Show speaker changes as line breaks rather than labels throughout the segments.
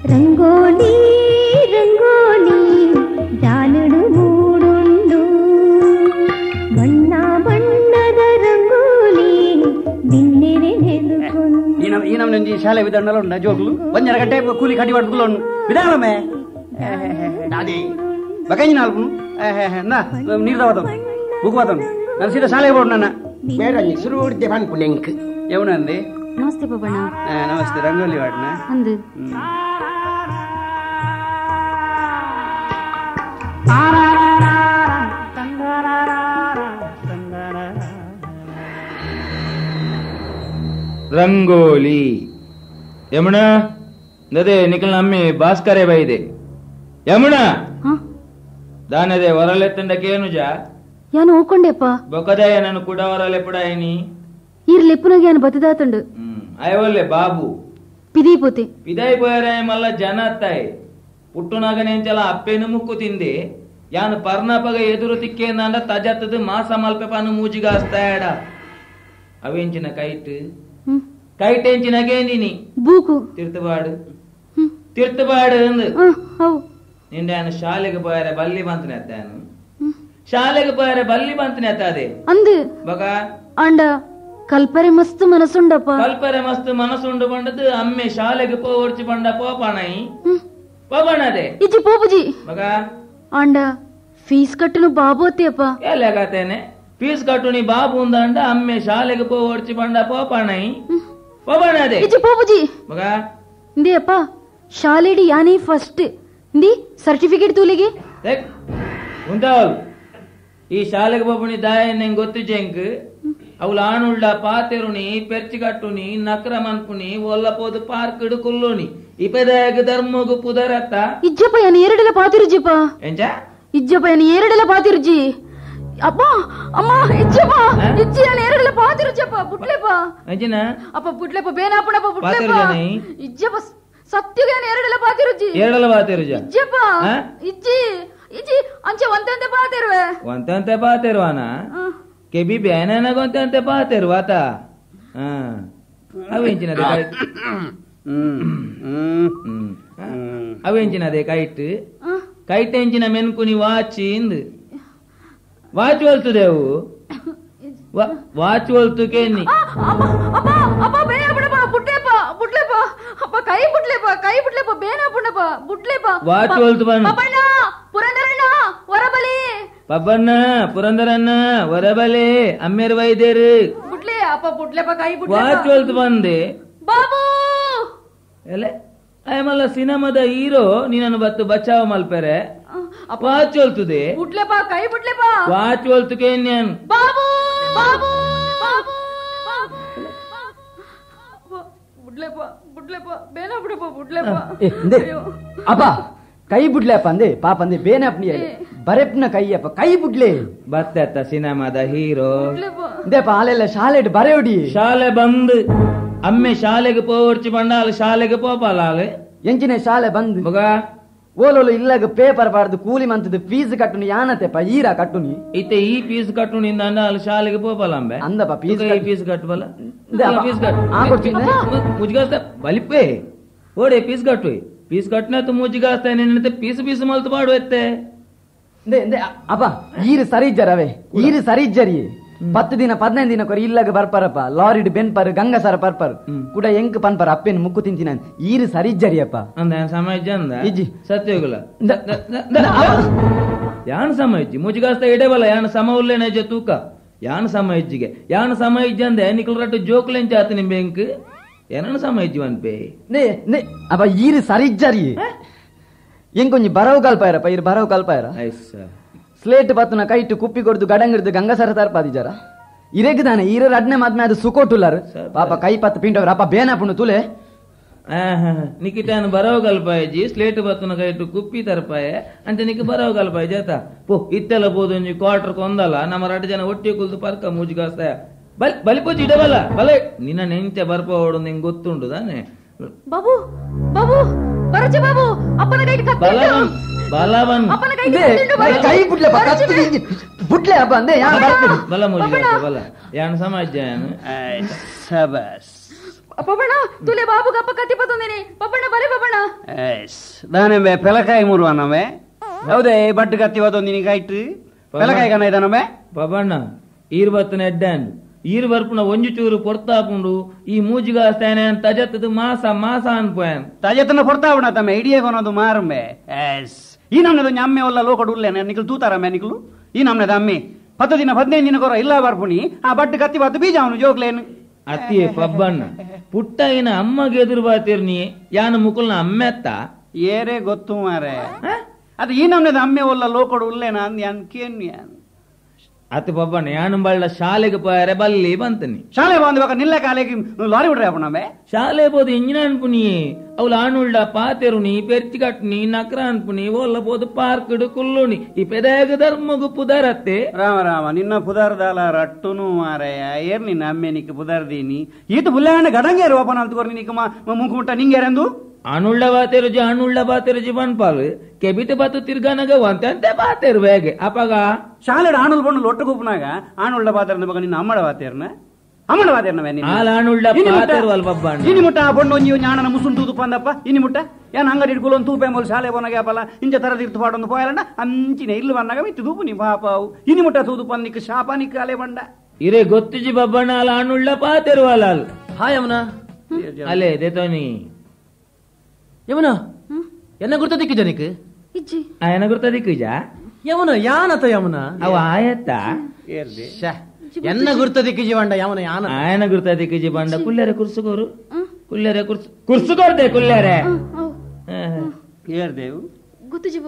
Rangoli rangoli ಜಾಲಡು ಮೂಡುಂಡು ಬಣ್ಣ ಬಣ್ಣದ ರಂಗೋಲಿ ಬಿನ್ನೆರೆ
ಈ ನಮ್ನ ಶಾಲೆ ವಿಧಾನ ಉಂಡ ಜೋಗ್ಲು ಒಂದರ ಗಂಟೆ ಕೂಲಿ ಕಡ್ಡಿ ಪಡ್ಕೊಂಡು ವಿಧಾನಮೇ ದಾದಿ ಬಕಂಜಿ ನಾಲ್ಕು ನಾ ನೀರು ತಗೋತಾನು ಬುಕ್ ಬಾತಾನು ನಾನು ಸೀದಾ ಶಾಲೆಗೆ ಬೋಡು ನನ್ನ
ಬೇಡ ಶುರು ಪನ್ಪುನೆಂಕ್
ಯಮುನಂದಿ.
ನಮಸ್ತೆ ಪಪ್ಪಣ್ಣ.
ನಮಸ್ತೆ. ರಂಗೋಲಿ ವಾಡ್ನ
ಅಂದು
ರಂಗೋಲಿ ಯಮುನಾ ನದೇ ನಿಖಲ್ ನಮ್ಮಿ ಭಾಸ್ಕರೇ ಬೈದೆ ಯಮುನಾ ದಾನದೆ ಹೊರಲೆತ್ತಂಡಕೇನುಜ
ಯಾನು ಓಕೊಂಡೆಪ್ಪ
ಬೊಕದಯ ನಾನು ಕೂಡ ಹೊರಲೆಪ್ಪಡಾಯಿನಿ
ಈರ್ ಲೆಪ್ಪುನಗೆ ಯಾನು ಬತ್ತದಾತುಂಡು
ಅಯವಲ್ಲೆ ಬಾಬು
ಪಿದೀಪೋತೆ
ಪಿದಾಯಿ ಪೋಯರಾಯ ಮಲ್ಲ ಜನ ಅತ್ತಾಯಿ ಪುಟ್ಟುನಾಗನೆಂಚಲ ಅಪ್ಪೇನು ಮುಕ್ಕು ತಿಂದೆ ಯಾನು ಪರ್ನಾಪಗ ಎದುರು ತಿಕ್ಕೇಂದ ತಜತ್ತದು ಮಾಸ ಮಲ್ಪೆ ಪಾನು ಮೂಜಿಗಾಸ್ತಾಯಡ ಅವೆಂಚಿನ ಕೈಟ್ ಕೈಟ್ ಎಂಚಿನಗೇಂದಿನಿ
ಬೂಕು
ತಿರ್ತುಬಾಡು ತಿರ್ತುಬಾಡು ನಿಂಡೆ ಶಾಲೆಗೆ ಪೋಯರೆ ಬಲ್ಲಿ ಬಂತನೆ ಅತ್ತಾನು ಶಾಲೆಗೆ ಪೋಯರೆ ಬಲ್ಲಿ ಬಂತನೆ ಅತ್ತಾದೆ
ಅಂದು
ಬಗ
ಅಂಡ ಕಲ್ಪರೆ ಮಸ್ತ್ ಮನಸುಂಡಪ್ಪ
ಕಲ್ಪರೆ ಮಸ್ತ್ ಮನಸುಂಡು ಬಂಡದು ಅಮ್ಮೆ ಶಾಲೆಗೆ ಪೋರ್ಚಿ ಬಂಡ ಪೋಪಣೈ ಪೋಪಣದೆ
ಇಜ್ಜಿ ಪೋಪುಜಿ
ಬಗ
ಅಂಡ ಫೀಸ್ ಕಟ್ಟನು ಬಾಬೋತೆಯಪ್ಪ
ಎಲ್ಲಗಾತೇನೆ ಫೀಸ್ ಕಟ್ಟುನಿ ಬಾಬು ಅಂದ ಅಮ್ಮೆ ಶಾಲೆಗೆ ಪೋರ್ಚಿ ಬಂಡ ಪೋಪಣೈ ಪೋಪಣದೆ
ಇಜ್ಜಿ ಪೋಪುಜಿ
ಬಗ
ಇಂದೇಯಪ್ಪ ಶಾಲೆಡಿ ಯಾನೇ ಫಸ್ಟ್ ಇಂದಿ ಸರ್ಟಿಫಿಕೇಟ್ ತೂಲಿಗೆ
ಉಂಟಾವ್ ಈ ಶಾಲೆಗೆ ಪೋಪುಣಿ ದಾಯ ನಿಂಗೆ ಗೊತ್ತು ಜಂಕ್ ಅವಳು ಆನುಳ್ಳ ಪಾತೆರುಣಿ ಪೆರ್ಚಿ ಕಟ್ಟುನಿ ನಕ್ರ ಮನ್ಪುನಿ ಒಲ್ಲ ಪೋದು ಪಾರ್ಕ್ ಕುಲ್ಲುನಿ ಇಪದಾಯಗ ಧರ್ಮಗು ಪುದರತ್ತ
ಇಜ್ಜಪ್ಪ ಯಾನು ಎರಡೆಲ್ಲ ಪಾತಿರುಜಿಪ್ಪ
ಎಂಚ
ಇಜ್ಜಪ್ಪ ಯಾನು ಎರಡೆಲ್ಲ ಪಾತಿರುಜಿ ಅಪ್ಪ ಅಮ್ಮ ಇಜ್ಜಪ್ಪ ಇಜ್ಜಿ ಯಾನು ಎರಡೆಲ್ಲ ಪಾತಿರುಜಪ್ಪ ಬುಟ್ಲೆಪ್ಪ
ಎಂಚಿನ
ಅಪ್ಪ ಬುಟ್ಲೆಪ್ಪ ಬೇನಾಪುಣಪ್ಪ ಬುಟ್ಲೆಪ್ಪ ಇಜ್ಜಪ್ಪ ಸತ್ಯಗೆ ಯಾನು ಎರಡೆಲ್ಲ ಪಾತಿರುಜಿ
ಎರಡೆಲ್ಲ ಪಾತಿರುಜ
ಇಜ್ಜಪ್ಪ ಇಜ್ಜಿ ಇಜ್ಜಿ ಅಂಚೆ ಒಂದಂತೆ ಪಾತಿರುವೆ
ಒಂದಂತೆ ಪಾತಿರುವಾನ ಕೆಬಿ ಬೇನಗೊಂತಂತೆ ಪಾತೆರು ಆತ ಅವೆಂಚಿನದೆ ಕೈಟ್ ಅವೆಂಚಿನದೆ ಕೈಟ್ ಕೈಟ್ ಎಂಚಿನ ಮೆನ್ಕುನಿ ವಾಚ್ ಇಂದು ವಾಚ್ ಒಲ್ತುದೇವು ವಾಚ್ ಒಲ್ತು ಕೆನ್ನಿ
ಕೈ ಬುಡ್ಲೆಪ್ಪ ಕೈ ಬುಡ್ಲೆಪ್ಪ ಬೇನ ಪುಣ್ಣಪ್ಪ ಬುಡ್ಲೆಪ್ಪ
ವಾಚ್ ಒಲ್ತು ಬನ್ನ
ಪುರಂದರಣ್ಣ ಹೊರಬಲಿ
ಪಬ್ಬಣ್ಣ ಪುರಂದರಣ್ಣ ಹೊರಬಲೆ ಅಮ್ಮೇರು ವೈದ್ಯರು
ಬುಡ್ಲೆ ಅಪ್ಪ ಬುಡ್ಲೆಪ್ಪ ಕೈ ಬುಡ್ಲೆ
ವಾಚ್ ಒಲ್ತು ಬಂದೆ
ಬಾಬು
ಎಲೆ ಅಯಮಲ್ಲ ಸಿನಿಮಾದ ಹೀರೋ ನೀನನ್ನು ಬತ್ತು ಬಚಾವ್ ಮಲ್ಪೆರೆ ವಾಚ್ ಒಲ್ತುದೆ
ಬುಡ್ಲೆಪ್ಪ ಕೈ ಬುಡ್ಲೆಪ್ಪ
ವಾಚ್ ಒಲ್ತು ಕೇನ್ಯಾನ್
ಬಾಬು ಬಾಬು ಬುಡ್ಲೆಪ್ಪ ಬುಡ್ಲೆಪ್ಪ ಬೇನ ಬಿಡಪ್ಪ ಬುಡ್ಲೆಪ್ಪ
ಅಪ್ಪ ಕೈ ಬುಡ್ಲೆಪ್ಪ ಅಂದೆ ಪಾಪ ಅಂದೆ ಬೇನಪ್ಪ ಬರೆಪ್ನ ಕೈಯಪ್ಪ ಕೈ ಬುಡ್ಲೆ
ಬತ್ತ ಸಿನಿಮಾದ ಹೀರೋ
ದೇಪ ಆಲೆಲ್ಲ ಶಾಲೆ ಬರೆಯೋಡಿ
ಶಾಲೆ ಬಂದ್ ಅಮ್ಮೆ ಶಾಲೆಗೆ ಪೋರ್ಚಿ ಬಂಡಾಲ ಶಾಲೆಗೆ ಪೋಪಾಲ
ಎಂಚಿನ ಶಾಲೆ ಬಂದ್
ಮಗ
ಓಲೋಲು ಇಲ್ಲಾಗ ಪೇಪರ್ ಬಾರ್ದು ಕೂಲಿ ಮಂತದ್ದು ಫೀಸ್ ಕಟ್ಟುನಿ ಯಾನತೆಪ್ಪ ಈರ ಕಟ್ಟುನಿ
ಇತ್ತೆ ಈ ಫೀಸ್ ಕಟ್ಟುನಿ ಅಂದ ಶಾಲೆಗೆ ಪೋಪಾಲ ಅಂಬೆ
ಅಂದಪ್ಪ ಫೀಸ್
ಫೀಸ್ ಕಟ್ಟುವಲ್ಲ ಫೀಸ್ ಕಟ್ಟು ಮುಜ್ಗಾಸ್ತ ಬಲಿಪೆ ಓಡೆ ಫೀಸ್ ಕಟ್ಟು ಪೀಸ್ ಕಟ್ಟನೆ ಮುಜ್ಜಿಗಾಸ್ತ ಪೀಸ್ ಪೀಸ್ ಮಲ್ತು ಪಾಡು ಎತ್ತೆ
ಅಪ್ಪ ಈರು ಸರಿ ಇಜ್ಜರವೇ ಈರು ಸರಿ ಇಜ್ಜರಿ 10 ದಿನ 15 ದಿನ ಕೊರಿ ಇಲ್ಲಾಗ ಬರ್ಪಾರಪ್ಪ ಲಾರಿಡ್ ಬೆನ್ಪರ್ ಗಂಗಸರ ಪರ್ಪರ್ ಕೂಡ ಎಂಕ್ ಪನ್ಪರ್ ಅಪ್ಪೇನು ಮುಕ್ಕು ತಿಂತಿನ ಈರು ಸರಿ ಇಜ್ಜರಿ ಅಪ್ಪ
ಅಂದ ಸಮ ಇಜ್ಜ ಅಂದ
ಇಜ್ಜಿ
ಸತ್ಯೋಗಲ ಯಾನ್ ಸಮ ಇಜ್ಜಿ ಮುಜ್ಜಿಗಾಸ್ತ ಇಡೇಬಲ್ಲ ಯಾನ್ ಸಮ ಉಲ್ಲೇನ ತೂಕ ಯಾನ್ ಸಮ ಇಜ್ಜಿಗೆ ಯಾನ್ ಸಮ ಇಜ್ಜ ಅಂದೆ ನಿಕ್ಲ ರಟ್ಟು ಜೋಕ್ಲೆಂಚ ಆತ ನಿಮ್ ಬೆಂಕ್ ಏನನ್ನ ಸಮ ಇಜ್ಜಿ ಅನ್ಪೆ
ಅಪ್ಪ ಈರು ಸರಿ ಇಜ್ಜರಿ ಎಂಕೊಂಜಿ ಬರವು ಕಲ್ಪಾಯರಪ್ಪ ಇರು ಬರವು ಕಲ್ಪಾಯರ ಸ್ಲೇಟ್ ಪತ್ತುನ ಕೈಟು ಕುಪ್ಪಿ ಕೊಡ್ದು ಗಡಂಗಿಡ್ದು ಗಂಗಸರ ತರ್ಪಾದಿಜಾರ ಇರೆಗ್ದಾನೆ ಈರ ರಡ್ನೆ ಮದ್ಮೆ ಅದು ಸುಕೋಟುಲ್ಲಾರು ಪಾಪ ಕೈ ಪತ್ತು ಪಿಂಟವ್ರ ಅಪ್ಪ ಬೇನಪುಂಡು ತುಲೆ
ನಿಕಿತಾನು ಬರವು ಕಲ್ಪಾಯಜಿ ಸ್ಲೇಟ್ ಬತ್ತುನ ಕೈಟು ಕುಪ್ಪಿ ತರ್ಪಾಯ ಅಂತ ನಿಕ್ ಬರವು ಕಲ್ಪಾಯ ಜಾತ ಪೋ ಇತ್ತೆಲ್ಲ ಬೋದೊಂಜಿ ಕ್ವಾರ್ಟರ್ ಕೊಂದಲ್ಲ ನಮ್ಮ ರಡ್ಡು ಜನ ಒಟ್ಟಿಗೆ ಕುಲ್ದು ಪರ್ಕ ಮೂಜಿಗಾಸ್ತಾಯ ಬಲ್ ಬಲಿಪೋಜಿ ಇಡಬಲ್ಲ ಬಲೆ ನಿನ್ನ ನೆಂಚೆ ಬರ್ಪ ಓಡು ನಿಂಗೆ ಗೊತ್ತುಂಟು ತಾನೆ
ಬಾಬು ಬಾಬು ಬರಚೆ ಬಾಬು ಅಪ್ಪನ ಕೈಗೆ ಕತ್ತಿ
ಬಲವನ್
ಅಪ್ಪನ ಕೈಗೆ ಕತ್ತಿ
ಕೈ ಬುಡ್ಲೆ ಕತ್ತಿ ಬುಡ್ಲೆ ಅಪ್ಪ ಅಂದೆ ಯಾನ್ ಬರ್ತೀನಿ
ಬಲ ಮುಜಿಗ ಬಲ ಯಾನ್ ಸಮಾಜ ಯಾನ್
ಸಬಸ್
ಪಪ್ಪಣ್ಣ ತುಲೆ ಬಾಬು ಗಪ್ಪ ಕತ್ತಿ ಪತ್ತೊಂದಿನಿ ಪಪ್ಪಣ್ಣ ಬಲೆ ಪಪ್ಪಣ್ಣ
ದಾನೆ ಪೆಲಕಾಯಿ ಮುರುವ ನಮ್ಮೆ ಹೌದೇ ಬಟ್ಟು ಕತ್ತಿ ಪತ್ತೊಂದಿನಿ ಕಾಯ್ತು ಪೆಲಕಾಯಿ ಕಣ ಇದ್ದಾನಮ್ಮೆ
ಪಪ್ಪಣ್ಣ ಈರ್ ಬತ್ತನ ಎಡ್ಡಾಂಡ್ ಈರ್ ಬರ್ಪುನ ಒಂಜು ಚೂರು ಪೊರ್ತಾಪುಂಡು ಈ ಮೂಜಿಗಾಸ್ತಾನೆ ತಜತ್ತದು ಮಾಸ ಮಾಸ ಅನ್ಪೋಯನ್
ತಜತ್ತನ ಪೊರ್ತಾಪುಣ ತಮ್ಮ ಇಡಿಯೇ ಕೊನೋದು ಮಾರುಂಬೆ ಎಸ್ ಈ ನಮ್ನದು ಅಮ್ಮೆ ಒಲ್ಲ ಲೋಕಡು ಉಲ್ಲೇನೆ ನಿಕ್ಲು ತೂತಾರಮ್ಮೆ ನಿಕ್ಲು ಈ ನಮ್ನದ ಅಮ್ಮೆ 10 ದಿನ 15 ದಿನ ಕೊರ ಇಲ್ಲ ಬರ್ಪುಣಿ ಆ ಬಟ್ಟು ಕತ್ತಿ ಬತ್ತು ಬೀಜ ಅವನು ಜೋಗ್ಲೇನು
ಅತ್ತಿಯೇ ಪಬ್ಬಣ್ಣ ಪುಟ್ಟಾಗಿನ ಅಮ್ಮಗೆ ಎದುರು ಬಾತಿರ್ನಿ ಯಾನು ಮುಕುಲ್ನ ಅಮ್ಮೆತ್ತ
ಏರೇ ಗೊತ್ತು ಮಾರೆ ಅದು ಈ ನಮ್ನದ ಅಮ್ಮೆ ಒಲ್ಲ ಲೋಕಡು ಉಲ್ಲೇನ ಅಂದ್ ಯಾನ್ ಕೇನ್ ಯಾನ್
ಅತ್ ಪಬ್ಬಣ್ಣ ಯಾನು ಬಳ್ಳ ಶಾಲೆಗೆ ಪೋಯರೆ ಬಲ್ಲಿ ಬಂತನಿ
ಶಾಲೆ ಬಂದ ಬಾಕ ನಿಲ್ಲ ಕಾಲೆಗೆ ಲಾರಿ ಬಿಡ್ರೆ ಅಪ್ಪಣಮ್ಮೆ
ಶಾಲೆ ಬೋದು ಇಂಜಿನ ಅನ್ಪುನಿ ಅವಳು ಆನುಳ್ಳ ಪಾತೆರುನಿ ಪೆರ್ಚಿ ಕಟ್ನಿ ನಕ್ರ ಅನ್ಪುನಿ ಒಲ್ಲ ಬೋದು ಪಾರ್ಕ್ ಕುಲ್ಲುಣಿ ಈ ಪೆದಾಗ ಧರ್ಮಗು ಪುದರತ್ತೆ
ರಾಮ ರಾಮ ನಿನ್ನ ಪುದರ್ದಾಲ ರಟ್ಟುನು ಮಾರಯ್ಯ ಏರ್ ನಿನ್ನ ಅಮ್ಮೆ ನಿಕ್ಕ ಪುದರ್ದೀನಿ ಈತ ಬುಲ್ಲಾಣ ಗಡಂಗೇರು ಅಪ್ಪನ ಅಂತಕೋರ್ ನಿಕ್ಕ ಮುಖ ನಿಂಗೇರೆಂದು
ಅನುಳ್ಳ ಬಾತೆರುಜಿ ಅನುಳ್ಳ ಬಾತೆರುಜಿ ಬನ್ಪಾಲು ಕೆಬಿತ ಬಾತು ತಿರ್ಗಾನಾಗ ಒಂತಂತೆ ಬಾತೇರು ಬೇಗೆ ಅಪಗ
ಶಾಲೆಡ್ ಆಣುಲ್ ಬಣ್ಣು ಲೊಟ್ಟು ಗುಪ್ಪನಾಗ ಆಣುಳ್ಳ ಬಾತೇರ್ನ ಮಗ ನಿನ್ನ ಅಮ್ಮಡ ಬಾತೇರ್ನ ಅಮ್ಮಡ ಬಾತೇರ್ನ
ಆಲ ಆಣುಳ್ಳ ಬಾತೇರು ಅಲ್ಪ
ಇನಿ ಮುಟ್ಟ ಆ ಬಣ್ಣು ನೀವು ಜ್ಞಾನನ ಮುಸುನ್ ತೂದು ಪಂದಪ್ಪ ಇನಿ ಮುಟ್ಟ ಏನ್ ಅಂಗಡಿ ಇಡ್ಕೊಲೊಂದು ತೂಪೆ ಮೊದಲು ಶಾಲೆ ಬೋನಾಗ ಅಪ್ಪಲ್ಲ ಇಂಚ ತರದ ಇರ್ತು ಪಾಡೊಂದು ಪೋಯಲಂಡ ಅಂಚಿನ ಇಲ್ಲು ಬಂದಾಗ ಮಿತ್ತು ತೂಪು ನೀ ಪಾಪಾವು ಇನಿ ಮುಟ್ಟ ತೂದು ಪಂದಿಕ್ ಶಾಪ ನಿಕ್ಕ ಅಲೆ ಬಂಡ
ಇರೇ ಗೊತ್ತಿಜಿ ಬಬ್ಬಣ್ಣ ಅಲ ಆಣುಳ್ಳ ಪಾತೇರು ಅಲ್ಲ
ಹಾಯ್ ಅಮ್ಮನ
ಅಲ್ಲೇ ದೇತೋನಿ
ಯಮುನ ಎನ್ನ ಗುರ್ತ ದಿಕ್ಕಿಜ ನಿಕ್
ಇಜ್ಜಿ
ಆಯನ ಗುರ್ತ ದಿಕ್ಕಿಜ
ಯಮುನ ಯಾನತ ಯಮುನ
ಅವ ಆಯತ್ತ
ಎನ್ನ ಗುರ್ತ ದಿಕ್ಕಿಜಿ ಬಂಡ ಯಮುನ ಯಾನ
ಆಯನ ಗುರ್ತ ದಿಕ್ಕಿಜಿ ಬಂಡ ಕುಲ್ಲೆರೆ ಕುರ್ಸುಗೋರು ಕುಲ್ಲೆರೆ ಕುರ್ಸು ಕುರ್ಸುಗೋರ್ದೆ ಕುಲ್ಲೆರೆ
ಏರ್ದೇವು
ಗೊತ್ತಿಜಿ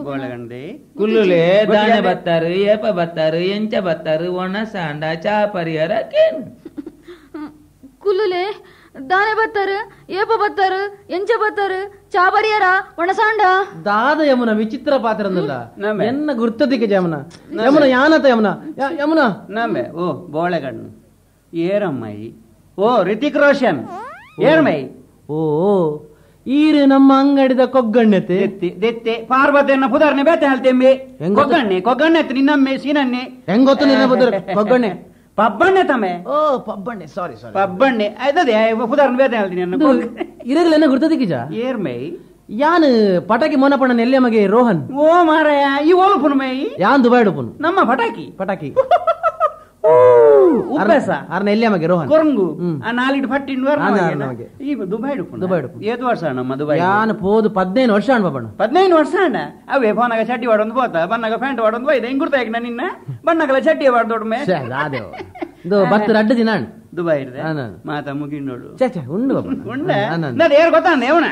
ಕುಲ್ಲುಲೆ ದಾನೆ ಬತ್ತಾರು ಏಪ ಬತ್ತಾರು ಎಂಚ ಬತ್ತಾರು ಒಣ ಸಾಂಡ ಚಾ ಪರಿಯರ ಕೇನ್
ಕುಲ್ಲುಲೆ ದಾನೆ ಬತ್ತಾರು ಏಪ ಬತ್ತಾರು ಎಂಚ ಬತ್ತಾರು ಚಾ ಬರಿಯರ ಒಣಸಾಂಡ
ದಾದ ಯಮುನ ವಿಚಿತ್ರ ಪಾತ್ರ ಎನ್ನ ಗುರ್ತದಿಕ್ಕೆ ಯಮುನ ಯಮುನ ಯಾನತ ಯಮುನ ಯಮುನ
ನಮ್ಮೆ ಓ ಬೋಳೆಗಣ್ಣು ಏರಮ್ಮಾಯಿ ಓ ರಿತಿಕ್ ರೋಷನ್ ಏರ್ಮೈ
ಓ ಈರು ನಮ್ಮ ಅಂಗಡಿದ ಕೊಗ್ಗಣ್ಣೆತೆ
ದೆತ್ತೆ ಪಾರ್ವತಿಯನ್ನ ಪುದಾರ್ನೆ ಬೇತೆ ಹೇಳ್ತೆಮ್ಮೆ ಕೊಗ್ಗಣ್ಣೆ ಕೊಗ್ಗಣ್ಣೆ ನಿನ್ನಮ್ಮೆ ಸೀನನ್ನೆ
ಹೆಂಗ್ ಗೊತ್ತು ನಿನ್ನ ಪುದರ್ ಕೊಗ್ಗಣ್ಣೆ
ಪಬ್ಬಣ್ಣೆ ತಮ್ಮೆ
ಓ ಪಬ್ಬಣ್ಣೆ ಸಾರಿ ಸಾರಿ
ಪಬ್ಬಣ್ಣೆ ಆಯ್ತದೆ ಪುದಾರ್ನ ಬೇತೆ ಹೇಳ್ತೀನಿ
ಇರಗಲೆನ್ನ ಗುರ್ತದಿಕ್ಕಿಜ
ಏರ್ಮೈ
ಯಾನ್ ಪಟಾಕಿ ಮೋನಪಣ್ಣ ನೆಲ್ಲೆ ಮಗೆ ರೋಹನ್
ಓ ಮಾರಾಯ ಈ ಓಲುಪುನು ಮೈ
ಯಾನ್ ದುಬೈ ಉಡುಪುನು
ನಮ್ಮ ಪಟಾಕಿ
ಪಟಾಕಿ
ಉಪ್ಪೆಸ
ಅರ್ನ ಎಲ್ಲಿ ಮಗೆ ರೋಹನ್
ಕೊರಂಗು ಆ ನಾಲಿಡ್ ಪಟ್ಟಿಂಡು ಈ ದುಬೈ ಉಡುಪುನು
ದುಬೈ ಉಡುಪು
ಏತು ವರ್ಷ ನಮ್ಮ ದುಬೈ
ಯಾನ್ ಪೋದು 15 ವರ್ಷ ಅಣ್ಣ ಬಣ್ಣ
15 ವರ್ಷ ಅಣ್ಣ ಅವೇ ಫೋನಾಗ ಚಡ್ಡಿ ವಾಡೊಂದು ಪೋತ ಬನ್ನಾಗ ಪ್ಯಾಂಟ್ ವಾಡೊಂದು ಹೋಯ್ದೆ ಹಿಂಗ್ ಗುರ್ತಾಯ್ಕ ನಿನ್ನ ಬಣ್ಣಗಲ ಚಡ್ಡಿ ವಾಡ್ ದೊಡ್ಡ ಮೇ
ಇದು ಬತ್ತು ರಡ್ಡು ದಿನ ಅಣ್ಣ
ದುಬೈ ಇರ್ದೆ ಮಾತಾ ಮುಗಿಂಡೋಡು
ಉಂಡು
ಉಂಡ ನಾದ್ ಏರು ಗೊತ್ತಾಂದ ಏವನ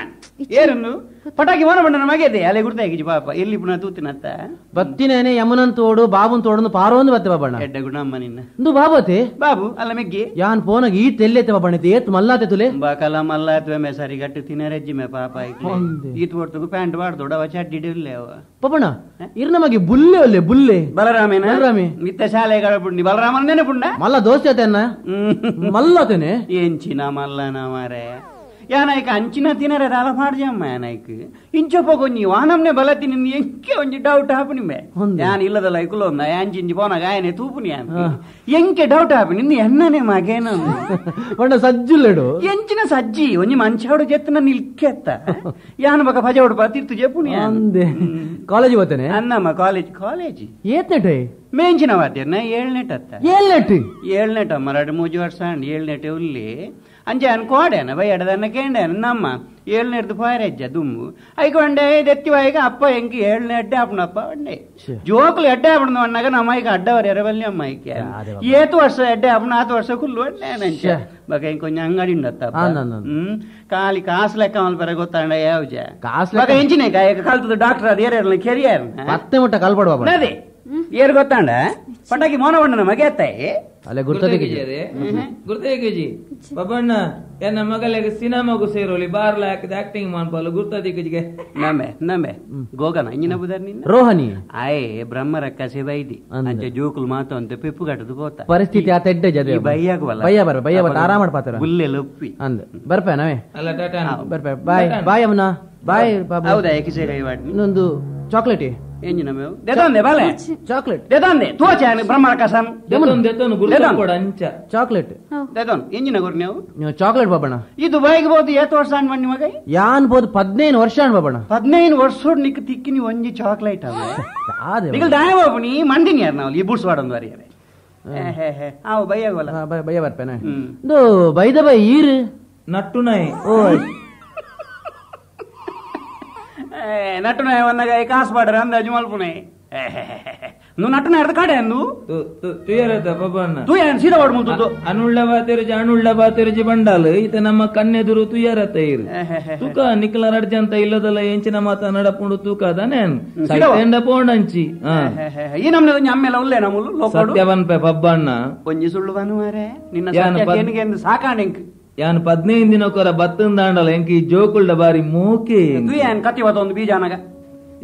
ಏರನ್ನು ಪಟಾಕಿ ಮೋನ ಬಣ್ಣ ಮಗೆದೆ ಅಲ್ಲೇ ಗುರ್ತಾಯ್ಕಿಜಿ ಪಾಪ ಎಲ್ಲಿ ಪುನಃ ತೂತಿನತ್ತ
ಬತ್ತಿನೇನೆ ಯಮುನನ್ ತೋಡು ಬಾಬುನ್ ತೋಡು ಪಾರೋಂದು ಬತ್ತೆ ಬಾಬಣ್ಣ
ಎಡ್ಡ ಗುಣಮ್ಮ ನಿನ್ನ
ಇಂದು ಬಾಬೋತೆ
ಬಾಬು ಅಲ್ಲ ಮೆಗ್ಗಿ
ಯಾನ್ ಫೋನಾಗ ಈ ತೆಲ್ಲೆತ್ತೆ ಬಾಬಣ್ಣ ಏತ್ ಮಲ್ಲಾತೆ ತುಲೆ
ಬಾಕಲ ಮಲ್ಲಾತ್ವೆ ಮೇ ಸರಿ ಗಟ್ಟು ತಿನ್ನರೆಜ್ಜಿ ಮೇ ಪಾಪ ಈತ್ ಒರ್ತುಗು ಪ್ಯಾಂಟ್ ವಾಡ್ದೋಡ ಅವ ಚಡ್ಡಿ ಇಡ್ಲೆ ಅವ
ಪಪಣ್ಣ ಇರ್ ನಮಗೆ ಬುಲ್ಲೆ ಒಲ್ಲೆ ಬುಲ್ಲೆ
ಬಲರಾಮೇನ
ಬಲರಾಮಿ
ಮಿತ್ತ ಶಾಲೆಗಳ ಪುಂಡಿ ಬಲರಾಮನ ನೆನಪುಂಡ
ಮಲ್ಲ ದೋಸ್ತಿ ಆತೇನ ಮಲ್ಲಾತೇನೆ
ಎಂಚಿನ ಮಲ್ಲನ ಮಾರೆ ಯಾನಾಯ್ಕ ಅಂಚಿನ ತಿನ್ನರೆ ದಾಲ ಮಾಡ್ಜಮ್ಮ ಯಾನಾಯ್ಕ ಇಂಚೊಪ್ಪೊಂಜಿ ವಾನಮ್ನೆ ಬಲತಿ ನಿನ್ನ ಎಂಕೆ ಒಂಜಿ ಡೌಟ್ ಹಾಪು ನಿಮ್ಮೆ ಯಾನ್ ಇಲ್ಲದಲ್ಲ ಇಕುಲೊಂದ ಯಾಂಚಿಂಜಿ ಪೋನಾಗ ಆಯನೆ ತೂಪುನಿ ಯಾನ್ ಎಂಕೆ ಡೌಟ್ ಹಾಪು ನಿನ್ನ ಎನ್ನನೆ ಮಗೇನ
ಪಂಡ ಸಜ್ಜುಲ್ಲೆಡು
ಎಂಚಿನ ಸಜ್ಜಿ ಒಂಜಿ ಮಂಚಾಡು ಜೆತ್ತನ ನಿಲ್ಕೆತ್ತ ಯಾನ್ ಬಕ ಫಜೋಡು ತಿರ್ತು ಜೆಪ್ಪುನಿ
ಕಾಲೇಜ್ ಹೋಗ್ತೇನೆ
ಅನ್ನಮ್ಮ ಕಾಲೇಜ್ ಕಾಲೇಜ್
ಏತ್ನೆಟೆ
ಮೇಂಚಿನ ವಾದ್ಯನ ಏಳ್ನೆಟ್ ಅತ್ತ
ಏಳ್ನೆಟ್
ಏಳ್ನೆಟ್ ಅಮ್ಮ ಎರಡು ಮೂಜಿ ವರ್ಷ ಅಂಡ್ ಏಳ್ನೆಟೆ ಉಲ್ಲಿ ಅಂಜೆ ಅನ್ಕೋಡೇನ ಬೈ ಎಡದನ್ನ ಕೇಂಡೇನ ನಮ್ಮ ಏಳ್ನೆಡ್ದು ಫಾಯರೆಜ್ಜ ದುಂಬು ಐಕೊಂಡೆ ದೆತ್ತಿವಾಯಿಗ ಅಪ್ಪ ಎಂಕಿ ಏಳ್ನೆ ಅಡ್ಡೆ ಆಪಣಪ್ಪ ಒಂಡೆ ಜೋಕುಲು ಎಡ್ಡೆ ಆಪಣ ಅಣ್ಣಾಗ ನಮ್ಮ ಈಗ ಅಡ್ಡವರ ಎರವಲ್ಲಿ ಅಮ್ಮ ಐಕೆ ಏತು ವರ್ಷ ಎಡ್ಡೆ ಆಪಣ ಆತು ವರ್ಷ ಕುಲ್ಲು ಅಂಡೆ ನಂಚೆ ಬಕ ಇಂಕೊಂಚ ಅಂಗಡಿ ಉಂಡತ್ತ ಖಾಲಿ ಕಾಸು ಲೆಕ್ಕ ಮಲ್ಪರ ಗೊತ್ತಾಂಡ ಯಾವ್ಜ
ಕಾಸು
ಬಕ ಎಂಚಿನ ಕಾಯಕ ಕಲ್ತದ ಡಾಕ್ಟರ್ ಅದು ಏರ ಕೆರಿಯರ್
ಮತ್ತೆ ಮುಟ್ಟ ಕಲ್ಪಡುವ
ಅದೇ ಏರ್ ಗೊತ್ತಾಂಡ ಪಟಾಕಿ ಮೋನ ಬಣ್ಣನ ಮಗೆತ್ತಾಯಿ
ಅಲ್ಲ ಗುರ್ತದಿಗೆ
ಗುರ್ತೇಜಿ ಬಬ್ಬಣ್ಣ ಎನ್ನ ಮಗಲಿಗೆ ಸಿನಿಮಾಗೂ ಸೇರೋಲಿ ಬಾರ್ಲ ಹಾಕಿದ ಆಕ್ಟಿಂಗ್ ಮಾಡ್ಬಲ್ಲ ಗುರ್ತದಿಗೆ
ನಮೆ ನಮೆ ಗೋಗನ ಇಂಜಿನ ಬುದಾರ್ ನಿನ್ನ
ರೋಹನಿ
ಆಯೇ ಬ್ರಹ್ಮರಕ್ಕ ಸೇವೈದಿ ಅಂಚೆ ಜೋಕುಲ್ ಮಾತು ಅಂತ ಪೆಪ್ಪು ಕಟ್ಟದು ಪೋತ
ಪರಿಸ್ಥಿತಿ ಆತ ಎಡ್ಡೆ ಜದೆ
ಬೈಯಾಗವಲ್ಲ
ಬಯ್ಯ ಬರ ಬಯ್ಯ ಬತ್ತ ಆರಾಮ ಪಾತ್ರ
ಗುಲ್ಲೆ ಲೊಪ್ಪಿ
ಅಂದ ಬರ್ಪೆ ನಾವೇ
ಅಲ್ಲ ಟಾಟಾ
ಬರ್ಪೆ ಬಾಯ್ ಬಾಯ್ ಅಮ್ಮನ ಬಾಯ್ ಬಾಬು
ಹೌದಾ ಏಕಿಸೆ ಕೈ ವಾಡ್ನಿ
ಇನ್ನೊಂದು ಚಾಕ್ಲೇಟ್
ಎಂಜಿನ ಮೇವು ದೇತಂದೆ ಬಾಲೆ
ಚಾಕ್ಲೇಟ್
ದೇತಂದೆ ತೋಚಾನೆ ಬ್ರಹ್ಮರಕಸನ್
ದೇತನ್ ದೇತನ್ ಗುರುತು ಕೊಡ ಅಂಚ
ಚಾಕ್ಲೇಟ್
ದೇತನ್ ಎಂಜಿನ ಗುರು ನೀವು
ನೀವು ಚಾಕ್ಲೇಟ್ ಬಾಬಣ್ಣ
ಈ ದುಬೈಗೆ ಬೋದು ಏತ್ ವರ್ಷ ಅನ್ ಬಣ್ಣಿ ಮಗ
ಯಾನ್ ಬೋದು 15 ವರ್ಷ ಅನ್ ಬಾಬಣ್ಣ
15 ವರ್ಷ ನಿಕ್ ತಿಕ್ಕಿ ನೀವು ಒಂಜಿ ಚಾಕ್ಲೇಟ್ ಅವ ನಿಗಲ್ ದಾಯ ಬಾಬು ನೀ ಮಂದಿನಿ ಯಾರು ನಾವು ಈ ಬುಡ್ಸ್ ವಾಡೊಂದು ವರಿಯರೆ ಆವು ಬೈಯಾಗವಲ್ಲ
ಬಯ್ಯ ಬರ್ಪೇನೆ ಇದು ಬೈದ ಬೈ ಈರು
ನಟ್ಟು ನಾಯಿ
ಓ
ನಟ್ಟು ನಾಯ ವನ್ನಾಗ ಕಾಸು ಪಾಡ್ರ ಅಂದಾಜು ಮಲ್ಪುನೆ నువ్వు నట్టున ఎడత కాడే నువ్వు
ತುಯರತ ಬಬ್ಬಣ್ಣ
ತೂ ಏನ್ ಸೀದಾ ಓಡ್ ಮುಲ್ತದ್ದು
ಅನುಳ್ಳ ಬಾತೆರುಜಿ ಅನುಳ್ಳ ಬಾತೆರುಜಿ ಬಂಡಾಲು ಈತ ನಮ್ಮ ಕಣ್ಣೆದುರು ತುಯರತ ಇರು ತೂಕ ನಿಕ್ಲ ರಡ್ಜಂತ ಇಲ್ಲದಲ್ಲ ಎಂಚಿನ ಮಾತ ನಡಪುಂಡು ತೂಕ ಅದಾನೆ ಸೈತೆಂಡ ಪೋಂಡಂಚಿ
ಈ ನಮ್ನೆ ಅಮ್ಮೆಲ್ಲ ಉಲ್ಲೆ ನಮ್ಮಲು
ಸತ್ಯವನ್ಪೆ ಬಬ್ಬಣ್ಣ
ಒಂಜಿ ಸುಳ್ಳು ಬನುವಾರೆ ನಿನ್ನ ಸಾಕಾಣೆಂಕ್
ಯಾನ್ 15 ದಿನಕ್ಕೊರ ಬತ್ತಂದಾಂಡಲ ಎಂಕಿ ಈ ಜೋಕುಲ್ಡ ಬಾರಿ ಮೋಕೆ
ಏನ್ ಕತ್ತಿ ಒಂದು ಬೀಜಾನಗ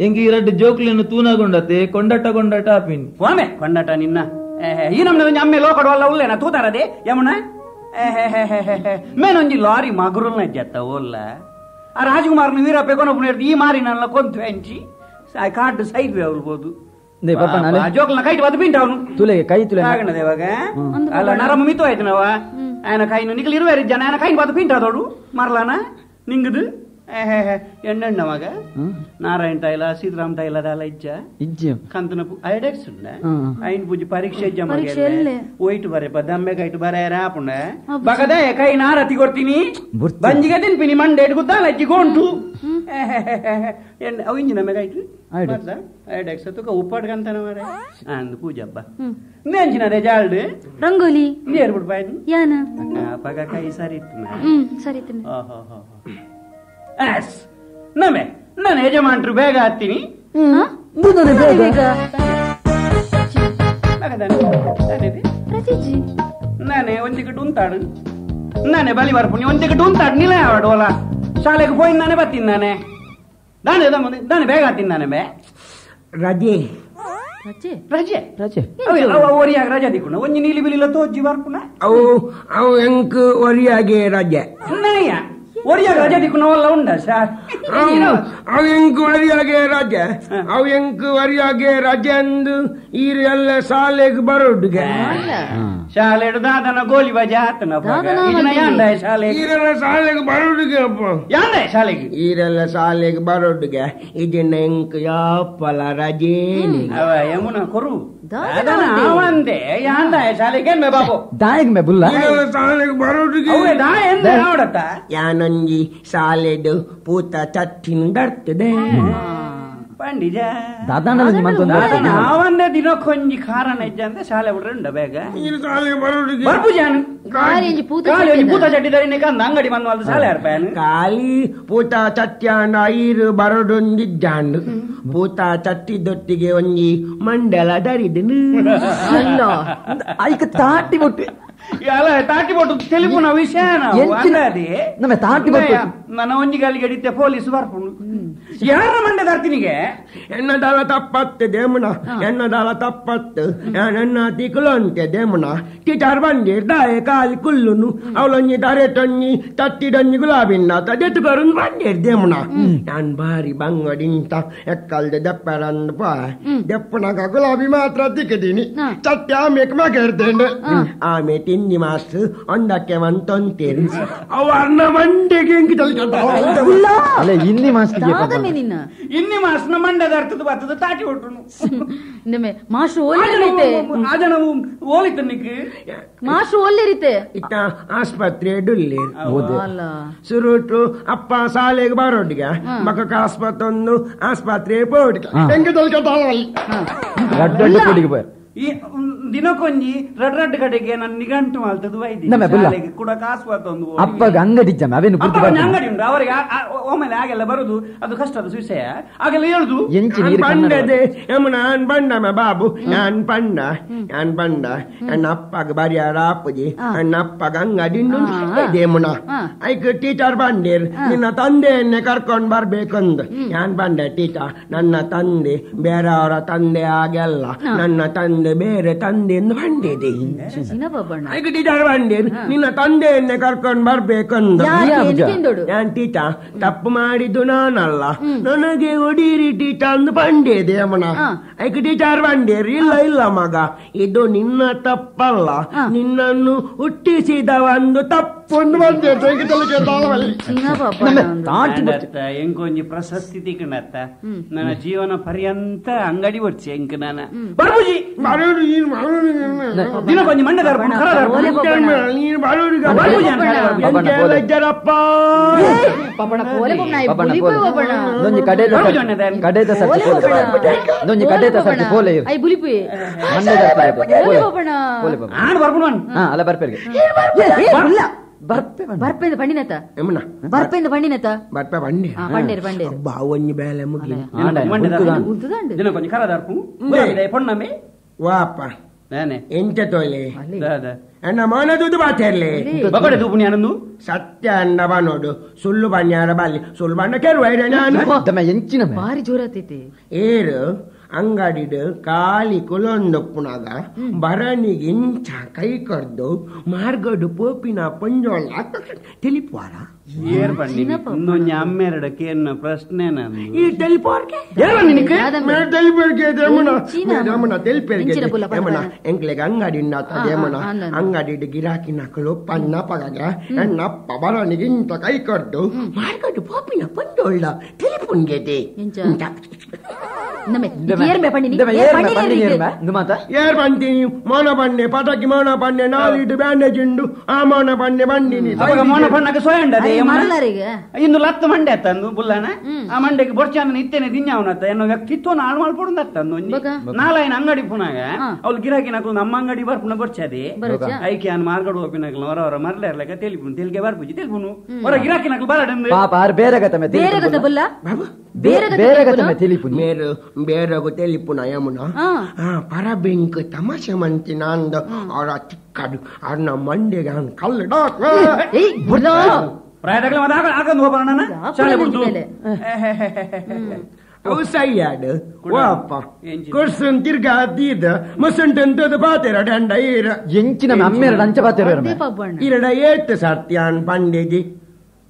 ಎಂಕಿ ಎರಡು ಜೋಕ್ಲಿನ ತೂನಗೊಂಡತೆ ಕೊಂಡಟ ಕೊಂಡಟ ಆಪಿನ್
ಸ್ವಾಮಿ ಕೊಂಡಟ ನಿನ್ನ ಈ ನಮ್ನೆ ಅಮ್ಮೆ ಲೋಕಡವಲ್ಲ ಉಲ್ಲೇನ ತೂತಾರದೆ ಯಮುನ ಮೇನೊಂಜಿ ಲಾರಿ ಮಗುರುಲ್ನ ಜತ್ತ ಓಲ್ಲ ಆ ರಾಜಕುಮಾರ್ನ ವೀರಪ್ಪೆ ಕೊನೊಬ್ಬನ ಈ ಮಾರಿ ನನ್ನ ಕೊಂತು ಹೆಂಚಿ ಕಾಡು ಸೈದ್ ಅವಲ್ಬೋದು ಜೋಕ್ಲನ ಕೈಟ್ ಬದ್ದು ಪಿಂಟ ಅವನು
ತುಲೆಗೆ ಕೈ ತುಲೆ
ಆಗಣದೆ ಇವಾಗ ಅಲ್ಲ ನರಮ ಮಿತು ಆಯ್ತು ನಾವ ఆయన ಕೈನು ನಿಗಲು ಇರುವೆ ಜನ ఆయన ಕೈನ್ ಬದ್ದು ಪಿಂಟ ಅದೋಡು ಮರ್ಲಾನ ನಿಂಗದು ಎಣ್ಣೆಣ್ಣ ಮಗ ನಾರಾಯಣ ತೈಲ ಸೀತಾರಾಮ್ ತೈಲ ದಾಲ ಇಜ್ಜ
ಇಜ್ಜ
ಕಂತನ ಐಡೆಕ್ಸ್ ಉಂಡ ಐನ್ ಪೂಜೆ ಪರೀಕ್ಷೆ ಇಜ್ಜ ಮಗ ಒಯ್ಟು ಬರೆ ದಮ್ಮೆ ಕೈಟು ಬರೆ ರಾಪುಂಡ ಬಗದ ಕೈ ನಾರತಿ ಕೊಡ್ತೀನಿ ಬಂಜಿಗೆ ತಿನ್ಪಿನಿ ಮಂಡೆ ಗುದ್ದಾಲ ಅಜ್ಜಿ ಗೋಂಟು ಅವು ಇಂಜಿನ ಮಗ ಐಟು ಐಡೆಕ್ಸ್ ತುಕ ಉಪ್ಪಾಟ್ ಕಂತನ ಮಾರೆ ಅಂದು ಪೂಜಬ್ಬ ನೆಂಚಿನ ಜಾಲ್ಡು
ರಂಗೋಲಿ
ನೇರ್ಬಿಡ್ ಬಾಯ್ದು
ಯಾನ
ಪಗ ಕೈ ಸರಿ
ಸರಿ
ಎಸ್ ನಮೆ ನಾನು ಯಜಮಾನ್ರು ಬೇಗ ಹತ್ತೀನಿ ನಾನೇ ಒಂದಿಗೆ ಉಂತಾಡು ನಾನೇ ಬಲಿ ಬರ್ಪುನಿ ಒಂದಿಗೆ ಉಂತಾಡು ನಿಲ ಆಡೋಲ ಶಾಲೆಗೆ ಪೋಯಿನ್ ನಾನೇ ಬರ್ತೀನಿ ನಾನೇ ದಾನೆ ದಾನೆ ಬೇಗ ಹತ್ತೀನಿ ನಾನೇ ಬೇ
ರಜೆ
ರಜೆ
ರಜೆ ರಜೆ ಒರಿಯಾಗ ರಜೆ ದಿಕ್ಕುಣ ಒಂಜಿ ನೀಲಿ ಬಿಲಿಲ ತೋಜ್ಜಿ ಬರ್ಪುಣ
ಅವು ಅವು ಎಂಕ್ ಒರಿಯಾಗೆ ರಜೆ
ನಯ್ಯ ಒರಿಯಾಗ ರಜೆ ದಿಕ್ಕುನವಲ್ಲ ಉಂಡ ಸರ್
ಅವು ಎಂಕ್ ಒರಿಯಾಗೆ ರಜೆ ಅವು ಎಂಕ್ ಒರಿಯಾಗೆ ರಜೆ ಅಂದು ಈರು ಎಲ್ಲ ಶಾಲೆಗೆ ಬರೋಡುಗೆ
ಶಾಲೆ ದಾದನ ಗೋಲಿ ಬಜೆ ಆತನ ಯಾಂಡ ಶಾಲೆ
ಈರೆಲ್ಲ ಶಾಲೆಗೆ ಬರೋಡುಗೆ ಅಪ್ಪ
ಯಾಂಡ ಶಾಲೆಗೆ
ಈರೆಲ್ಲ ಶಾಲೆಗೆ ಬರೋಡುಗೆ ಇದನ್ನ ಎಂಕ್ ಯಾಪಲ ರಜೆ
ಅವ ಯಮುನ ಕೊರು ದಾದನ ಆವಂದೆ ಯಾಂಡ ಶಾಲೆಗೆ ಮೇ ಬಾಬು
ದಾಯಗ್ ಮೇ ಬುಲ್ಲ
ಈರೆಲ್ಲ ಶಾಲೆಗೆ ಬರೋಡುಗೆ
ಅವೇ ದಾ ಎಂದ ಆವಡತ್ತ
ಯಾನೊಂಜಿ ಶಾಲೆಡು ಪೂತ ಚಟ್ಟಿನ ಬರ್ತದೆ
ಪಂಡಿಜ
ದಾದನ
ಆವಂದೆ ದಿನಕ್ಕೊಂಜಿ ಕಾರಣ ಇಜ್ಜಂದೆ ಶಾಲೆ ಬಿಡ್ರೆ ಉಂಡ ಬೇಗ ಬರ್ಪುಜಾನು ಖಾಲಿ ಪೂತ ಚಟ್ಟಿದಾರಿನ ಕಂದ ಅಂಗಡಿ ಬಂದು ಅಲ್ದ ಶಾಲೆ ಅರ್ಪಾನು
ಖಾಲಿ ಪೂತ ಚಟ್ಯಾನ ಐರು ಬರೋಡೊಂದಿದ್ದಾಂಡು ಪೂತ ಚಟ್ಟಿದೊಟ್ಟಿಗೆ ಒಂಜಿ ಮಂಡಲ ದರಿದನು
ಅಲ್ಲ ಐಕ ತಾಟಿ ಬೊಟ್ಟು
ಅಲ್ಲ ತಾಟಿ ಬೊಟ್ಟು ತೆಲಿಪುನ ವಿಷಯ
ನಮ್ಮ ತಾಟಿ ಬೊಟ್ಟು
ನನ್ನ ಒಂಜಿ ಗಾಲಿಗೆ ಹಿಡಿತೆ ಪೊಲೀಸ್ ಬರ್ಪುಂಡು ಯಾರ ಮಂಡೆ ತರ್ತಿನಿಗೆ
ಎನ್ನದಾಲ ತಪ್ಪತ್ತು ದೇಮುನ ಎನ್ನದಾಲ ತಪ್ಪತ್ತು ಎನ್ನ ತಿಕ್ಕಲು ಅಂತೆ ದೇಮುನ ಟೀಚರ್ ಬಂದಿ ದಾಯ ಕಾಲಿ ಕುಲ್ಲುನು ಅವಳೊಂಜಿ ದಾರೆ ತೊಂಜಿ ತಟ್ಟಿಡೊಂಜಿ ಗುಲಾಬಿನ್ನ ತದೆತ್ತು ಬರುನ್ ಬಂದಿರ್ ದೇಮುನ ನಾನ್ ಬಾರಿ ಬಂಗಡಿಂತ ಎಕ್ಕಲ್ದೆ ದಪ್ಪರಂದು ಪಾ ದಪ್ಪನಾಗ ಗುಲಾಬಿ ಮಾತ್ರ ತಿಕ್ಕದೀನಿ ಚಟ್ಟಿ ಆಮೇಕ್ ಮಗರ್ದೇಂಡೆ ಆಮೆ ತಿಂಡಿ ಮಾಸ್ಟರ್ ಒಂದಕ್ಕೆ ಮಂತೊಂತೇರಿ ಅವ ಮಂಡೆಗೆ ಎಂಕ್
ಅಲ್ಲ ಇನ್ನಿ ಮಾಸ್ಟರ್
ಇನ್ನಿ ಮಾಸ್ಟರ್ನ ಮಂಡದ ಅರ್ಥದ ಬರ್ತದ ತಾಟಿ ಹೊಟ್ಟುನು
ಮಾಸ್ಟರ್ ಓಲಿರಿತೆ
ಆಜನ ಓಲಿತನಿಕ್
ಮಾಸ್ಟರ್ ಓಲಿರಿತೆ
ಇತ್ತ ಆಸ್ಪತ್ರೆ ಡುಲ್ಲಿ ಸುರುಟು ಅಪ್ಪ ಶಾಲೆಗೆ ಬರೋಡಿಗೆ ಮಕ್ಕ ಆಸ್ಪತ್ರೆ ಒಂದು ಆಸ್ಪತ್ರೆ ಪೋಡಿಗೆ ಹೆಂಗೆ ತಲ್ಕತ್ತಾಳ
ಈ ದಿನಕ್ಕೊಂಜಿ ರಡ್ ರಡ್ ಕಡೆಗೆ ನನ್ನ ನಿಗಂಟು ಮಾಡ್ತದೆ ವೈದ್ಯ ಕೂಡ ಕಾಸು ಒಂದು
ಅಪ್ಪಗ ಅಂಗಡಿ ಜಮ ಅವೇನು
ಅಂಗಡಿ ಉಂಟು ಅವರಿಗೆ ಒಮ್ಮೆಲೆ ಹಾಗೆಲ್ಲ ಬರುದು ಅದು ಕಷ್ಟದ ವಿಷಯ ಹಾಗೆಲ್ಲ ಹೇಳುದು
ಬಂಡದೆ ನಾನ್ ಬಂಡಮ ಬಾಬು ನಾನ್ ಪಂಡ ನಾನ್ ಬಂಡ ನನ್ನ ಅಪ್ಪಗ ಬರಿಯಾರ ಆಪುಜಿ ನನ್ನ ಅಪ್ಪಗ ಅಂಗಡಿ ದೇಮುನ ಐಕ್ ಟೀಚರ್ ಬಂಡೇರ್ ನಿನ್ನ ತಂದೆಯನ್ನೇ ಕರ್ಕೊಂಡ್ ಬರ್ಬೇಕಂದು ನಾನ್ ಬಂಡೆ ಟೀಚರ್ ನನ್ನ ತಂದೆ ಬೇರೆಯವರ ತಂದೆ ಹಾಗೆಲ್ಲ ನನ್ನ ತಂದೆ ಬೇರೆ ತಂದೆ ಎಂದು ಬಂಡಿದೆ ಟೀಚರ್ ಬಂಡೇರ್ ನಿನ್ನ ತಂದೆಯನ್ನೇ ಕರ್ಕೊಂಡ್ ಬರ್ಬೇಕಂದು ನಾನ್ ಟೀಚರ್ ತಪ್ಪು ಮಾಡಿದ್ದು ನಾನಲ್ಲ ನನಗೆ ಹೊಡೀರಿ ಟೀಚರ್ ಅಂದು ಬಂಡಿದೆ ಅಮ್ಮನ ಐಕ್ ಟೀಚರ್ ಬಂಡೇರ್ ಇಲ್ಲ ಇಲ್ಲ ಮಗ ಇದು ನಿನ್ನ ತಪ್ಪಲ್ಲ ನಿನ್ನನ್ನು ಹುಟ್ಟಿಸಿದ ಒಂದು ತಪ್ಪು ಒಂದು ಬಂದೆ
ಎಂಕೊಂಜಿ ಪ್ರಶಸ್ತಿ ತಿಕ್ಕಣತ್ತ ನನ್ನ ಜೀವನ ಪರ್ಯಂತ ಅಂಗಡಿ ಒಡ್ಸಿ ಎಂಕ ನಾನ ಬರ್ಬುಜಿ ದಿನಕ್ಕೊಂಜಿ ಮಂಡದಾರ
ಬರ್ಪೆ
ಬರ್ಪೆಂದ ಬಂಡಿನತ ಬರ್ಪೆಂದ ಬಂಡಿನತ
ಬರ್ಪೆ ಬಂಡಿ
ಬಂಡೇರು ಬಂಡೇರು
ಬಾವೊಂಜಿ ಬೇಲೆ ಮುಗಿ
ದಿನಕ್ಕೊಂಜಿ ಕರದಾರ್ಪು ಪೊಣ್ಣಮೆ
ವಾಪ ಎಂಚ ತೋಲೆ ಅಣ್ಣ ಮೌನ ದುಡ್ಡು ಬಾತೇರ್ಲೆ
ಬಗಡೆ ತೂಪುನಿ ಅನಂದು
ಸತ್ಯ ಅಣ್ಣ ಬನೋಡು ಸುಳ್ಳು ಬಣ್ಯಾರ ಬಾಲಿ ಸುಳ್ಳು ಬಣ್ಣ ಕೆರುವ ನಾನು
ಎಂಚಿನ
ಭಾರಿ ಜೋರಾತೈತಿ
ಏರು ಅಂಗಡಿಡು ಖಾಲಿ ಕುಲೊಂದೊಪ್ಪುನಾಗ ಬರಣಿಗೆ ಇಂಚ ಕೈ ಕಡ್ದು ಮಾರ್ಗಡು ಪೋಪಿನ ಪಂಜೋಳ ತಿಳಿಪುವಾರ
ಏರ್ ಬಣ್ಣಿ ಇನ್ನೊಂದು ಅಮ್ಮೆರಡಕ್ಕೆ ಎನ್ನ ಪ್ರಶ್ನೆ ನಾನು
ಈ ಟೆಲಿಪೋರ್ಗೆ ಟೆಲಿಪೋರ್ಗೆ ದೇಮನ ಟೆಲಿಪೇರ್ಗೆ ದೇಮನ ಎಂಕ್ಲೆಗೆ ಅಂಗಡಿ ಉಂಡಾತ ದೇಮನ ಅಂಗಡಿ ಗಿರಾಕಿ ನಕಲು ಪನ್ನ ಪಗಾಗ ಎನ್ನಪ್ಪ ಬರಣಿಗೆ ಇಂತ ಕೈ ಕಡ್ದು ಮಾರ್ಗಡು ಪೋಪಿನ ಪಂಜೋಳ ಟೆಲಿಪೋನ್ಗೆ ಏರ್ ಬಂತೀನಿ ಮೌನ ಬಂಡೆ ಪಟಾಕಿ ಮೌನ ಬಂಡೆ ನಾಲಿಟ್ಟು ಬ್ಯಾಂಡೇಜ್ ಉಂಡು ಆ ಮೌನ ಬಂಡೆ ಬಂಡಿನಿ
ಮೌನ ಬಣ್ಣಕ್ಕೆ ಸೊಯಂಡದೆ ಇನ್ನು ಲತ್ತ ಮಂಡೆ ಅತ್ತಂದು ಬುಲ್ಲನ ಆ ಮಂಡೆಗೆ ಬೊರ್ಚಾನ ಇತ್ತೇನೆ ದಿನ್ಯಾವನತ್ತ ಎನ್ನೋ ವ್ಯಕ್ತಿತ್ವ ನಾಳು ಮಾಡ್ಕೊಡುಂದತ್ತಂದು ನಾಲಾಯನ ಅಂಗಡಿ ಪುನಾಗ ಅವ್ಳು ಗಿರಾಕಿ ನಕಲು ನಮ್ಮ ಅಂಗಡಿ ಬರ್ಪುನ ಬೊರ್ಚಾದೆ ಐಕೆ ಅನ್ ಮಾರ್ಗಡು ಹೋಪಿನಕಲು ಹೊರ ಮರ್ಲೆ ಇರ್ಲಕ ತೆಲಿಪುನು ತೆಲಿಗೆ ಬರ್ಪುಜಿ ತೆಲಿಪುನು ಹೊರ ಗಿರಾಕಿ ನಕಲು ಬರಡಂದು
ಬೇರೆ
ಬೇರೆ ಬುಲ್ಲ
ಬೇರೆ ತಿಳಿಪುನಿ
ಮೇರು ಬೇರೆಗು ತಿಳಿಪುನ ಯಮುನ ಪರ ಬೆಂಕ್ ತಮಾಷೆ ಮಂತಿ ನಂದು ಅವರ ಚಿಕ್ಕಡು ಅವ್ರನ್ನ ಮಂಡೆಗೆ ಅವ್ನ ಕಲ್ಲು
ಶಾಲೆ ಬಿಡ್ತು
ಅವು ಸೈಯಾಡು ವಾಪ ಕೊರ್ಸನ್ ತಿರ್ಗಾ ತೀದ ಮುಸುಂಟಂತದ ಬಾತೆರ ದಂಡ ಈರ
ಎಂಚಿನ ಅಮ್ಮೇರ ಅಂಚ ಬಾತೆರ
ಇರಡ ಏತ್ ಸತ್ಯಾನ್ ಪಂಡೇಜಿ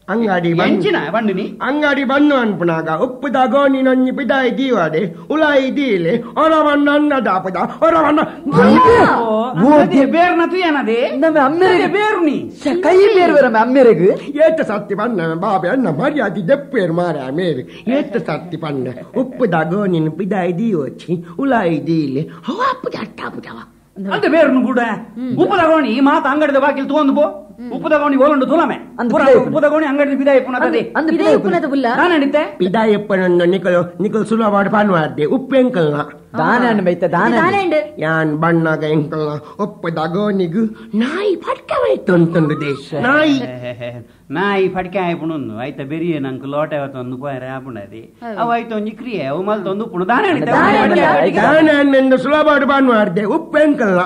ಅಂಗಡಿ
ಬಂಡಿನಿ
ಅಂಗಡಿ ಬಂದು ಅನ್ಪುನಾಗ ಉಪ್ಪುದ ಗೋಣಿ ನೊಂಜಿ ಪಿದಾಯಿ ದೀವಾಡೆ ಉಲಾಯಿ ದೀಲೆ ಹೊರವಣ್ಣ ಅನ್ನ ದಾಪದ ಹೊರವಣ್ಣ
ಬೇರ್ನ ತುಯನದೆ
ನಮ್ಮ ಅಮ್ಮೆರೆಗೆ
ಬೇರು ನೀ
ಕೈ ಬೇರು ಬೇರೆ ಅಮ್ಮೆರೆಗೆ
ಏತ ಸತ್ತಿ ಪಣ್ಣ ಬಾಬೆ ಅಣ್ಣ ಮರ್ಯಾದೆ ದೆಪ್ಪೇರು ಮಾರ ಮೇರು ಏತ ಸತ್ತಿ ಪಣ್ಣ ಉಪ್ಪುದ ಗೋಣಿನ ಪಿದಾಯಿ ದೀವಚ್ಚಿ ಉಲಾಯಿ ದೀಲೆ ಹವಾಪುದ ಅಟ್ಟಾಪುದವ
ಅಂತ ಬೇರ್ನು ಕೂಡ ಉಪ್ಪುದ ಗೋಣಿ ಮಾತ ಅಂಗಡಿದ ಬಾಕಿಲ್ ತಗೊಂಡು ಪೋ ಉಪ್ಪುದ ಗೋಣಿ ಓಲಂಡು ತುಲಮೆ ಉಪ್ಪುದ ಗೋಣಿ ಅಂಗಡಿ ಪಿದಾಯಿ ಪುನತದೆ
ಪಿದಾಯಿ
ಪಿದಾಯಪ್ಪನನ್ನು ನಿಕಲು ನಿಕಲು ಸುಲಭ ಪನ್ವಾರ್ದೆ ಉಪ್ಪು ಎಂಕಲ್ನ
ದಾನ ಬೈತ ದಾನ
ಯಾನ್ ಬಣ್ಣಗ ಎಂಕಲ್ನ ಉಪ್ಪುದ ಗೋಣಿಗು ನಾಯಿ ಪಡ್ಕವಾಯ್ತು ಅಂತಂದು ದೇಶ ನಾಯಿ
ನಾಯಿ ಫಡ್ಕೆ ಆಯ್ಪುಣೊಂದು ಆಯ್ತ ಬೆರಿಯೆ ನಂಗೆ ಲೋಟ ಒಂದು ಪೋಯರೆ ಆಪುಣದಿ ಅವು ಆಯ್ತು ಒಂಜಿ ಕ್ರಿಯೆ ಅವು ಮಲ್ತೊಂದು ಉಪ್ಪುಣು ದಾನ
ದಾನ ಅನ್ನೆಂದು ಸುಲಭ ಪನ್ವಾರ್ದೆ ಉಪ್ಪು ಎಂಕಲ್ನ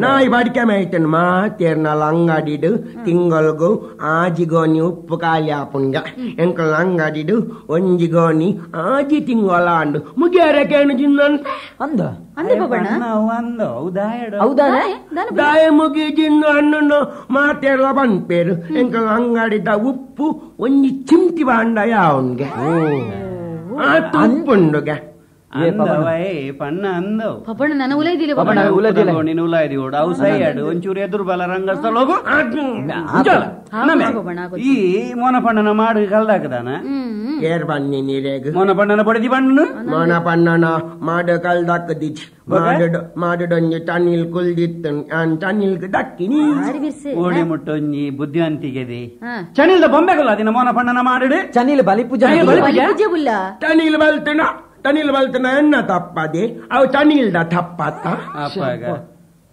ನಾಯಿ ಬಡಿಕೆ ಮೇಯ್ತನ್ ಮಾತೇರ್ನಲ್ಲ ಅಂಗಡಿಡು ತಿಂಗಲ್ಗು ಆಜಿ ಗೋಣಿ ಉಪ್ಪು ಖಾಲಿ ಆಪುಂಗ ಎಂಕಲ್ ಅಂಗಡಿಡು ಒಂಜಿ ಗೋಣಿ ಆಜಿ ತಿಂಗಳ ಅಂಡು ಮುಗಿಯಾರ ಕೇಣು ಜಿನ್ನನ್
ಅಂದ
ದಾಯ ಮುಗಿ ಜಿನ್ನು ಅಣ್ಣು ಮಾತೇರ್ಲ ಬಂದ್ಪೇರು ಎಂಕಲ್ ಅಂಗಡಿದ ಉಪ್ಪು ಒಂಜಿ ಚಿಂತಿ ಬಾಂಡ ಯಾವನ್ಗೆ ಆತು ಉಪ್ಪುಂಡುಗೆ
ಪಣ್ಣ ಅಂದವು
ಪಪ್ಪಣ್ಣ ನನ್ನ ಉಲೈದಿಲ್ಲ
ನೀನು ಉಲಾಯ್ದಿ ಓಡು ಅವು ಸೈಯಾಡು ಒಂಚೂರು ಎದುರು ಬಲ ರಂಗಸ್ಥಳ ಹೋಗು ಈ ಮೋನಪಣ್ಣನ ಮಾಡು ಕಲ್ದಾಕದಾನ
ಏರ್ ಬನ್ನಿ ನೀರೇಗ
ಮೋನಪಣ್ಣನ ಬಡದಿ ಬಣ್ಣನು
ಮೋನಪಣ್ಣನ ಮಾಡು ಕಲ್ದಾಕದಿಚ್ ಮಾಡು ಮಾಡುಡೊಂಜಿ ತಣ್ಣೀಲ್ ಕುಲ್ದಿತ್ತು ತಣ್ಣೀಲ್ಗೆ ದಕ್ಕಿನಿ
ಓಡಿ ಮುಟ್ಟೊಂಜಿ ಬುದ್ಧಿವಂತಿಗೆದಿ ಚಣಿಲ್ದ ಬೊಂಬೆಗಲ್ಲ ದಿನ ಮೋನಪಣ್ಣನ ಮಾಡಿಡು
ಚನಿಲ್ ಬಲಿಪೂಜೆ
ಬುಲ್ಲ
ತಣ್ಣೀಲ್ ಬಲ್ತನ ತನಿಲ್ ಬಲ್ತನ ಎನ್ನ ತಪ್ಪದೆ ಅವು ತನಿಲ್ದ ತಪ್ಪತ್ತ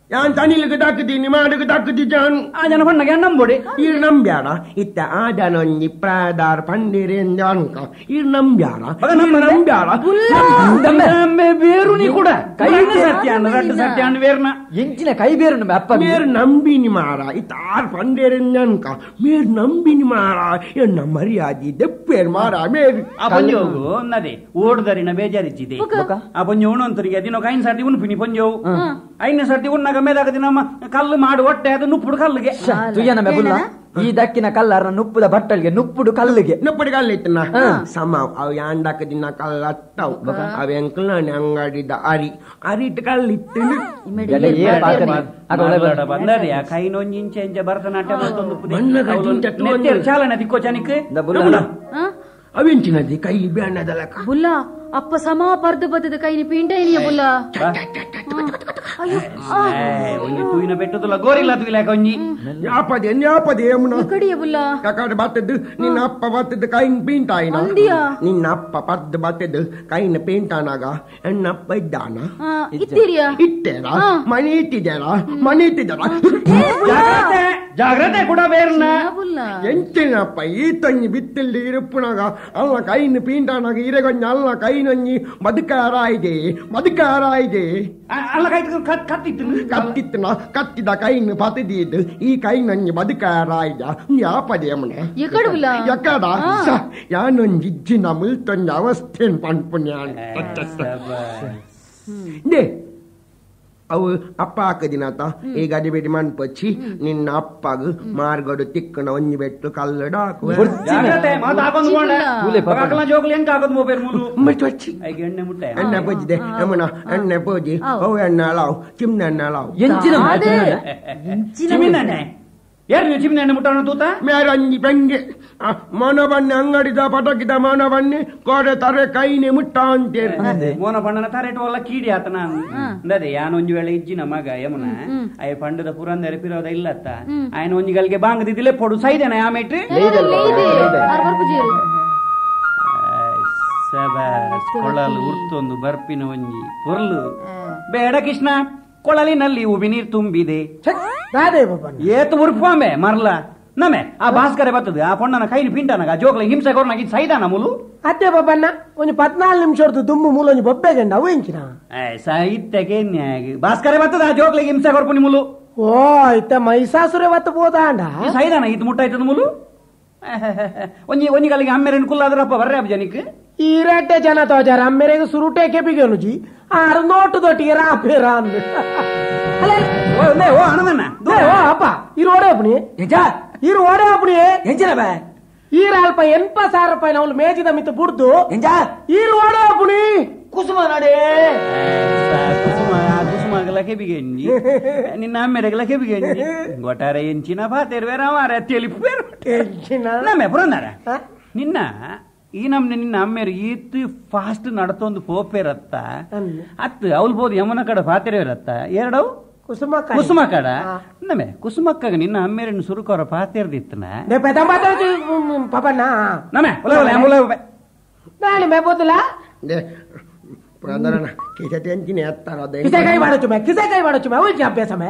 ಯಾನ್ ತನಿಲ್ಗೆ ದಕ್ಕದೀನಿ ಮಾಡಕ್ಕೆ ದಕ್ಕದಿ ಜಾನ್
ಆ ಜನ ಬಣ್ಣಗೆ ನಂಬೋಡಿ
ಇರ್ ನಂಬ್ಯಾಡ ಇತ್ತ ಆ ಜನೊಂಜಿ ಪ್ರಾದಾರ್ ಪಂಡಿರೆ ಅನ್ಕ ಇರ್ ನಂಬ್ಯಾಡ ನಂಬ್ಯಾಡ
ಬೇರು ನೀ ಕೂಡ ಕೈ ಸತ್ಯ ರಡ್ಡು ಸತ್ಯ ಬೇರ್ನ
ಎಂಚಿನ ಕೈ ಬೇರು ಅಪ್ಪ
ಮೇರ್ ನಂಬಿನಿ ಮಾರ ಇತ್ತ ಆರ್ ಪಂಡೇರೆ ಅನ್ಕ ಮೇರ್ ನಂಬಿನಿ ಮಾರ ಎನ್ನ ಮರ್ಯಾದಿ ದೆಪ್ಪೇರ್ ಮಾರ ಮೇರ್
ಆ ಪಂಜೋಗು ನದೇ ಓಡ್ದರಿನ ಬೇಜಾರಿಚ್ಚಿದೆ ಆ ಪಂಜೋ ಉಣಂತರಿಗೆ ದಿನ ಐನ್ ಸರ್ತಿ ಉಣ್ಪಿನಿ ಪಂಜೋವು ಐನ ಸರ್ತಿ ಉಣ್ಣಾಗ ಮೇಲಾಗದಿ ನಮ್ಮ ಕಲ್ಲು ಮಾಡು ಹೊಟ್ಟೆ ಅದು ನುಪ್ಪುಡು ಕಲ್ಲಿಗೆ
ತುಯ್ಯನ ಮೆಬುಲ್ಲ ಈ ದಕ್ಕಿನ ಕಲ್ಲಾರ ನುಪ್ಪುದ ಬಟ್ಟಲ್ಗೆ ನುಪ್ಪುಡು ಕಲ್ಲಿಗೆ
ನುಪ್ಪುಡು ಕಲ್ಲಿತ್ತನ ಸಮ ಅವು ಯಾನ್ ದಕ್ಕದಿನ ಕಲ್ಲತ್ತವು ಅವ ಎಂಕಲ್ನ ಅಂಗಡಿದ ಅರಿ ಅರಿಟ್ ಕಲ್ಲಿತ್ತು
ಬಂದರಿ ಆ ಕೈ ನೊಂಜಿಂಚೆ ಇಂಚೆ ಭರತನಾಟ್ಯ ಮತ್ತೊಂದು ಚಾಲನ ದಿಕ್ಕೋ ಚನಿಕ್
ಅವೆಂಚಿನದಿ ಕೈ ಬ್ಯಾಣದಲಕ
ಬುಲ್ಲ ಅಪ್ಪ ಸಮ ಪರ್ದು ಬದ್ದದ ಕೈನಿ ಪಿಂಡ ಬುಲ್ಲ
ಒಂಜಿ ತೂಯಿನ ಬೆಟ್ಟದಲ್ಲ ಗೋರಿಲ್ಲ ತೂಯಿಲಾಕ ಒಂಜಿ
ಯಾಪದೆ ಯಾಪದೆ ಯಮುನ
ಕಡಿಯ ಬುಲ್ಲ
ಕಕಡ ಬತ್ತದ್ದು ನಿನ್ನ ಅಪ್ಪ ಬತ್ತದ್ದು ಕೈನ್ ಪೀಂಟಾಯಿನ ನಿನ್ನ ಅಪ್ಪ ಪದ್ದು ಬತ್ತದ್ದು ಕೈನ ಪೀಂಟಾನಾಗ ಎನ್ನಪ್ಪ ಇದ್ದಾನ
ಇತ್ತೀರಿಯಾ
ಇಟ್ಟೇರ ಮಣಿ ಇಟ್ಟಿದ್ದೇರ ಮಣಿ ಇಟ್ಟಿದ್ದಾರ
ಜಾಗ್ರತೆ ಜಾಗ್ರತೆ ಕೂಡ ಬೇರ್ನ
ಎಂಚಿನಪ್ಪ ಈ ತಂಗಿ ಬಿತ್ತಲ್ಲಿ ಇರುಪ್ಪುನಾಗ ಅಲ್ಲ ಕೈನ ಪೀಂಟಾನಾಗ ಇರೆಗೊಂಜ ಅಲ್ಲ ಕೈನೊಂಜಿ ಬದುಕಾರಾಯಿದೆ ಬದುಕಾರಾಯಿದೆ
ಅಲ್ಲ ಕೈ ಕತ್ತಿತ್ತು
ಕತ್ತಿತ್ತನ ಕತ್ತಿದ ಕೈನ ಪತದಿದ್ದು ಈ ಕೈನೊಂಜಿ ಬದುಕಾರಾಯ್ದ ಯಾಪದೆ ಅಮ್ಮನ ಎಕಡ ಯಾನೊಂಜಿಜ್ಜಿನ ಮುಲ್ತೊಂಜ ಅವಸ್ಥೆನ್ ಪನ್ಪುಣ್ಯ ಅವು ಅಪ್ಪ ಹಾಕದಿನಾತ ಈ ಗಡಿ ಬೇಟಿ ಮನ್ಪಚ್ಚಿ ನಿನ್ನ ಅಪ್ಪಗ ಮಾರ್ಗಡು ತಿಕ್ಕನ ಒಂಜಿ ಬೆಟ್ಟು ಕಲ್ಲಡ ಎಣ್ಣೆ ಪೂಜಿದೆ ಯಮುನ ಎಣ್ಣೆ ಪೂಜಿ ಅವು ಎಣ್ಣೆ ಅಲಾವ್ ಚಿಮ್ನೆ ಎಣ್ಣೆ ಅಲಾವ್
ಚಿಮ್ನೆ ಎಣ್ಣೆ ಮುಟ್ಟ ತೂತ
ಮೇರಂಜಿ ಪೆಂಗೆ ಮೋನ ಬಣ್ಣೆ ಅಂಗಡಿದ ಪಟಕಿದ ಮೋನ ಬಣ್ಣೆ ಕೋಡೆ ತರೆ ಕೈನೆ ಮುಟ್ಟ ಅಂತೇಳಿ
ಮೋನ ಬಣ್ಣನ ತರೆಟು ಅಲ್ಲ ಕೀಡಿ ಆತನ ಅದೇ ಯಾನೊಂಜಿ ವೇಳೆ ಇಜ್ಜಿನ ಮಗ ಯಮುನ ಅಯ್ಯ ಪಂಡದ ಪುರಂದರ ಪಿರೋದ ಇಲ್ಲತ್ತ ಆಯನ ಒಂಜಿ ಗಲ್ಗೆ ಬಾಂಗದಿದ್ದಿಲ್ಲ ಪೊಡು ಸೈದೆನ ಆಮೇಟ್ರಿ ಕೊಳಲು ಉರ್ತೊಂದು ಬರ್ಪಿನ ಒಂಜಿ ಪೊರ್ಲು ಬೇಡ ಕೃಷ್ಣ ಕೊಳಲಿನಲ್ಲಿ ಉಬಿ ನೀರು ತುಂಬಿದೆ ಏತು ಉರ್ಪಾಂಬೆ ಮರ್ಲ ನಮೆ ಆ ಭಾಸ್ಕರ ಬರ್ತದೆ ಆ ಪೊಣ್ಣನ ಕೈಲಿ ಪಿಂಟನಾಗ ಜೋಗ್ಲ ಹಿಂಸೆ ಕೊರ್ನಾಗ ಸೈದಾನ ಮುಲು
ಅತ್ತೆ ಬಾಬಣ್ಣ ಒಂದು 14 ನಿಮಿಷ ದುಮ್ಮು ಮೂಲ ಒಂಜಿ ಬೊಬ್ಬೆ ಗಂಡ ಅವು ಎಂಚಿನ
ಸಾಹಿತ್ಯಕ್ಕೆ ಭಾಸ್ಕರ ಬರ್ತದ ಆ ಜೋಗ್ಲಿಗೆ ಹಿಂಸೆ ಕೊರ್ಪುನಿ ಮುಲು
ಓ ಇತ್ತ ಮೈಸಾಸುರೆ ಬತ್ತ ಬೋದಾಂಡ
ಸೈದಾನ ಇದು ಮುಟ್ಟ ಆಯ್ತದ ಮುಲು ಒಂಜಿ ಒಂಜಿ ಕಾಲಿಗೆ ಅಮ್ಮೆರೆನ್ ಕುಲ್ಲಾದ್ರಪ್ಪ ಬರ್ರೆ ಅಪ್ಪ ಜನಕ್ಕೆ
ಈ ರಟ್ಟೆ ಜನ ತೋಜಾರ ಅಮ್ಮೆರೆಗೆ ಸುರುಟೆ ಕೆಪಿಗೆನು ಜಿ ಆರು ನೋಟು ದೊಟ್ಟಿಗೆ ರಾಪೇರ ಓ ಅಪ್ಪ ಇರು ಓಡೆ ಅಪ್ಪನಿ ಇರು ಓಡೆ ಅಪ್ಪನಿ ಈರ ಅಲ್ಪ 80,000 ರೂಪಾಯಿ ನಾವು ಮೇಜಿದ ಮಿತ್ತು ಬುಡ್ದು ಈರು ಓಡೆ ಅಪ್ಪನಿ
ಕುಸುಮ ನಡೆ
ಕುಸುಮ ಕುಸುಮಗಲ ಕೆಬಿಗೆಂಜಿ ನಿನ್ನ ಅಮ್ಮೆರೆಗಲ ಕೆಬಿಗೆಂಜಿ ಗೊಟಾರೆ ಎಂಚಿನ ಬಾತೇರ್ವೇರ ಮಾರ ತೆಲಿಪು ನಮ್ಮೆ ಪುರಂದರ ನಿನ್ನ ಈ ನಮ್ನೆ ನಿನ್ನ ಅಮ್ಮೇರು ಈತ್ ಫಾಸ್ಟ್ ನಡತೊಂದು ಪೋಪೇರತ್ತ ಅತ್ತು ಅವಳು ಬೋದು ಯಮುನ ಕಡ ಪಾತೆರತ್ತ ಎರಡವು
ಕುಸುಮ
ಕುಸುಮ ಕಡ ನಮ್ಮೆ ಕುಸುಮಕ್ಕಾಗ ನಿನ್ನ ಅಮ್ಮೇರನ್ನು ಸುರುಕೋರ ಪಾತೆರ್ದಿತ್ತನ ನಮ್ಮೆ
ನಾಳೆ ಮೇ ಬೋದಲ ಕಿಸೆ ಕೈ ಮಾಡಚ್ಚು ಮೇ ಕಿಸೆ ಕೈ ಮಾಡಚ್ಚು ಮೇ ಅವಳಿಗೆ ಅಭ್ಯಾಸ ಮೇ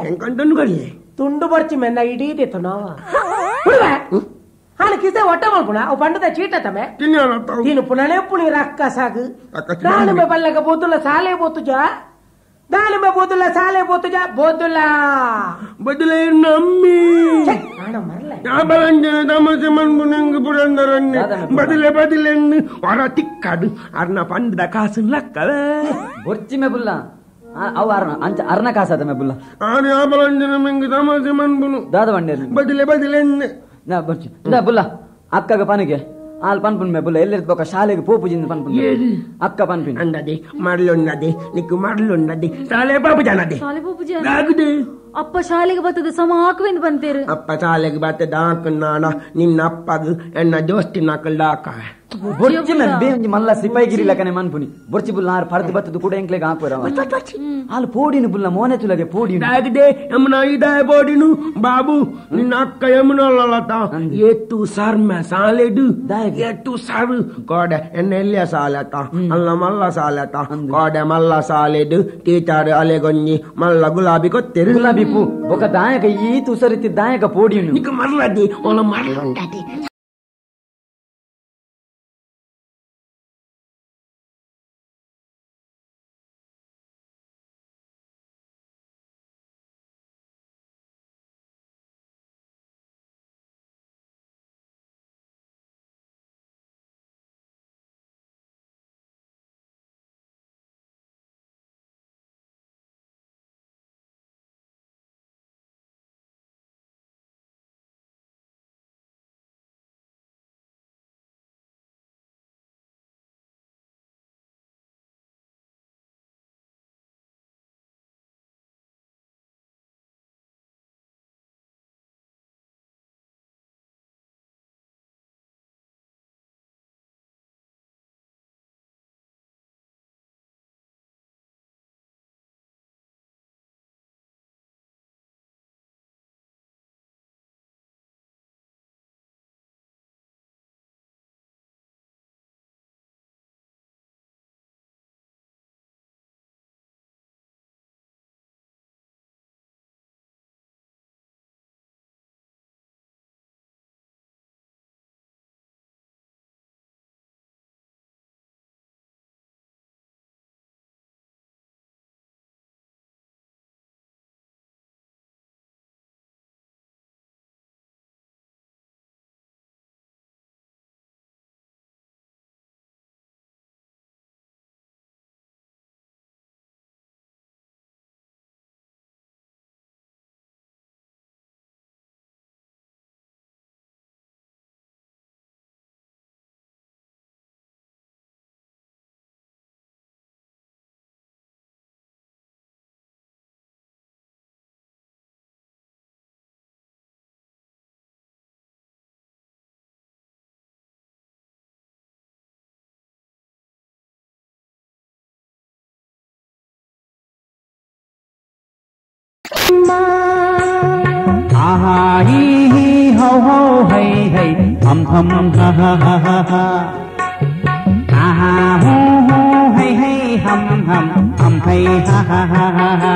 ತುಂಡು ಬರ್ಚಿ ಮೆನ್ನ ಇಡೀ ನಾವ ಹಾಲು ಕಿಸೆ ಒಟ್ಟ ಮಲ್ಪುಣ ಅವು ಪಂಡದ ಚೀಟ ತಮೆ ನೀನು ಪುನಳೆ ಪುಣಿ ರಕ್ಕ ಸಾಗು ದಾಳಿಂಬೆ ಬಲ್ಲಗ ಬೋದುಲ್ಲ ಸಾಲೆ ಬೋತುಜ ದಾಳಿಂಬೆ ಬೋದುಲ್ಲ ಸಾಲೆ ಬೋತುಜ ಬೋದುಲ್ಲ
ಬದಲೇ ನಮ್ಮಿ ಬದಲೆ ಬದಲೆನ್ನು ಹೊರ ತಿಕ್ಕಡು ಅರ್ನ ಪಂಡದ ಕಾಸು ಲಕ್ಕವೇ
ಬೊರ್ಚಿಮೆ ಬುಲ್ಲ ಅವು ಅರ್ನ ಅಂಚ ಅರ್ನ ಕಾಸದ ಮೆ ಬುಲ್ಲ ದಾದ ಬಂಡೇರು
ಬದಲೆ ಬದಲೆನ್ನು
ನಾ ಬರ್ಚಿ ಇಂದ ಬುಲ್ಲ ಅಕ್ಕಗ ಪನಿಗೆ ಆಲ್ ಪನ್ಪುನ್ ಮೇ ಬುಲ್ಲ ಎಲ್ಲಿರ್ತ ಶಾಲೆಗೆ ಪೋಪುಜಿಂದ ಪನ್ಪುನ್ ಅಕ್ಕ ಪನ್ಪಿನ್
ಅಂದದೆ ಮರಳುನ್ನದೆ ನಿಕ್ಕು ಮರಳುನ್ನದೆ ಶಾಲೆ ಬಾಬು ಜನದೆ
ಶಾಲೆ ಪೋಪುಜಿ
ಆಗುದೆ
ಅಪ್ಪ ಶಾಲೆಗೆ ಬರ್ತದೆ ಸಮ ಹಾಕುವೆಂದು ಬಂತೇರು.
ಅಪ್ಪ ಶಾಲೆಗೆ ಬರ್ತದೆ ಹಾಕಣ್ಣ, ನಿನ್ನ ಅಪ್ಪಗ ಎನ್ನ ದೋಸ್ತಿನ ಹಾಕಲ್ದಾಕ.
ಬೊರ್ಚಿ ಬೇಂಜಿ ಮಲ್ಲ ಸಿಪಾಯಿಗಿರಿ ಲಕನೆ ಮನ್ಪುನಿ ಬೊರ್ಚಿ ಬುಲ್ಲ ಆರ್ ಪರ್ದು ಬತ್ತದು ಕೂಡ ಎಂಕ್ಲೆಗ್ ಹಾಕುವರ ಆಲ್ ಪೋಡಿನು ಬುಲ್ಲ ಮೋನೆ ತುಲಗೆ ಪೋಡಿನು
ದಾಗದೆ ಯಮುನ ಇದಾಯ ಬೋಡಿನು ಬಾಬು ನಿನ್ನ ಅಕ್ಕ ಯಮುನಲ್ಲತ ಏತು ಸಾರ್ಮ ಸಾಲೆಡು ಏತು ಸಾರು ಕೋಡೆ ಎನ್ನ ಎಲ್ಲಿಯ ಸಾಲತ ಅಲ್ಲ ಮಲ್ಲ ಸಾಲತ ಕೋಡೆ ಮಲ್ಲ ಸಾಲೆಡು ಟೀಚರ್ ಅಲೆಗೊಂಜಿ ಮಲ್ಲ ಗುಲಾಬಿ ಕೊತ್ತೆರು
ಗುಲಾಬಿ ಪೂ ಬೊಕ ದಾಯಕ ಈ ತುಸರಿತಿ ದಾಯಕ ಪೋಡಿನು
ನಿಕ್ಕ ಮರ್ಲದಿ ಓಲ ಮರ್ಲುಂಡದಿ.
ಆಹಾ ಹಿ ಹಿ ಹೌ ಹೌ ಹೈ ಹೈ ಹಂ ಹಂ ಹ ಹ ಹ ಹ ಹ. ಆಹಾ ಹೂ ಹೂ ಹೈ ಹೈ ಹಂ ಹಂ ಹಂ ಹೈ ಹ ಹ ಹ ಹ ಹ.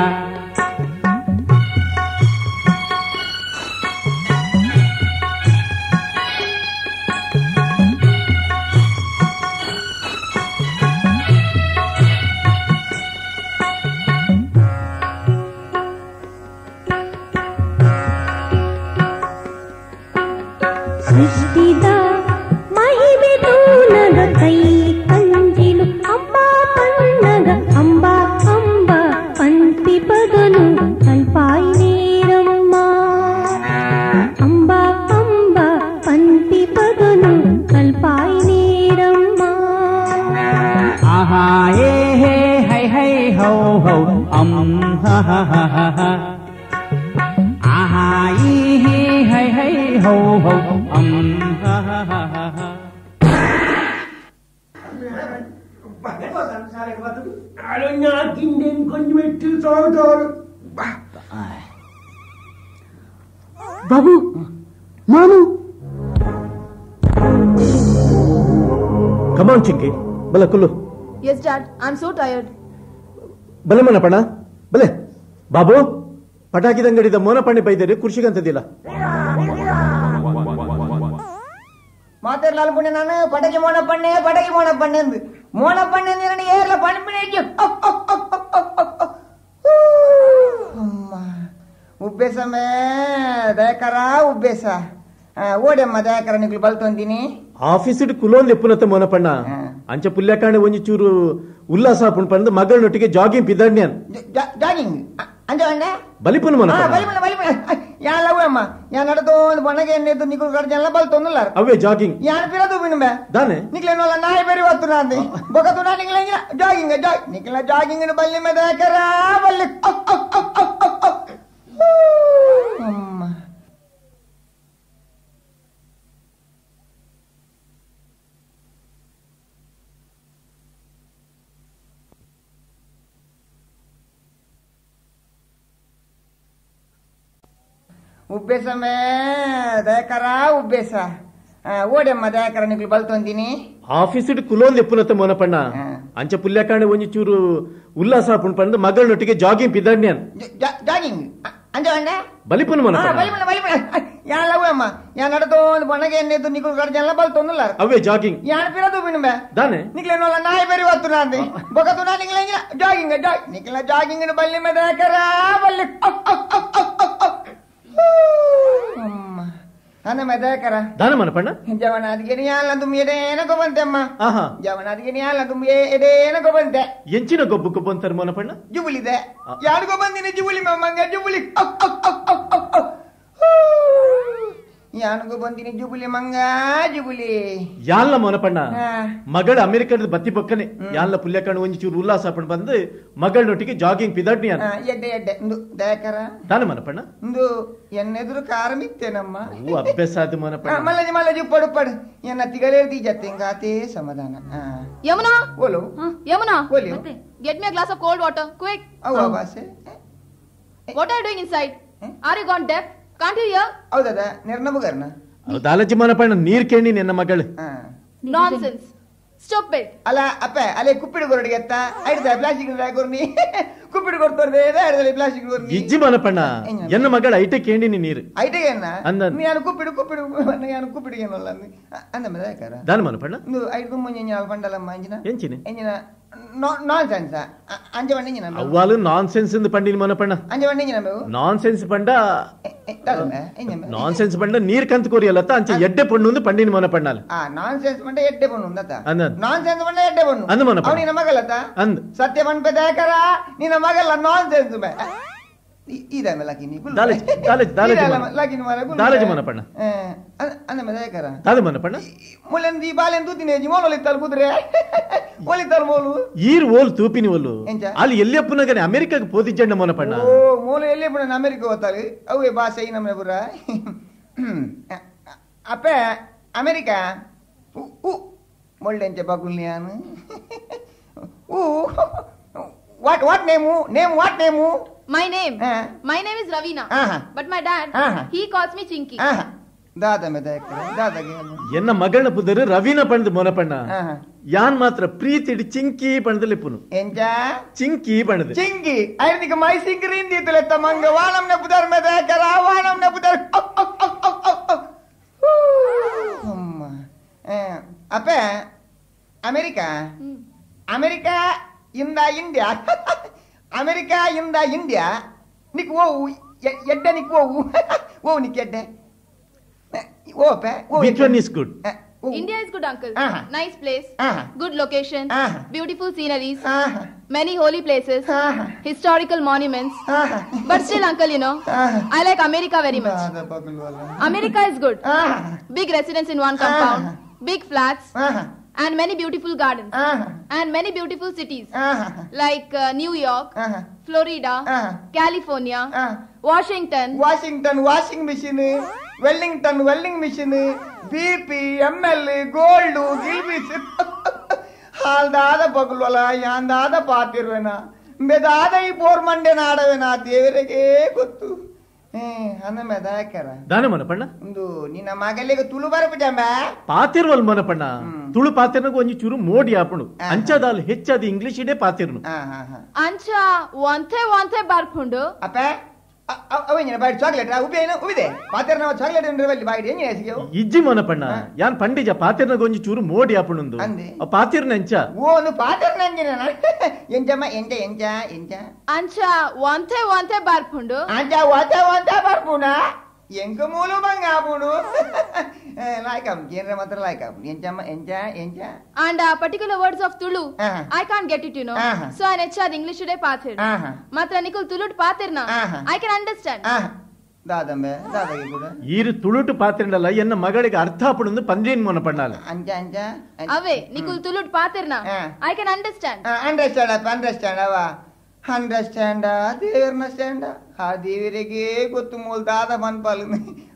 ಸೃಷ್ಟಿದ ಮಹಿಮೆ ತೂನಗ ಕೈ ಕಂಜಿಲು ಅಂಬಾ ಪನ್ನಗ ಅಂಬಾ ಅಂಬಾ ಪಂತಿ ಪದನು ಕಲ್ಪಾಯಿ ನೇರಮ್ಮ ಅಂಬಾ ಅಂಬಾ ಪಂತಿ ಪದನು ಕಲ್ಪಾಯಿ ನೇರಮ್ಮ.
ಆಹಾ ಏ ಹೇ ಹೈ ಹೈ how how ಅಂ ಹ ಹ ಹ ಹ ಹ. ಆಹಾ ಈ ಹಿ ಹೈ ಹೈ how how ಅಂ ಹ ಹ ಹ ಹ ಹ.
ಬಾಬು ಮಾನು
ಕಮಾನ್ ಚಿಂಕಿ ಬಲ Kullu.
Yes dad, I am so tired.
ಬಲೆ ಮನಪಣ ಬಲೆ ಬಾಬು ಪಟಾಕಿದಂಗಡಿದ ಮೋನಪಣ್ಣೆ ಬೈದರೆ ಕುರ್ಷಿಗಂತದಿಲ್ಲ.
ಮಾತಾಡ್ಲಾಲ್ ಪುಣ್ಯ ನಾನು ಪಟಾಕಿ ಮೋನಪ್ಪಣ್ಣೆ ಪಟಾಕಿ ಮೋನಪ್ಪಣ್ಣೆ ಅಂದು ಮೋನಪ್ಪಣ್ಣೆ ಅಂದ್ರೆ ಏರ್ಲ ಪಣಪಿಣೆ ಉಬ್ಬೇಸಮೇ ದಯಕರ ಉಬ್ಬೇಸ ಓಡಮ್ಮ ದಯಕರ ನಿಕ್ಲು ಬಲ್ತೊಂದಿನಿ
ಆಫೀಸ್ ಕುಲೋನ್ ಎಪ್ಪುನತ್ತ ಮೋನಪಣ್ಣ ಅಂಚ ಪುಲ್ಯಕಾಣೆ ಒಂಜಿ ಚೂರು ಉಲ್ಲಾಸ ಪುಣ್ ಮಗಳನ್ನೊಟ್ಟಿಗೆ ಜಾಗಿಂಗ್ ಪಿದಡ್ನ್ಯಾನ್
ಜಾಗಿಂಗ್ ಅಂಚ
ಬಲಿಪುನ ಮೋನಪಣ್ಣ
ಬಲಿಪುನ ಬಲಿಪುನ ಯಾನ್ ಲವ್ ಅಮ್ಮ ಯಾನ್ ನಡತೋಂದು ಬಣ್ಣಗೆ ಎಣ್ಣೆದ್ದು ನಿಕುಲು ಕಡಜಲ್ಲ ಬಲ್ತೊಂದುಲ್ಲಾರ
ಅವೇ ಜಾಗಿಂಗ್
ಯಾನ್ ಪಿರದು ಬಿನುಬೆ
ದಾನೆ
ನಿಕ್ಲೆನೋಲ ನಾಯಿ ಬೇರಿ ವತ್ತುನಾಂದಿ ಬೊಕತುನಾ ನಿಕ್ಲೆ ಜಾಗಿಂಗ್ ಜಾಗ್ ನಿಕ್ಲ ಜಾಗಿಂಗ್ ಬಲ್ಲಿ ಮೆ ದಯಕರ ಬಲ್ಲಿ. ಉಬ್ಬೇಸಮೇ ದಯಕರ ಉಬ್ಬೇಸ ಓಡಮ್ಮ ದಯಕರ ನಿಕ್ಲು ಬಲ್ತೊಂದಿನಿ
ಆಫೀಸ್ ಕುಲೋಂದ್ ಎಪ್ಪುನತ್ತ ಮೋನಪಣ್ಣ ಅಂಚ ಪುಲ್ಯಕಾಣೆ ಒಂಜಿ ಚೂರು ಉಲ್ಲಾಸ ಆಪುಂಡು ಪಂಡ ಮಗಳೊಟ್ಟಿಗೆ ಜಾಗಿಂಗ್ ಪಿದಾಡ್ನ್ಯಾನ್
ಜಾಗಿಂಗ್ ಅಂಚ ಪಂಡ
ಬಲಿಪುನ ಮೋನಪಣ್ಣ
ಬಲಿಪುನ ಬಲಿಪುನ ಯಾನ್ ಲವ್ವಮ್ಮ ಯಾನ್ ನಡತೊಂದು ಬೊಣಗೆ ಎನ್ನೆದ್ದು ನಿಕುಲು ಕಡಜಲ್ಲ ಬಲ್ತೊಂದುಲ್ಲಾರ
ಅವೇ ಜಾಗಿಂಗ್
ಯಾನ್ ಪಿರ ತೂಪಿನ ಬೇ
ದಾನೆ
ನಿಕ್ಲೆನೋಲ ನಾಯಿ ಬೆರಿ ವತ್ತುನಾಂದಿ ಬೊಕ ತುನಾ ನಿಕ್ಲೆ ಜಾಗಿಂಗ್ ನಿಕ್ಲ ಜಾಗಿಂಗ್ ಬಲ್ಲಿ ಮೆ ದಯಕರ ಬಲ್ಲಿ ಅಮ್ಮ ಅನ್ನ ದಯಕರ
ದಾನ ಮನಪಣ್ಣ
ಜವನಾದಿಗೆ ಯಾಲ ತುಮ್ ಎಡೇನ ಗೊಬ್ಬಂತೆ ಅಮ್ಮ ಜವನಾದಿಗೆ ಯಾಲ ತುಮ್ ಎಡೇನ ಗೊಬ್ಬಂತೆ
ಎಂಚಿನ ಗೊಬ್ಬು ಗೊಬ್ಬಂತಾರ ಮನಪಣ್ಣ
ಜುಬುಲಿದೆ ಯಾರು ಗೊಬ್ಬಂದಿನಿ ಜುಬುಲಿ ಮಮ್ಮಂಗ ಜುಬುಲಿ ಯಾನಿಗೂ ಬಂದಿನಿ ಜುಬುಲಿ ಮಂಗ ಜುಬುಲಿ
ಯಾಲ್ಲ ಮೋನಪಣ್ಣ ಮಗಳ ಅಮೆರಿಕದ ಬತ್ತಿ ಪಕ್ಕನೆ ಯಾಲ್ಲ ಪುಲ್ಯಕಣ್ಣ ಒಂಜಿ ಚೂರು ಉಲ್ಲಾಸ ಪಂಡ್ ಬಂದು ಮಗಳೊಟ್ಟಿಗೆ ಜಾಗಿಂಗ್ ಪಿದಾಡ್ನಿ
ಎಡ್ಡೆ ಎಡ್ಡೆ ಇಂದು ದಯಕರ
ದಾನ ಮನಪಣ್ಣ
ಇಂದು ಎನ್ನೆದುರು ಕಾರ ಮಿತ್ತೇನಮ್ಮ
ಓ ಅಭ್ಯಾಸ ಅದು ಮೋನಪಣ್ಣ
ಮಲ್ಲಜಿ ಮಲ್ಲಜಿ ಉಪ್ಪಡು ಉಪ್ಪಡು ಎನ್ನ ತಿಗಳೇರ್ದಿ ಜತ್ತೆ ಹಿಂಗಾತೇ ಸಮಾಧಾನ
ಯಮುನಾ
ಓಲು
ಯಮುನಾ
ಓಲಿ
get me a glass of cold water quick
ಅವ್ವ ಬಾಸೆ
what are you doing inside are you gone deaf can't you hear
ಹೌದದ ನಿರ್ನಬುಗರ್ನ
ದಾಲಜಿ ಮನಪಣ್ಣ ನೀರ್ ಕೇಣಿ ನಿನ್ನ ಮಗಳು
nonsense stop it
ಅಲ್ಲ ಅಪ್ಪ ಅಲ್ಲೇ ಕುಪ್ಪಿಡು ಕೊರಡಿಗೆ ಎತ್ತ ಐಡ್ದ ಪ್ಲಾಸ್ಟಿಕ್ ಕೊರ್ನಿ ಕುಪ್ಪಿಡು ಕೊಡ್ತೋರ್ದೆ ಐಡ್ದಲ್ಲಿ ಪ್ಲಾಸ್ಟಿಕ್ ಕೊರ್ನಿ
ಇಜ್ಜಿ ಮನಪಣ್ಣ ಎನ್ನ ಮಗಳ ಐಟೆ ಕೇಂಡಿನಿ ನೀರು
ಐಟೆ ಏನ ನಾನು ಕುಪ್ಪಿಡು ಕುಪ್ಪಿಡು ನಾನು ಕುಪ್ಪಿಡು ಏನಲ್ಲ ಅಂದ ಮದಕಾರ
ದಾನ ಮನಪಣ್ಣ
ಇಂದು ಐದು ಮುಂಜೆ ಪಂಡಲಮ್ಮ ಅಂಜಿನ
ಎಂಚಿನ
ಎಂಜಿನ ನಾನ್ಸೆನ್ಸ್ ಅಂಜ ಬಂಡಿನ
ಅವ್ವಾಲು ನಾನ್ಸೆನ್ಸ್ ಇಂದ ಪಂಡಿನ ಮನಪಣ್ಣ
ಅಂಜ ಬಂಡಿನ
ನಾನ್ಸೆನ್ಸ್ ಪಂಡ ನಾನ್ಸೆನ್ಸ್ ಪಂಡ ನೀರ್ ಕಂತ ಕೋರಿಯಲ್ಲತ್ತ ಅಂಚ ಎಡ್ಡೆ ಪಣ್ಣು ಅಂದು ಪಂಡಿನ ಮನಪಣ್ಣ
ಆ ನಾನ್ಸೆನ್ಸ್ ಪಂಡ ಎಡ್ಡೆ ಪಣ್ಣು ಅಂದತ್ತ ನಾನ್ಸೆನ್ಸ್ ಪಂಡ ಎಡ್ಡೆ ಪಣ್ಣು
ಅಂದ ಮನಪಣ್ಣ
ಅವ ನಿನ್ನ ಮಗಲತ್ತ
ಅಂದ
ಸತ್ಯ ಪಂಡ ದಯಕರ ನಿನ್ನ ಮಗಲ್ಲ ನಾನ್ಸೆನ್ಸ್ ಬೇ ಇದಾಮೆ ಲಕಿನಿ
ದಾಲಜ್ ದಾಲಜ್ ದಾಲಜ್
ಲಕಿನಿ ಮರ
ದಾಲಜ್ ಮನಪಣ್ಣ
ಅಂದ ಮೆ ದಯಕರ
ದಾದ ಮನಪಣ್ಣ
ಮೊಲೆಂದಿ ಬಾಲೆನ್ ತೂತಿನೇಜಿ ಮೋಲೊಲಿತ್ತಲ್ ಕುದುರೆ ಒಲಿತಲ್ ಮೋಲು
ಈರ್ ಓಲ್ ತೂಪಿನಿ ಓಲು ಅಲ್ಲಿ ಎಲ್ಲಿಯಪ್ಪನಗನೆ ಅಮೆರಿಕಕ್ಕೆ ಪೋದಿಜ್ಜಣ್ಣ ಮೋನಪಣ್ಣ
ಓ ಮೋಲು ಎಲ್ಲಿಯಪ್ಪನ ಅಮೆರಿಕ ಹೋತಾಳೆ ಅವೇ ಭಾಷೆ ಈ ನಮ್ಮ ಪುರ ಅಪ್ಪ ಅಮೆರಿಕ ಉ ಮೊಳ್ಳೆಂಚೆ ಬಗುಲ್ಯಾನು ಊ what what name name what name
my name my name is Raveena but my dad he calls me Chinki
ದಾದ ಮೆ ದಯಕರ ದಾದಗೆ
ಎನ್ನ ಮಗಳನ ಪುದರು ರವೀನಾ ಪಂಡ್ ಮೋನಪಣ್ಣ ಯಾನ್ ಮಾತ್ರ ಪ್ರೀತಿಡಿ ಚಿಂಕಿ ಪಂಡದಲಿಪ್ಪುನು
ಎಂಚ
ಚಿಂಕಿ ಪಂಡದು
ಚಿಂಕಿ ಐರ್ನಿಕ ಮೈ ಸಿಂಗ್ರಿ ಇಂದಿತ್ತಲೆತ್ತ ಮಂಗ ವಾನಂನ ಪುದರ್ ಮೆ ದಯಕರ ವಾನಂನ ಪುದರ್ ಅಮ್ಮ ಅಪ್ಪ ಅಮೆರಿಕ ಅಮೆರಿಕ ಇಂದ ಇಂಡಿಯಾ ಅಮೆರಿಕ ಇಂದ ಇಂಡಿಯಾ ನಿಕ್ ಓವು ಎಡ್ಡೆ ನಿಕ್ ಓವು ಓವು ನಿಕ್ ಎಡ್ಡೆ
Which one is good?
India is good, uncle. Nice place, good location, beautiful sceneries, many holy places, historical monuments. But still, uncle, you know, I like America very much. America is good. Big residence in one compound, big flats, and many beautiful gardens, and many beautiful cities, like New York, Florida, California, Washington.
Washington, washing machine. Wellington welding machine BP ML gold ಗಿಲ್ಬಿಸ್ ಹಾಲ್ದಾದ ಪಗಲೊಲ ಯಾಂದಾದ ಪಾತಿರುವೆನ ಮೆದಾದ ಈ bore ಮಂಡೆ ನಾಡವೆನ ದೇವರಿಗೆ ಗೊತ್ತು ಅಂದ ಮೆದಾಕರ
ದಾನ ಮನಪಣ್ಣ
ಒಂದು ನಿನ್ನ ಮಗಲಿಗೆ ತುಳು ಬರಪಜಂಬ
ಪಾತಿರುವಲ್ ಮನಪಣ್ಣ ತುಳು ಪಾತಿರ್ನಗ ಒಂಜಿ ಚೂರು ಮೋಡಿ ಆಪಣು ಅಂಚದಾಲ್ ಹೆಚ್ಚಾದ ಇಂಗ್ಲಿಷ್ ಇಡೇ ಪಾತಿರ್ನು
ಅಂಚ ಒಂಥೆ ಒಂಥೆ ಬರ್ಪುಂಡು
ಅಪ್ಪ ಅವೇಂಜಿನ ಬಾಯ್ಡ್ ಚಾಕ್ಲೇಟ್ ಉಪೇನ ಉಬಿದೆ ಪಾತೆರ್ನ ಚಾಕ್ಲೇಟ್ ಅಂದ್ರೆ ಬಲ್ಲಿ ಬಾಯ್ಡ್ ಎಂಜಿನ ಹೆಸಿಗೆ
ಇಜ್ಜಿ ಮೋನಪಣ್ಣ ಯಾನ್ ಪಂಡಿಜ ಪಾತೆರ್ನ ಗೊಂಜಿ ಚೂರು ಮೋಡಿ ಆಪುಣುಂದು ಆ ಪಾತೆರ್ನ ಎಂಚ
ಓ ಒಂದು ಪಾತೆರ್ನ ಎಂಜಿನ ಎಂಜಮ್ಮ ಎಂಜ ಎಂಜ ಎಂಜ
ಅಂಚ ಒಂಥೆ ಒಂಥೆ ಬರ್ಪುಂಡು
ಅಂಚ ಒಂಥೆ ಒಂಥೆ ಬರ್ಪುಣ ಎಂಕ ಮೂಲು ಬಂಗ ಆಪುಣು ಲಾಯ್ಕ್ ಕೇಂದ್ರ ಮಾತ್ರ ಲಾಯ್ಕ್ ಆಪುಣು ಎಂಜಮ್ಮ ಎಂಜ ಎಂಜ
And particular words of Tulu, I can't get it, you know. So I nechad English today pathir. Matra nikul Tulu pathirna. I can understand.
ದಾದಂಬೆ ದಾದಗೆ ಕೂಡ
ಈರು ತುಳುಟು ಪಾತಿರ್ನಲ್ಲ ಎನ್ನ ಮಗಳಿಗೆ ಅರ್ಥ ಆಪುಣಂದು ಪಂದ್ರೇನ್ ಮೋನ ಪಣ್ಣಾಲ
ಅಂಜ ಅಂಜ
ಅವೇ ನಿಕುಲ್ ತುಳುಟ್ ಪಾತಿರ್ನ I can understand.
Understand ಅಪ್ಪ ಅಂಡರ್ಸ್ಟ್ಯಾಂಡ್ ಅವ ಅಂಡರ್ಸ್ಟ್ಯಾಂಡ ದೇವರನ್ನ ಸ್ಟ್ಯಾಂಡ ಆ ದೇವರಿಗೆ ಗೊತ್ತು ಮೂಲ ದಾದ ಮನ್ಪಾಲು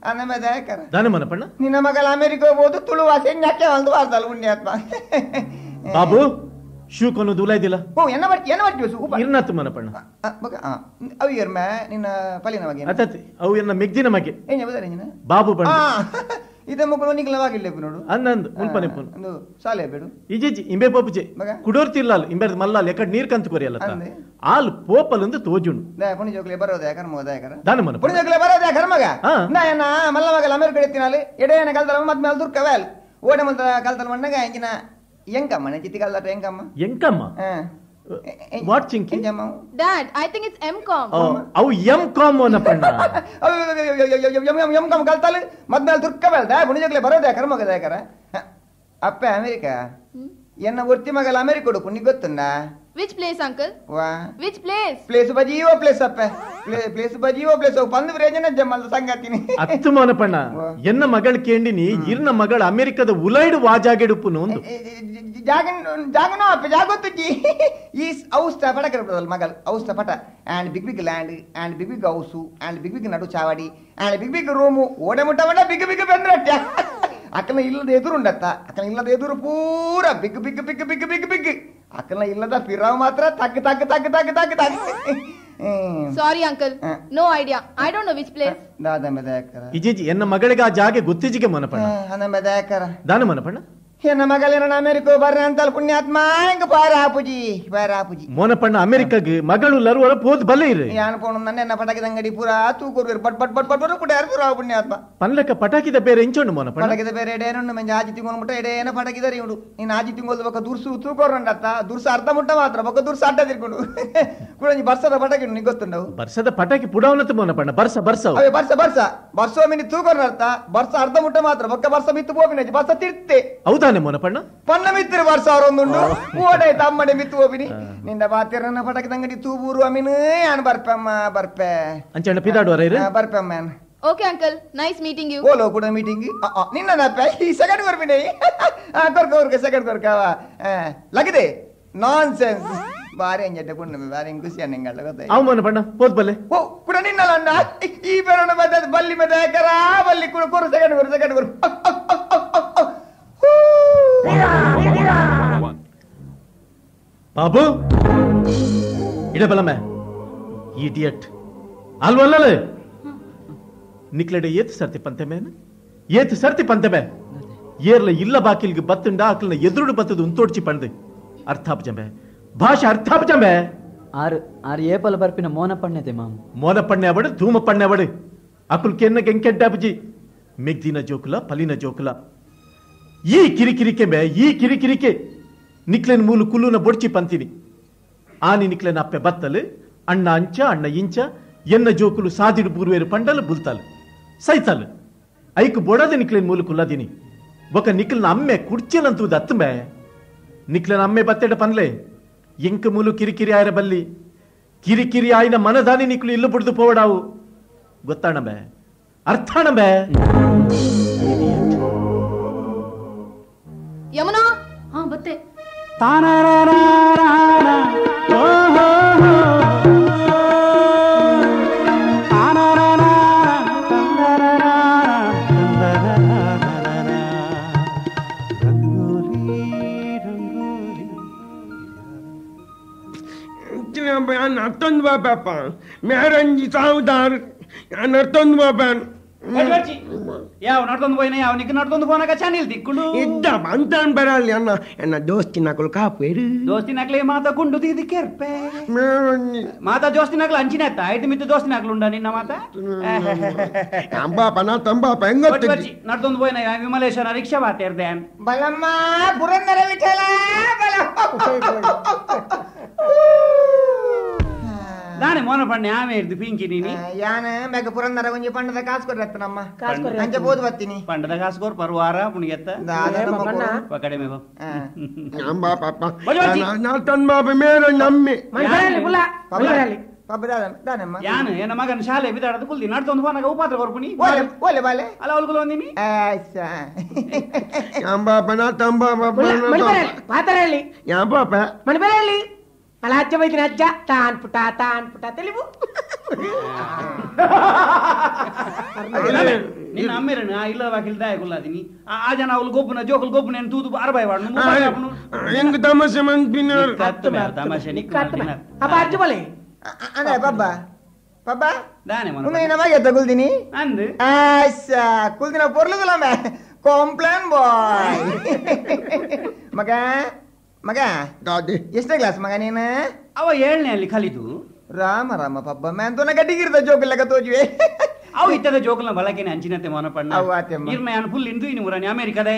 ಅನ್ನಮೆ ದಯಕರ
ದಾನ ಮನಪಣ್ಣ
ನಿನ್ನ ಮಗಳ ಅಮೆರಿಕ ಹೋಗ್ಬೋದು ತುಳು ವಾಸೆ ಯಾಕೆ ಒಂದು ವಾರದಲ್ಲಿ ಪುಣ್ಯಾತ್ಮ
ಬಾಬು Shoe ಕೊನು ದೂಲಾಯ್ದಿಲ್ಲ.
ಓ ಎನ್ನ ಬರ್ತಿ ಎನ್ನ ಬರ್ತಿ ಉಪ
ಇರ್ನತ್ತು ಮನಪಣ್ಣ.
ಅವು ಇರ್ಮ ನಿನ್ನ ಪಲಿನ ಮಗೆ
ಅತತ್ ಅವು ಎನ್ನ ಮೆಗ್ದಿನ ಮಗೆ
ಏನ ಬದರ ನಿನ್ನ
ಬಾಬು ಬಣ್ಣ
ಇದ ಮಕ್ಕಳು ನಿಗ್ಲವಾಗಿಲ್ಲ ನೋಡು
ಅನ್ನಂದು ಮುಲ್ಪನೆ ಪುನ್
ಅಂದು ಸಾಲೆ ಬೇಡು
ಇಜಿಜಿ ಇಂಬೆ ಪೋಪುಜೆ ಕುಡೋರ್ತಿಲ್ಲ ಇಂಬೆರ್ದ ಮಲ್ಲಾಲ್ ಎಕಡ್ ನೀರ್ ಕಂತು ಕೊರಿಯಲ್ಲ ಆಲ್ ಪೋಪಲ್ ಅಂದು ತೋಜುಣು
ದಾ ಪುಣಿ ಜೋಕ್ಲೆ ಬರೋದ ಕರ್ಮ ದಾಯಕರ
ದಾನ ಮನ
ಪುಣಿ ಜೋಕ್ಲೆ ಬರೋದ ಕರ್ಮಗ ನಾ ಮಲ್ಲ ಮಗಲ ಅಮೆರಿಕ ಎತ್ತಿನಾಲೆ ಎಡೆಯನ ಕಲ್ತಲ ಮತ್ ಮೇಲೆ ದುರ್ಕವೇಲ್ ಓಡೆ ಮಂತ ಕಲ್ತಲ ಮಣ್ಣಗ ಇಂಜಿನ ಎಂಕಮ್ಮ ನ ಚಿತ್ತಿ ಕಲ್ದಾಟ ಎಂಕಮ್ಮ
ಎಂಕಮ್ಮ what Chinki
Dad, I think it's M.Com.
ಅವು M.Com ಅನಪಣ್ಣ.
ಅವು M.Com ಕಲ್ತಲ ಮತ್ ಮೇಲೆ ದುರ್ಕವೇಲ್ ದಾ ಪುಣಿ ಜೋಕ್ಲೆ ಬರೋದ ಕರ್ಮಗ ದಾಯಕರ ಅಪ್ಪ ಅಮೆರಿಕ ಎನ್ನ ಒರ್ತಿ ಮಗಲ ಅಮೆರಿಕ ಕೊಡು ನಿಗ್ ಗೊತ್ತುಂಡ.
Which place, uncle?
ವಾ
Which place?
Place ಬಜೀವ place ಅಪ್ಪ ಪ್ಲೇಸ್ ಬಜೀವ ಪ್ಲೇಸ್ ಬಂದು ಪ್ರಯೋಜನ ಜಮ್ಮಲ್ ಸಂಗತಿನಿ
ಅತ್ತು ಮೋನಪಣ್ಣ ಎನ್ನ ಮಗಳ ಕೇಂಡಿನಿ ಇರ್ನ ಮಗಳ ಅಮೆರಿಕದ ಉಲೈಡು ವಾಜಾಗೆಡುಪುನು ಒಂದು
ಜಾಗನ ಜಾಗನೋ ಅಪ್ಪ ಜಾಗೊತ್ತುಜಿ ಈ ಔಸ್ತ ಪಟ ಕರಪದಲ್ ಮಗಲ್ ಔಸ್ತ ಪಟ and big big land and big big house and big big ನಡು ಚಾವಡಿ and big big room ಓಡೆ ಮುಟ್ಟ ಮಟ್ಟ ಬಿಗ್ ಬಿಗ್ ಬೆಂದ್ರಟ್ಟ ಅಕ್ಕನ ಇಲ್ಲದ ಎದುರುಂಡತ್ತ ಅಕ್ಕನ ಇಲ್ಲದ ಎದುರು ಪೂರ big big big big big big ಅಕ್ಕನ ಇಲ್ಲದ ಪಿರಾವ್ ಮಾತ್ರ ತಗ್ ತಗ್ ತಗ್ ತಗ್ ತಗ್ ತಗ್.
Sorry uncle, no idea, I don't know which place.
ದಾದ ಮೆದಾಕರ
ಇಜಿಜಿ ಎನ್ನ ಮಗಳಿಗೆ ಆ ಜಾಗೆ ಗೊತ್ತಿಜಿಗೆ ಮನಪಣ್ಣ
ಅನ ಮೆದಾಕರ
ದಾನ ಮನಪಣ್ಣ
ಎನ್ನ ಮಗಳೇನ ಅಮೆರಿಕ ಬರ್ರ ಅಂತಲ್ ಪುಣ್ಯಾತ್ಮ ಹಿಂಗ ಬಾರಾಪುಜಿ ಬಾರಾಪುಜಿ
ಮೋನಪಣ್ಣ ಅಮೆರಿಕಾಗ ಮಗಳು ಲರುವರ ಪೋದ್ ಬಲ್ಲೆ ಇರು
ಯಾನ್ ಪೋಣ ನನ್ನ ಎನ್ನ ಪಟಾಕಿದ ಅಂಗಡಿ ಪೂರಾ ತೂಕೊರು but but but but ಪುಟ ಯಾರು ಪೂರಾ ಪುಣ್ಯಾತ್ಮ
ಪನ್ಲಕ್ಕ ಪಟಾಕಿದ ಬೇರೆ ಎಂಚೋಂಡು ಮೋನಪಣ್ಣ
ಪಟಾಕಿದ ಬೇರೆ ಎಡೇನುಂಡು ಮೆಂಜ ಆಜಿ ತಿಂಗೋನು ಮುಟ್ಟ ಎಡೇನ ಪಟಾಕಿದ ಉಂಡು ನೀನು ಆಜಿ ತಿಂಗೋದು ಬೊಕ್ಕ ದುರ್ಸು ತೂಕೊರುಂಡತ್ತ ದುರ್ಸ ಅರ್ಧ ಮುಟ್ಟ ಮಾತ್ರ ಬೊಕ್ಕ ದುರ್ಸ ಅಡ್ಡ ತಿರ್ಕೊಂಡು ಕೂಡ ನೀ ಬರ್ಸದ ಪಟಾಕಿ ನಿಂಗೆ ಗೊತ್ತುಂಡವು
ಬರ್ಸದ ಪಟಾಕಿ ಪುಡಾವನತ್ತು ಮೋನಪಣ್ಣ ಬರ್ಸ ಬರ್ಸ
ಅವೇ ಬರ್ಸ ಬರ್ಸ ಬರ್ಸೋ ಮಿನಿ ತೂಕೊರು ಅರ್ಥ ಬರ್ಸ ಅರ್ಧ ಮುಟ್ಟ ಮಾತ್ರ ಬೊಕ್ಕ ಬರ್ಸ ಮಿತ್ತು ಪೋಪಿನ ಬರ್ಸ ತಿರ್ತೆ
ಹೌದಾನೆ ಮೋನಪಣ್ಣ
ಪನ್ನ ಮಿತ್ರ ವರ್ಷ ಅವರೊಂದುಂಡು ಓಡೆ ತಮ್ಮಡೆ ಮಿತ್ತು ಹೋಗಿನಿ ನಿಂದ ಬಾತಿರನ್ನ ಪಟಾಕಿ ತಂಗಡಿ ತೂಬೂರು ಅಮೀನು ಯಾನ್ ಬರ್ಪಮ್ಮ ಬರ್ಪೆ
ಅಂಚಣ್ಣ ಪಿದಾಡುವರ ಇರು
ಬರ್ಪಮ್ಮ ಯಾನ್.
Okay uncle, nice meeting you.
Ola ಕೂಡ ಮೀಟಿಂಗ್ ನಿನ್ನ ನಪ್ಪ ಈ ಸೆಕೆಂಡ್ ಕೊರ್ಪಿನಿ ಕೊರ್ಕ ಕೊರ್ಕ ಸೆಕೆಂಡ್ ಕೊರ್ಕವ ಲಗಿದೆ ನಾನ್ ಸೆನ್ಸ್ ಬಾರಿ ಅಂಜಟ್ಟೆ ಪುಣ್ಣ ಬಾರಿ ಖುಷಿ ಅನ್ನಂಗಲ್ಲ ಗೊತ್ತಾಯ್ತು
ಅವು ಮೋನಪಣ್ಣ ಪೋದ್ ಬಲ್ಲೆ
ಓ ಕೂಡ ನಿನ್ನಲ್ಲ ಈ ಬೇರಣ ಬದ್ದ ಬಲ್ಲಿ ಮದ ಕರಾ ಬಲ್ಲಿ ಕೂಡ ಕೊರು ಸೆಕೆಂಡ್ ಕೊರು ಸೆಕೆಂಡ್ ಕೊರು.
ಬಾಬು ಇಡಬಲಮ್ಮ ಇಡಿಯಟ್ ಅಲ್ವಲ್ಲ ನಿಕ್ಲೆಡೆ ಏತ್ ಸರ್ತಿ ಪಂತೆ ಮೇನ ಏತ್ ಸರ್ತಿ ಪಂತೆ ಮೇ ಏರ್ಲ ಇಲ್ಲ ಬಾಕಿಲ್ಗೆ ಬತ್ತುಂಡ ಆಕಲ್ನ ಎದುರುಡು ಬತ್ತದು ಉಂತೋಡ್ಚಿ ಪಂಡು ಅರ್ಥಾಪಜಂಬೆ ಭಾಷೆ ಅರ್ಥಾಪಜಂಬೆ
ಆರು ಆರು ಏಪಲ ಬರ್ಪಿನ ಮೋನ ಪಣ್ಣೆತೆ ಮಾಮ
ಮೋನ ಪಣ್ಣೆ ಅವಡು ಧೂಮ ಪಣ್ಣೆ ಅವಡು ಅಕುಲ್ ಕೆನ್ನ ಕೆಂಕೆಡ್ಡಾಪಜಿ ಮೆಗ್ದಿನ ಜೋಕುಲ ಪಲಿನ ಜೋಕುಲ ಈ ಕಿರಿಕಿರಿಕೆ ಮೇ ಈ ಕಿರಿಕಿರಿಕೆ ನಿಕ್ಲೆನ್ ಮೂಲು ಕುಲ್ಲುನ ಬೊಡ್ಚಿ ಪಂತೀನಿ ಆನಿ ನಿಕ್ಲೆನ ಅಪ್ಪೆ ಬತ್ತಲು ಅಣ್ಣ ಅಂಚ ಅಣ್ಣ ಇಂಚ ಎನ್ನ ಜೋಕುಲು ಸಾದಿಡು ಬೂರ್ವೇರು ಪಂಡಲು ಬುಲ್ತಾಲು ಸೈತಾಲು ಐಕು ಬೊಡದ ನಿಕ್ಲೆನ್ ಮೂಲು ಕುಲ್ಲದಿನಿ ಬೊಕ ನಿಕ್ಲನ ಅಮ್ಮೆ ಕುಡ್ಚಲಂತೂದು ಅತ್ತುಮೆ ನಿಕ್ಲನ ಅಮ್ಮೆ ಬತ್ತೆಡ ಪನ್ಲೆ ಎಂಕ ಮೂಲು ಕಿರಿಕಿರಿ ಆಯರ ಬಲ್ಲಿ ಕಿರಿಕಿರಿ ಆಯ್ನ ಮನದಾನಿ ನಿಕ್ಲು ಇಲ್ಲು ಬುಡ್ದು ಪೋವಡಾವು ಗೊತ್ತಾಣಬೆ ಅರ್ಥಾಣಬೆ.
ಯಮುನಾ ಹಾ ಬತ್ತೆ
ನರ್ತೊಂದು ಬಾಪಪ್ಪ ಮೇರಂಜಿ ಸಾವುದಾರ್ ನರ್ತೊಂದು ಬಾಪ
ಯಾವ ನಡ್ತೊಂದು ಪೋಯಿನ ಯಾವ ನಿಕ್ ನಡ್ತೊಂದು ಪೋನಾಗ ಚಾನಿಲ್ ದಿಕ್ಕುಡು
ಇದ್ದ ಅಂತಾನ್ ಬರಲ್ಲ ಅಣ್ಣ ಎನ್ನ ದೋಸ್ತಿನಕಲು ಕಾಪೇರು
ದೋಸ್ತಿನಕ್ಲೆ ಮಾತ ಗುಂಡು ದಿದಿ ಕೆರ್ಪೆ ಮಾತ ದೋಸ್ತಿನಕ್ಲು ಅಂಚಿನ ಆಯ್ತು ಮಿತ್ತು ದೋಸ್ತಿನಕ್ಲು ಉಂಡ ನಿನ್ನ ಮಾತ
ಅಂಬಾಪ ನಾ ತಂಬಾಪ ಹೆಂಗ
ನಡ್ತೊಂದು ಪೋಯಿನ ವಿಮಲೇಶ್ವರ ರಿಕ್ಷಾ ಬಾತೇರ್ದೆ
ಬಲಮ್ಮ ಪುರಂದರ ವಿಠಲ ಬಲ
ದಾನೆ ಮೋನ ಪಣ್ಣೆ ಆಮೆ ಇರ್ದು ಪಿಂಕಿ ನೀನಿ
ಯಾನ ಮೇಗ ಪುರಂದರ ಒಂಜಿ ಪಂಡದ ಕಾಸು ಕೊಡ್ರತ್ತನಮ್ಮ ಅಂಚ ಬೋದು ಬತ್ತೀನಿ
ಪಂಡದ ಕಾಸು ಕೊರ್ ಪರ್ವಾರ ಪುಣಿಗೆತ್ತ ಕಡಿಮೆ
ಅಂಬಾಪ ನಾ ಮೇರ ನಮ್ಮೆ
ಯಾನು ಎನ್ನ ಮಗನ ಶಾಲೆ ಬಿದಾಡದ ಕುಲ್ದಿ ನಡ್ತೊಂದು ಫೋನಾಗ ಉಪಾತ್ರ ಕೊರ್ಪುನಿ
ಓಲೆ ಓಲೆ ಬಾಲೆ
ಅಲ್ಲ ಅವಲ್ಗುಲ ಒಂದಿನಿ
ಅಂಬಾಪ ನಾ ತಂಬಾಪ
ಪಾತರಲ್ಲಿ
ಯಾಂಬಾಪ
ಮಣಿಬರಲ್ಲಿ ಅಲ್ಲ ಅಜ್ಜ ಬೈದಿನ ಅಜ್ಜ ತಾನ್ ಪುಟ ತಾನ್ ಪುಟ ತೆಲಿವು.
ನಿನ್ನ ಅಮ್ಮೇರನ ಇಲ್ಲ ವಾಕಿಲ್ ದಾಯಕುಲ್ಲಾದಿನಿ ಆ ಜನ ಅವಳು ಗೊಬ್ಬನ ಜೋಕುಲ್ ಗೊಬ್ಬನ ತೂದು ಅರಬಾಯ್ ವಾಡ್ನು
ಎಂಗ್ ತಮಾಷೆ ಮಂಪಿನ
ತಮಾಷೆ ನಿಕ್ಕ
ಅಪ್ಪ ಅಜ್ಜ ಬಲೆ
ಅದೇ ಪಬ್ಬ ಪಬ್ಬ
ದಾನೆ ಮನ
ಉಂದೆ ನಮಗೆ ತಗುಲ್ದಿನಿ
ಅಂದು
ಆಶಾ ಕುಲ್ದಿನ ಪೊರ್ಲುದಲ್ಲ ಮೇ ಕಾಂಪ್ಲೇನ್ ಬಾಯ್ ಮಗ ಮಗ
ದಾದಿ
ಎಷ್ಟನೇ ಕ್ಲಾಸ್ ಮಗ ನೀನು
ಅವ ಏಳನೇ ಅಲ್ಲಿ ಕಲಿತು
ರಾಮ ರಾಮ ಪಬ್ಬ ಮ್ಯಾನ್ ತೋನ ಗಡ್ಡಿಗಿರ್ದ ಜೋಕುಲ್ಲಕ ತೋಜುವೆ
ಅವು ಇತ್ತದ ಜೋಕುಲ್ನ ಬಳಕೆನೆ ಅಂಚಿನತೆ ಮೋನಪಣ್ಣ
ಅವ್ ಆತೆಮ್ಮ.
ಇರ್ನ ಯಾನ್ ಫುಲ್ ಇಂದು ಇನಿ ಮುರಾನಿ ಅಮೆರಿಕದ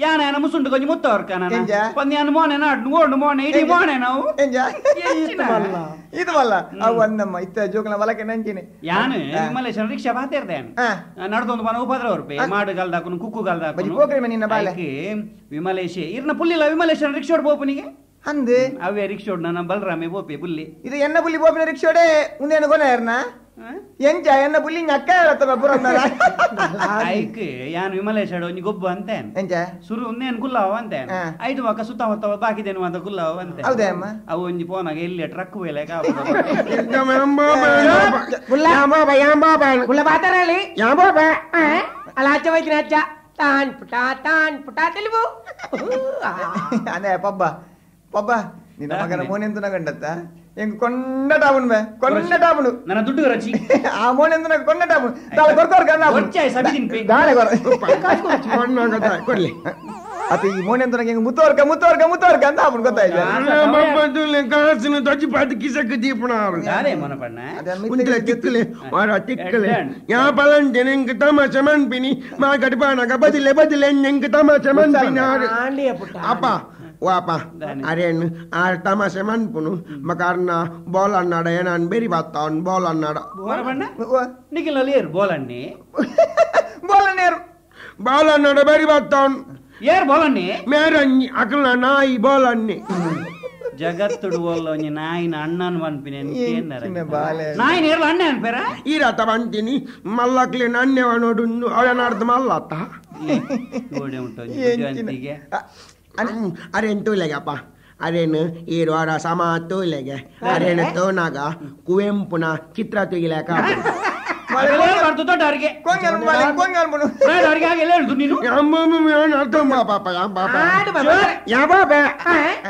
ಯಾನ ಯಾನ ಮುಸುಂಡು ಕೊಂಚ ಮುತ್ತವರ್ಕ ನಾನು
ಎಂಜ?
ಪಂದ್ ಯಾನ ಮೋನೆ ನಾಡ್ ಓಡು ಮೋನೆ ಇಡೀ ಮೋನೆ ನಾವು
ಎಂಜ ಇದು ಮಲ್ಲ ಅವ್ ಅಂದಮ್ಮ ಇತ್ತ ಜೋಕುಲ ಬಳಕೆ ನಂಚಿನೆ
ಯಾನು ವಿಮಲೇಶನ ರಿಕ್ಷಾ ಬಾತೇರ್ದೆ ಯಾನು ನಡ್ದೊಂದು ಮನ ಉಪದ್ರ ರೂಪಾಯಿ ಮಾಡು ಗಲ್ದಾಕುನು ಕುಕ್ಕು
ಬಜಿ
ಗಲ್ದಾಕುನು
ಪೋಕ್ರಿ ಮೆ ನಿನ್ನ ಬಾಲೆ.
ಐಕೆ ವಿಮಲೇಶ್ ಇರ್ನ ಪುಲ್ಲಿಲ್ಲ ವಿಮಲೇಶನ ರಿಕ್ಷೋಡ್ ಬೋಪನಿಗೆ
ಅಂದು
ಅವೇ ರಿಕ್ಷೋಡ್ ನನ್ನ ಬಲರಾಮೆ ಬೋಪೆ ಬುಲ್ಲಿ
ಇದು ಎನ್ನ ಬುಲ್ಲಿ ಬೋಪಿನ ರಿಕ್ಷೋಡೆ ಉಂದೇನು ಕೊನೆಯರ್ನ ಎಂಚ ಎನ್ನ ಬುಲ್ಲಿ ಅಕ್ಕ ಹೇಳತ್ತ ಪುರಂದರ
ಐಕ್ ಯಾನು ವಿಮಲೇಶ್ ಒಂಜಿ ಗೊಬ್ಬು ಅಂತೆ
ಎಂಚ
ಸುರು ಉಂದೇನು ಕುಲ್ಲಾವ ಅಂತೆ ಐದು ಮಕ್ಕ ಸುತ್ತ ಹೊತ್ತವ ಬಾಕಿದೇನು ಅಂತ ಕುಲ್ಲಾವ ಅಂತೆ
ಹೌದೇ ಅಮ್ಮ
ಅವು ಒಂಜಿ ಪೋನಾಗ ಎಲ್ಲಿ ಟ್ರಕ್ ವೇಲೆ
ಗುಲ್ಲ ಬಾತಾರಳಿ ಅಲ್ಲ ಅಚ್ಚ ವೈದ್ಯನ ಅಚ್ಚ ತಾನ್ ಪುಟ ತಾನ್ ಪುಟ తెలుವು
ಅದೇ ಪಬ್ಬ ಪಬ್ಬ ನಿನ್ನ ಮಗನ ಮೋನೆಂದು ನಗಂಡತ್ತ ಎಂಗ್ ಕೊಂಡ ಟಾಬುನು ಬೇ ಕೊಂಡ ಟಾಬುನು
ನನ್ನ ದುಡ್ಡು ರಚಿ
ಆ ಮೋನೆಂದು ನಗ ಕೊಂಡ ಟಾಬುನು ದಾಳೆ ಕೊರ್ಕೊರ್ ಕನ್ನ
ಒಚ್ಚಾಯ್ ಸಬಿ ದಿನ್ಪೆ
ದಾಳೆ ಕೊರ
ಕೊಡ್ಲಿ
ಅತ ಈ ಮೋನೆಂದು ನಗ ಎಂಗ್ ಮುತ್ತೋರ್ಕ ಮುತ್ತೋರ್ಕ ಮುತ್ತೋರ್ಕ ಅಂತ ಆಪುನು ಗೊತ್ತಾಯ್ತು
ಬಬ್ಬದುಲೆ ಕಾಸಿನ ದೊಜ್ಜಿ ಪಾಟ್ ಕಿಸಕ್ ದೀಪಣ
ದಾರೆ ಮೋನಪಣ್ಣ
ಉಂಟಲ ತಿಕ್ಕಲೆ ವಾರ ತಿಕ್ಕಲೆ ಯಾ ಪಲಂಟೆ ನಿಂಗೆ ತಮಾಷೆ ಮನ್ಪಿನಿ ಮಾ ಗಡಿಪಾನಗ ಬದಿಲೆ ಬದಿಲೆ ನಿಂಗೆ ತಮಾಷೆ ಮನ್ಪಿನಿ ಅಪ್ಪ ವಾಪ ಅರೇನ್ ಆರ್ ತಮಾಷೆ ಮನ್ಪುನು ಮಕಾರ್ನ ಬಾಲ್ ಅನ್ನಾಡ ಏನಾನ್ ಬೇರಿ ಬಾತ್ತಾವನ್ ಬಾಲ್ ಅನ್ನಾಡ
ಮೋನಪಣ್ಣ ನಿಖಿಲ್ ಏರು ಬೋಲಣ್ಣಿ
ಬೋಲಣ್ಣೇರು
ಬಾಲ್ ಅನ್ನಾಡ ಬೇರಿ ಬಾತ್ತಾವನ್
ಏರ್ ಬೋಲಣ್ಣಿ
ಮೇರಣ್ಣಿ ಅಕಲ್ನ ನಾಯಿ ಬೋಲಣ್ಣಿ
ಜಗತ್ತುಡು ಬೋಲೊಂಜಿ ನಾಯಿನ ಅಣ್ಣನ್ ಪನ್ಪಿನಿ ನಾಯಿನ ಏರ್ಲ ಅಣ್ಣೆ ಅನ್ಪೇರ
ಈರತ ಬಂತೀನಿ ಮಲ್ಲಕ್ಲೆ ನನ್ನೆವ ನೋಡು ಅವನಾಡ್ದು ಮಲ್ಲತ್ತ
ಗೋಡೆ ಉಂಟು ಬುದ್ಧಿವಂತಿಗೆ
ಅರೇನು ತೂಲೆಗಪ್ಪ ಅರೇನು ಏರು ವಾರ ಸಮ ತೂಲೆಗೆ ಅರೇನು ತೋನಾಗ ಕುವೆಂಪುನ ಚಿತ್ರ ತುಗಿಲೇಕ
ದೊಡ್ಡವರಿಗೆ ನೀನು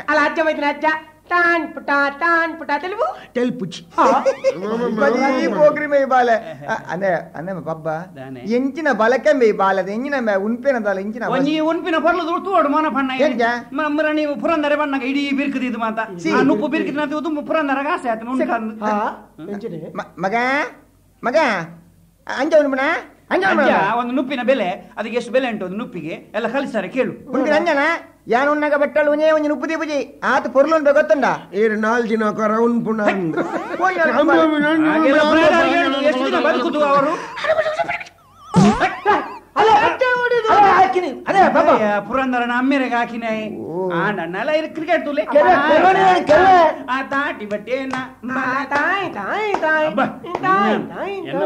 ಅಲ್ಲ ಅಜ್ಜ ವೈದ್ಯನ ಅಜ್ಜ ತಾನ್ ಪುಟ ತಾನ್ ಪುಟ తెలుವು
తెలుపుచి
ಪೋಕ್ರಿ ಮೇ ಬಾಲೆ ಅದೇ ಅದೇ ಪಬ್ಬ ಎಂಚಿನ ಬಲಕೆ ಮೇ ಬಾಲೆ ಎಂಜಿನ ಮೇ ಉನ್ಪಿನ ದಾಲ ಎಂಚಿನ
ಒಂಜಿ ಉನ್ಪಿನ ಪರ್ಲು ತೂಡು ಮೋನ ಪಣ್ಣ ಮರ ನೀವು ಪುರಂದರ ಬಣ್ಣಗ ಇಡೀ ಬಿರ್ಕದಿದ್ದು ಮಾತ ಆ ನುಪ್ಪು ಬಿರ್ಕಿದ ತುಂಬ ಪುರಂದರ ಆಸೆ ಆಯ್ತು ಉನ್ಕಂದು
ಮಗ ಮಗ ಅಂಜ ಉನ್ಪಣ ಅಂಜ
ಒಂದು ನುಪ್ಪಿನ ಬೆಲೆ ಅದಕ್ಕೆ ಎಷ್ಟು ಬೆಲೆ ಉಂಟು ಒಂದು ನುಪ್ಪಿಗೆ ಎಲ್ಲ ಕಲಿಸಾರೆ ಕೇಳು
ಉನ್ಪಿನ ಅಂಜನ ಯಾನ್ ಉನ್ನಾಗ ಬೆಟ್ಟಳು ಒಂಜೇ ಒಂಜಿ ಉಪ್ಪು ದೀಪುಜಿ ಆತ ಪೊರ್ಲು ಉಂಟು ಗೊತ್ತುಂಡ
ಏರು ನಾಲ್ ದಿನ ಕೊರ ಉನ್ಪುಣ
ಎಷ್ಟು ದಿನ ಬದುಕುದು ಅವರು ಪುರಂದರನ ಅಮ್ಮೆರೆಗೆ ಹಾಕಿನ ಆಂಡಣ್ಣಲ್ಲ ಇದು ಕ್ರಿಕೆಟ್ ತುಲೆ ಆ ತಾಟಿ ಬಟ್ಟೆ ಎನ್ನ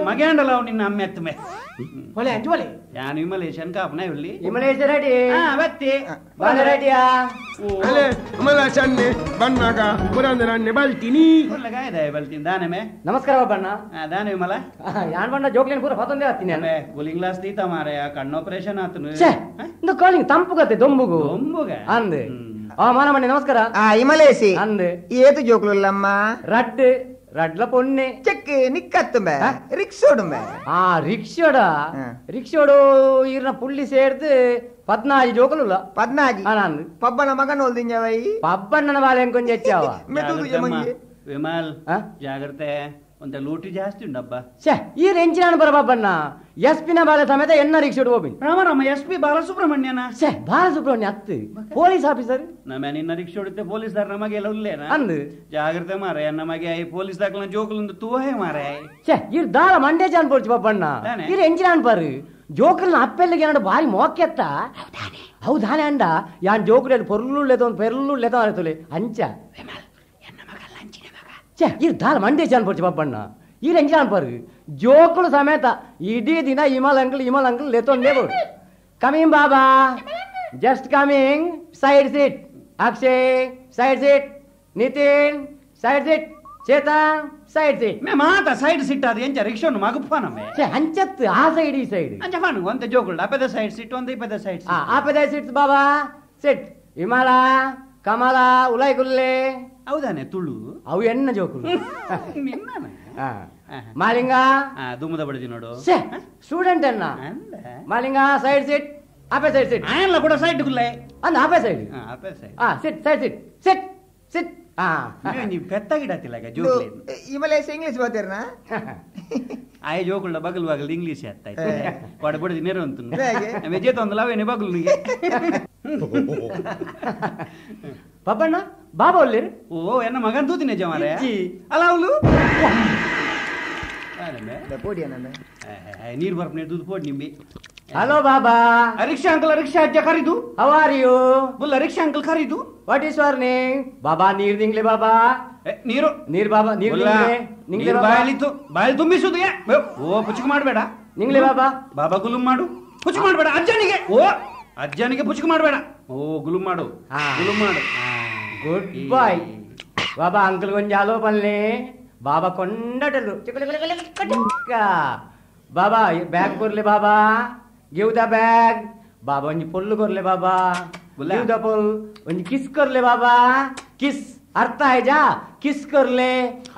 ಮಗಂಡಲ್ಲ ಅವ್ ನಿನ್ನ ಅಮ್ಮೆ ಅತ್ತಮೆ
ಒಲೆ ಅಂಜು ಒಲೆ
ಯಾನು ವಿಮಲೇಶನ್ ಕಾಪನ ಇಲ್ಲಿ
ವಿಮಲೇಶ ರೆಡ್ಡಿ
ಬತ್ತಿ
ಬಾಲ ರೆಡ್ಡಿಯಾ
ಅಲೆ ವಿಮಲೇಶನ್ನೆ ಬನ್ನಾಗ ಪುರಂದರನ್ನೆ ಬಲ್ತೀನಿ
ಗಾಯದ ಬಲ್ತೀನಿ ದಾನಮೆ
ನಮಸ್ಕಾರ ಬಣ್ಣ
ದಾನ ವಿಮಲ
ಯಾನ್ ಬಣ್ಣ ಜೋಕ್ಲೇನ್ ಪೂರ ಹೊತ್ತೊಂದೇ ಹತ್ತೀನಿ
ಕೂಲಿಂಗ್ ಗ್ಲಾಸ್ ತೀತ ಮಾರಾಯ ಕಣ್ಣು ಆಪರೇಷನ್ ಆತನು
ಇಂದು ಕಾಲಿಂಗ್ ತಂಪುಗತ್ತೆ ದೊಂಬುಗು
ದೊಂಬುಗ
ಅಂದೆ ಆ ಮಾನಮಣ್ಣೆ ನಮಸ್ಕಾರ
ಆ ಇಮಲೇಸಿ
ಅಂದೆ
ಏತು ಜೋಕ್ಲುಲ್ಲಮ್ಮ
ರಡ್ಡು ರಡ್ಲ ಪೊನ್ನೆ
ಚೆಕ್ ನಿಕ್ಕತ್ತುಂಬೆ ರಿಕ್ಷೋಡುಂಬೆ
ಆ ರಿಕ್ಷೋಡ ರಿಕ್ಷೋಡು ಈರ್ನ ಪುಳ್ಳಿ ಸೇರ್ದು ಪದ್ನಾಜಿ ಜೋಕಲುಲ್ಲ
ಪದ್ನಾಜಿ
ನಾನು
ಪಬ್ಬನ ಮಗನ ಹೊಲ್ದಿಂಜವೈ
ಪಬ್ಬಣ್ಣನ ಬಾಲೆ ಕೊಂಚ ಹೆಚ್ಚಾವ
ವಿಮಲ್ ಜಾಗ್ರತೆ ಒಂದ ಲೂಟಿ ಜಾಸ್ತಿ ಉಂಡಬ್ಬ
ಛೇ ಈ ರೆಂಚಿನ ಬರ ಬಾಬಣ್ಣ ಎಸ್ ಪಿನ ಬಾಲೆ ಸಮೇತ ಎನ್ನ ರಿಕ್ಷೋಡು ಹೋಗಿನಿ
ರಾಮ ರಾಮ ಎಸ್ ಪಿ ಬಾಲಸುಬ್ರಹ್ಮಣ್ಯನ
ಛೇ ಬಾಲಸುಬ್ರಹ್ಮಣ್ಯ ಅತ್ತು ಪೊಲೀಸ್ ಆಫೀಸರ್
ನಮ್ಮ ನಿನ್ನ ರಿಕ್ಷಾ ಹೊಡಿತೆ ಪೊಲೀಸ್ ದಾರ ನಮಗೆಲ್ಲ ಉಲ್ಲೇನ
ಅಂದು
ಜಾಗ್ರತೆ ಮಾರಾಯ ನಮಗೆ ಈ ಪೊಲೀಸ್ ದಾಖಲ ಜೋಕುಲೊಂದು ತೂಹೆ ಮಾರಾಯ
ಛೇ ಇರ್ ದಾರ ಮಂಡ್ಯ ಜಾನ್ ಪೋಡ್ಚು ಬಾಬಣ್ಣ ಇರ್ ಎಂಚಿನ ಅನ್ಪಾರು ಜೋಕುಲ್ನ ಅಪ್ಪೆಲ್ಲಿಗೆ ಏನಾಡು ಭಾರಿ ಮೋಕೆತ್ತ ಹೌದಾನೆ ಅಂಡ ಯಾನ್ ಜೋಕುಲೇನು ಪೊರ್ಲು ಪೆರ್ಲು ಲೆತ ತುಲೆ ಅಂಚ ಛೇ ಇರ್ ದಾರ ಮಂಡ್ಯ ಜಾನ್ ಪೋಡ್ಚು ಬಾಬಣ್ಣ ಇರ್ ಎಂಚಿನ ಅನ್ಪಾರು ಜೋಕುಲು ಸಮೇತ ಇಡೀ ದಿನ ಇಮಲ್ ಅಂಕಲ್ ಇಮಲ್ ಅಂಕಲ್ ಲೆತ್ತೊಂದೇ ಬೋಡು coming Baba just coming side seat Akshay side seat Nitin side seat
Chetan side seat
May ಮಾತ ಸೈಡ್ ಸಿಟ್ ಅದು ಎಂಚ ರಿಕ್ಷಾನು ಮಗುಪ್ಪಾನಮೆ
ಅಂಚತ್ ಆ ಸೈಡ್ ಈ ಸೈಡ್
ಅಂಚ ಫಾನು ಒಂತೆ ಜೋಕುಲ್ಡ ಅಪೆದ ಸೈಡ್ ಸಿಟ್ ಒಂತೆ ಇಪೆದ ಸೈಡ್ ಸಿಟ್
ಆಪೆದ ಸಿಟ್ಸ್ ಬಾಬಾ ಸಿಟ್ ವಿಮಲ ಕಮಲ ಉಲೈ ಕುಲ್ಲೆ
ಹೌದಾನೆ ತುಳು
ಅವು ಎಣ್ಣ ಜೋಕುಲು
ನಿನ್ನನೆ
ಮಾಲಿಂಗ
ದುಮ್ಮದ ಬಡದಿ ನೋಡು
ಸ್ಟೂಡೆಂಟ್ ಅನ್ನ ಮಾಲಿಂಗ ಸೈಡ್ ಸಿಟ್ ಆಪೆ ಸೈಡ್ ಸಿಟ್
ಆಯನ್ಲ ಕೂಡ ಸೈಡ್ ಕುಲ್ಲೆ
ಅಂದ ಆಪೆ ಸೈಡ್
ಆಪೆ ಸೈಡ್
ಆ sit side sit sit sit ಆ
ನೀ ಪೆತ್ತ ಗಿಡತಿಲ್ಲಗ ಜೋಕುಲೆ
ಇಮಲೇಶ ಇಂಗ್ಲಿಷ್ ಬಾತೇರ್ನಾ
ಆಯ ಜೋಕುಳ್ಳ ಬಗಲ್ ಬಗಲ್ ಇಂಗ್ಲಿಷ್ ಅತ್ತಾಯ್ತು ಕೊಡ ಬಡದಿ ನೇರ ಅಂತು ಮೆಜೆ ತೊಂದಲ ಅವೇನೆ ಬಗಲು ನಿಗೆ
ಪಪ್ಪಣ್ಣ ಬಾಬಾ ಒಲ್ಲೇರು
ಓ ಎನ್ನ ಮಗನ್ ತೂತಿನ ಜಮಾರೆ ಅಲ್ಲ ಅವಳು ನೀರು ಬರ್ಪನೆ ದೂದ್ ಪೋಡ್ ನಿಂಬಿ
ಹಲೋ ಬಾಬಾ
rickshaw uncle rickshaw ಅಜ್ಜ ಕರೀದು
how are you
ಬುಲ್ಲ rickshaw uncle ಕರೀದು
what is your name ಬಾಬಾ ನೀರ್ ನಿಂಗ್ಲೆ ಬಾಬಾ
ನೀರು
ನೀರ್ ಬಾಬಾ ನೀರ್ ನಿಂಗ್ಲೆ
ಬಾಯಲಿತ್ತು ಬಾಯಲ್ಲಿ ತುಂಬಿಸುದು ಓ ಪುಚುಕು ಮಾಡಬೇಡ
ನಿಂಗ್ಲೆ ಬಾಬಾ
ಬಾಬಾ ಗುಲುಂ ಮಾಡು ಪುಚುಕು ಮಾಡಬೇಡ ಅಜ್ಜನಿಗೆ ಓ ಅಜ್ಜನಿಗೆ ಪುಚುಕು ಮಾಡಬೇಡ ಓ ಗುಲುಂ ಮಾಡು ಗುಲುಂ ಮಾಡು
ಗುಡ್ ಬಾಯ್ ಬಾಬಾ ಅಂಕಲ್ ಕೊಂಚ ಹಲೋ ಪನ್ಲೆ ಬಾಬಾ ಕೊಂಡಟಲು ಬಾಬಾ ಬ್ಯಾಗ್ ಕೊರ್ಲೆ ಬಾಬಾ give the bag ಬಾಬಾ ಒಂಜಿ ಪೊಲ್ಲು ಕೊರ್ಲೆ ಬಾಬಾ ಗಿವ್ the ಪೊಲ್ ಒಂಜಿ ಕಿಸ್ ಕೊರ್ಲೆ ಬಾಬಾ ಕಿಸ್ ಅರ್ಥ ಆಯ್ಜಾ ಕಿಸ್ ಕೊರ್ಲೆ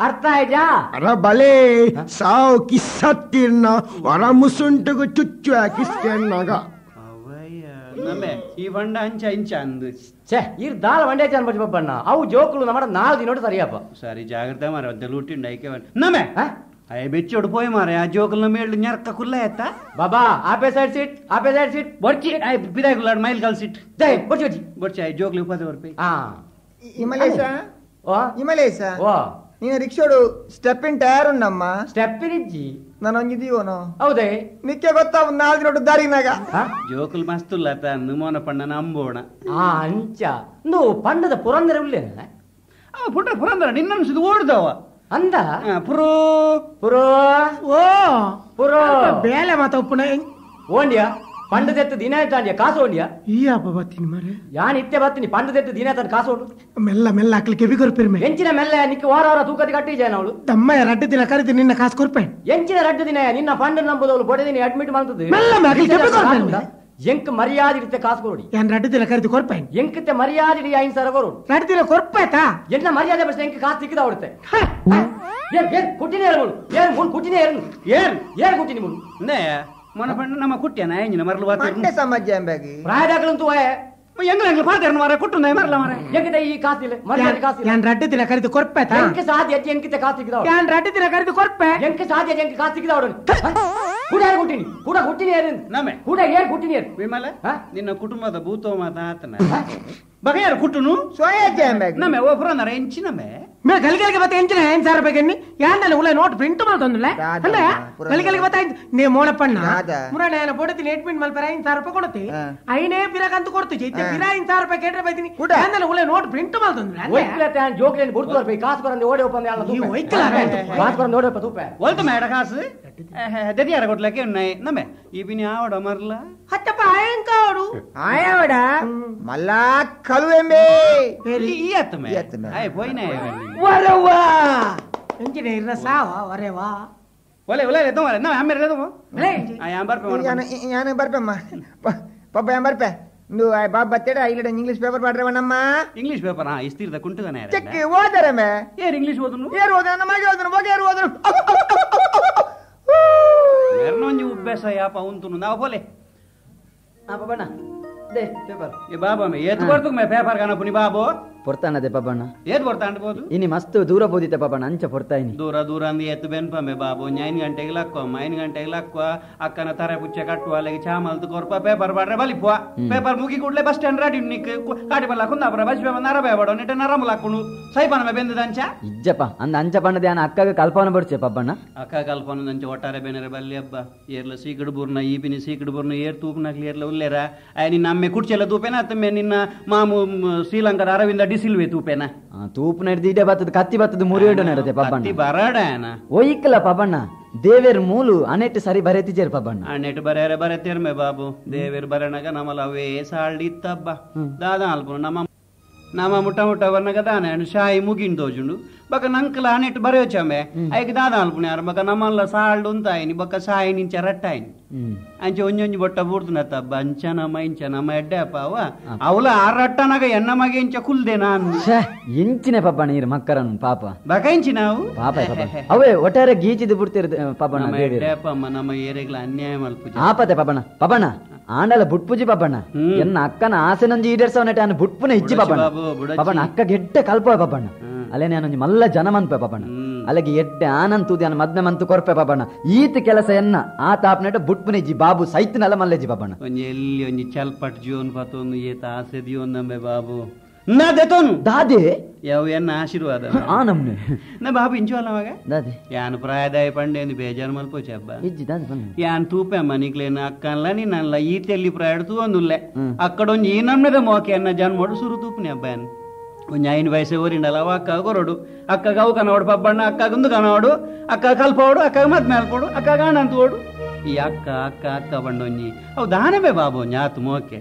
ಅರ್ಥ ಆಯ್ಜಾ
ಅರ ಬಲೆ ಸಾವ್ ಕಿಸ್ಸತ್ತಿರ್ನ ವರ ಮುಸುಂಟಗು ಚುಚ್ಚು ಕಿಸ್ ಕೇಳ್ನಾಗ
ಈ ಬಂಡ ಅಂಚ ಇಂಚ ಅಂದು
ಛೇ ಇರ್ ದಾಲ ಬಂಡೆ ಚಂದ ಬಚ್ಚ ಬಪ್ಪಣ್ಣ ಅವು ಜೋಕುಲು ನಮ್ಮ ನಾಲ್ ದಿನೋಡು ಸರಿಯಪ್ಪ
ಸರಿ ಜಾಗ್ರತೆ ಮಾರ ಅಂತ ಲೂಟಿಂಡ ಐಕೆ ನಮೆ ಅಯ್ಯ ಬೆಚ್ಚೋಡು ಪೋಯ್ ಮಾರೆ ಆ ಜೋಕುಲ್ನ ಮೇಳುညರ್ಕ ಕುಲ್ಲ ಎತ್ತ
ಬಾಬಾ ಆಪೆ ಸೈಡ್ ಸಿಟ್ ಆಪೆ ಸೈಡ್ ಸಿಟ್
ಬೊರ್ಚಿ ಆಯ್ ಬಿದಾಯ್ ಕುಲ್ಲಾಡ್ ಮೈಲ್ ಕಲ್ ಸಿಟ್
ಜೈ ಬೊರ್ಚಿ ಬೊರ್ಚಿ
ಬೊರ್ಚಿ ಆಯ್ ಜೋಕ್ಲಿ ಉಪಾದೆ ಬರ್ಪೆ
ಆ
ಇಮಲೇಶ ಓ ಇಮಲೇಶ ಓ ನೀನು ರಿಕ್ಷೋಡು step in tyre ಉಂಡಮ್ಮ
step in ಇಜ್ಜಿ
ನಾನು ಒಂಜಿದೀವನೋ
ಹೌದೇ
ನಿಕ್ಕೆ ಗೊತ್ತಾ ನಾಲ್ಕು ನೋಡು ದಾರಿನಾಗ
ಜೋಕುಲ್ ಮಸ್ತುಲ್ಲ ತಂದು ಮೋನ ಪಣ್ಣನ ಅಂಬೋಣ
ಆ ಅಂಚ నువ్వు పంಡದ ಪುರಂದರ ಉಲ್ಲೇನ
ಆ ಪುಟ್ಟ ಪುರಂದರ ನಿನ್ನನ್ಸಿದು ಓಡ್ದವ
ಅಂದ
ಪುರೋ
ಪುರೋ
ಓ
ಪುರೋ
ಬೇಲೆ ಮಾತ ಉಪ್ಪುನ
ಓಂಡಿಯಾ ಪಂಡದೆತ್ತು ದಿನ ತಾಂಡಿಯ ಕಾಸು ಓಂಡಿಯಾ
ಈ ಅಪ್ಪ ಬತ್ತೀನಿ ಮಾರೆ
ಯಾನ್ ಇತ್ತೆ ಬತ್ತೀನಿ ಪಂಡದೆತ್ತು ದಿನ ತಾನು ಕಾಸು ಓಡು
ಮೆಲ್ಲ ಮೆಲ್ಲ ಅಕ್ಲಿ ಕೆಬಿ ಕೊರ್ಪಿರ್ಮೆ
ಎಂಚಿನ ಮೆಲ್ಲ ನಿಕ್ಕ ವಾರ ವಾರ ತೂಕದಿ ಕಟ್ಟಿ ಜಾನ ಅವಳು
ತಮ್ಮ ರಡ್ಡು ದಿನ ಕರಿದು ನಿನ್ನ ಕಾಸು ಕೊರ್ಪೆ
ಎಂಚಿನ ರಡ್ಡು ದಿನ ನಿನ್ನ ಪಂಡ ನಂಬುದವಳು ಬೊಡೆದಿನ ಅಡ್ಮಿಟ್ ಮಾಡ್ತದೆ
ಮೆಲ್ಲ ಅಕ್ಲಿ ಕೆಬಿ ಕೊರ್ಪೆ
ಎಂಕ್ ಮರ್ಯಾದೆ ಇರುತ್ತೆ ಕಾಸು ಕೊಡಿ
ಯಾನ್ ರಡ್ಡು ದಿನ ಕರಿದು ಕೊರ್ಪೆ
ಎಂಕತೆ ಮರ್ಯಾದೆ ಇಡಿ 5,000 ಕೊರು
ರಡ್ಡು ದಿನ ಕೊರ್ಪೇತಾ
ಎನ್ನ ಮರ್ಯಾದೆ ಬಸ್ ಎಂಕ್ ಕಾಸು ಸಿಕ್ಕಿದ ಅವಡುತ್ತೆ ಏನ್ ಏನ್ ಕುಟ್ಟಿನೇ ಏರು ಏನ್ ಮೂರು ಕುಟ್ಟಿನೇ ಏರು
ಏನ್
ಏನ್ ಕುಟ್ಟಿನಿ ಮೂರು
ನೇ ಮೊನ ಪಂಡ ನಮ್ಮ ಕುಟ್ಟಿಯನ ಎಂಜಿನ ಮರಲು ವಾತ
ಮಂಡೆ ಸಮಾಜ ಎಂಬಾಗಿ
ಪ್ರಾಯದಾಗಲಂತೂ
ಎಂಗ್ಲ ಎಂಗ್ಲ ಪಾತೇರ್ನ ಮಾರೆ ಕುಟ್ಟು ನೈ ಮರಲ ಮಾರೆ
ಎಂಕಿತ ಈ ಕಾಸು ಇಲ್ಲ ಮರ್ಯಾದೆ ಕಾಸು ಇಲ್ಲ
ಯಾನ್ ರಡ್ಡು ದಿನ ಕರಿದು ಕೊರ್ಪೇತಾ
ಎಂಕ ಸಾಧ್ಯ ಎಂಕಿತ ಕಾಸು ಸಿಕ್ಕಿದ
ಯಾನ್ ರಡ್ಡು ದಿನ ಕರಿದು ಕೊರ್ಪೆ
ಎಂಕ ಸಾಧ್ಯ ಎಂಕ ಕಾಸು ಸಿಕ್ಕಿದ ಅವಡು ಕೂಡ ಯಾರು ಕುಟ್ಟಿನಿ ಕೂಡ ಕುಟ್ಟಿನಿ ಯಾರು
ನಮೆ
ಕೂಡ ಏರ್ ಕುಟ್ಟಿನಿ ಯಾರು
ವಿಮಲ ನಿನ್ನ ಕುಟುಂಬದ ಭೂತೋ ಮಾತ ಆತನ ಬಗೆಯಾರು ಕುಟ್ಟುನು
ಸೋಯಾಜ ಎಂಬಾಗಿ
ನಮೆ ಓ ಪುರಂದರ ಎಂಚಿ ನಮೆ
ಮೇ ಗಲಿಗಲಿಗೆ ಬತ್ತ ಎಂಚಿನ 5,000 ರೂಪಾಯಿ ಎಣ್ಣಿ ಯಾಂಡಲ್ಲ ಉಲ್ಲ ನೋಟ್ ಪ್ರಿಂಟ್ ಮಾಡ್ತಂದಿಲ್ಲ ಅಂದ ಗಲಿಗಲಿಗೆ ಬತ್ತ ನೇ ಮೋಣಪ್ಪಣ್ಣ ಮುರಾಣ ಏನ ಬೊಡತಿ ಅಡ್ಮಿಟ್ ಮಲ್ಪರ 5,000 ರೂಪಾಯಿ ಕೊಡ್ತಿ ಐನೇ ಪಿರಕಂತ ಕೊಡ್ತಿ ಇತ್ತೆ ಪಿರ 5,000 ರೂಪಾಯಿ ಕೇಟ್ರೆ ಬೈತೀನಿ ಯಾಂಡಲ್ಲ ಉಲ್ಲ ನೋಟ್ ಪ್ರಿಂಟ್ ಮಾಡ್ತಂದಿಲ್ಲ
ಒಯ್ಕಲ ತಾನ್ ಜೋಕ್ಲೇನ್ ಬುಡ್ತು ರೂಪಾಯಿ ಕಾಸು ಬರಂದೆ ಓಡಿ ಒಪ್ಪಂದೆ ಅಲ್ಲ
ಈ ಒಯ್ಕಲ
ಕಾಸು ಬರಂದೆ ಓಡಿ ಒಪ್ಪ ತೂಪೆ
ಒಲ್ತು ಮೇಡ ಕಾಸು ದದಿಯಾರ ಕೊಡ್ಲಕ್ಕೆ ಉನ್ನೈ ನಮೆ ಈ ಬಿನಿ ಆವಡ ಮರ್ಲ
ಹತ್ತಪ್ಪ ಆಯಂಕಾವಡು
ಆಯವಡ ಮಲ್ಲ ಕಲುವೆಂಬೆ
ಈ ಅತ್ತಮೆ ಆಯ್ ಪೋಯ್ನೆ
ವರವಾ ಎಂಜಿನ ಇರ ಸಾವ ವರೆವಾ
ಒಲೆ ಒಲೆ ತೋ ನಾ ಅಮ್ಮೆರೆ ತೋ ಆ ಯಾನ್ ಬರ್ಪೆ
ಯಾನ ಯಾನ ಬರ್ಪೆಮ್ಮ ಪಪ್ಪ ಯಾನ್ ಬರ್ಪೆ ನು ಆಯ್ ಬಾಬ್ ಬತ್ತೇಡ ಇಲ್ಲಡ ಇಂಗ್ಲಿಷ್ ಪೇಪರ್ ಪಾಡ್ರವನಮ್ಮ
ಇಂಗ್ಲಿಷ್ ಪೇಪರ್ ಆ ಇಸ್ತಿರ್ದ ಕುಂಟುದನೆ
ಚೆಕ್ ಓದರಮೆ
ಏರ್ ಇಂಗ್ಲಿಷ್ ಓದುನು
ಏರ್ ಓದನ ನಮಗೆ ಓದನು ಬಗೆ ಏರ್ ಓದನು
ಮೆರ್ನೊಂಜಿ ಉಬ್ಬೆಸ ಯಾಪ ಉಂತುನು ನಾವು ಬೋಲೆ
ಆ ಪಪ್ಪಣ್ಣ they paper
ಏ ಬಾಬಾ ಮೇ ಏತ್ ಕೊಡ್ತು ಮೇ ಪೇಪರ್ ಕಾನಪುನಿ ಬಾಬೋ
ಪೊರ್ತಾನದೆ ಪಪ್ಪಣ್ಣ
ಏತ್ ಕೊಡ್ತಾ ಅಂಡ್ಬೋದು
ಇನಿ ಮಸ್ತ್ ದೂರ ಪೋದಿತ್ತೆ ಪಪ್ಪಣ್ಣ ಅಂಚ ಪೊರ್ತಾ ಇನಿ
ದೂರ ದೂರ ಅಂದ್ ಏತ್ ಬೆನ್ಪ ಮೇ ಬಾಬೋ 9 ಗಂಟೆಗೆ ಲಕ್ವ 9 ಗಂಟೆಗೆ ಲಕ್ವ ಅಕ್ಕನ ತರೆ ಪುಚ್ಚೆ ಕಟ್ಟುವ ಅಲ್ಲಿಗೆ ಚಾಮಲ್ತು ಕೊರ್ಪ ಪೇಪರ್ ಬಾಡ್ರೆ ಬಲಿಪುವ ಪೇಪರ್ ಮುಗಿ ಕೂಡ್ಲೆ bus stand ready Nick ಕಾಟಿ ಬಲ್ಲ ಕುಂದಾಪುರ ಬಸ್ ಬೇವ ನರ ಬೇಬಡೋ ನೆಟ ನರಮುಲ ಹಾಕೊಂಡು ಸೈಪಾನ ಮೇ ಬೆಂದದ ಅಂಚ
ಇಜ್ಜಪ್ಪ ಅಂದ ಅಂಚ ಪಣ್ಣದೆ ಅನ್ನ ಅಕ್ಕಗ ಕಲ್ಪನ ಬಡ್ಚೆ ಪಪ್ಪಣ್ಣ
ಅಕ್ಕ ಕಲ್ಪನ ಅಂಚ ಒಟ್ಟಾರೆ ಬೇನರೆ ಬಲ್ಲಿ ಹಬ್ಬ ಏರ್ಲ ಸೀಕಡು ಬೂರ್ನ ಈ ಬಿನಿ ಸೀಕಡು ಬೂರ್ನ ಏರ್ ತೂಪನಾಗ್ಲಿ ಏರ್ಲ ಉಲ್ಲೇರ ಆಯ್ ನಿನ್ನ ಅಮ್ಮೆ ಕುಡ್ಚೆಲ್ಲ ತೂಪೇನ ಅತ್ತಮ್ಮೆ ನಿನ್ನ ಮಾಮು ಶ್ರೀಲಂಕಾದ ಅರವಿಂದ ಡಿಸಿಲ್ವೆ ತೂಪೇನ
ತೂಪು ನಡೆದು ಇಡೇ ಬತ್ತದ ಕತ್ತಿ ಬತ್ತದ ಮುರಿಯಡು ನಡತೆ ಪಬ್ಬಣ್ಣ
ಕತ್ತಿ ಬರಡಾನ
ಒಯ್ಕಲ ಪಬ್ಬಣ್ಣ ದೇವೇರ್ ಮೂಲು ಅನೆಟ್ ಸರಿ ಬರೆತಿಜೇರ್ ಪಬ್ಬಣ್ಣ
ಅನೆಟ್ ಬರೆಯರೆ ಬರೆತೇರ್ಮೆ ಬಾಬು ದೇವೇರ್ ಬರೆಣಗ ನಮಲ ಅವೇ ಸಾಳ್ಳಿ ಇತ್ತಬ್ಬ ದಾದಾ ಅಲ್ಪ ನಮ್ಮ ನಾಮ ಮುಟ್ಟ ಮುಟ್ಟ ಬರ್ನಗ ದಾನೆ ಶಾಯಿ ಮುಗಿಂಡ್ ತೋಜುಂಡು ಬಕ ನಂಕಲ ಆನೆಟ್ ಬರೆಯೋಚಂಬೆ ಐಕ್ ದಾದ ಅಲ್ಪುಣ ಬಕ ನಮ್ಮಲ್ಲ ಸಾಲ್ಡ್ ಉಂತಾಯಿನಿ ಬಕ ಸಾಯಿ ನಿಂಚ ರಟ್ಟಾಯಿನಿ ಅಂಚೆ ಒಂಜೊಂಜಿ ಬೊಟ್ಟ ಬೂರ್ತುನತ್ತ ಅಂಚ ನಮ ಇಂಚ ನಮ್ಮ ಎಡ್ಡೆ ಅಪ್ಪ ಅವ ಅವಲ ಆ ರಟ್ಟನಾಗ ಎನ್ನ ಮಗೆ ಇಂಚ ಕುಲ್ದೆ ನಾನು
ಇಂಚಿನ ಪಾಪ ನೀರು ಮಕ್ಕರನ್ ಪಾಪ
ಬಕ ಇಂಚಿ ನಾವು
ಪಾಪ ಅವೇ ಒಟ್ಟಾರೆ ಗೀಚಿದ್ ಬಿಡ್ತಿರ್ ಪಾಪಣ್ಣ
ಎಡ್ಡೆ ಅಪ್ಪ ಅಮ್ಮ ನಮ್ಮ ಏರೆಗ್ಲ ಅನ್ಯಾಯ ಮಲ್ಪುಜ
ಆಪತೆ ಪಾಪಣ್ಣ ಪಾಪಣ್ಣ ಆಂಡಲ ಬುಟ್ಪುಜಿ ಪಾಪಣ್ಣ ಎನ್ನ ಅಕ್ಕನ ಆಸೆ ನಂಜಿ ಈಡೇರ್ಸವನಟ ಅನ್ನ ಬುಟ್ಪುನ ಇಜ್ಜಿ ಪಾಪಣ್ಣ ಪಾಪಣ್ಣ ಅಕ್ಕ ಗೆಡ್ಡೆ ಕಲ್ಪ ಪಾಪಣ್ಣ ಅಲ್ಲೇ ನಾನು ಮಲ್ಲ ಜನ ಮನ್ಪೆ ಪಾಪಣ್ಣ ಅಲ್ಲಿಗೆ ಎಡ್ಡೆ ಆನಂದ್ ತೂದಿ ಅನ್ನ ಮದ್ನ ಮಂತು ಕೊರ್ಪೆ ಪಾಪಣ್ಣ ಈತ ಕೆಲಸ ಎನ್ನ ಆ ತಾಪ್ನೆಟ ಬುಟ್ಪುನ ಇಜ್ಜಿ ಬಾಬು ಸೈತನಲ್ಲ ಮಲ್ಲೆಜ್ಜಿ ಪಾಪಣ್ಣ
ಒಂಜಿ ಎಲ್ಲಿ ಒಂಜಿ ಚಲ್ಪಟ್ ಜೀವನ್ ಪತೊಂದು ಏತ ಆಸೆ ದಿಯೋನ್ ನಂಬೆ ಬಾಬು ನಾ ದೆತೋನು
ದಾದೆ
ಯಾವ ಎನ್ನ ಆಶೀರ್ವಾದ
ಆ ನಮ್ನೆ
ನಾ ಬಾಬು ಇಂಚು ಅಲ್ಲ ಮಗ
ದಾದೆ
ಯಾನ್ ಪ್ರಾಯದಾಯ ಪಂಡೇನು ಬೇಜಾರು ಮಲ್ಪೋಚೆ ಹಬ್ಬ
ಇಜ್ಜಿ ದಾದೆ ಬನ್ನ
ಯಾನ್ ತೂಪೆ ಅಮ್ಮ ನಿಕ್ಲೇನು ಅಕ್ಕನ್ಲ ನೀನಲ್ಲ ಈ ತೆಲ್ಲಿ ಪ್ರಾಯಡ್ ತೂವೊಂದುಲ್ಲೆ ಅಕ್ಕಡೊಂಜಿ ಈ ನಮ್ನೆದ ಮೋಕೆ ಅನ್ನ ಜನ್ಮೋಡು ಸುರು ತೂಪುನಿ ಹಬ್ಬ ಯಾನ್ ಒಂಜಿ ಐನ್ ವಯಸ್ಸೆ ಊರಿಂಡಲ್ಲ ಅವ ಅಕ್ಕ ಕೊರಡು ಅಕ್ಕ ಅವು ಕನೋಡು ಪಬ್ಬಣ್ಣ ಅಕ್ಕ ಗುಂದು ಕನೋಡು ಅಕ್ಕ ಕಲ್ಪೋಡು ಅಕ್ಕ ಮದ್ ಮೇಲ್ಪೋಡು ಅಕ್ಕ ಗಾಣಂತ ಓಡು ಈ ಅಕ್ಕ ಅಕ್ಕ ಅಕ್ಕ ಬಂಡೊಂಜಿ ಅವು ದಾನವೇ ಬಾಬು ಒಂಜಿ ಆತು ಮೋಕೆ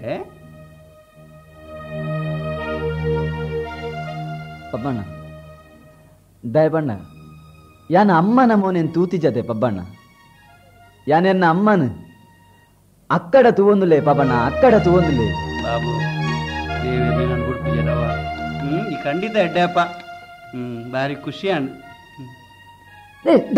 ಪಬ್ಬಣ್ಣ ದಯಬಣ್ಣ ಯಾನ ಅಮ್ಮನ ಮೋನೇನು ತೂತಿ ಜತೆ ಪಬ್ಬಣ್ಣ ಯಾನೆನ್ನ ಅಮ್ಮನ ಅಕ್ಕಡ ತೂವೊಂದುಲೇ ಪಬ್ಬಣ್ಣ ಅಕ್ಕಡ ತೂವೊಂದುಲೇ
ಬಾಬು ದೇವಿ ನಾನು ಗುಡ್ಪುಜರವ ಈ ಖಂಡಿತ ಎಡ್ಡೆಯಪ್ಪ ಬಾರಿ ಖುಷಿ ಅಣ್ಣ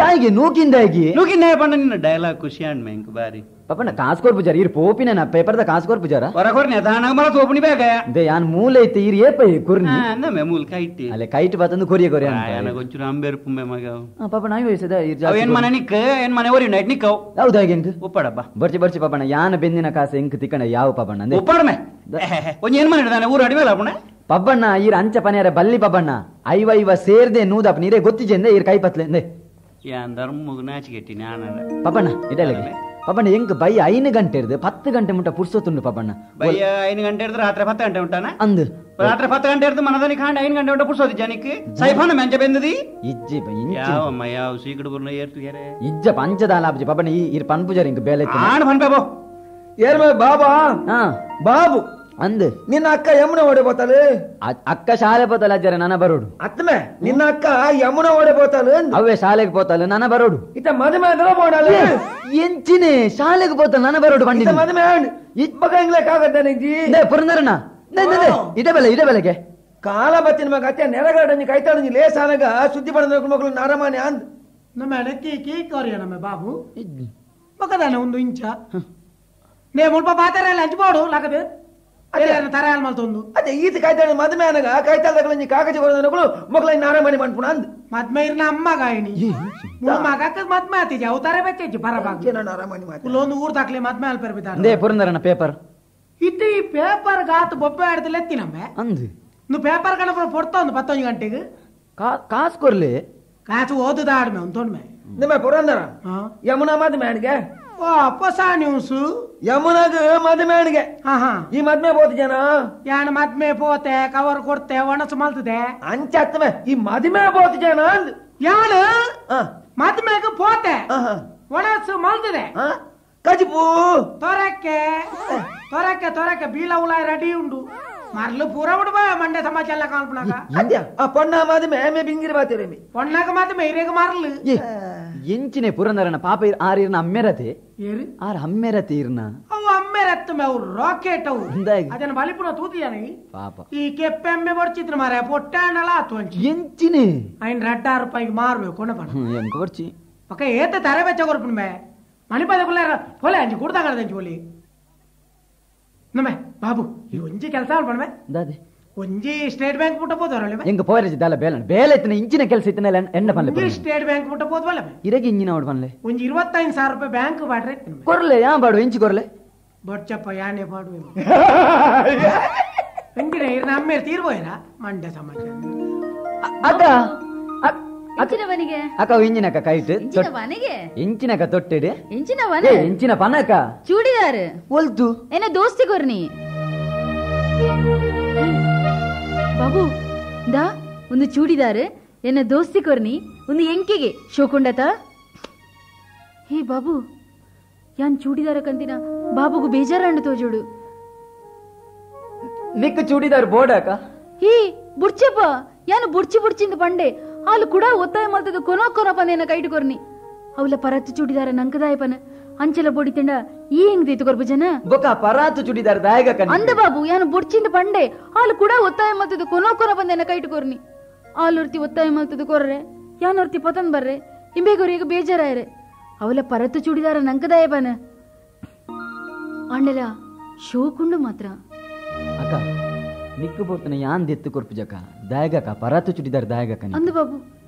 ದಾಯಿಗೆ ನೂಕಿಂದಾಗಿ
ನೂಕಿಂದಾಯ ಪಂಡ ನಿನ್ನ ಡೈಲಾಗ್ ಖುಷಿ ಅಣ್ಣ ಮೆಂಕ್ ಬಾರಿ
ಪಪ್ಪಣ್ಣ ಕಾಸು ಪೂಜಾರ ಇರ್ ಪೋಪಿನ ಪೇಪರ್ದ ಕಾಸು ಪೂಜಾರ
ಹೊರಕೊರ್ನೆ ದಾನಾಗ ಮರ ತೋಪುನಿ ಬೇಗ
they ಯಾನ್ ಮೂಲೆ ಐತೆ ಇರ್ ಏಪ ಕುರ್ನಿ
ನಮ್ಮೆ ಮೂಲ ಕೈಟ್
ಅಲ್ಲೇ ಕೈಟ್ ಬತ್ತಂದು ಕೊರಿಯ ಕೊರಿಯ
ಯಾನಗೊಂಚೂರು ಅಂಬೇರ್ಪು ಮೆ ಮಗ
ಪಾಪಣ್ಣ ಆಯ್ ವಯಸ್ಸದ ಇರ್ ಜಾಸ್ತಿ
ಏನ್ ಮನೆ ನಿಕ್ ಏನ್ ಮನೆ ಓರಿ ನೈಟ್ ನಿಕ್ಕವ್
ಹೌದಾ ಹೆಂಗ್
ಉಪ್ಪಡಬ್ಬ
ಬರ್ಚಿ ಬರ್ಚಿ ಪಾಪಣ್ಣ ಯಾನ ಬೆಂದಿನ ಕಾಸು ಹೆಂಗ್ ತಿಕ್ಕಣ ಯಾವ ಪಾಪಣ್ಣ ಅಂದೆ
ಉಪ್ಪಡಮೆ ಒಂಜಿ ಏನ್ ಮನೆ ಇಡ್ದಾನೆ ಊರು ಅಡಿಮೇಲ ಅಪ್ಪಣೆ
ಪಬ್ಬಣ್ಣ ಈರ್ ಅಂಚ ಪನಿಯಾರ ಬಲ್ಲಿ ಪಬ್ಬಣ್ಣ ಐವ ಐವ ಸೇರ್ದೆ ನೂದಪ್ಪ ನೀರೇ ಗೊತ್ತಿಜೆಂದೆ ಈರ್ ಕೈ ಪತ್ಲೆ ಅಂದೆ
ಯಾನ್ ಧರ್ಮಗ್ ನಾಚಿಗೆಟ್ಟಿ ನಾನ
ಪಬ್ಬಣ್ಣ ಇದಲ್ಲ ಪಬ್ಬಣ್ಣ ಹೆಂಗ್ ಬೈ 5 ಗಂಟೆ ಇರ್ದು 10 ಗಂಟೆ ಮುಟ್ಟ ಪುರ್ಸೊತ್ತುಂಡು ಪಬ್ಬಣ್ಣ
ಬೈ 5 ಗಂಟೆ ಇರ್ದು ರಾತ್ರಿ 10 ಗಂಟೆ ಉಂಟಾನ
ಅಂದು
ರಾತ್ರಿ 10 ಗಂಟೆ ಇರ್ದು ಮನದನಿ ಕಾಂಡ 5 ಗಂಟೆ ಉಂಟ ಪುರ್ಸೊತ್ತು ಜನಕ್ಕೆ ಸೈಫಾನ ಮೆಂಚ ಬೆಂದದಿ
ಇಜ್ಜಿ
ಯಾವಮ್ಮ ಯಾವ ಸೀಕಡು ಬುರ್ನ ಏರ್ತು ಏರೆ
ಇಜ್ಜ ಪಂಚದಾಲ ಆಬ್ಜಿ ಪಬ್ಬಣ್ಣ ಈ ಇರ್ ಪನ್ಪುಜಾರ ಹಿಂಗ್ ಬೇಲೆ
ಆಣ ಪನ್ಪೆ ಬೋ
ಏರ್ಮೆ ಬಾಬಾ ಬಾಬು
ಅಂದ್
ನಿನ್ನ ಅಕ್ಕ ಯಮುನ ಓಡೆ ಬೋತಾಳೆ
ಅಕ್ಕ ಶಾಲೆ ಪೋತಾಳೆ ಅಜ್ಜರ ನನ ಬರೋಡು
ಅತ್ತಮೆ ನಿನ್ನ ಅಕ್ಕ ಯಮುನ ಓಡೆ ಬೋತಾಳೆ
ಅವೇ ಶಾಲೆಗೆ ಪೋತಾಳೆ ನನ ಬರೋಡು
ಇತ ಮದುವೆ ಅಂದ್ರೆ ಬೋಡಾಳೆ
ಎಂಚಿನೆ ಶಾಲೆಗೆ ಪೋತಾಳೆ ನನ ಬರೋಡು ಬಂಡಿ
ಮದುವೆ ಇಬ್ಬಗ ಇಂಗ್ಲಕ್ ಆಗತ್ತ ನಿಜಿ
ಪುರಂದರಣ್ಣ ಇದೇ ಬೆಲೆ ಇದೇ ಬೆಲೆಗೆ
ಕಾಲ ಬತ್ತಿನ ಮಗ ಅತ್ತೆ ನೆಲಗಡ ಕೈತಾಡ ಲೇಸಾನಗ ಸುದ್ದಿ ಪಡೆದ ಮಕ್ಕಳು ನಾರಮಾನೆ ಅಂದ್
ನಮ್ಮ ಕೀ ಕೀ ಕೊರಿಯ ನಮ್ಮ ಬಾಬು ಮಗದಾನೆ ಒಂದು ಇಂಚ ನೇ ಮುಲ್ಪ ಪಾತಾರೆ ಹಂಚ್ಬೋಡು ಲಾಗದೆ
ಅದೇ ಈತ ಕಾಯ್ತಾಳೆ ಮದುವೆ ಅನಗ ಕಾಯ್ತಾಳ ಕಾಗಜ ಮಕ್ಕಳು ಮಕ್ಕಳ ನಾರಮಣಿ ಮನ್ಪುಣ ಅಂದ್
ಮದ್ಮೆ ಇರ್ನ ಅಮ್ಮ ಗಾಯಿನಿ ಮಗಕ್ಕ ಮದ್ಮೆ ಆತಿಜ ಅವತಾರ ಬೆಚ್ಚಿ ಬರಬಾಗ
ನಾರಮಣಿ
ಕುಲೊಂದು ಊರ್ ದಾಖಲೆ ಮದ್ಮೆ ಅಲ್ಪರ್ ಬಿದ್ದಾನೆ
they ಪುರಂದರನ ಪೇಪರ್
ಇತ್ತ ಈ ಪೇಪರ್ ಗಾತ್ ಬೊಬ್ಬೆ ಆಡ್ದಲ್ಲ ಎತ್ತಿನಮ್ಮೆ
ಅಂದ್
నువ్వు ಪೇಪರ್ ಕಣಪ್ಪ ಪೊಡ್ತಾ ಒಂದು 10 ಗಂಟೆಗೆ
ಕಾಸು ಕೊರ್ಲಿ
ಕಾಸು ಓದುದ ಆಡ್ಮೆ ಒಂದು ತೋಣ್ಮೆ
ನಿಮ್ಮ ಪುರಂದರ ಯಮುನಾ ಮದ್ಮೆ ಅಣ್ಗೆ
ಓ ಹೊಸ ನ್ಯೂಸ್
ಯಮುನಾಗ ಮದ್ಮೆ ಅಣ್ಗೆ ಈ ಮದ್ಮೆ ಬೋತ ಜನ
ಯಾನ ಮದ್ಮೆ ಪೋತೆ ಕವರ್ ಕೊಡ್ತೆ ಒಣಸು ಮಲ್ತದೆ
ಅಂಚ ಅತ್ತಮೆ ಈ ಮದ್ಮೆ ಬೋತ ಜನ ಅಂದ್
ಯಾನ ಮದ್ಮೆಗ ಪೋತೆ ಒಣಸು ಮಲ್ತದೆ
ಕಜಿಪು
ತೊರಕ್ಕೆ ತೊರಕ್ಕೆ ತೊರಕ್ಕೆ ಬೀಲ ಉಲ ರೆಡಿ ಉಂಡು ಮರ್ಲು ಪೂರ ಬಿಡ್ಬಾ ಮಂಡ್ಯ ಸಮಾಚಾರ ಕಾಲ್ಪನಾಗ
ಅದ್ಯ ಆ ಪೊಣ್ಣ ಮದ್ಮೆ ಮೇ ಬಿಂಗಿರಿ ಬಾತಿರಿ ಮಿ
ಪೊಣ್ಣಗ ಮದ್ಮೆ ಇರೇಗ ಮಾರ್ಲು
ಎಂಚಿನೆ ಪುರಂದರನ ಪಾಪ ಆರ್ ಇರ್ನ ಅಮ್ಮೆರತೆ
ಏರು
ಆರ್ ಅಮ್ಮೆರತೆ ಇರ್ನ
ಅವು ಅಮ್ಮೆರತ್ತು ಮೆ ಅವು ರಾಕೆಟ್ ಅವು ಅದನ್ನ ಬಲಿಪುನ ತೂತಿಯಾನೆ
ಪಾಪ
ಈ ಕೆಪ್ಪೆಮ್ಮೆ ಬರ್ಚಿದ್ರು ಮಾರ ಪೊಟ್ಟಾಣಲ ಆತು ಅಂಚಿ
ಎಂಚಿನೆ
ಐನ್ ರಡ್ಡಾರು ರೂಪಾಯಿಗೆ ಮಾರ್ಬೇಕು ಕೊಣ ಪಣ
ಎಂಕ ಬರ್ಚಿ
ಪಕ್ಕ ಏತ ತರೆ ಬೆಚ್ಚ ಕೊರ್ಪುಣ ಮೇ ಮಣಿಪದ ಕುಲ್ಲಾರ ಪೋಲೆ ಅಂಚಿ ಕುಡ್ದಾಗದ ಅಂಚಿ ಒಲಿ ನಮ್ಮೆ ಬಾಬು ಈ ಒಂಜಿ ಕೆಲಸ ಅಲ್ಪಣಮೆ
ದಾದೆ
ಒಂಜಿ ಸ್ಟೇಟ್ ಬ್ಯಾಂಕ್ ಮುಟ್ಟ ಹೋದವರಲ್ಲ
ಎಂಗ ಪೋರೆ ದಾಲ ಬೇಲಣ ಬೇಲೆ ಇತ್ತಿನ ಇಂಚಿನ ಕೆಲಸ ಇತ್ತಿನ ಎಣ್ಣ ಪನ್ಲೆ
ಒಂಜಿ ಸ್ಟೇಟ್ ಬ್ಯಾಂಕ್ ಮುಟ್ಟ ಹೋದ್ವಲ್ಲ
ಇರಗೆ ಇಂಜಿನ ಅವಡ್ ಪನ್ಲೆ
ಒಂಜಿ 25,000 ರೂಪಾಯಿ ಬ್ಯಾಂಕ್ ಬಾಡ್ರೆ
ಕೊರ್ಲೆ ಯಾ ಬಾಡು ಇಂಚಿ ಕೊರ್ಲೆ
ಬೊಚ್ಚಪ್ಪ ಯಾನೆ ಬಾಡು ಎಂಗಿನ ಇರ್ನ ಅಮ್ಮೇರ್ ತೀರ್ಬೋಯ್ರ ಮಂಡ್ಯ ಸಮಾಚಾರ
ಅಕ್ಕ
ಇಂಚಿನ ಮನೆಗೆ
ಅಕ್ಕ ಇಂಜಿನಕ್ಕ ಕೈಟ್
ಇಂಚಿನ ಮನೆಗೆ
ಇಂಚಿನಕ್ಕ ತೊಟ್ಟಿಡೆ
ಇಂಚಿನ ಮನೆ
ಇಂಚಿನ ಪನಕ
ಚೂಡಿದಾರ್
ಒಲ್ತು
ಏನ ದೋಸ್ತಿ ಕೊರ್ನಿ ಬಾಬು ದಾ ಒಂದು ಚೂಡಿದಾರ್ ಎನ್ನ ದೋಸ್ತಿ ಕೊರ್ನಿ ಒಂದು ಎಂಕೆಗೆ ಶೋಕೊಂಡತ ಹೇ ಬಾಬು ಯಾನ್ ಚೂಡಿದಾರ ಕಂತಿನ ಬಾಬುಗು ಬೇಜಾರಂಡು ತೋಜೋಡು
ನಿಕ್ಕ ಚೂಡಿದಾರ್ ಬೋಡಾಕ
ಈ ಬುಡ್ಚಪ್ಪ ಯಾನು ಬುಡ್ಚಿ ಬುಡ್ಚಿಂದ ಪಂಡೆ ಆಲು ಕೂಡ ಒತ್ತಾಯ ಮಲ್ತದ ಕೊನೋ ಕೊನೋ ಪಂದೇನ ಕೈಟು ಕೊರ್ನಿ ಅವಲ ಪರತ್ತು ಚೂಡಿದಾರ ನಂಕದಾಯಪನ ಅಂಚಲ ಬೊಡಿ ತಿಂಡ ಈ ಹೆಂಗ್ ದೇತು ಕೊರ್ಬು ಜನ
ಬೊಕ ಪರಾತು ಚೂಡಿದಾರ ದಾಯಗ ಕಣಿ
ಅಂದ ಬಾಬು ಯಾನು ಬುಡ್ಚಿಂದ ಪಂಡೆ ಆಲು ಕೂಡ ಒತ್ತಾಯ ಮಲ್ತದ ಕೊನೋ ಕೊನೋ ಪಂದೇನ ಕೈಟು ಕೊರ್ನಿ ಆಲುರ್ತಿ ಒತ್ತಾಯ ಮಲ್ತದ ಕೊರ್ರೆ ಯಾನೊರ್ತಿ ಪತನ್ ಬರ್ರೆ ಇಂಬೇಗೊರಿಗೆ ಬೇಜಾರಾಯರೆ ಅವಲ ಪರತ್ತು ಚೂಡಿದಾರ ನಂಕದಾಯಪನ ಆಂಡಲ ಶೋಕುಂಡು ಮಾತ್ರ
ಅಕ್ಕ ನಿಕ್ಕು ಬೋರ್ತನ ಯಾನ್ ದೆತ್ತು ಕೊರ್ಪು ಜಕ ದಾಯಗಕ ಪರಾತು ಚುಡಿದಾರ ದಾಯಗಕ
ಅಂದು ಬಾಬು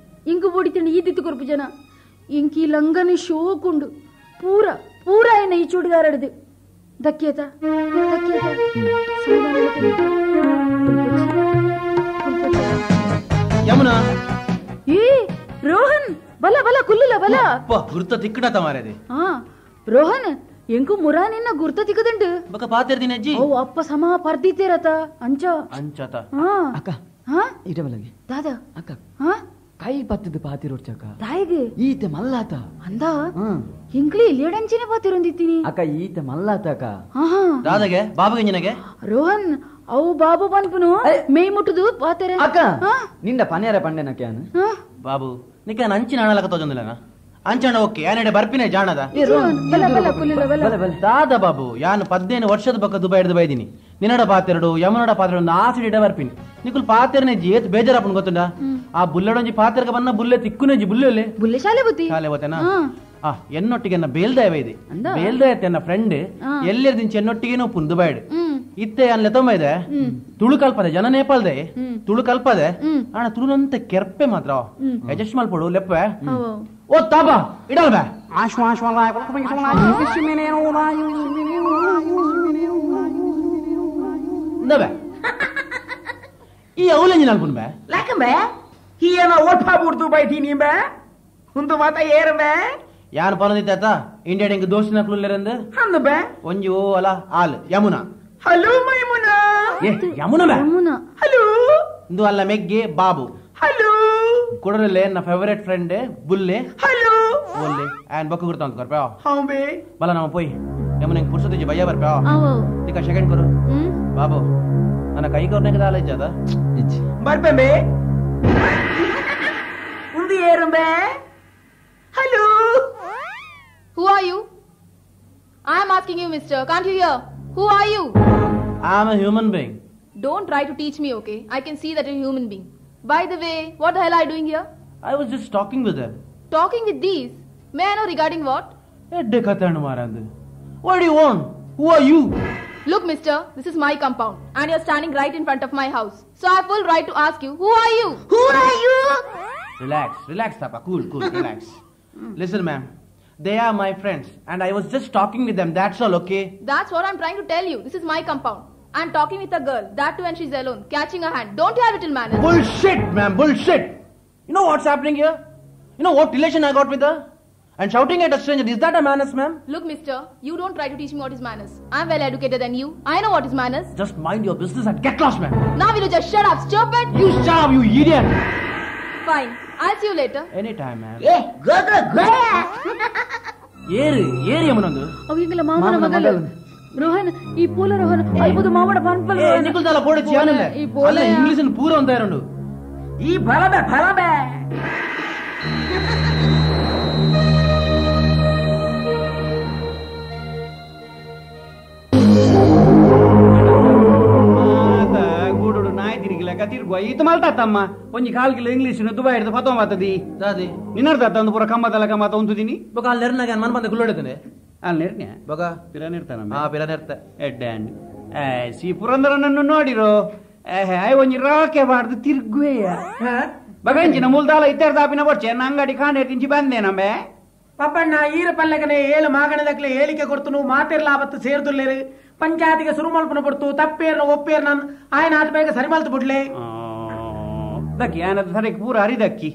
ಇಂಕು ಬೋಡಿತಂಡ ಈ ದಿತ್ತು ಕೊರ್ಪು ಜನ ಇಂಕಿ ಲಂಗನೆ ಶೋಕುಂಡು ಪೂರ ಪೂರ ಏನ ಈ ಚೂಡಿದಾರ ಹಿಡಿದು ದಕ್ಕಿಯತ ದಕ್ಕಿಯತ
ಯಮುನಾ
ಏ ರೋಹನ್ ಬಲ ಬಲ ಕುಲ್ಲುಲ ಬಲ
ಗುರ್ತ ತಿಕ್ಕಡತ ಮಾರದೆ
ಹಾ ರೋಹನ್ ಎಂಕು ಮುರಾ ನಿನ್ನ ಗುರ್ತ ತಿಕ್ಕದಂಡು
ಬಕ ಪಾತಿರ್ದಿನ ಅಜ್ಜಿ
ಓ ಅಪ್ಪ ಸಮ ಪರ್ದಿತೀರತ ಅಂಚ
ಅಂಚತ
ಅಕ್ಕ
ಹಾ
ಇಟ ಬಲಗೆ
ದಾದಾ
ಅಕ್ಕ
ಹಾ
ಕೈ ಪತ್ತದ ಪಾತಿರೋಡ್ಚಕ
ದಾಯಿಗೆ
ಈತ ಮಲ್ಲಾತ
ಅಂದ ಎಂಕ್ಲಿ ಲೇಡಂಚಿನ ಪಾತಿರೊಂದಿತ್ತೀನಿ
ಅಕ್ಕ ಈತ ಮಲ್ಲಾತ ಅಕ್ಕ
ಆಹಾ
ದಾದಾಗೆ ಬಾಬುಗೆ ನಿನಗೆ
ರೋಹನ್ ಅವು ಬಾಬು ಪನ್ಪುನು ಮೇಯ್ ಮುಟ್ಟುದು ಪಾತೆರೆ
ಅಕ್ಕ ನಿಂದ ಪನೇರ ಪಂಡೆನ ಕ್ಯಾನ್
ಬಾಬು ನಿಕ ಅಂಚಿನ ಹಣಲಕ ತೋಜೊಂದಿಲ್ಲನ ಅಂಚಣ ಓಕೆ ಯಾನೆಡೆ ಬರ್ಪಿನ ಜಾಣದ ದಾದ ಬಾಬು ಯಾನು 15 ವರ್ಷದ ಬಕ್ಕ ದುಬೈ ಹಿಡಿದು ಬೈದಿನಿ ನಿನ್ನಡ ಪಾತೆರಡು ಯಮನಡ ಪಾತೆರಡು ಆಸಿಡ್ ಇಡ ಬರ್ಪಿನಿ ನಿಕುಲ್ ಪಾತೆರನೆ ಜೇತ್ ಬೇಜಾರಪ್ಪನ ಗೊತ್ತುಂಡ ಆ ಬುಲ್ಲೆಡೊಂಜಿ ಪಾತೆರಕ ಬನ್ನ ಬುಲ್ಲೆ ತಿಕ್ಕುನೆಜಿ ಬುಲ್ಲೆ
ಬುಲ್ಲೆ ಶಾಲೆ ಬುತ್ತಿ
ಶಾಲೆ ಹೋತೇನಾ ಆ ಎನ್ನೊಟ್ಟಿಗೆ ಎನ್ನ ಬೇಲ್ದಾಯ ಇದೆ ಬೇಲ್ದಾಯ ಎನ್ನ ಫ್ರೆಂಡ್ ಎಲ್ಲೆರ್ದಿಂಚ ಎನ್ನೊಟ್ಟಿಗೆ ನೋಪುನ್ ದುಬೈಡ್ ಇತ್ತೆ ಅನ್ ಲೆತೊಂಬ ಇದೆ ತುಳು ಕಲ್ಪದೆ ಜನ ನೇಪಾಲ್ದೆ ತುಳು ಕಲ್ಪದೆ ಅಣ್ಣ ತುಳುನಂತ ಕೆರ್ಪೆ ಮಾತ್ರ ಅಡ್ಜಸ್ಟ್ ಮಲ್ಪಡು ಲೆಪ್ಪೆ ಓ ತಾಬಾ ಇಡಲ್ ಬೇ ಈ ಅವಲಂಜಿ ನಾಲ್ಪುನ್ ಬೇ
ಲಾಕಂಬೆ ಈ ಏನೋ ಓಟ್ಪಾ ಬುಡ್ದು ಬೈತೀನಿ ಬೇ ಹುಂದು ಮಾತ ಏರ್ ಬೇ
ಯಾನ್ ಪನದಿತ್ತ ಇಂಡಿಯಾ ಡೆಂಗ್ ದೋಸ್ತಿನ ಕುಲ್ಲರೆಂದು
ಅಂದು ಬೇ
ಒಂಜಿ ಓ ಅಲ ಆಲ್ ಯಮುನಾ
ಹಲೋ ಮೈಮುನಾ
ಏ ಯಮುನಾ ಬೇ
ಯಮುನಾ
ಹಲೋ
ಇಂದು ಅಲ್ಲ ಮೆಗ್ಗೆ ಬಾಬು
ಹಲೋ
ಕೊಡರಲ್ಲೇ ನನ್ನ ಫೇವರೇಟ್ ಫ್ರೆಂಡ್ ಬುಲ್ಲೆ
ಹಲೋ
ಒಲ್ಲೆ ಆನ್ ಬಕ್ಕು ಗುರ್ತ ಅಂತ ಕೊರ್ಪೆ
how ಬೇ
ಬಲ ನಮ್ಮ ಪೋಯ್ ಯಮುನ ಪುರ್ಸತಿ ಭಯ್ಯ ಬರ್ಪೆ ತಿಕ ಸೆಕೆಂಡ್ ಕೊರು ಬಾಬು ನನ್ನ ಕೈ ಕೊರ್ನೆಗೆ ದಾಲ ಇಜ್ಜದ
ಬರ್ಪೆ ಬೇ ಉಂದು ಏರು ಬೇ hello.
Who are you? I am asking you, mister. Can't you hear? Who are you?
I am a human being.
Don't try to teach me, okay? I can see that you're a human being. By the way, what the hell are you doing here?
I was just talking with them.
Talking with these? May I know regarding what?
Edde kathannu marandu. What do you want? Who are you?
Look, mister, this is my compound and you're standing right in front of my house. So I have full right to ask you, who are you? Who are you?
Relax, relax, Tapa. Cool, cool, relax. Listen, ma'am. They are my friends and I was just talking with them. That's all, okay?
That's what I'm trying to tell you. This is my compound. I'm talking with a girl. That too, and she's alone, catching her hand. Don't you have little manners?
Bullshit, ma'am. Bullshit. You know what's happening here? You know what relation I got with her? And shouting at a stranger, is that a manners, ma'am?
Look, mister, you don't try to teach me what is manners. I'm well educated than you. I know what is manners.
Just mind your business and get lost, ma'am.
Now will you just shut up, stupid?
You shut up, you idiot.
Fine. I'll see you later.
Anytime, ma'am.
Hey, go, go, go.
ಏರು ಏರು ಯಮುನಂದು.
ಅವಿಂಗಲ ಮಾಮನ ಮಗಲು. ರೋಹನ್ ಈ ಪೋಲ ರೋಹನ್ ಅಲ್ಬುದು ಮಾಮಡ ಪನ್ಪಲ
ಏ ನಿಕುಲ್ ದಾಲ ಪೋಡೆ ಚಿಯಾನಲ್ಲ ಅಲ್ಲ English ನ ಪೂರ ಅಂತ ಇರಂಡು
ಈ ಬಲಬೆ ಬಲಬೆ
ಗೂಡು ನಾಯಿ ತಿರುಗಿಲಕ ತಿರುಗುವ ಈತ ಮಲ್ತಾತಮ್ಮ ಒಂಜಿ ಕಾಲ್ kilo English Dubai ಹಿಡಿದು ಫತೋ ಮಾತದಿ
ದಾದಿ
ನಿನ್ನರ್ದ ತಂದು ಪೂರ ಕಮ್ಮದಲ್ಲ ಕಮ್ಮತ ಉಂತುದಿನಿ
ಬೊಕ ಅಲ್ಲಿ ನೆರ್ನಾಗ ಮನ್ ಬಂದ ಗುಲ್ಲೊಡೆತನೆ
ಅಲ್ಲಿ ನೆರ್ನ್ಯ
ಬೊಕ
ಪಿರನಿರ್ತಾನ
ಹಾ ಪಿರನಿರ್ತ
ಎಡ್ಡೆ ಅಂಡ್ ಸಿ ಪುರಂದರನನ್ನು ನೋಡಿರೋ I ಒಂಜಿ ರಾಕೆ ಬಾರ್ದು ತಿರುಗುವೆಯ ಬಗಂಜಿನ ಮುಲ್ದಾಲ ಇತ್ತೆರ್ದಾಪಿನ ಬೊರ್ಚೆ ನಂಗಡಿ ಕಾಂಡೆ ತಿಂಚಿ ಬಂದೆ ನಮ್ಮೆ
ಪಪ್ಪಣ್ಣ ಈರ ಪಲ್ಲಕನೆ ಏಳು ಮಾಗಣದಕ್ಲೆ ಹೇಳಿಕೆ ಕೊಡ್ತನು ಮಾತಿರ್ಲಾಬತ್ತು ಸೇರ್ದುಲ್ಲೇರು ಪಂಚಾಯತಿಗೆ ಸುರುಮಲ್ಪನ ಪಡ್ತು ತಪ್ಪೇರ್ನ ಒಪ್ಪೇರ್ನ ఆయన ಆತ ಬೇಗ ಸರಿಮಲ್ತು ಬಿಡ್ಲೆ
ದಕ್ಕಿ ಆನದ ಸರಿಗೆ ಪೂರ ಹರಿದಕ್ಕಿ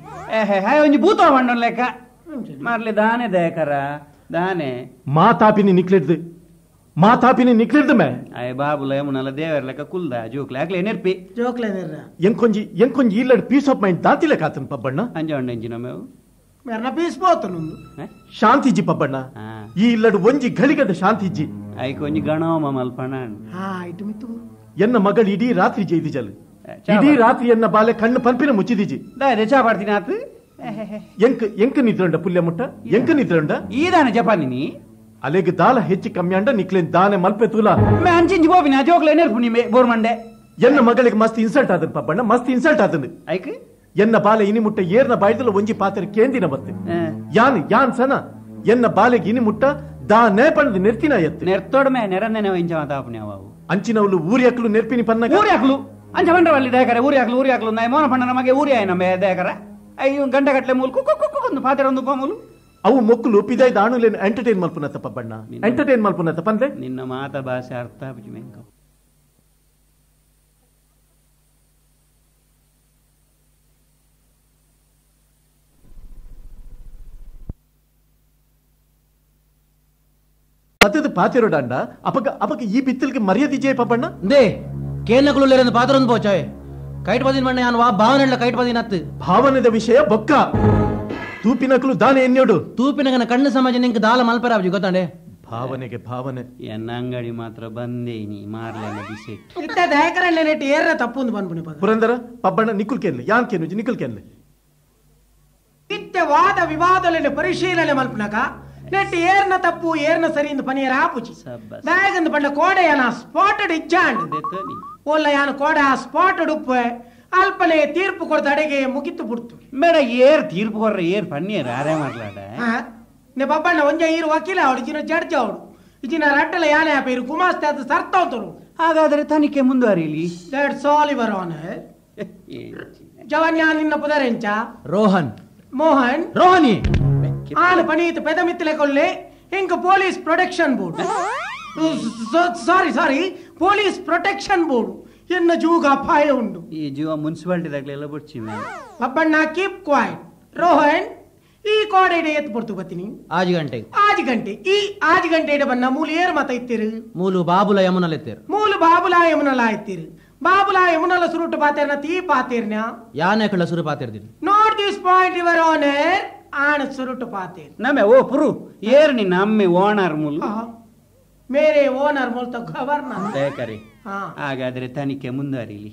ಹೇ ಒಂಜಿ ಭೂತ ಮಂಡನ್ ಲೆಕ್ಕ ಮಾರ್ಲೆ ದಾನೆ ದಯಕರ ದಾನೆ
ಮಾತಾಪಿನಿ ನಿಕ್ಲಿಡ್ದು ಮಾತಾಪಿನಿ ನಿಕ್ಲಿಡ್ದು ಮೇ
ಅಯ್ಯ ಬಾಬುಲ ಯಮುನಲ ದೇವರ ಲೆಕ್ಕ ಕುಲ್ದ ಜೋಕ್ಲೆ ಆಗ್ಲೇ ನೆರ್ಪಿ
ಜೋಕ್ಲೆ ನೆರ್ರ
ಎಂಕೊಂಜಿ ಎಂಕೊಂಜಿ ಇಲ್ಲಡ್ piece of mind ದಾತಿಲೆ ಕಾತನ್ ಪಬ್ಬಣ್ಣ
ಅಂಜವಣ್ಣ ಎಂಜಿನ ಮೇವು
ಮೆರ್ನ ಪೀಸ್ ಪೋತನು
ಶಾಂತಿಜಿ ಪಬ್ಬಣ್ಣ ಈ ಇಲ್ಲಡ್ ಒಂಜಿ ಘಳಿಗದ ಶಾಂತಿಜಿ
ಐಕೊಂಜಿ ಗಣೋಮ ಮಲ್ಪಣ
ಹಾ ಇಟ್ಟು ಮಿತ್ತು
ಎನ್ನ ಮಗಳು ಇಡೀ ರಾತ್ರಿ ಜೈದಿ ಜಲ್ ಇಡೀ ರಾತ್ರಿ ಎನ್ನ ಬಾಲೆ ಕಣ್ಣು ಪಂಪಿನ ಮುಚ್ಚಿದಿಜಿ.
ಚಾ ಪಾಡ್ತೀನಿ ಆತು.
ಎಂಕ್ ಎಂಕ್ ನಿದ್ರಂಡ ಪುಲ್ಯ ಮುಟ್ಟ, ಎಂಕ್ ನಿದ್ರಂಡ
ಈದಾನೆ ಜಪಾನಿನಿ
ಅಲೆಗ್ ದಾಲ ಹೆಚ್ಚು ಕಮ್ಮಿ ಅಂಡ ನಿಕ್ಲೇನ್ ದಾನೆ ಮಲ್ಪೆ ತೂಲ.
ಅಂಚಿಂಚಿ ಬೋಪಿನ ಜೋಕ್ಲೆ ನೆರ್ಪು ನಿಮೆ ಬೋರ್ ಮಂಡೆ.
ಎನ್ನ ಮಗಳಿಗೆ ಮಸ್ತ್ ಇನ್ಸಲ್ಟ್ ಆದನ್ ಪಬ್ಬಣ್ಣ, ಮಸ್ತ್ ಇನ್ಸಲ್ಟ್ ಆದನ್.
ಐಕ್
ಎನ್ನ ಬಾಲೆ ಇನಿ ಮುಟ್ಟ ಏರ್ನ ಬಾಯ್ದಲ ಒಂಜಿ ಪಾತ್ರ ಕೇಂದಿನ ಬತ್ತೆ. ಯಾನ್ ಯಾನ್ ಸನ ಎನ್ನ ಬಾಲೆಗೆ ಇನಿ ಮುಟ್ಟ ದಾ ನೇಪಣದ ನೆರ್ತಿನ ಎತ್ತು
ನೆರ್ತೋಡ್ಮೆ ನೆರನ್ನೇ ಇಂಚ ಮಾತಾಪನೆ ಅವು
ಅಂಚಿನವಳು ಊರ್ಯಾಕ್ಲು ನೆರ್ಪಿನಿ ಪನ್ನಗ
ಊರ್ಯಾಕ್ಲು ಅಂಚ ಬಂಡ್ರವಲ್ಲಿ ದಯಕರೆ ಊರ್ಯಾಕ್ಲು ಊರ್ಯಾಕ್ಲು ನಾಯಿ ಮೋನ ಪಣ್ಣ ನಮಗೆ ಊರ್ಯಾಯ ನಮ್ಮ ದಯಕರ ಅಯ್ಯೋ ಗಂಟೆ ಗಟ್ಟಲೆ ಮೂಲು ಕುಕ್ಕು ಕುಕ್ಕು ಒಂದು ಪಾತ್ರೆ ಒಂದು ಮೂಲು
ಅವು ಮೊಕ್ಕಲು ಪಿದಾಯ್ದ ಆಣುಲೇನು ಎಂಟರ್ಟೈನ್ ಮಲ್ಪುನತ್ತ ಪಬ್ಬಣ್ಣ, ಎಂಟರ್ಟೈನ್ ಮಲ್ಪುನತ್ತ ಪಂದೆ.
ನಿನ್ನ ಮಾತ ಭಾಷೆ ಅರ್ಥ ಮೆಂಕ.
ಪತದ ಪಾತಿರೋಡಂಡ ಅಪಕ ಅಪಕ ಈ ಬಿತ್ತಲ್ಗೆ ಮರ್ಯಾದೆ ಜಯ ಪಬ್ಬಣ್ಣ.
They ಕೇನಕುಲು ಲೇರಂದು ಪಾತ್ರೊಂದು ಪೋಚಾಯೆ ಕೈಟ್ ಪದಿನ ಮಣ್ಣ ಯಾನ್ ವಾ ಭಾವನೆ ಕೈಟ್ ಪದಿನ ಅತ್ತು
ಭಾವನೆದ ವಿಷಯ ಬೊಕ್ಕ ತೂಪಿನಕಲು ದಾನೆ ಎನ್ಯೋಡು
ತೂಪಿನಗನ ಕಣ್ಣು ಸಮಾಜ ನಿಂಗೆ ದಾಲ ಮಲ್ಪರಾಬ್ಜಿ ಗೊತ್ತಾಂಡೆ.
ಭಾವನೆಗೆ ಭಾವನೆ
ಎನ್ನ ಅಂಗಡಿ ಮಾತ್ರ ಬಂದೇ ನೀ ಮಾರ್ಲೇನ ಬಿಸೆಟ್
ಇತ್ತ ದಯಕರಣ್ಣ ನೆಟ್ ಏರ್ನ ತಪ್ಪುಂದು ಬಂದ್ಬಿಡಿ
ಪುರಂದರ ಪಬ್ಬಣ್ಣ ನಿಕ್ಕುಲ್ ಕೇನ್ಲೆ ಯಾನ್ ಕೇನುಜಿ ನಿಕ್ಕುಲ್ ಕೇನ್ಲೆ.
ಇತ್ತೆ ವಾದ ವಿವಾದಲೆನೆ ಪರಿಶೀಲನೆ ಮಲ್ಪನಕ ನೆಟ್ ಏರ್ನ ತಪ್ಪು ಏರ್ನ ಸರಿ ಇಂದು ಪನಿಯರ ಆಪುಚಿ ದಾಯಗಂದು ಪಂಡ ಕೋಡೆಯನ ಸ್ಪಾಟೆಡ್ ಇಜ್ಜಾಂಡ್ ಓಲ್ಲ ಯಾನು ಕೋಡ ಸ್ಪಾಟೆಡ್ ಉಪ್ಪು ಅಲ್ಪನೆ ತೀರ್ಪು ಕೊಡ್ತ ಅಡೆಗೆ ಮುಗಿತು ಬಿಡ್ತು.
ಮೇಡ ಏರ್ ತೀರ್ಪು ಕೊರ್ರ ಏರ್ ಪನ್ನೀರ್ ಆರೇ ಮಾಡ್ಲಾಡ
ನೆ ಬಬ್ಬಣ್ಣ ಒಂಜ ಈರು ವಕೀಲ ಅವಡು ಇಜಿನ ಜಡ್ಜ್ ಅವಡು ಇಜಿನ ರಡ್ಡಲ ಯಾನೆ ಆಪ ಇರು ಗುಮಾಸ್ತೆ ಅದು ಸರ್ತಾವ್ತರು.
ಹಾಗಾದರೆ ತನಿಖೆ ಮುಂದುವರಿಲಿ.
That's all your honour. ಜವನ್ಯಾ ನಿನ್ನ ಪುದರೆಂಚ?
ರೋಹನ್.
ಮೋಹನ್.
ರೋಹನಿ
ಆನು ಪನೀತ್ ಪೆದಮಿತ್ತಲೆ ಕೊಲ್ಲೆ ಇಂಕ police protection board, sorry sorry police protection board ಎನ್ನ ಜೂಗ ಅಪಾಯ ಉಂಡು.
ಈ ಜೀವ ಮುನ್ಸಿಪಾಲಿಟಿ ದಾಗಲೆಲ್ಲ ಬುಡ್ಚಿ
ಬಬ್ಬಣ್ಣ ಕೀಪ್ ಕ್ವೈಟ್. ರೋಹನ್ ಈ ಕೋಡೆ ಎತ್ತು ಪಡ್ತು ಬತ್ತೀನಿ
ಆಜ್ ಗಂಟೆ
ಆಜ್ ಗಂಟೆ ಈ ಆಜ್ ಗಂಟೆ ಇಡ ಬನ್ನ ಮೂಲು ಏರ್ ಮತ ಇತ್ತೀರು?
ಮೂಲು ಬಾಬುಲ ಯಮುನಲ ಇತ್ತೀರು.
ಮೂಲು ಬಾಬುಲ ಯಮುನಲ ಇತ್ತೀರು. ಬಾಬುಲ ಯಮುನಲ ಸುರುಟು ಪಾತೇರ್ನ ತೀ ಪಾತೇರ್ನ
ಯಾನೆ ಕಳ್ಳ ಸುರು ಪಾತೇರ್ದಿನಿ.
Note this point your honour. ಆಣ ಸುರುಟು ಪಾತೇರ್
ನಮೆ ಓ ಪುರು ಏರ್ ನಿನ್ನ ಅಮ್ಮೆ ಓನರ್ ಮೂಲು
ಮೇರೆ ಓನರ್ ಮೂಲ ತ ಗವರ್ನರ್
ದಯಕರಿ. ಹಾಗಾದ್ರೆ ತನಿಖೆ ಮುಂದುವರಿಲಿ.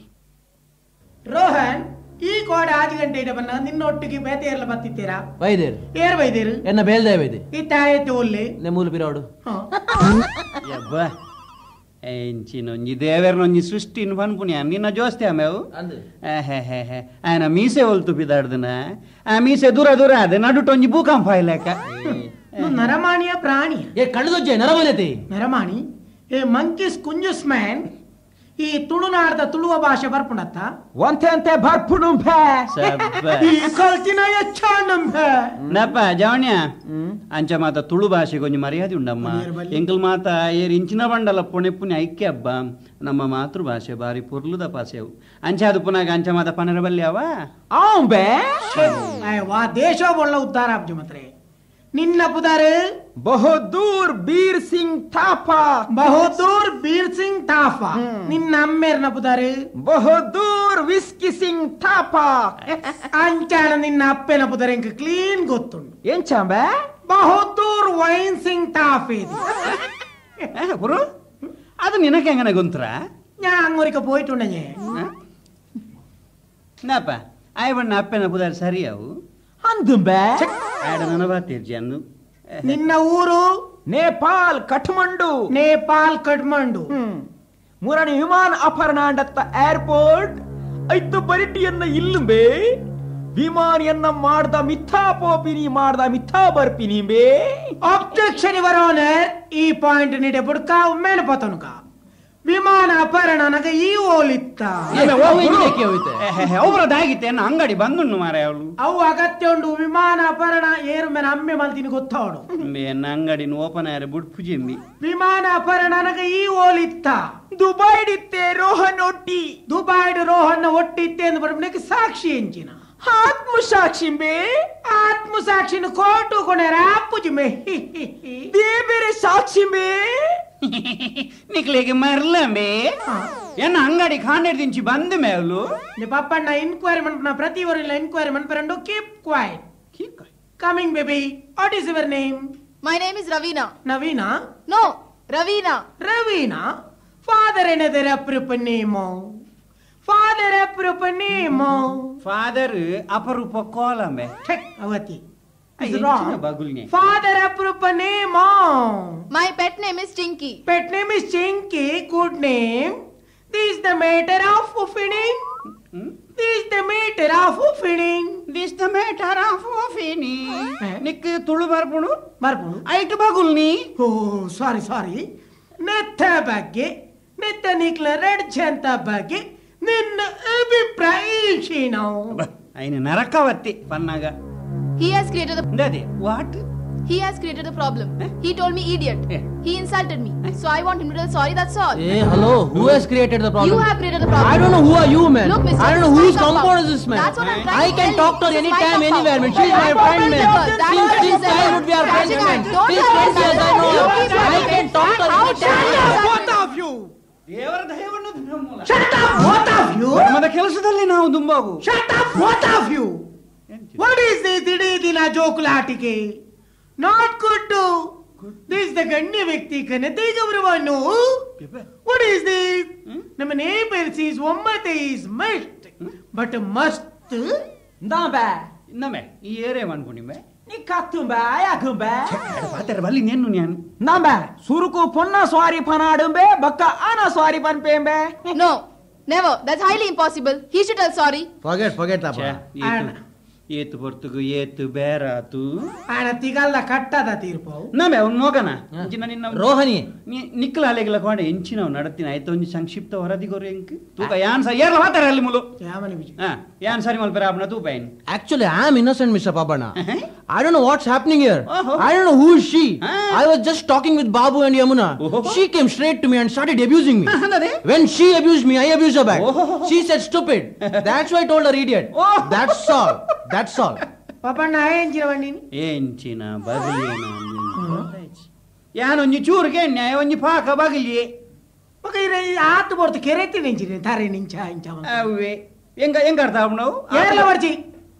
ರೋಹನ್ ಈ ಕೋಡೆ ಆಜ್ ಗಂಟೆ ಇಡ ಬನ್ನ ನಿನ್ನೊಟ್ಟಿಗೆ ಬೇತೆಯರ್ಲ ಬತ್ತಿತ್ತೀರಾ?
ಬೈದೇರು.
ಏರ್ ಬೈದೇರು?
ಎನ್ನ ಬೇಲ್ದೇ ಬೈದೆ.
ಈ ತಾಯತ್ತೆ ಒಲ್ಲೆ
ನೆ ಮೂಲು ಬಿರಾಡು.
ಯಬ್ಬ ಎಂಚಿನೊಂಜಿ ದೇವೇರ್ನೊಂಜಿ ಸೃಷ್ಟಿನ ಪನ್ಪುನಿಯ ನಿನ್ನ ಜೋಸ್ತಿ ಆಮೇವು ಆಯನ ಮೀಸೆ ಒಲ್ತು ಬಿದಾಡ್ದನ ಆ ಮೀಸೆ ದೂರ ದೂರ ಅದ ನಡುಟೊಂಜಿ ಭೂಕಂಪ ಇಲ್ಲಕ.
ನರಮಾಣಿಯ ಪ್ರಾಣಿ
ಏ ಕಣ್ಣದೊಜ್ಜೆ ನರಮಾನತೆ
ನರಮಾಣಿ ಏ ಮಂಕೀಸ್ ಕುಂಜುಸ್ ಮ್ಯಾನ್. ಈ ತುಳುನಾಡ್ದ ತುಳುವ ಭಾಷೆ ಬರ್ಪುಣತ್ತ
ಒಂತೆ ಅಂತೆ ಬರ್ಪುಣುಂಬೆ
ಈ ಕಲ್ತಿನ ಎಚ್ಚಾಣಂಬೆ
ನಪ್ಪ ಜವಣ್ಯ ಅಂಚ ಮಾತ ತುಳು ಭಾಷೆಗೆ ಒಂಜಿ ಮರ್ಯಾದೆ ಉಂಡಮ್ಮ. ಎಂಕಲ್ ಮಾತ ಏರ್ ಇಂಚಿನ ಬಂಡಲ ಪುಣೆಪುಣೆ ಐಕ್ಯ ಹಬ್ಬ ನಮ್ಮ ಮಾತೃಭಾಷೆ ಬಾರಿ ಪೊರ್ಲುದ ಭಾಷೆವು ಅಂಚ ಅದು ಪುನಾಗ ಅಂಚ ಮಾತ ಪನರ ಬಲ್ಯಾವ
ಆಂಬೆ
ವಾ ದೇಶ ಒಳ್ಳ ಉದ್ಧಾರ ಆಬ್ಜು ಮಾತ್ರೆ. ನಿನ್ನ ಪುದಾರು
ಬಹದ್ದೂರ್ ಬೀರ್ ಸಿಂಗ್ ಥಾಪಾ.
ಬಹದ್ದೂರ್ ಬೀರ್ ಸಿಂಗ್ ಥಾಪಾ. ನಿನ್ನ ಅಮ್ಮೇರ್ನ ಪುದಾರು
ಬಹದ್ದೂರ್ ವಿಸ್ಕಿ ಸಿಂಗ್ ಥಾಪಾ.
ಅಂಚಾಣ ನಿನ್ನ ಅಪ್ಪೆನ ಪುದಾರ ಇಂಕ ಕ್ಲೀನ್ ಗೊತ್ತುಂಡು.
ಏನ್ ಚಾಂಬೆ?
ಬಹದ್ದೂರ್ ವೈನ್ ಸಿಂಗ್ ಥಾಫಿ.
ಗುರು ಅದು ನಿನಕ್ಕೆ ಹೆಂಗನ ಗೊಂತ್ರ?
ഞാൻ അങ്ങോരിക്ക പോയിട്ടുണ്ടെ.
ನಾಪ ಆಯ್ ಬಣ್ಣ ಅಪ್ಪೆನ ಪುದಾರ್ ಸರಿಯಾವು
ಅಂದುಂಬೆ
ನಿನ್ನ ಊರು?
ನೇಪಾಲ್ ಕಠ್ಮಂಡು.
ನೇಪಾಲ್ ಕಠ್ಮಂಡು.
ಮುರಣಿ ವಿಮಾನ ಅಪಹರಣಾಂಡತ್ತ ಏರ್ಪೋರ್ಟ್ ಐತು ಬರಿಟಿಯನ್ನ ಇಲ್ಲುಂಬೆ ವಿಮಾನಿಯನ್ನ ಮಾಡ್ದ ಮಿಥಾ ಪೋಪಿನಿ ಮಾಡ್ದ ಮಿಥಾ ಬರ್ಪಿನಿ ಬೇ.
Objection your honour. ಈ ಪಾಯಿಂಟ್ ನೀಡೆ ಬುಡ್ಕ ಒಮ್ಮೇಲೆ ಪತನುಕ ವಿಮಾನ ಅಪಹರಣ ಈ ಓಲಿತ್ತ
ಒಬ್ಬರದಾಗಿತ್ತೆ ಅಂಗಡಿ ಬಂದುಣ್ಣು ಮಾರ ಅವಳು
ಅವು ಅಗತ್ಯ ಉಂಡು ವಿಮಾನ ಅಪಹರಣ ಏರು ಮೇಲೆ ಅಮ್ಮೆ ಮಲ್ತೀನಿ ಗೊತ್ತಾವಳು
ಅಂಗಡಿನ ಓಪನ್ ಆರೆ ಬುಡ್ಪು ಜೆಂಬಿ
ವಿಮಾನ ಅಪಹರಣ ಈ ಓಲಿತ್ತ
ದುಬೈಡಿತ್ತೆ ರೋಹನ್ ಒಟ್ಟಿ
ದುಬೈಡ್ ರೋಹನ್ ಒಟ್ಟಿತ್ತೆ ಎಂದು ಬರಬನಕ್ಕೆ ಸಾಕ್ಷಿ ಎಂಚಿನ
ಆತ್ಮಸಾಕ್ಷಿ ಬೇ
ಆತ್ಮಸಾಕ್ಷಿನ ಕೋಟು ಕೊಣೆರ ಅಪ್ಪುಜಿ ಮೇ
ಬೇರೆ ಸಾಕ್ಷಿ ಬೇ
ನಿಕ್ಲೇಗೆ ಮರ್ಲಂಬೆ ಎನ್ನ ಅಂಗಡಿ ಖಾಂಡೆ ದಿಂಚಿ ಬಂದ ಮೇಲು
ನಿ ಪಪ್ಪಣ್ಣ ಇನ್ಕ್ವೈರಿ ಮನ್ಪನ ಪ್ರತಿ ವರಿಲ್ಲ inquiry ಮನ್ಪರಂಡು keep quiet
keep quiet
coming baby what is your name
my name is Raveena
Naveena
no Raveena
Raveena father ಏನದರ ಅಪ್ರೂಪ name Father ಅಪರೂಪ ನೇಮ್.
ಫಾದರ್ ಅಪರೂಪ ಕೋಲಂಬೆ.
ಅವತಿ ಫಾದರ್ ಅಪರೂಪ name.
My pet name is Chinky.
Pet name is Chinky. Good name. This the matter of opening. This the matter of opening.
This the matter of opening. Nick Tulu ಬರ್ಪುಣು
ಬರ್ಪುಣು
ಐಟು ಬಗುಲ್ನಿ.
ಓ ಸಾರಿ ಸಾರಿ. ನೆತ್ತ ಬಗ್ಗೆ ನೆತ್ತ ನಿಕ್ಲ red Janta ಬಗ್ಗೆ ನಿನ್ನ ಅಭಿಪ್ರಾಯ ಏನು?
ಐನ ನರಕವತ್ತಿ ಪನ್ನಾಗ.
He has created the
what?
He has created the problem. He told me idiot. He insulted me. So I want him to tell sorry, that's all.
Hey, hello. Who has created the problem?
You have created the problem.
I don't know who are you, man.
Look, mister,
I don't know whose compound is this, man.
That's what I'm trying
I
to
can
tell
talk to her anytime, anywhere, man. She's my friend, man. Since childhood we are friends, man. Since 20 years I know her. I can talk to her anytime.
Both of you.
ದೇವರ ದಯವನ್ನು
Shut up, both of you.
ಧರ್ಮದ ಕೆಲಸದಲ್ಲಿ ನಾವು ದುಂಬಾಗು.
Shut up, both of you. What is this ಇಡೀ ದಿನ ಜೋಕುಲಾಟಿಕೆ? Not good. This the ಗಣ್ಯ ವ್ಯಕ್ತಿ ಘನತೆ ಗೌರವನು. What is this? ನಮ್ಮ neighbours is ಒಮ್ಮತೆ is must but ಮಸ್ತ್.
ಇಂದಾಂಬೆ
ಇನ್ನೊಮ್ಮೆ ಈ ಏರೇ ಅನ್ಕೊಂಡಿಂಬೆ
ನೀ ಕತ್ತುಂಬೆ ಯಾಕುಂಬೆ
ಪಾತ್ರ ಬಲ್ಲಿ ನೇನು ನಾನು
ನಾಂಬೆ ಸುರುಕು ಪೊನ್ನ ಸ್ವಾರಿ ಪನಾಡುಂಬೆ ಬಕ್ಕ ಆನ sorry ಪನ್ಪೇಂಬೆ.
No, never. That's highly impossible. He should tell sorry.
Forget, forget ಅಪ್ಪ.
ಏತು ಪೊರ್ತುಗು ಏತು ಬೇರಾತು
ಆಣ ತಿಗಲ್ಲ ಕಟ್ಟದ ತೀರ್ಪು
ನಮೆ ಅವ್ನು ಮೋಗನ ಇಂಚಿನ ನಿನ್ನ
ರೋಹಣಿ
ನಿಕ್ಕಲ ಅಲೆಗಲ ಕೋಣ ಎಂಚಿನವ್ ನಡತಿನ ಆಯ್ತು ಒಂಜಿ ಸಂಕ್ಷಿಪ್ತ ವರದಿಗೊರು ಎಂಕ್ ತೂಕ ಯಾನ್ ಸ ಏರ್ಲ ಮಾತಾರ ಅಲ್ಲಿ ಮುಲು
ಯಾಮನಿ ವಿಜಯ
ಹಾ ಯಾನ್ ಸರಿ ಮಲ್ಪೆರ ಆಪನ ತೂಪೈನ್.
Actually I am innocent mister Papanna. I don't know what's happening here. I don't know who is she. I was just talking with Babu and Yamuna. She came straight to me and started abusing me. When she abused me, I abused her back. She said stupid. That's why I told her idiot. That's all. That's all.
Papanna ಎಂಚಿನ
ಎಂಚಿನ ಬಗಲಿಯೇನ ಯಾನೊಂಜಿ ಚೂರುಗೆ ನ್ಯಾಯ ಒಂಜಿ ಪಾಕ ಬಗಲಿಯೇ
ఒక ಆತು ಬೊರ್ತು ಕೆರೆತಿ ನಿಂಚಿನ ತಾರೆ ನಿಂಚ ಇಂಚ
ಅವೇ ಎಂಗ ಎಂಗ ಅರ್ಥ ನಾವು
ಏರ್ಲ ಬರ್ಚಿ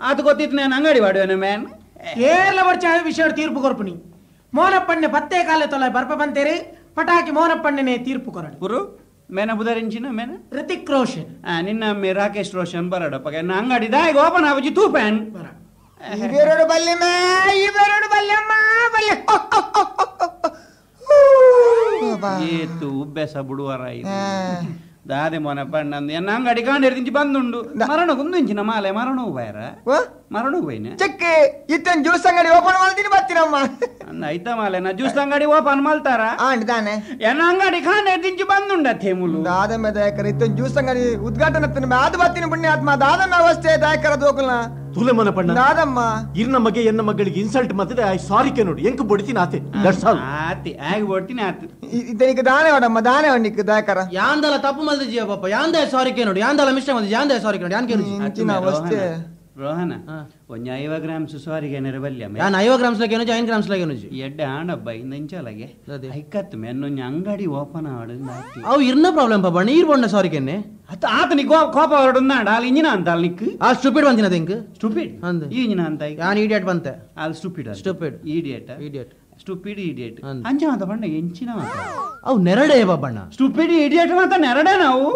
ಆತು ಗೊತ್ತಿತ್ತು ನಾನು ಅಂಗಡಿ ವಾಡುವೆನ ಮ್ಯಾನ್
ಏರ್ಲ ಬರ್ಚಿ ಆ ವಿಷಯ ತೀರ್ಪು ಕೊರ್ಪುನಿ ಮೋನಪ್ಪಣ್ಣೆ ಪತ್ತೆ ಕಾಲ ತೊಲೆ ಬರ್ಪ ಬಂತೇರಿ ಪಟಾಕಿ ಮೋನಪ್ಪಣ್ಣನೆ ತೀರ್ಪು ಕೊರಡು
ಗುರು ಮೇನ ಬುಧರಿಂಚಿನ ಮೇನ
ಋತಿಕ್ ರೋಷನ್
ನಿನ್ನ ಮೇ ರಾಕೇಶ್ ರೋಷನ್ ಬರಡಪ್ಪ ಅಂಗಡಿ ದಾಯಿಗೆ ಓಪನ್ ಆವಜಿ ತೂಪ್ಯಾನ್
ಇವೆರಡು ಬಲ್ಲೆ ಮೇ ಇವೆರಡು ಬಲ್ಲೆಮ್ಮ ಬಲ್ಲೆ.
ಏತು ಉಬ್ಬೆಸ ಬುಡುವರ ದಾದೆ ಮೊನಪ್ಪ ನಂದು ಎನ್ನ ಅಂಗಡಿ ಕಾಂಡಿರ್ದಿಂಚಿ ಬಂದುಂಡು ಮರಣ ಕುಂದಿಂಚಿನ ಮಾಲೆ ಮರಣ ಬೈರ ಮರಣ ಬೈನ
ಚೆಕ್ ಇತ್ತನ್ ಜ್ಯೂಸ್ ಅಂಗಡಿ ಓಪನ್ ಮಾಡ್ತೀನಿ ಬರ್ತೀನಮ್ಮ
ಅಂದ ಐತ ಮಾಲೆ ನಾ ಜ್ಯೂಸ್ ಅಂಗಡಿ ಓಪನ್ ಮಾಡ್ತಾರ
ಆಂಡ್ ತಾನೆ
ಎನ್ನ ಅಂಗಡಿ ಕಾಂಡಿರ್ದಿಂಚಿ ಬಂದುಂಡ ಥೇಮುಲು
ದಾದ ಮೇ ದಯಕರ ಇತ್ತನ್ ಜ್ಯೂಸ್ ಅಂಗಡಿ ಉದ್ಘಾಟನೆ ಅದು ಬರ್ತೀನಿ ಪುಣ್ಯಾತ್ಮ ದಾದಮ್ಮ ಅವಸ್ಥೆ ದಯಕರ ದೋಕುಲ್ನ
ತುಲೆ ಮನಪಣ್ಣ
ದಾದಮ್ಮ
ಇರ್ನ ಮಗೆ ಎನ್ನ ಮಗಳಿಗೆ ಇನ್ಸಲ್ಟ್ ಮತ್ತದೆ I sorry K ನೋಡಿ ಎಂಕ್ ಬೊಡಿತೀನಿ ಆತೆ that's all
ಆತಿ ಆಗಿ ಬೊಡ್ತೀನಿ ಆತು
ಇದನಿಗೆ ದಾನೆ ವಡಮ್ಮ ದಾನೆ ವಣಿಕ್ ದಯಕರ
ಯಾಂದಲ ತಪ್ಪು ಮಲ್ದಿಜಿಯ ಪಾಪ ಯಾಂದ ಸಾರಿ ಕೆ ನೋಡಿ ಯಾಂದಲ ಮಿಸ್ಟೇಕ್ ಮಲ್ದಿಜಿ ಯಾಂದ ಸಾರಿ ಕೆ ನೋಡಿ ಯಾನ್ ಕೇನು
ಇಂಚಿನ ಅವಸ್ಥೆ
ರೋಹನ ಒಂಜ 50 ಗ್ರಾಮ್ಸ್ ಸಾರಿಗೆ ನೆರ ಬಲ್ಯ
ಯಾನ್ 50 ಗ್ರಾಮ್ಸ್ ಲಗೆ ಏನೋ 5 ಗ್ರಾಮ್ಸ್ ಲಗೆ ಏನೋ
ಎಡ್ಡೆ ಆಣಬ್ಬ ಇಂದಂಚಲಗೆ ಐಕತ್ತು ಮೆನ್ನೊಂಜ ಅಂಗಡಿ ಓಪನ್ ಆಡು
ಅವು ಇರ್ನ ಪ್ರಾಬ್ಲಮ್ ಪಾಪ ನೀರ್ ಬೊಣ್ಣ ಸಾರಿ ಕೆನ್ನೆ
ಅತ್ತ ಆತನಿ ಕೋಪ ಹೊರಡುಂದಾಂಡ ಅಲ್ಲಿ ಇಂಜಿನ ಅಂತ ಅಲ್ಲಿ ನಿಕ್
ಆ ಸ್ಟುಪಿಡ್ ಬಂತಿನ ಅದೆಂಕ್
ಸ್ಟುಪಿಡ್
ಅಂದ
ಈ ಇಂಜಿನ ಅಂತ
ಯಾನ್ ಇಡಿಯಟ್ ಬಂತೆ
ಅಲ್ಲಿ stupid
stupid
idiot
idiot
stupid idiot ಅಂಚ ಮಾತ ಬಣ್ಣ ಎಂಚಿನ ಮಾತ
ಅವು ನೆರಡೆ ಬಾಬಣ್ಣ
ಸ್ಟುಪಿಡ್ ಇಡಿಯಟ್ ಮಾತ ನೆರಡೆ ನಾವು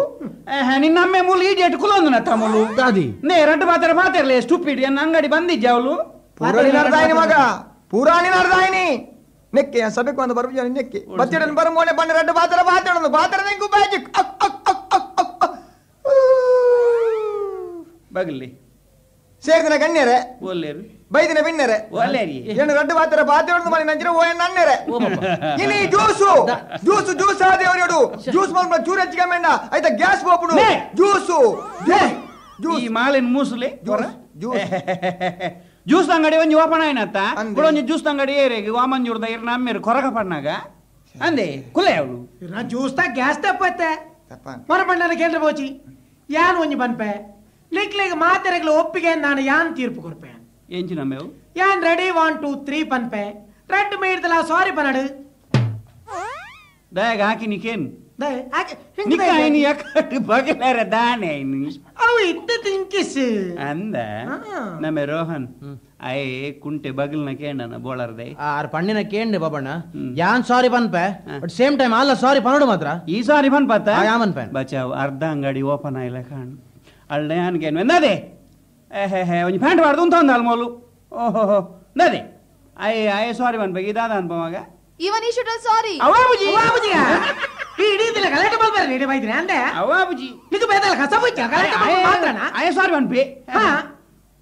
ನಿನ್ನಮ್ಮೆ ಮೂಲು ಇಡಿಯಟ್ ಕುಲೊಂದು ತಮ್ಮಲು
ದಾದಿ
ನೇ ಎರಡು ಮಾತಾರ ಮಾತಾರಲೇ ಸ್ಟುಪಿಡ್ ಎನ್ನ ಅಂಗಡಿ ಬಂದಿಜ್ಜಾವಲು
ಪೂರಾಣಿ ನರ್ದಾಯಿನಿ ಮಗ ಪೂರಾಣಿ ನರ್ದಾಯಿನಿ ನೆಕ್ಕೆ ಸಭೆಗೆ ಒಂದು ಬರ್ಬಿ ನೆಕ್ಕೆ ಬತ್ತಿಡನ್ ಬರ ಮೋನೆ ಬಣ್ಣ ಎರಡು ಬಾತರ ಬಾತಾಡೋದು ಬಾತರ ಇಂಗು ಬ್ಯಾಜಿ
ಬಗಲಿ
ಸೇರಿದಿನ ಗಣ್ಯರೇ
ಒಲ್ಲೇರು
ಬೈದಿನ ಬಿನ್ನರೆ
ಒಲ್ಲೇರಿ
ಏನು ರಡ್ಡು ಬಾತರ ಬಾತೆ ಮನೆ ನಂಜಿನ ಓ ನನ್ನೆರೆ ಇನಿ juice juice juice ಆದೇವರಿಯಡು juice ಮಲ್ಪ ಚೂರು ಹೆಚ್ಚಿಗೆ ಮೇಂಡ ಆಯ್ತಾ ಗ್ಯಾಸ್ ಬೋಪುಡು ಜ್ಯೂಸು ಜ್ಯೂಸ್
ಈ ಮಾಲಿನ ಮೂಸುಲೆ
juice juice
juice ಅಂಗಡಿ ಒಂಜಿ ಓಪನ್ ಆಯ್ನತ್ತ ಒಂಜಿ ಜ್ಯೂಸ್ ಅಂಗಡಿ ಏರಿಗೆ ವಾಮಂಜೂರ್ದ ಇರ್ ನಮ್ಮೇರು ಕೊರಗ ಪಣ್ಣಾಗ ಅಂದೆ ಕುಲೆ ಅವಳು
ನಾ ಜ್ಯೂಸ್ ತಾ ಗ್ಯಾಸ್ ತಪ್ಪತ್ತೆ ಮರಬಣ್ಣನ ಕೇಂದ್ರ ಬೋಚಿ ಯಾನ್ ಒಂಜಿ ಬನ್ಪೆ ಲಿಕ್ಲಿಗೆ ಮಾತೆರೆಗ್ಲ ಒಪ್ಪಿಗೆ ನಾನು ಯಾನ್ ತೀರ್ಪು ಕೊರ್ಪೆ
ಎಂಚು ನಮ್ಮೇವು
ಯಾನ್ ರೆಡಿ 1 2 3 ಪನ್ಪೆ ರೆಡ್ ಮೀಡ್ದಲ ಸಾರಿ ಪನಡು
ದಯಾಗ ಹಾಕಿ ನಿಕೇನ್ ನಿಕ್ಕಾಯಿನಿ ಯಾಕಟ್ಟು ಬಗಲಾರ ದಾನೆ
ಅವು ಇತ್ತ ತಿಂಕಿಸ್
ಅಂದ ನಮ್ಮೆ ರೋಹನ್ ಆಯ್ ಕುಂಟೆ ಬಗಲ್ನ ಕೇಂಡನ ಬೋಳರ್ದೆ
ಆರ್ ಪಣ್ಣಿನ ಕೇಂಡೆ ಬಾಬಣ್ಣ ಯಾನ್ ಸಾರಿ ಪನ್ಪೆ but same time ಅಲ್ಲ ಸಾರಿ ಪನೋಡು ಮಾತ್ರ
ಈ ಸಾರಿ ಪನ್ಪತ್ತ
ಯಾಮನ್ ಪೆ
ಬಚಾವ್ ಅರ್ಧ ಅಂಗಡಿ ಓಪನ್ ಆಯ್ಲ ಕಾಣ್ ಅಳ್ಳೆ ಯಾನ್ಗೇನು ಎಂದದೆ ಹೇ ಹೇ ಒಂಜಿ ಪ್ಯಾಂಟ್ ಬಾರ್ದು ಉಂತ ಒಂದು ಅಲ್ಮೋಲು ಓಹೋ ನದೆ ಆಯ್ ಆಯ್ ಸಾರಿ ಪನ್ಪೆ ಇದಾದ ಅನ್ಪ ಮಗ
ಇವನ್ ಈ should ಸಾರಿ
ಅವಾಬುಜಿ
ಅವಾಬುಜಿ ಈ ಇಡೀದಿಲ್ಲ ಗಲಾಟೆ ಮಲ್ಪರೆ ನೀಡಿ ಬೈದಿನ ಅಂದೆ
ಅವಾಬುಜಿ
ನಿಕ್ಕು ಬೇದಲ ಕಸ ಬುಚ್ಚ ಗಲಾಟೆ ಮಲ್ಪ ಮಾತ್ರನಾ
ಆಯ್ ಸಾರಿ ಪನ್ಪೆ
ಹಾ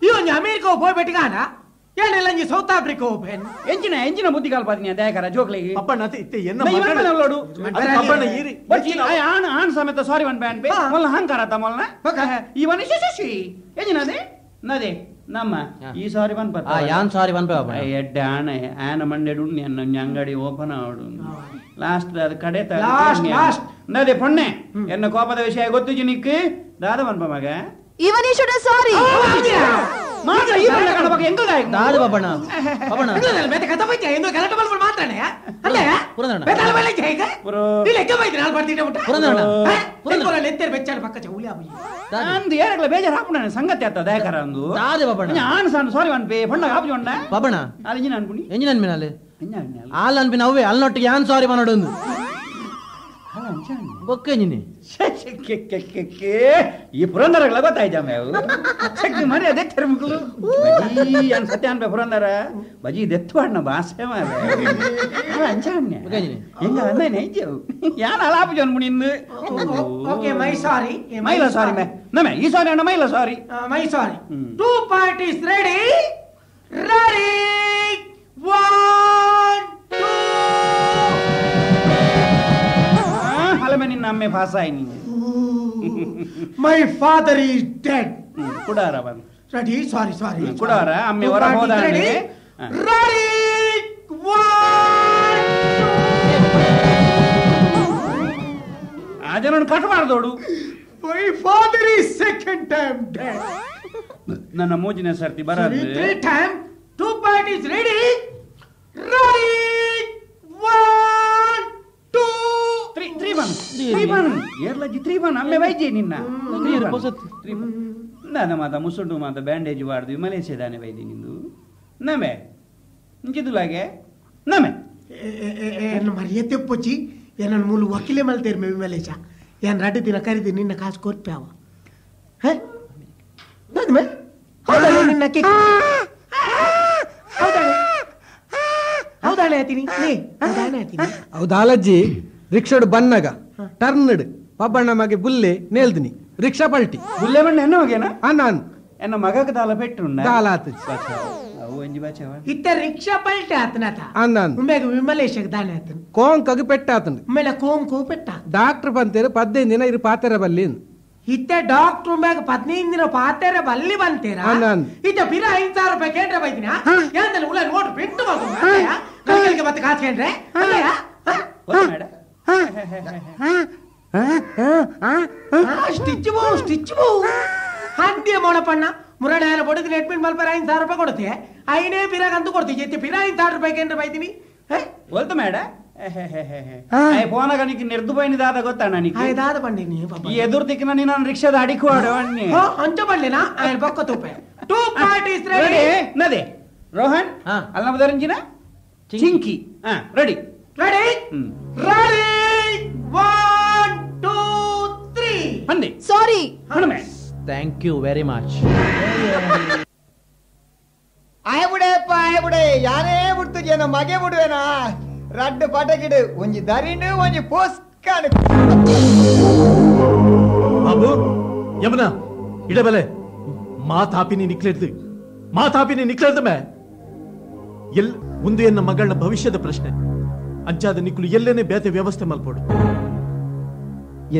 ಈ ಒಂಜಿ ಅಮೆರಿಕ ಹೋಗಿ ಬೆಟ್ಟಿಗಾನ ಏನೆಲ್ಲ ಒಂಜಿ ಸೌತ್ ಆಫ್ರಿಕಾ ಹೋಗ್ಬೇನ್
ಎಂಜಿನ ಎಂಜಿನ ಬುದ್ಧಿ ಕಲ್ಪಾದಿನಿ ದಯಕರ ಜೋಕ್ಲೆಗೆ
ಪಪ್ಪಣ್ಣ ಇತ್ತೆ ಎನ್ನ ಮಗನ
ನೋಡು
ಪಪ್ಪಣ್ಣ ಈರಿ
ಆಯ್ ಆನ್ ಆನ್ ಸಮೇತ ಸಾರಿ ಪನ್ಪೆ ಅನ್ಪೆ ಮೊಲ್ಲ ಅಹಂಕಾರ ತ ಮೊಲ್ಲ ಇವನ್ ಶಿಶಿ ಎಂಜಿನ ಅದೇ ನದೆ ನಮ್ಮ ಈ ಸಾರಿ ಪನ್ಪ
ಯಾನ್ ಸಾರಿ ಪನ್ಪೆ ಬಾಬಣ್ಣ
ಎಡ್ಡೆ ಆಣೆ ಆನ ಮಂಡೆಡು ಉಣ್ಣಿ ಅಂಗಡಿ ಓಪನ್ ಆವಡು ಲಾಸ್ಟ್ ಅದು ಕಡೆ
ಲಾಸ್ಟ್
ನದೆ ಪೊಣ್ಣೆ ಎನ್ನ ಕೋಪದ ವಿಷಯ ಗೊತ್ತು ನಿಕ್ ದಾದ ಪನ್ಪ ಮಗ
ಇವನ್ ಈ should ಸಾರಿ
ಮಾತ್ರ ಈ ಪಣ್ಣ ಕಣ ಬಗ್ಗೆ ಎಂಗಲ್ ದಾಯಕ
ದಾದ ಬಾಬಣ್ಣ ಬಾಬಣ್ಣ
ಬೇತೆ ಕಥ ಬೈಚ ಎಂದು ಗಲಾಟೆ ಮಲ್ಪ ಮಾತ್ರನೇ ಅಲ್ಲ ಬೇತಾಳ ಬೈಲ ಜೈಗ ನೀ ಲೆಕ್ಕ ಬೈದಿನ ಆಲ್ ಬರ್ತಿದ್ದೆ ಊಟ
ಪುರಂದರಣ್ಣ
ಪುರಂದರ ಲೆತ್ತೆರ್ ಬೆಚ್ಚಾಡ ಪಕ್ಕ ಚೌಲಿ ಆಬಿ
ಅಂದು ಏರಗಳ ಬೇಜಾರ್ ಹಾಪುಣ ಸಂಗತಿ ಆತ ದಯಕರ ಅಂದು
ದಾದ ಬಾಬಣ್ಣ
ಆನ್ ಸಾನ್ ಸಾರಿ ಪನ್ಪೆ ಪಣ್ಣ ಆಪು ಜೊಂಡ
ಬಾಬಣ್ಣ
ಅಲ್ಲಿ ಇಂಜಿನ ಅನ್ಪುಣಿ
ಎಂಜಿನ ಅನ್ಪಿನ ಅಲ್ಲಿ ಆಲ್ ಅನ್ಪಿನ ಅವೇ ಅಲ್ನೊಟ್ಟಿಗೆ ಯಾನ್ ಸಾರಿ ಪನೋಡು ಬೊಕ್ಕ ಎಂಜಿನಿ
ಈ ಪುರಂದರಗಳ ಗೊತ್ತಾಯ್ತ ಶಕ್ತಿ ಮರಿ ಅದೇ ತೆರಮುಕ್ಲು ಬಜಿ ಅನ್ ಸತ್ಯ ಅನ್ಪೆ ಪುರಂದರ ಬಜಿ ದೆತ್ತು ಬಾಸೆ ಮಾರೆ ಅಂಚಾಣ್ಯ ಹೆಂಗ ಅಂದಾನೆ ಐಜವು ಯಾನ್ ಅಲಾಪು ಜನ್ ಮುಣಿಂದು
okay my sorry
ಮೈಲ ಸಾರಿ ಮೇ ನಮೆ ಈ ಸಾರಿ ಅಣ್ಣ ಮೈಲ sorry
my sorry two parties ready ready 1 2
ಅಲಮೆ ನಿನ್ನ ಅಮ್ಮೆ ಫಾಸ ಆಯ್ ನೀನು
my father is dead
ಕುಡಾರ ಬಂದು
ready sorry ಸಾರಿ
ಕುಡಾರ ಅಮ್ಮೆ ಹೊರ ಹೋದ
ರೆಡಿ ರೆಡಿ 1
ಆ ಜನನ ಕಟ್ ಮಾಡ್ದೋಡು
my father is second time dead
ನನ್ನ ಮೂಜಿನ ಸರ್ತಿ ಬರದು
3 time 2 parties ready ready 1 2
3 3 1 3 1 ಏರ್ಲಜ್ಜಿ 3 1 ಅಮ್ಮೆ ವೈಜೆ ನಿನ್ನ 3 1 3 1 ನಾನ ಮಾತ ಮುಸುಂಡು ಮಾತ ಬ್ಯಾಂಡೇಜ್ ವಾಡ್ದು ಮಲೇಷ್ಯಾದಾನೆ ವೈದ್ಯ ನಿಂದು ನಮೆ ಇಂಚಿದುಲಾಗೆ ನಮೆ
ಎನ್ನ ಮರ್ಯಾದೆ ಪೊಚ್ಚಿ ಏನನ್ನ ಮೂಲು ವಕೀಲೆ ಮಲ್ತೇರ್ ಮೇ ಮಲೇಷ್ಯಾ ಏನ್ ರಡ್ಡು ದಿನ ಕರಿದಿ ನಿನ್ನ ಕಾಸು ಕೊರ್ಪ್ಯಾವ ಹೇ ನದ್ಮೆ ಹೌದಾಳೆ ನಿನ್ನ ಕೇಕ್ ಹೌದಾಳೆ ಹೌದಾಳೆ ಆತೀನಿ ಲೇ ಹೌದಾಳೆ ಆತೀನಿ
ಹೌದಾಲಜ್ಜಿ ರಿಕ್ಷಾಡು ಬನ್ನಗ ಟರ್ನ್ಡ್ ಪಬ್ಬಣ್ಣ ಮಗೆ ಬುಲ್ಲೆ ನೇಲ್ದಿನಿ ರಿಕ್ಷಾ ಪಲ್ಟಿ
ಬುಲ್ಲೆ ಬಣ್ಣ ಎನ್ನ ಮಗೇನಾ
ನಾನು
ಎನ್ನ ಮಗಕ್ಕೆ ದಾಲ ಪೆಟ್ಟು
ದಾಲ ಆತ
ಇತ್ತ ರಿಕ್ಷಾ ಪಲ್ಟಿ ಆತನಾತ
ಅನ್ನಾನ್
ಉಮ್ಮೆಗ ವಿಮಲೇಶಗ್ ದಾನೆ ಆತನ
ಕೋಂಕಗ್ ಪೆಟ್ಟ ಆತನ
ಉಮ್ಮೆಲ ಕೋಂಕು ಪೆಟ್ಟ
ಡಾಕ್ಟರ್ ಬಂತೇರು 15 ದಿನ ಇರು ಪಾತೆರ ಬಲ್ಲಿ
ಇತ್ತ ಡಾಕ್ಟರ್ ಉಮ್ಮೆಗ 15 ದಿನ ಪಾತೆರ ಬಲ್ಲಿ ಬಂತೇರ ಇತ್ತ ಬಿರ 5000 ರೂಪಾಯಿ ಕೇಂದ್ರ ಬೈದಿನ ಏನಂದ್ರೆ ಉಲ್ಲ ನೋಟ್ ಪ್ರಿಂಟ್ ಮಾಡ್ಕೊಂಡು ಕಲ್ಕಲ್ಗೆ ಮತ್ತೆ ಕಾಸು ಕೇಂದ್ರೆ ಸ್ಟಿಚ್ ಬೋ ಸ್ಟಿಚ್ ಬೋ ಹಂಗೆ ಮೋಣಪಣ್ಣ ಮುರಡೆ ಬಡದಿನ ಅಡ್ಮಿಟ್ ಮಲ್ಪರ 5000 ರೂಪಾಯಿ ಕೊಡುತ್ತೆ ಐನೇ ಪಿರಾಗಂತೂ ಕೊಡ್ತೀವಿ ಜೊತೆ ಪಿರಾ 5000 ರೂಪಾಯಿ ಕೇಂದ್ರ ಬೈತೀನಿ
ಒಲ್ತು ಮೇಡ ಫೋನಾಗ ನೀ ನಿರ್ದು ಬೈನಿ ದಾದ ಗೊತ್ತಣ್ಣ ನೀ
ದಾದ ಬಂದಿನಿ
ಈ ಎದುರು ದಿಕ್ಕಿನ ನೀನು ರಿಕ್ಷಾದ ಅಡಿಕು ಆಡು ಅಣ್ಣಿ
ಅಂಚ ಬಂದಿನ ఆయన ಪಕ್ಕ ತೂಪೆ two parties ready
ನದೆ ರೋಹನ್ ಅಲ್ಲ ನಮ್ಮದರಂಜಿನ ಚಿಂಕಿ ready
ready ready 1 2 3
ಅಂದೆ
ಸಾರಿ
ಹಣಮೆ
thank you very much
ಆಯಬುಡೆಪ್ಪ ಆಯಬುಡೆ ಯಾರೇ ಬಿಡ್ತು ಜನ ಮಗೆ ಬಿಡುವೆನಾ ರಡ್ಡು ಪಟಕಿಡು ಒಂಜಿ ದರಿಂಡು ಒಂಜಿ ಪೋಸ್ಕಾನು
ಬಾಬು ಯಮುನಾ ಇಡಬಲೆ ಮಾತಾಪಿನಿ ನಿಕ್ಲೆಡ್ದು ಮಾತಾಪಿನಿ ನಿಕ್ಲೆಡ್ದು ಮೇ ಎಲ್ ಒಂದು ಎನ್ನ ಮಗಳನ್ನ ಭವಿಷ್ಯದ ಪ್ರಶ್ನೆ ಅಂಚಾದ ನಿಕ್ಲು ಎಲ್ಲೇನೆ ಬೇತೆ ವ್ಯವಸ್ಥೆ ಮಲ್ಪೋಡು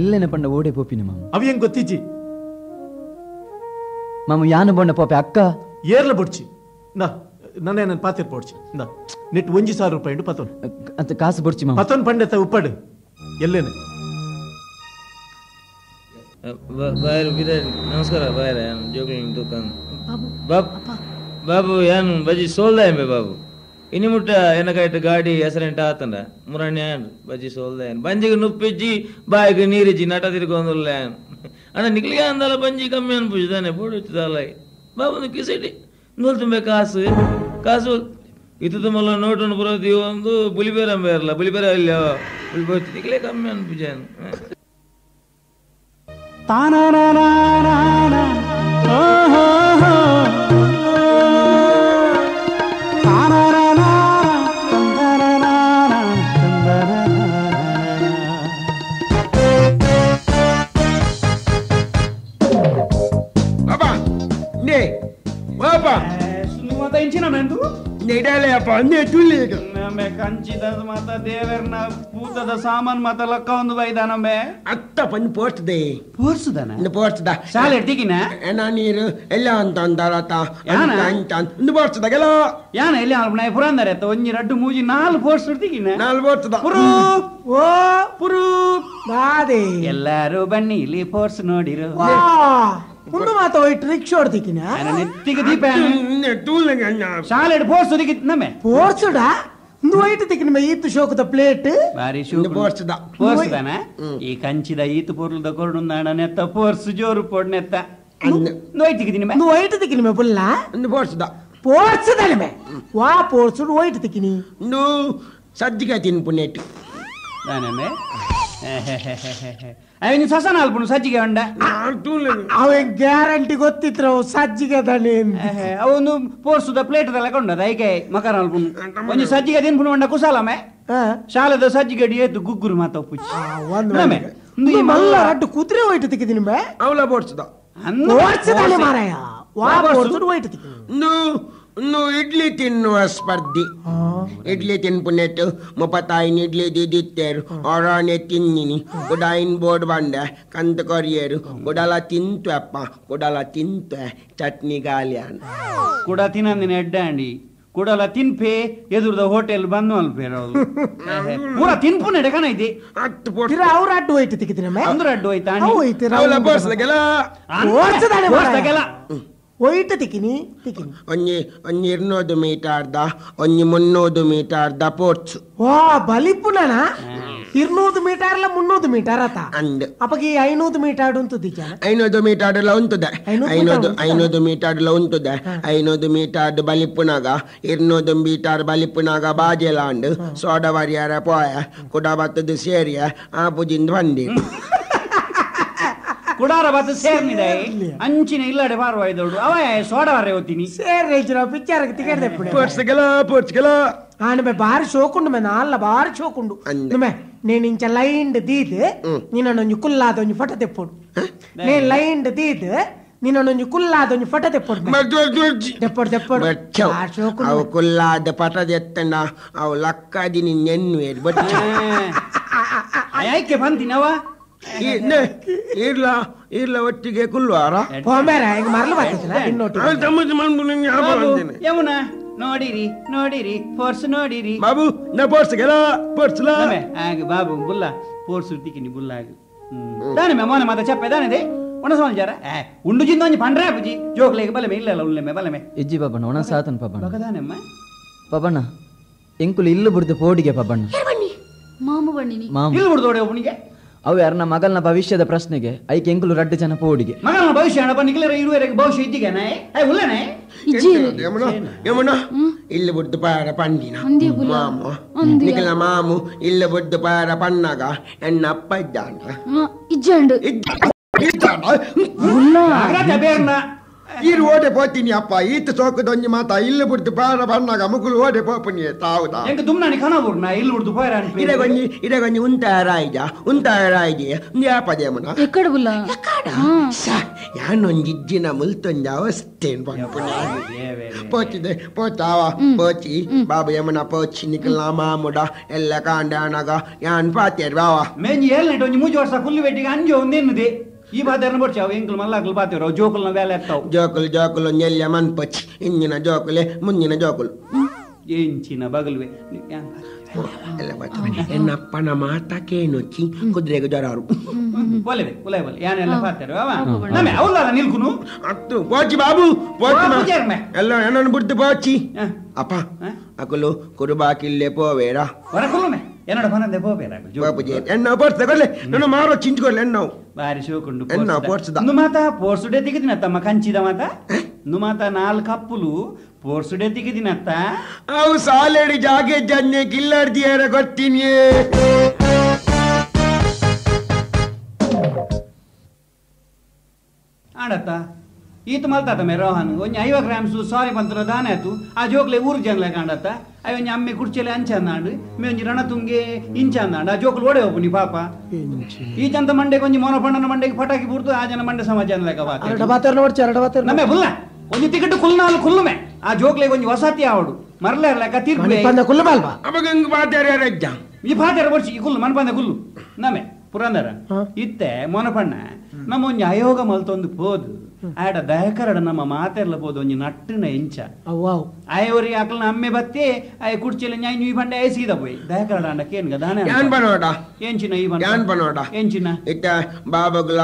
ಎಲ್ಲೇನೆ ಪಂಡ ಓಡೆ ಪೋಪಿನಿ ಮಾಮ
ಅವಿಯಂಗ್ ಗೊತ್ತಿಜ್ಜಿ
ಮಾಮ ಯಾನು ಬೊಂಡ ಪೋಪೆ ಅಕ್ಕ
ಏರ್ಲ ಬೊಡ್ಚಿ ನಾ ನನ್ನ ನನ್ನ ಪಾತಿರ್ ಪೋಡ್ಚಿ ನಾ ನೆಟ್ 1000 ರೂಪಾಯಿ ಉಂಡು ಪತೋನ್
ಅಂತ ಕಾಸು ಬೊಡ್ಚಿ ಮಾಮ
ಪತೋನ್ ಪಂಡೆತ ಉಪ್ಪಡು ಎಲ್ಲೇನೆ
ಬಾಯರ್ ಬಿದಾರಿ ನಮಸ್ಕಾರ ಬಾಯರ ಜೋಗ್ಲಿನ ದುಕಾನ್ ಬಾಬು ಬಾಬು ಯಾನು ಬಜಿ ಸೋಲ್ದ ಎಂಬೆ ಬಾಬು ಇನಿ ಮುಟ್ಟ ಎನಕಾಯ್ತು ಗಾಡಿ ಹೆಸರೆಂಟ ಆತಂಡ ಮುರಣ್ಯ ಬಜ್ಜಿ ಸೋಲ್ದ ಬಂಜಿಗೆ ನುಪ್ಪಿಜ್ಜಿ ಬಾಯಿಗೆ ನೀರಿಜ್ಜಿ ನಟ ತಿರ್ಗೊಂದುಲ್ಲ ಅಣ್ಣ ನಿಕ್ಲಿಗೆ ಅಂದಲ್ಲ ಬಂಜಿ ಕಮ್ಮಿ ಅನ್ಪುಜಿದಾನೆ ಬೋಡು ಬಾಬು ಕಿಸಿಟಿ ನೂಲು ತುಂಬೆ ಕಾಸು ಕಾಸು ಇತ್ತು ತುಂಬಲ್ಲ ನೋಟನ್ನು ಬರೋದು ಒಂದು ಬುಲಿಬೇರ ಬೇರಲ್ಲ ಬುಲಿಬೇರ ಇಲ್ಲ ಬುಲಿಬೇರ ನಿಕ್ಲೇ ಕಮ್ಮಿ ಅನ್ಪುಜಾನು.
ಮಾತ ದೇವರ್ನ ಭೂತದ ಸಾಮಾನ್ ಮಾತ ಲಕ್ಕ ಒಂದು ಬೈದಾನಮ್ಮೆ
ಅತ್ತ ಪಂದ್ ಪೋರ್ಸ್ದೆ
ಪೋರ್ಸುದಾನ
ಪೋರ್ಸ್ದ
ಶಾಲೆ ಇಡ್ತಿಗಿನ
ನೀರು ಎಲ್ಲ ಅಂತ ಅಂತಾರತ ಅಂತ ಒಂದು ಪೋರ್ಸ್ದ ಕೆಲ
ಯಾನ ಎಲ್ಲಿ ಅಲ್ಪನ ಪುರಂದರ ಎತ್ತ ಒಂಜಿ ರಡ್ಡು ಮೂಜಿ ನಾಲ್ ಪೋರ್ಸ್ ಇಡ್ತಿಗಿನ
ನಾಲ್ ಪೋರ್ಸ್ದ
ಪುರು
ಓ ಪುರು ಬಾದೆ
ಎಲ್ಲಾರು ಬನ್ನಿ ಇಲ್ಲಿ ಪೋರ್ಸ್ ನೋಡಿರು
ಒಂದು ಮಾತ ಹೋಯ್ತು ರಿಕ್ಷಾ ಹೊಡ್ತಿಕ್ಕಿನ
ನೆತ್ತಿಗೆ ದೀಪ ಶಾಲೆ ಪೋರ್ಸ್ ನಮ್ಮೆ
ಪೋರ್ಸುಡ ಒಂದು ವೈಟ್ ತಿಕ್ಕಿನ ಈತು ಶೋಕದ ಪ್ಲೇಟ್
ಬಾರಿ ಶೋಕ ಪೋರ್ಸ್ದಾನ ಈ ಕಂಚಿದ ಈತು ಪೊರ್ಲದ ಕೊರಡು ನೆತ್ತ ಪೋರ್ಸ್ ಜೋರು ಪೋಡ್ ನೆತ್ತ ವೈಟ್ ತಿಕ್ಕಿನಿ
ಒಂದು ವೈಟ್ ತಿಕ್ಕಿನಿ ಪುಲ್ಲ
ಒಂದು ಪೋರ್ಸ್ದ
ಪೋರ್ಸ್ದಾನೆ ವಾ ಪೋರ್ಸುಡು ವೈಟ್ ತಿಕ್ಕಿನಿ
ಸಜ್ಜಿಗೆ ತಿನ್ಪು ನೆಟ್
ದಾನಮ್ಮೆ ಅವನು ಸಸನ ಅಲ್ಪುನು ಸಜ್ಜಿಗೆ ಉಂಡ
ಅವ ಗ್ಯಾರಂಟಿ ಗೊತ್ತಿತ್ರ ಸಜ್ಜಿಗೆ ತಾನೆ
ಅವನು ಪೋರ್ಸುದ ಪ್ಲೇಟ್ ದಲ್ಲ ಕೊಂಡದ ಐಕೆ ಮಕರ ಅಲ್ಪುನು ಒಂಜಿ ಸಜ್ಜಿಗೆ ತಿನ್ಪುನು ಉಂಡ ಕುಸಾಲಮೆ ಶಾಲೆದ ಸಜ್ಜಿಗೆ ಅಡಿ ಏತು ಗುಗ್ಗುರು ಮಾತ ಪುಚ್ಚಿ
ಮಲ್ಲ ಅಡ್ಡು ಕುದುರೆ ಹೋಯ್ತು ತಿಕ್ಕಿದ್ದೀನಿ ಬೇ
ಅವಲ ಪೋರ್ಸುದ
ಪೋರ್ಸುದಾನೆ ಮಾರಾಯ ವಾ ಪೋರ್ಸುಡು ಹೋಯ್ತು ತಿಕ್ಕಿನಿ
ಇನ್ನು ಇಡ್ಲಿ ತಿನ್ನುವ ಸ್ಪರ್ಧಿ ಇಡ್ಲಿ ತಿನ್ಪುನೆಟ್ಟು ಮುಪ್ಪತ್ತಾಯಿನ ಇಡ್ಲಿ ದಿದಿತ್ತೇರು ಒರಾನೆ ತಿನ್ನಿನಿ ಕುಡಾಯಿನ ಬೋರ್ಡ್ ಬಂಡೆ ಕಂತ ಕೊರಿಯರು ಕುಡಲ ತಿಂತು ಅಪ್ಪ ಕುಡಲ ತಿಂತು ಚಟ್ನಿ ಗಾಲಿಯಾನ
ಕುಡ ತಿನ್ನಂದಿನ ಎಡ್ಡಾಂಡಿ ಕುಡಲ ತಿನ್ಪೆ ಎದುರದ ಹೋಟೆಲ್ ಬಂದು ಅಲ್ಪೇರ ಪೂರ ತಿನ್ಪುನೆ ಕಣ ಇದೆ
ಅವ್ರ ಅಡ್ಡು ಹೋಯ್ತು ತಿಕ್ಕಿದ್ದೀನಿ
ಅಂದ್ರೆ ಅಡ್ಡು ಹೋಯ್ತಾ
ಒಯ್ಟ ತಿಕ್ಕಿನಿ ತಿಕ್ಕಿನಿ
ಒಂಜಿ ಒಂಜಿ 200 ಮೀಟರ್ದ ಒಂಜಿ 300 ಮೀಟರ್ದ ಪೋರ್ಚು
ವಾ ಬಲಿಪುನಣ 200 ಮೀಟರ್ಲ 300 ಮೀಟರ್ ಆತ
ಅಂಡ್
ಅಪಗೆ 500 ಮೀಟರ್ ಉಂಟು
500 ಮೀಟರ್ಲ ಉಂಟುದೆ 500 ಮೀಟರ್ಲ ಉಂಟುದೆ 500 ಮೀಟರ್ ಬಲಿಪುನಾಗ 200 ಮೀಟರ್ ಬಲಿಪುನಾಗ ಬಾಜೆಲಾಂಡ್ ಸೋಡವರಿಯರ ಪೋಯ ಕುಡ ಬತ್ತದ ಸೇರಿಯ ಆ ಪುಜಿಂದ ಬಂದಿ
ಕುಡಾರ ಬತ್ತು ಸೇರ್ನಿದೆ ಅಂಚಿನ ಇಲ್ಲಡೆ ಬಾರುವ ಇದ್ದೋಡು ಅವ ಸೋಡವಾರೆ ಓದ್ತೀನಿ
ಸೇರ್ ಪಿಕ್ಚರ್ ಟಿಕೆಟ್
ಪೋರ್ಸ್ಗೆಲ ಪೋರ್ಸ್ಗೆಲ
ಆಣ ಬಾರಿ ಶೋಕುಂಡು ಮೇ ನಾಲ್ಲ ಬಾರಿ ಶೋಕುಂಡು నేను ಇಂಚ ಲೈನ್ ದೀದ್ ನಿನ್ನೊಂಜಿ ಕುಲ್ಲಾದ ಒಂಜಿ ಫೋಟೋ ತೆಪ್ಪೋಡು నేను ಲೈನ್ ದೀದ್ ನಿನ್ನೊಂಜಿ ಕುಲ್ಲಾದ ಒಂಜಿ ಫೋಟೋ ತೆಪ್ಪೋಡು ತೆಪ್ಪೋಡು ತೆಪ್ಪೋಡು
ಅವು ಕುಲ್ಲಾದ ಪಟ ತೆತ್ತಂಡ ಅವು ಲಕ್ಕಾದಿ ನಿನ್ನೆನ್ನುವೇರು ಬಚ್ಚ
ಆಯ್ಕೆ ಬಂದಿನವ
ಇರ್ಲ ಇರ್ಲ ಒಟ್ಟಿಗೆ ಕುಲ್ವಾರ
ಯಮುನಾ ನೋಡಿರಿ ನೋಡಿರಿ ಫೋರ್ಸ್ ನೋಡಿರಿ
ಬಾಬು ನಾ ಫೋರ್ಸ್ ಗೆಲ ಫೋರ್ಸ್ ಲಾ
ಆಗ ಬಾಬು ಬುಲ್ಲ ಫೋರ್ಸ್ ತಿಕ್ಕಿನಿ ಬುಲ್ಲ ಆಗ ದಾನೆ ಮೇ ಮೋನೆ ಮಾತ ಚಪ್ಪೆ ದಾನೆ they ಒಣ ಜರ ಉಂಡು ಜಿಂದ ಒಂಜಿ ಪಂಡ್ರೆ ಬುಜಿ ಜೋಕ್ಲೇಗೆ ಬಲಮೆ ಇಲ್ಲ ಉಳ್ಳೆಮೆ ಬಲಮೆ
ಇಜ್ಜಿ ಬಾಬಣ್ಣ ಒಣ ಸಾತನ್ ಪಾಪಣ್ಣ
ಬಗದಾನೆಮ್ಮ
ಪಾಪಣ್ಣ ಎಂಕುಲು ಇಲ್ಲು ಬುಡ್ದು ಪೋಡಿಗೆ ಪಾಪಣ್ಣ
ಮಾಮು ಬಣ್ಣಿನಿ
ಇಲ್ಲು ಬುಡ್ದು ಓಡೆ ಒಬ್ಬನಿಗೆ
ಅವು ಯಾರನ್ನ ಮಗಲ್ನ ಭವಿಷ್ಯದ ಪ್ರಶ್ನೆಗೆ ಐಕೆ ಎಂಕುಲು ರಡ್ಡು ಜನ ಪೋಡಿಗೆ
ಮಗನ ಭವಿಷ್ಯ ಅಣ್ಣ ನಿಖಿಲರ ಇರುವರೆಗೆ ಭವಿಷ್ಯ ಇದ್ದಿಗೆನೆ ಉಲ್ಲನೆ
ಯಮುನ ಇಲ್ಲ ಬುಡ್ದು ಪಾರ ಪಂಡಿನ ಮಾಮು ನಿಖಿಲ ಮಾಮು ಇಲ್ಲ ಬುಡ್ದು ಪಾರ ಪಣ್ಣಾಗ ಎನ್ನ ಅಪ್ಪ ಇದ್ದಾನ
ಇಜ್ಜಂಡು
ಈರು ಓಡೆ ಪೋತೀನಿ ಅಪ್ಪ ಈತ ಸೋಕದೊಂಜಿ ಮಾತ ಇಲ್ಲ ಬುಡ್ದು ಪಾರ ಪಣ್ಣಾಗ ಮುಗುಲು ಓಡೆ ಪೋಪನಿ ತಾವುದಾ
ಎಂಕ ದುಮ್ನಾನಿ ಖಾನಾಬುರ್ನ ಇಲ್ಲ ಬುಡ್ದು ಪಾರ
ಇಡಗೊಂಜಿ ಇಡಗೊಂಜಿ ಉಂತಾರಾಯ್ಜ ಉಂತಾರಾಯ್ಜೆ ನ್ಯಾಪದೇಮನ
ಎಕ್ಕಡ ಬುಲ್ಲ
ಎಕ್ಕಡ ಯಾನೊಂಜಿ ಇಜ್ಜಿನ ಮುಲ್ತೊಂಜಿ ಅವಸ್ಥೆನ್ ಪನ್ಪುನಿ ಪೋಚಿದೆ ಪೋಚಾವ ಪೋಚಿ ಬಾಬು ಯಮನ ಪೋಚಿ ನಿಕಲ ಮಾಮುಡ ಎಲ್ಲ ಕಾಂಡಾನಗ ಯಾನ್ ಪಾತೇರ್ ಬಾವ
ಮೇಂಜಿ ಏಲ್ನೆಟ್ ಒಂಜಿ ಮೂಜಿ ವರ್ಷ ಕುಲ್ಲಿ ಬೆಟ್ಟಿಗೆ ಅಂಜಿ ಒಂದೇನುದೆ ಈ ಬಾತೆರ್ನ ಬರ್ಚಾವ ಎಂಕುಲು ಮಲ್ಲಾಕುಲು ಬಾತೇರು ಜೋಕುಲ್ನ ಬೇಲೆ ಎತ್ತಾವು
ಜೋಕುಲು ಜೋಕುಲು ನೆಲ್ಲ ಮನ್ಪಚ್ಚಿ ಇಂಜಿನ ಜೋಕುಲೆ ಮುಂದಿನ ಜೋಕುಲು
ಎಂಚಿನ ಬಗಲುವೆ
ಎಲ್ಲ ಎನ್ನಪ್ಪನ ಮಾತಕೇನೊಚ್ಚಿ ಕುದುರೆಗೆ ಜ್ವರ
ಒಲೆವೆ ಒಲೆ ಒಲೆ ಯಾನೆಲ್ಲ ಪಾತೇರು ಅವ ನಮೆ ಅವಲ್ಲ ನಿಲ್ಕುನು
ಅತ್ತು ಪೋಚಿ ಬಾಬು ಪೋಚಿ ಎಲ್ಲ ಏನನ್ನು ಬಿಡ್ತು ಪೋಚಿ ಅಪ್ಪ ಅಕುಲು ಕುರುಬಾಕಿಲ್ಲೆ ಪೋವೇರ
ವರಕುಲ್ಲುಮೆ ಎನ್ನಡ ಪನಂದೆ ಪೋಬೇರ
ಬಾಪುಜಿ ಎನ್ನ ಪೋರ್ಸ ಕೊರ್ಲೆ ನನ್ನ ಮಾರೋ ಚಿಂಚ್ಕೊರ್ಲೆ ಎನ್ನ
ಬಾರಿ ಶೋಕುಂಡು
ಎನ್ನ ಪೋರ್ಸದ
ನು ಮಾತ ಪೋರ್ಸುಡೆ ತಿಗಿದಿನತ್ತ ಕಂಚಿದ ಮಾತ ನು ಮಾತ ನಾಲ್ಕು ಕಪ್ಪುಲು ಪೋರ್ಸುಡೆ ತಿಗಿದಿನತ್ತ
ಅವು ಸಾಲೆಡಿ ಜಾಗೆ ಜನ್ನೆ ಕಿಲ್ಲರ್ದಿಯರ ಗೊತ್ತಿನಿಯೇ
ಆಡತ್ತ ಈತ ಮಲ್ತಾತ ಮೇ ರೋಹನ್ ಒಂಜಿ 50 ಗ್ರಾಮ್ಸು ಸಾರಿ ಬಂತನ ದಾನ ಆಯ್ತು ಆ ಜೋಕ್ಲೆ ಊರು ಜನಲೆ ಕಾಂಡತ್ತ ಅಯ್ಯ ಒಂಜಿ ಅಮ್ಮೆ ಕುರ್ಚೆಲೆ ಅಂಚಂದಾಂಡು ಮೇ ಒಂಜಿ ರಣತುಂಗೆ ಇಂಚಂದಾಂಡು ಆ ಜೋಕ್ಲು ಓಡೆ ಹೋಗು ನೀ ಪಾಪ ಈ ಜಂತ ಮಂಡೆಗೆ ಒಂಜಿ ಮೋನಪಣ್ಣನ ಮಂಡೆಗೆ ಪಟಾಕಿ ಬುಡ್ದು ಆ ಜನ ಮಂಡೆ ಸಮಾಜ ನಮ್ಮೆ ಬುಲ್ಲ ಒಂಜಿ ಟಿಕೆಟ್ ಕುಲ್ನಾಲು ಕುಲ್ಲುಮೆ ಆ ಜೋಕ್ಲೆ ಒಂಜಿ ವಸತಿ ಆವಡು ಮರಲೇ ಲೆಕ್ಕ ತೀರ್ಪು
ಕುಲ್ಲು
ಅವಾಗ ಬಾತಾರ ರಜ್ಜ
ಈ ಬಾತಾರ ವರ್ಷ ಈ ಕುಲ್ಲು ಮನಪಂದ ಕುಲ್ಲು ನಮ್ಮೆ ಪುರಂದರ ಇತ್ತೆ ಮೋನಪಣ್ಣ ನಮ್ಮ ಒಂಜಿ ಅಯೋಗ ಮಲ್ತೊಂದು ಪೋದು ಆಡ ದಯಕರಡ ನಮ್ಮ ಮಾತೆರ್ಲ ಪೋದು ಒಂಜಿ ನಟ್ಟಿನ ಎಂಚ ಆಯವರಿ ಅಕಲ್ನ ಅಮ್ಮೆ ಬತ್ತಿ ಆಯ ಕುಡ್ಚಿಲ ನ್ಯಾಯ ನೀ ಬಂಡೆ ಆಯ ಸೀದ ಪೋಯ್ ದಯಕರಡ ಅಂಡ ಕೇನ್ಗ ದಾನ
ಯಾನ್ ಬನೋಡ
ಎಂಚಿನ ಈ ಬನ
ಯಾನ್ ಬನೋಡ
ಎಂಚಿನ
ಇತ್ತ ಬಾಬಗ್ಲ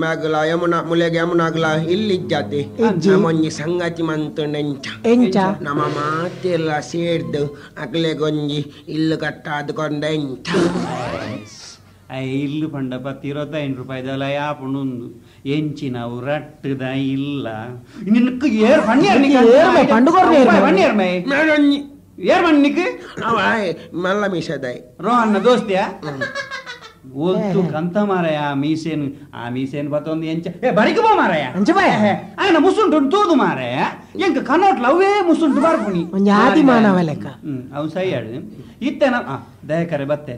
ಮಗಲ ಯಮುನಾ ಮುಲೆಗೆ ಯಮುನಾಗ್ಲ ಇಲ್ಲಿ ಜಾತಿ ನಮ್ಮೊಂಜಿ ಸಂಗತಿ ಮಂತುಂಡೆಂಚ
ಎಂಚ
ನಮ್ಮ ಮಾತೆಲ್ಲ ಸೇರ್ದು ಅಕ್ಲೆಗೊಂಜಿ ಇಲ್ಲು ಕಟ್ಟಾದುಕೊಂಡ ಎಂಚ
ಇಲ್ಲು ಪಂಡ 10 25 ರೂಪಾಯಿದಲ್ಲ ಯಾಪುಂಡು ಎಂಚಿನವು ರಟ್ಟದ ಇಲ್ಲ ನಿನக்கு ಏರ್ ಪಣ್ಣಿಯರ್ ಪಣ್ಣಿಯರ್ ಮೈ ಏರ್ ಮಣ್ಣಿಕ್
ಮಲ್ಲ ಮೀಸದಾಯ್
ರೋಹನ್ನ ದೋಸ್ತಿಯಾ ಓಲ್ತು ಕಂತ ಮಾರಾಯ ಆ ಮೀಸೇನು ಆ ಮೀಸೇನು ಬತ್ತೊಂದು ಎಂಚ ಏ ಬರಿಕ ಬೋ ಮಾರಾಯ ఆయన ಮುಸುಂಟು ತೂದು ಮಾರಾಯ ಎಂಕ ಕನ್ನೋಟ್ಲ ಅವೇ ಮುಸುಂಟು ಬರ್ಪುಣಿ
ಒಂಜಿ ಆದಿ ಮಾನವ ಲೆಕ್ಕ
ಅವು ಸೈಯಾಡು ಇತ್ತೆನ ದಯಕರೆ ಬತ್ತೆ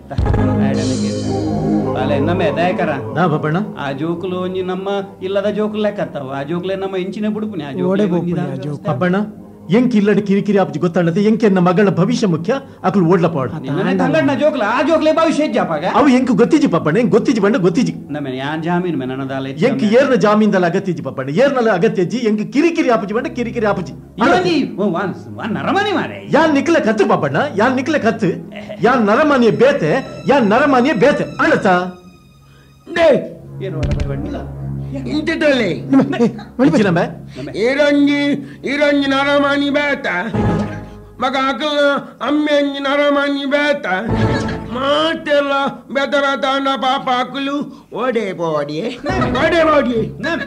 ಅಲೆ ನಮ್ಮೆ ದಯಕರ ಆ ಜೋಕುಲು ಒಂಜಿ ನಮ್ಮ ಇಲ್ಲದ ಜೋಕುಲು ಲೆಕ್ಕತ್ತವ ಆ ಜೋಕುಲೆ ನಮ್ಮ ಇಂಚಿನ ಬುಡುಪುನಿ ಆ ಜೋಕುಲೆ
ಪಬ್ಬಣ್ಣ ಎಂಕ್ ಇಲ್ಲಡ ಕಿರಿಕಿರಿ ಆಪ್ಜಿ ಗೊತ್ತಾಣತೆ ಎಂಕೆ ನನ್ನ ಮಗಳ ಭವಿಷ್ಯ ಮುಖ್ಯ ಅಕಲು ಓಡ್ಲ ಪಾಡು
ತಂಗಣ್ಣ ಜೋಕ್ಲ ಆ ಜೋಕ್ಲೆ ಭವಿಷ್ಯ ಇಜ್ಜಾಪಾಗ
ಅವು ಎಂಕ್ ಗೊತ್ತಿಜಿ ಪಪ್ಪಣ್ಣ ಎಂಕ್ ಗೊತ್ತಿಜಿ ಬಂಡ ಗೊತ್ತಿಜಿ
ನಮ್ಮ ಯಾನ್ ಜಾಮೀನು ಮೆ ನನ್ನದಾಲ
ಎಂಕ್ ಏರ್ನ ಜಾಮೀನ್ದಲ್ಲ ಅಗತ್ಯಜಿ ಪಪ್ಪಣ್ಣ ಏರ್ನಲ್ಲ ಅಗತ್ಯಜಿ ಎಂಕ್ ಕಿರಿಕಿರಿ ಆಪುಜಿ ಬಂಡ ಕಿರಿಕಿರಿ ಆಪುಜಿ
ನರಮನಿ ಮಾರೆ
ಯಾನ್ ನಿಕ್ಲೆ ಕತ್ತು ಪಪ್ಪಣ್ಣ ಯಾನ್ ನಿಕ್ಲೆ ಕತ್ತು ಯಾನ್ ನರಮಾನಿಯ ಬೇತೆ ಯಾನ್ ನರಮಾನಿಯ ಬೇತೆ ಅಣ್ಣತ
ಇಂತಿಟಲೆ ಇರಂಜಿ ಇರಂಜಿ ನರಮಾನಿ ಬೇತ ಮಗ ಅಕಲ ಅಮ್ಮೆಂಜಿ ನರಮಾನಿ ಬೇತ ಮಾತೆಲ್ಲ ಬೇತ ಬೇತ ಅಂಡ ಪಾಪ ಅಕಲು ಓಡೆ ಪೋಡಿಯೇ ಓಡೆ ಪೋಡಿಯೇ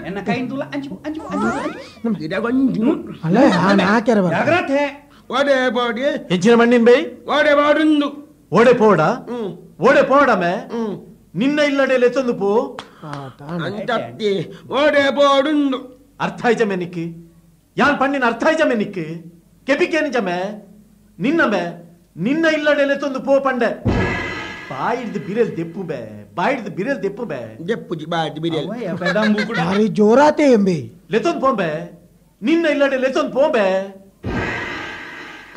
ಎನ್ನ ಕೈಂದುಲ ಅಂಚು ಅಂಚು ಅಂಚು
ಇದಗೊಂಜು
ಅಲ್ಲ
ಜಾಗ್ರತೆ
ಓಡೆ ಪೋಡಿಯೇ
ಹೆಚ್ಚಿನ ಮಣ್ಣಿನ ಬೈ
ಓಡೆ ಪಾಡುಂದು
ಓಡೆ ಪೋಡ ಓಡೆ ಪೋಡಮೆ ನಿನ್ನ ಇಲ್ಲಡೆ ಲೆತ್ತೊಂದು ಪೋ
ಅಂತತ್ತಿ ಓಡೆ ಪೋಡುಂದು
ಅರ್ಥ ಆಯ್ಜಮೆ ನಿಕ್ಕಿ ಯಾನ್ ಪಣ್ಣಿನ ಅರ್ಥ ಆಯ್ಜಮೆ ನಿಕ್ಕಿ ಕೆಪಿಕೇನು ಜಮೆ ನಿನ್ನಮೆ ನಿನ್ನ ಇಲ್ಲಡೆ ಲೆತ್ತೊಂದು ಪೋ ಪಂಡೆ ಬಾಯಿಡ್ದು ಬಿರೆಲ್ ದೆಪ್ಪು ಬೇ ಬಾಯಿಡ್ದು ಬಿರೆಲ್ ದೆಪ್ಪು ಬೇ
ದೆಪ್ಪುಜಿ ಬಾಯಿಡ್ದು ಬಿರೆಲ್
ಭಾರಿ ಜೋರಾತೆ ಎಂಬೆ
ಲೆತ್ತೊಂದು ಪೋಂಬೆ ನಿನ್ನ ಇಲ್ಲಡೆ ಲೆತ್ತೊಂದು ಪೋಂಬೆ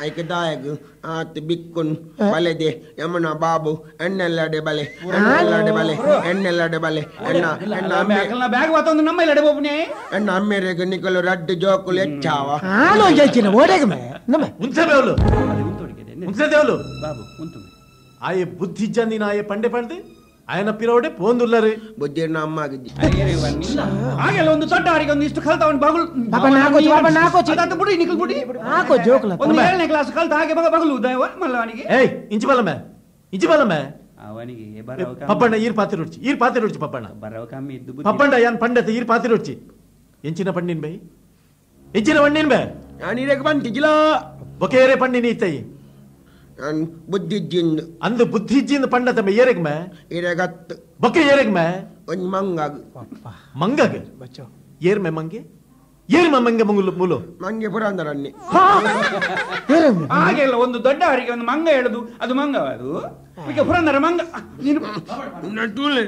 ಐಕ ದಾಯಗ್ ಆತ ಬಿಕ್ಕುನ್ ಬಲೆದೆ ಯಮುನಾ ಬಾಬು ಎಣ್ಣೆಲ್ಲಡೆ ಬಲೆ ಎಣ್ಣೆಲ್ಲಡೆ ಬಲೆ ಎಣ್ಣೆಲ್ಲಡೆ ಬಲೆ ಎಣ್ಣ ಎಣ್ಣ ಅಮ್ಮೆ
ಬ್ಯಾಗ್ ವಾತೊಂದು ನಮ್ಮ ಇಲ್ಲಡೆ ಬೋಪುನೆ
ಎಣ್ಣ ಅಮ್ಮೆರೆಗ್ ನಿಕಲು ರಡ್ಡು ಜೋಕುಲು ಹೆಚ್ಚಾವ
ಆನು ಜೈಚಿನ ಓಡೆಗ ಮೆ ನಮ್ಮ
ಉಂಚೆ ಬೇವಲು ಉಂಚೆ ದೇವಲು
ಬಾಬು ಉಂತು
ಆಯೆ ಬುದ್ಧಿ ಜಂದಿನ ಆಯೆ ಪಂಡೆ ಪಂಡೆ ಆಯನ ಪಿರೋಡೆ ಪೋಂದುಲ್ಲರೆ
ಬುದ್ಧಿನ ಅಮ್ಮ ಆಗಿದ್ದಿ
ಹಾಗೆಲ್ಲ ಒಂದು ದೊಡ್ಡ ಅವರಿಗೆ ಒಂದು ಇಷ್ಟು ಕಲ್ತ ಅವನು ಬಗಲು
ಬಾಬಾ ನಾಕೋಚಿ ಬಾಬಾ ನಾಕೋಚಿ
ಅದಂತ ಬುಡಿ ನಿಕಲ್ ಬುಡಿ
ನಾಕೋ ಜೋಕ್ಲ
ಒಂದು 7ನೇ ಕ್ಲಾಸ್ ಕಲ್ತ ಹಾಗೆ ಬಗ ಬಗಲು ದಯವ ಮಲ್ಲವನಿಗೆ
ಏಯ್ ಇಂಚಿ ಬಲಮೆ ಇಂಚಿ ಬಲಮೆ
ಅವನಿಗೆ ಬರವ
ಪಪ್ಪಣ್ಣ ಈರ್ ಪಾತ್ರೆ ರುಚಿ ಈರ್ ಪಾತ್ರೆ ರುಚಿ ಪಪ್ಪಣ್ಣ
ಬರವ ಕಮ್ಮಿ ಇದ್ದು ಬುದ್ಧಿ
ಪಪ್ಪಣ್ಣ ಯಾನ್ ಪಂಡತೆ ಈರ್ ಪಾತ್ರೆ ರುಚಿ ಎಂಚಿನ ಪಣ್ಣಿನ ಬೈ ಎಂಚಿನ ಪಣ್ಣಿನ ಬೈ
ನಾನು ಇರಕ್ಕೆ ಬಂತಿಜಿಲ್ಲ
ಬೊಕೇರೆ ಪಣ್ಣಿನ ಇತ್ತೈ
ನಾನು ಬುದ್ಧಿಜಿಂದು
ಅಂದು ಬುದ್ಧಿಜಿಂದು ಪಂಡತ ಮೇ ಏರೆಗ್ ಮೇ
ಇರೆಗತ್ತು
ಬೊಕೆ ಏರೆಗ್ ಮೇ
ಒಂಜಿ ಮಂಗಾಗ
ಮಂಗಾಗ
ಬಚ್ಚೋ
ಏರ್ ಮೇ ಮಂಗೆ ಏರ್ ಮೇ ಮಂಗೆ ಮುಂಗುಲು ಮುಲು
ಮಂಗೆ ಪುರಂದರನ್ನಿ
ಹಾಗೆಲ್ಲ ಒಂದು ದೊಡ್ಡ ಅವರಿಗೆ ಒಂದು ಮಂಗ ಹೇಳುದು ಅದು ಮಂಗವ ಅದು ಈಗ ಪುರಂದರ ಮಂಗ ನೀನು
ತೂಲೆ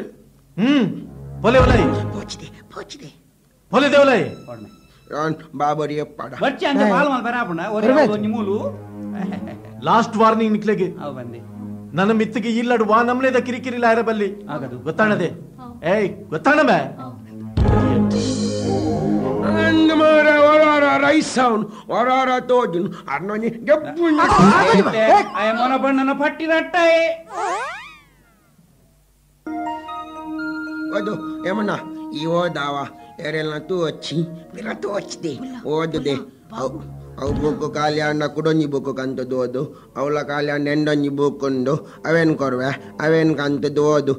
ಪೊಲೆ ಒಲೈ
ಪೋಚಿದೆ ಪೋಚಿದೆ
ಪೊಲೆ ದೇವಲೈ
ಬಾಬರಿ ಪಡ
ಬಚ್ಚಿ ಅಂತ ಬಾಲ್ ಮಾಲ್ ಬರಾಪುಣ ಒರೆ ಒಂಜಿ ಮೂಲು
ಲಾಸ್ಟ್ ವಾರ್ನಿಂಗ್ ನಿಕ್ಲೆಗೆ
ಬಂದೆ
ನನ್ನ ಮಿತ್ತಿಗೆ ಇಲ್ಲಡು ವಾ ನಮ್ಲೇದ ಕಿರಿಕಿರಿ ಲಾಯರ ಬಲ್ಲಿ
ಆಗದು
ಗೊತ್ತಾಣದೆ ಏಯ್ ಗೊತ್ತಾಣಮೆ
ಅಂದ ಮಾರ ವರಾರ ರೈಸ್ ಸೌಂಡ್ ವರಾರ ತೋಜುನ್ ಅರ್ನೊಂಜಿ ಗೆಪ್ಪು
ಆಯ ಮೊನ ಬಣ್ಣನ ಪಟ್ಟಿ ರಟ್ಟಾಯೆ
ಅದು ಯಮನ ಈ ಓದಾವ ಎರೆಲ್ಲ ತೋಚಿ ಪಿರ ತೋಚಿದೆ ಓದದೆ ಅವು ಬುಕ್ ಖಾಲಿ ಅಂಡ ಕುಡೊಂಜಿ ಬುಕ್ ಕಂತದ್ದು ಓದು ಅವಳ ಖಾಲಿ ಅಂಡ ಎಂಡೊಂಜಿ ಬುಕ್ ಉಂಡು ಅವೇನ್ ಕೊರ್ವೆ ಅವೇನ್ ಕಂತದ್ದು ಓದು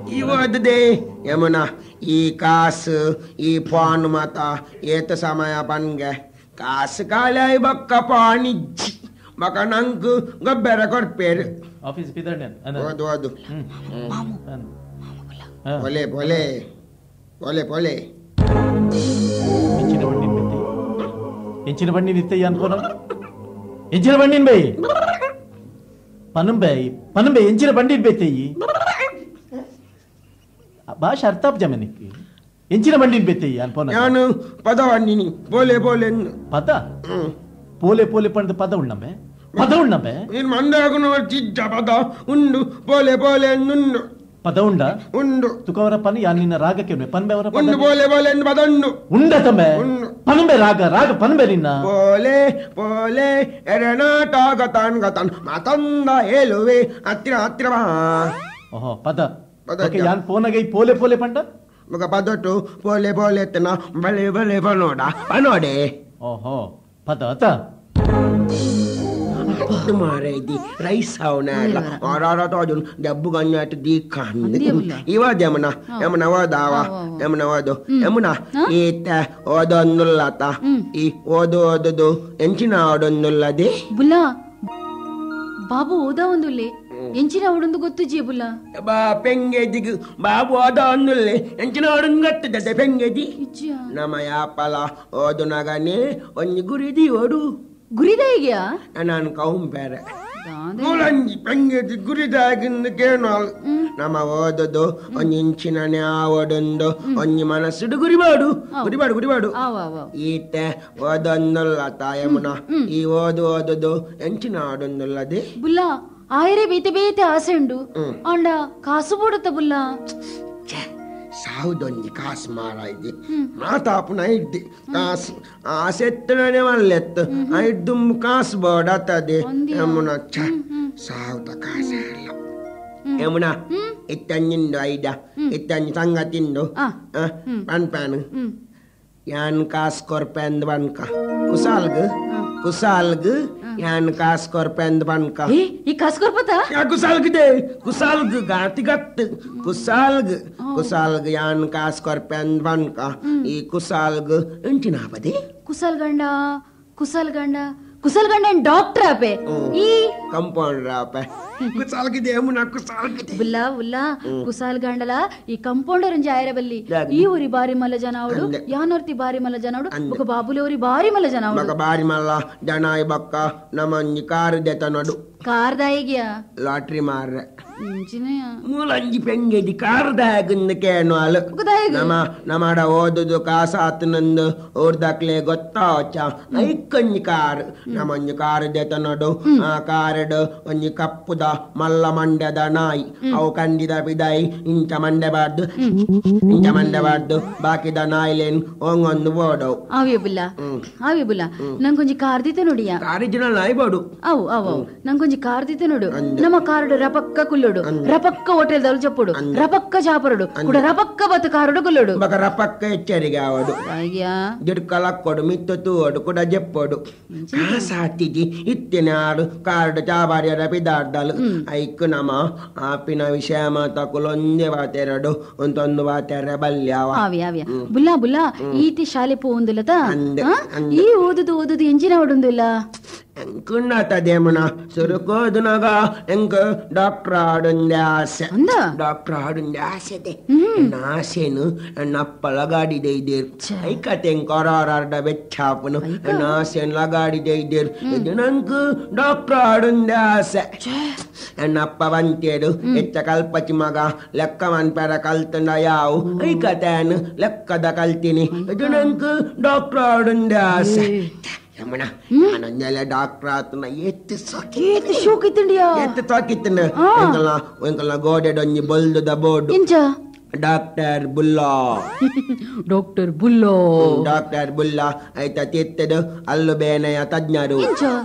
ಈ ಓದದೆ ಯಮುನಾ ಈ ಕಾಸು ಈ ಫೋನ್ ಮಾತ ಏತ ಸಮಯ ಪನ್ಗೆ ಕಾಸು ಖಾಲಿ ಬಕ್ಕ ಪಾಣಿಜ್ಜಿ ಬಕ ನಂಕು ಗೊಬ್ಬರ ಕೊರ್ಪೇರು
ಆಫೀಸ್ ಪಿದರ್ಣೆ
ಓದು ಓದು ಪೊಲೆ ಪೊಲೆ ಪೊಲೆ ಪೊಲೆ
ಎಂಚಿನ ಬಂಡಿನ ಬೆತ್ತಿ ಎಂಚಿನ ಬಂಡಿನ ಇತ್ತಯ್ಯ ಅನ್ಕೋನ ಎಂಚಿನ ಬಂಡಿನ ಬೈ ಪನಂಬೈ ಪನಂಬೈ ಎಂಚಿನ ಬಂಡಿನ ಬೆತ್ತಯ್ಯಿ ಭಾಷೆ ಅರ್ಥಾಪ್ ಜಮನಿಕ್ಕೆ ಎಂಚಿನ ಬಂಡಿನ ಬೆತ್ತಯ್ಯ ಅನ್ಪೋನ
ನಾನು ಪದ ಬಂಡಿನಿ ಪೋಲೆ ಪೋಲೆ
ಪದ ಪೋಲೆ ಪೋಲೆ ಪಂಡ ಪದ ಉಣ್ಣಂಬೆ ಪದ ಉಣ್ಣಂಬೆ
ನೀನು ಮಂದಾಗುನ ಚಿಜ್ಜ ಪದ ಉಂಡು ಪೋಲೆ ಪೋಲೆ ನುಂಡು
ಪದ ಉಂಡ
ಉಂಡು
ತುಕವರ ಪನ್ ಯಾನ್ ನಿನ್ನ ರಾಗಕ್ಕೆ ಪನ್ಬೆ ಅವರ
ಉಂಡು ಪೋಲೆ ಪೋಲೆ ಪದ ಉಂಡು
ಉಂಡ ತಮ್ಮೆ ಪನ್ಬೆ ರಾಗ ರಾಗ ಪನ್ಬೆ ನಿನ್ನ
ಪೋಲೆ ಪೋಲೆ ಎರನಾಟ ಗತಾನ್ ಗತಾನ್ ಮಾತಂದ ಹೇಳುವೆ ಹತ್ತಿರ ಹತ್ತಿರ ಬಾ
ಓಹೋ ಪದ ಓಕೆ ಯಾನ್ ಫೋನಾಗ ಈ ಪೋಲೆ ಪೋಲೆ ಪಂಡ
ಮಗ ಪದೊಟ್ಟು ಪೋಲೆ ಪೋಲೆ ಎತ್ತನ ಬಲೆ ಬಲೆ ಪನೋಡ ಪನೋಡೆ
ಓಹೋ ಪದ ಅತ
ಮಾರೈದಿ ರೈಸ್ ಅವನ ಆರಾರ ತೋಜುನ್ ಡಬ್ಬು ಗಂಜಾಟ ದೀಖಾನ್ ಇವ ಯಮುನ ಯಮುನ ಓದಾವ ಯಮುನ ಓದು ಯಮುನ ಈತ ಓದೊಂದುಲ್ಲತ ಈ ಓದು ಓದುದು ಎಂಚಿನ ಓಡೊಂದುಲ್ಲದೆ
ಬುಲ್ಲಾ ಬಾಬು ಓದ ಒಂದುಲ್ಲೆ ಎಂಚಿನ ಓಡೊಂದು ಗೊತ್ತು ಜೇ ಬುಲ್ಲಾ
ಬಾ ಪೆಂಗೆದಿಗ್ ಬಾಬು ಓದ ಒಂದುಲ್ಲೆ ಎಂಚಿನ ಓಡೊಂದು ಗೊತ್ತದೆ ಪೆಂಗೆದಿ ನಮ್ಮ ಯಾಪಲ ಓದುನಗನೆ ಒಂಜಿ ಗುರಿದಿ ಓಡು
ಗುರಿದಾಯಿಗ್ಯಾ
ನಾನು ಕೌಂಪೇರೆ ಮೂಲಂಜಿ ಪೆಂಗೆದಿ ಗುರಿದಾಗಿಂದು ಕೇಣಾಲ್ ನಮ್ಮ ಓದದು ಒಂಜಿ ಇಂಚಿನನೆ ಆವಡೊಂದು ಒಂಜಿ ಮನಸ್ಸುಡು ಗುರಿಬಾಡು ಗುರಿಬಾಡು ಗುರಿಬಾಡು ಈತ ಓದೊಂದುಲ್ಲ ತಾಯಮುನ ಈ ಓದು ಓದದು ಎಂಚಿನ ಆಡೊಂದುಲ್ಲದೆ
ಬುಲ್ಲಾ ಆಯರೆ ಬೇತೆ ಬೇತೆ ಆಸೆ ಉಂಡು ಅಂಡ ಕಾಸು ಬೋಡುತ್ತ ಬುಲ್ಲಾ
ಸಾವುದೊಂಜಿ ಕಾಸು ಮಾರಾಯ್ದಿ ಮಾತಾಪುನ ಇಡ್ದಿ ಕಾಸು ಆಸೆತ್ತನೇ ಮಲ್ಲೆತ್ತು ಐಡ್ದು ಕಾಸು ಬೋಡತದೆ ಯಮುನ ಛ ಸಾವುದ ಕಾಸು ಅಲ್ಲ ಯಮುನ ಇತ್ತಂಜಿಂಡು ಐಡ ಇತ್ತಂಜಿ ಸಂಗ ತಿಂಡು ಪನ್ಪಾನು ಯಾನ್ ಕಾಸು ಕೊರ್ಪೆಂದು ಪನ್ಕ ಕುಸಾಲ್ಗ್ ಕುಸಾಲ್ಗ್ ಯಾನ್ ಕಾಸು ಕೊರ್ಪೆಂದು ಪನ್ಕ
ಈ ಕಾಸು ಕೊರ್ಪತ
ಕುಸಾಲ್ಗ್ they ಕುಸಾಲ್ಗ್ ಗಾತಿ ಗತ್ತು ಕುಸಾಲ್ಗ್ ಕುಸಾಲ್ಗ್ ಯಾನ್ ಕಾಸು ಕೊರ್ಪೆಂದು ಪನ್ಕ ಈ ಕುಸಾಲ್ಗ್ ಎಂಚಿನ ಆಪದೆ
ಕುಸಾಲ್ ಗಂಡ ಕುಸಾಲ್ ಗಂಡ ಕುಸಾಲ್ ಗಂಡ ಡಾಕ್ಟರ್ ಆಪೆ ಈ
ಕಂಪೌಂಡರ್ ಆಪೆ ಕುಸಾಲ್ಗಿದೆ ಯಮುನಾ ಕುಸಾಲ್ಗಿದೆ
ಬುಲ್ಲಾ ಬುಲ್ಲಾ ಕುಸಾಲ್ ಗಂಡಲ ಈ ಕಂಪೌಂಡರ್ ಒಂಜಿ ಆಯರ ಬಲ್ಲಿ ಈ ಊರಿ ಬಾರಿ ಮಲ್ಲ ಜನ ಅವಡು ಯಾನೊರ್ತಿ ಬಾರಿ ಮಲ್ಲ ಜನ ಅವಡು ಬೊಕ ಬಾಬುಲೆ ಊರಿ ಬಾರಿ ಮಲ್ಲ ಜನ ಅವಡು
ಬೊಕ ಬಾರಿ ಮಲ್ಲ ಜನ ಬೊಕ್ಕ ನಮ್ಮಂಜಿ ಕಾರು ದೆತನೊಡು
ಕಾರ್ದಾಯಿಗ್ಯಾ
ಲಾಟ್ರಿ ಮಾರ್ರೆ ಮೂಲಂಜಿ ಪೆಂಗೆದಿ ಕಾರ್ದಾಯಗುಂದು ಕೇಣಾಲು ನಮ್ಮ ನಮ್ಮಡ ಓದುದು ಕಾಸಾತನಂದು ಊರ್ದಕ್ಲೆ ಗೊತ್ತಾವಚ್ಚ ಐಕೊಂಜಿ ಕಾರು ನಮ್ಮೊಂಜಿ ಕಾರು ದೆತನೊಡು ಆ ಕಾರಡು ಒಂಜಿ ಕಪ್ಪುದ ಮಲ್ಲ ಮಂಡ್ಯದ ನಾಯಿ ಅವು ಕಂಡಿದ ಬಿದಾಯಿ ಇಂಚ ಮಂಡೆ ಬಾರ್ದು ಇಂಚ ಮಂಡೆ ಬಾರ್ದು ಬಾಕಿದ ನಾಯಿಲೇನ್ ಒಂಗೊಂದು ಬೋಡವು
ಆವೆ ಬುಲ್ಲ ಆವೆ ಬುಲ್ಲ ನಂಗೊಂಜಿ ಕಾರ್ದಿತ ನೋಡಿಯಾ
ಕಾರಿಜಿನ ನಾಯಿ ಬೋಡು
ಅವು ಅವು ನಂಗೊಂಜಿ ಕಾರ್ದಿತ ನೋಡು ನಮ್ಮ ಕಾರುಡು ರಪಕ್ಕ ಕುಲ್ಲೋಡು ರಪಕ್ಕ ಹೋಟೆಲ್ ದಲ್ ಚಪ್ಪುಡು ರಪಕ್ಕ ಚಾಪರುಡು ಕೂಡ ರಪಕ್ಕ ಬತ್ತು ಕಾರುಡು ಕುಲ್ಲೋಡು
ಬಕ ರಪಕ್ಕ ಎಚ್ಚರಿಗೆ ಆವಡು ಜಿಡ್ಕಲಕ್ಕೊಡು ಮಿತ್ತು ತೂವಡು ಕೂಡ ಜೆಪ್ಪೋಡು ಸಾತಿಜಿ ಇತ್ತಿನ ಆಡು ಕಾರುಡು ಚಾಬಾರಿಯರ ಪಿದಾರ್ದಲು ಐಕ್ ನಮ ಆಪಿನ ವಿಷಯ ಮಾತಕುಲೊಂಜೆ ಬಾತೆರಡು ಒಂದೊಂದು ಬಾತೆರ ಬಲ್ಯಾವ
ಆವ್ಯ ಆವ್ಯ ಬುಲ್ಲಾ ಬುಲ್ಲಾ ಈತಿ ಶಾಲೆ ಪೋಂದುಲತ ಈ ಓದುದು ಓದುದು ಎಂಜಿನ ಓಡುಂದಿಲ್ಲ
ಎಂಕುಣ್ಣತದೇಮುನ ಸುರುಕೋದುನಗ ಎಂಕ್ ಡಾಕ್ಟರ್ ಆಡುಂದೆ ಆಸೆ ಡಾಕ್ಟರ್ ಆಡುಂದೆ ಆಸೆದೆ ಎನ್ನ ಆಸೆನು ಎನ್ನ ಅಪ್ಪ ಲಗಾಡಿದೆ ಇದ್ದೇರು ಐಕತೆ ಎಂಕ್ ಹೊರಾರ್ಡ ಬೆಚ್ಚಾಪುನು ಎನ್ನ ಆಸೆನು ಲಗಾಡಿದೆ ಇದ್ದೇರು ಇದು ನಂಕ್ ಡಾಕ್ಟರ್ ಆಡುಂದೆ ಆಸೆ ಎನ್ನ ಅಪ್ಪ ಬಂತೇಡು ಎಚ್ಚ ಕಲ್ಪಚಿ ಮಗ ಲೆಕ್ಕ ಮನ್ಪೆರ ಕಲ್ತಂಡ ಯಾವು ಐಕತೆನು ಲೆಕ್ಕದ ಕಲ್ತೀನಿ ಇದು ನಂಕ್ ಡಾಕ್ಟರ್ ಆಡುಂದೆ ಆಸೆ ಯಮುನ ನಾನೊಂದೆಲ್ಲ ಡಾಕ್ಟರ್ ಆತನ ಎತ್ತು ಸೋಕಿ
ಎತ್ತು ಶೋಕಿತ್ತಂಡಿಯಾ
ಎತ್ತು ಸೋಕಿತ್ತನ ಎಂಕಲ್ನ ಎಂಕಲ್ನ ಗೋಡೆಡೊಂಜಿ ಬೊಲ್ದುದ ಬೋರ್ಡು
ಎಂಚ
ಡಾಕ್ಟರ್ ಬುಲ್ಲಾ
ಡಾಕ್ಟರ್ ಬುಲ್ಲೋ
ಡಾಕ್ಟರ್ ಬುಲ್ಲಾ ಐತ ತಿತ್ತದು ಅಲ್ಲು ಬೇನೆಯ ತಜ್ಞರು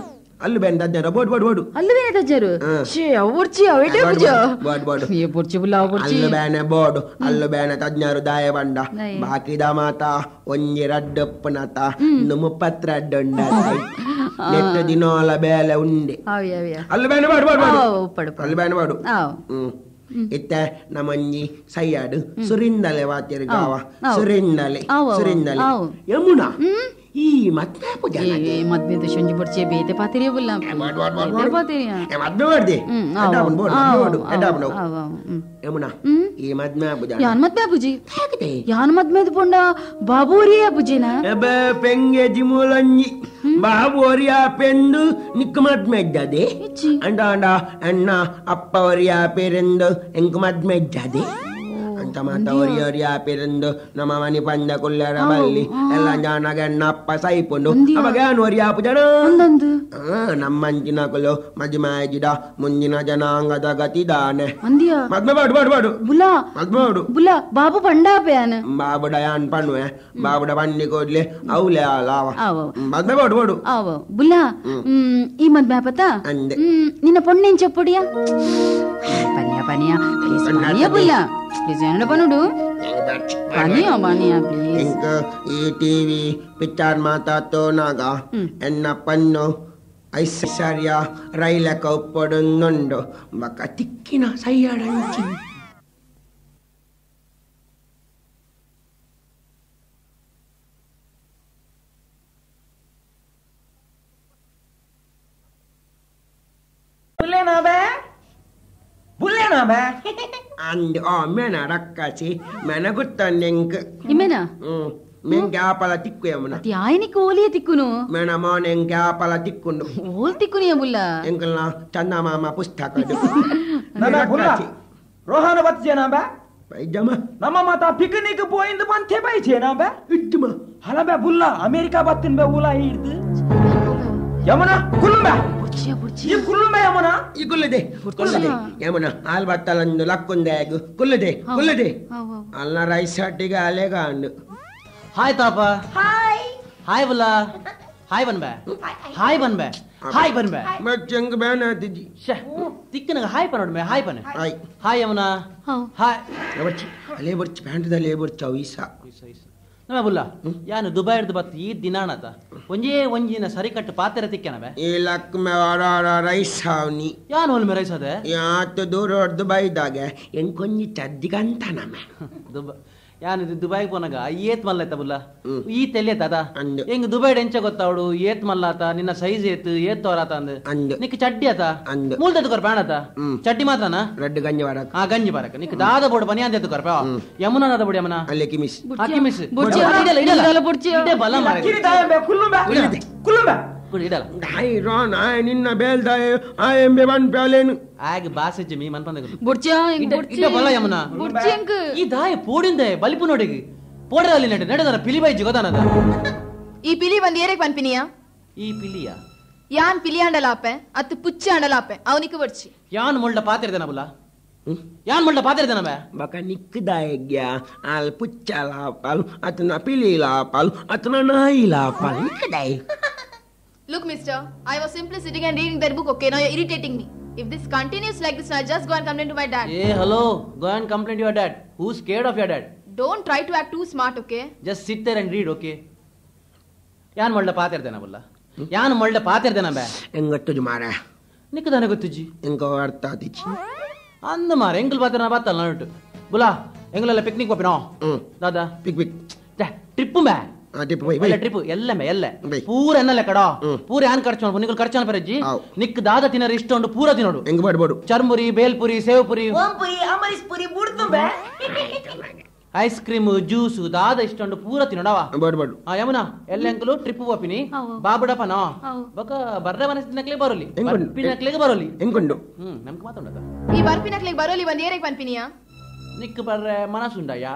ಅಲ್ಲು ಬೇನ್ ತಜ್ಜರ ಬೋಡ್ ಬೋಡ್ ಬೋಡು
ಅಲ್ಲು ಬೇನೆ ತಜ್ಜರು ಛೇ ಅವರ್ಚಿ ಅವೇಟೆ ಪೂಜ
ಬೋಡ್ ಬೋಡ್
ಏ ಬೊರ್ಚಿ ಬುಲ್ಲ ಅವರ್ಚಿ
ಅಲ್ಲು ಬೇನೆ ಬೋಡು ಅಲ್ಲು ಬೇನೆ ತಜ್ಞರು ದಾಯ ಬಂಡ ಬಾಕಿದ ಮಾತಾ ಒಂಜಿ ರಡ್ಡಪ್ಪನತ 32 ಉಂಡ ನೆಟ್ಟ ದಿನೋಲ ಬೇಲೆ ಉಂಡೆ ಅಲ್ಲು ಬೇನೆ ಬಾಡು ಬಾಡು ಬಾಡು ಅಲ್ಲು ಬೇನೆ ಬಾಡು. ಇತ್ತೆ ನಮ್ಮಂಜಿ ಸೈಯಾಡು ಸುರಿಂದಲೆ ವಾತಿರ್ಗಾವ ಸುರಿಂದಲೆ ಸುರಿಂದಲೆ ಯಮುನಾ ಈ ಮದ್ವೆ ಪೂಜೆ
ಮದ್ವೆ ದಶಂಜಿ ಬೊರ್ಚಿ ಬೇತೆ ಪಾತಿರಿಯ ಬುಲ್ಲ ಬೇತೆ ಪಾತಿರಿಯ
ಮದ್ವೆ ಮಾಡ್ದೆ ಎಡಾಪನ್ ಬೋಡು ಬೋಡು ಎಡಾಪನ್ ಯಮುನಾ ಈ ಮದ್ವೆ ಪೂಜೆ
ಯಾನ್ ಮದ್ವೆ ಪೂಜೆ ಯಾನ್ ಮದ್ವೆ ಪೊಂಡ ಬಾಬೂರಿಯ ಪೂಜೆನಾ
ಎಬೆ ಪೆಂಗೆ ಜಿಮುಲಂಜಿ ಬಾಬೂರಿಯ ಪೆಂದು ನಿಕ್ಕ ಮದ್ವೆ ಇದ್ದದೆ ಅಂಡ ಅಂಡ ಅಣ್ಣ ಅಪ್ಪ ಒರಿಯ ಪೆರೆಂದು ಎಂಕ್ ಮದ್ವೆ ಇದ್ದದೆ ಅಂತ ಮಾತ ಒರಿಯ ಪೆರೆಂದು ನಮ್ಮ ಮನಿ ಪಂದ ಕುಲ್ಲರ ಬಲ್ಲಿ ಎಲ್ಲ ಜಾನಗ ಅಪ್ಪ ಸೈಪುಂಡು ಅವಾಗ ಒರಿಯ ಪೂಜನ ನಮ್ಮಂಚಿನ ಕುಲು ಮಜಿಮಾಜಿದ ಮುಂದಿನ ಜನಾಂಗದ ಗತಿದಾನೆ ಮದ್ವೆ ಬಾಡು ಬಾಡು ಬಾಡು
ಬುಲಾ
ಮದ್ವೆ ಬಾಡು
ಬುಲಾ ಬಾಬು ಪಂಡಾಪೆ
ಬಾಬುಡ ಯಾನ್ ಪಣ್ಣುವೆ ಬಾಬುಡ ಪಂಡಿ ಕೊಡ್ಲೆ ಅವಲೆ ಲಾವ ಮದ್ವೆ ಬಾಡು ಬಾಡು
ಬುಲಾ ಈ ಮದ್ವೆ ಆಪತ ನಿನ್ನ ಪೊಣ್ಣೆನ್ ಚಪ್ಪುಡಿಯಾ ಪನಿಯ ಪನಿಯ ಪ್ಲೀಸ್ ಪನಿಯ ಬುಲಾ ಪ್ಲೀಸ್ ಏನಡ ಪನುಡು ಪನಿಯ ಪನಿಯ ಪ್ಲೀಸ್
ಇಂಕ ಈ ಟಿವಿ ಪಿಕ್ಚರ್ ಮಾತಾತೋನಾಗ ಎನ್ನ ಪನ್ನು ಐಶ್ವರ್ಯ ರೈಲಕ ಉಪ್ಪೊಡೊಂದುಂಡು ಬಕ ತಿಕ್ಕಿನ ಸೈಯಾಡಂಚಿ ಅಂದ್ ಆ ಮೇನ ರಕ್ಕಸಿ ಮೆನ ಗುತ್ತಂದೆಂಕ್
ಇಮೇನ
ಮೆಂಗೆ ಆಪಲ ತಿಕ್ಕು ಯಮುನ
ಆಯನಿಕ್ ಓಲಿಯ ತಿಕ್ಕುನು
ಮೇನ ಮೋನೆಂಗೆ ಆಪಲ ತಿಕ್ಕುಂಡು
ಓಲ್ ತಿಕ್ಕುನಿಯ ಬುಲ್ಲ
ಎಂಕಲ್ನ ಚಂದಮಾಮ ಪುಸ್ತಕ
ರೋಹನ ಬತ್ಜೇನಾ ಬಾ
ಬೈಜಮ
ನಮ್ಮ ಮಾತಾ ಪಿಕ್ನಿಕ್ ಪೋಯಿಂದು ಬಂತೆ ಬೈಜೇನಾ ಬಾ ಇಟ್ಟುಮ ಹಲಬೆ ಬುಲ್ಲ ಅಮೆರಿಕಾ ಬತ್ತಿನ ಬೆ ಉಲ ಹಿಡ್ದು ಯಮುನಾ ಕುಲ್ಲುಂಬ ಈ ಕುಲ್ಲುಂಬ ಯಮುನಾ
ಈ ಕುಲ್ಲದೆ ಕುಲ್ಲದೆ ಯಮುನಾ ಹಾಲ್ ಬತ್ತಲಂದು ಲಕ್ಕುಂದಾಗು ಕುಲ್ಲದೆ ಕುಲ್ಲದೆ ಅಲ್ಲ ರೈಸ್ ಹಟ್ಟಿಗೆ ಅಲೆಗಾಂಡು
ಹಾಯ್ ತಾಪ
ಹಾಯ್
ಹಾಯ್ ಬುಲ್ಲ ಹಾಯ್ ಬನ್ಬೆ ಹಾಯ್ ಬನ್ಬೆ ಹಾಯ್ ಬನ್ಬೆ
ಮಚ್ಚಂಗ್ ಬೇನ ತಿಜಿ
ಶ ತಿಕ್ಕನಗ ಹಾಯ್ ಪನೋಡ್ ಮೇ ಹಾಯ್ ಪನೆ
hi
hi Yamuna hi
ಬರ್ಚಿ ಅಲೆ ಬರ್ಚಿ ಪ್ಯಾಂಟದಲ್ಲಿ ಬರ್ಚಿ ಅವು ಈಸಾ
ನಮ್ಮ ಬುಲ್ಲ ಯಾನು ದುಬೈ ಹಿಡ್ದು ಬತ್ತು ಈ ದಿನಾಣತ ಒಂಜೇ ಒಂಜಿನ ಸರಿಕಟ್ಟು ಪಾತ್ರೆ ತಿಕ್ಕನಬೆ
ಈ ಲಕ್ ಮೇ ರೈಸ್ ಹಾವ್ನಿ
ಯಾನು ಒಲ್ ಮೇ ರೈಸ್ ಅದೇ
ಯಾತ ದೂರ ಹೊಡ್ದು ಬೈದಾಗೆ ಎಂಕೊಂಜಿ ಚದ್ದಿಗಂತ ನಮೆ
ದುಬೈ ಯಾನು ದುಬೈಗೆ ಪೋನಾಗ ಏತ್ ಮಲ್ಲ ಬುಲ್ಲ ಈ ತೆಲ್ಲೇತ ಅದ ಹೆಂಗ್ ದುಬೈ ಎಂಚ ಗೊತ್ತಾವಡು ಏತ್ ಮಲ್ಲಾತ ನಿನ್ನ ಸೈಜ್ ಏತ್ ಏತ್ ತೋರಾತ ಅಂದ್ ನಿಕ್ ಚಡ್ಡಿ ಆತ ಮೂಲ್ದ ಕೊರ್ಪ ಆಣತ ಚಡ್ಡಿ ಮಾತ್ರನಾ
ರೆಡ್ ಗಂಜಿ ಬಾರಕ
ಆ ಗಂಜಿ ಬಾರಕ ನಿಕ್ ದಾದ ಬೋಡು ಬನಿ ಅಂತ ಕೊರ್ಪ ಯಮುನಾ ದಾದ ಬೋಡು ಯಮುನಾ
ಅಲ್ಲೇ ಕಿಮಿಸ್
ಕಿಮಿಸ್ ಇಡಲ್ಲ ಇಡಲ್ಲ ಇಡೆ ಬಲ ಮಾರ ಇಡಲ್ಲ
ಹಾಯ್ ರಾನ್ ಆಯ್ ನಿನ್ನ ಬೇಲ್ದಾಯ ಆಯ್ ಎಂಬೆ ಬನ್ ಪ್ಯಾಲೇನು
ಆಗ ಬಾಸೆಜ್ಜಿ ಮೀ ಮನ್ಪಂದ
ಬುರ್ಚಿಯಾ
ಇಡ ಬಲ ಯಮುನಾ
ಬುರ್ಚಿಯಂಕ್
ಈ ದಾಯ ಪೋಡಿಂದೆ ಬಲಿಪು ನೋಡಿಗೆ ಪೋಡರಲ್ಲಿ ನಡೆ ನಡೆದರ ಪಿಲಿ ಬೈಜಿ ಗೊತ್ತಾನದ
ಈ ಪಿಲಿ ಬಂದ್ ಏರೆಕ್ ಪನ್ಪಿನಿಯಾ
ಈ ಪಿಲಿಯಾ
ಯಾನ್ ಪಿಲಿ ಅಂಡಲಾಪೆ ಅತ್ತು ಪುಚ್ಚ ಅಂಡಲಾಪೆ ಅವನಿಗೆ ಬರ್ಚಿ
ಯಾನ್ ಮೊಳ್ಳ ಪಾತಿರ್ದನ ಬುಲ್ಲ ಯಾನ್ ಮೊಳ್ಳ ಪಾತಿರ್ದನ ಬೇ
ಬಕ ನಿಕ್ಕದಾಯಗ್ಯ ಆಲ್ ಪುಚ್ಚ ಲಾಪಾಲು ಅತನ ಪಿಲಿ ಲಾಪಾಲು ಅತನ ನಾಯಿ ಲಾಪಾಲು ನಿಕ್ಕದಾಯ
Look, mister, I was simply sitting and reading that book, okay? Now you're irritating me. If this continues like this, I'll just go and complain to my dad.
Hey, hello. Go and complain to your dad. Who's scared of your dad?
Don't try to act too smart, okay?
Just sit there and read, okay? ಯಾನ್ ಮೊಳ್ಳ ಪಾತಿರ್ದೇನ ಬುಲ್ಲ ಯಾನ್ ಮೊಳ್ಳ ಪಾತಿರ್ದೇನ ಬೇ
ಎಂಗಟ್ಟುಜು ಮಾರ
ನಿಕ್ಕದಾನೆ ಗೊತ್ತುಜಿ
ಎಂಕೋ ಅರ್ಥ ಆತಿಜಿ
ಅಂದ ಮಾರ ಎಂಕಲ್ ಪಾತಿರ್ನ ಬಾತಲ್ಲ note ಬುಲಾ ಎಂಗಲೆಲ್ಲ picnic ಹೋಪಿನೋ ದಾದಾ
ಪಿಕ್ ಪಿಕ್
ಟ್ರಿಪ್ ಮೇ ಟ್ರಿಪ್ ಎಲ್ಲ ಮೇ ಎಲ್ಲ ಪೂರ ಎನ್ನಲ್ಲ ಕಡ ಪೂರ ಯಾನ್ ಖರ್ಚು ಮಾಡ್ಬೋದು ನಿಂಗೆ ಖರ್ಚು ಅನ್ಪರಜ್ಜಿ ನಿಕ್ ದಾದ ತಿನ್ನರ ಇಷ್ಟ ಉಂಟು ಪೂರ ತಿನ್ನೋಡು
ಹೆಂಗ್ ಮಾಡ್ಬೋದು
churmuri bhelpuri sevpuri
Amrish Puri ಬುಡ್ದುಂಬೆ
ice cream juice ದಾದ ಇಷ್ಟ ಉಂಟು ಪೂರ ತಿನ್ನೋಡವ
ಬಾಡು
ಆ ಯಮುನಾ ಎಲ್ಲ ಅಂಕಲು ಟ್ರಿಪ್ ಹೋಪಿನಿ ಬಾಬುಡಪ್ಪನ ಬಕ ಬರ್ರೆ ಮನಸ್ಸಿನಕ್ಲೆ ಬರೋಲಿ ಬರ್ಪಿನಕ್ಲೆಗೆ ಬರೋಲಿ
ಹೆಂಗುಂಡು
ನಮ್ಗೆ ಮಾತಾಡೋದ
ಈ ಬರ್ಪಿನಕ್ಲೆಗೆ ಬರೋಲಿ ಬಂದ್ ಏರೆಗ್ ಪನ್ಪಿನಿಯಾ
ನಿಕ್ ಬರ್ರೆ ಮನಸ್ಸುಂಡಯ್ಯ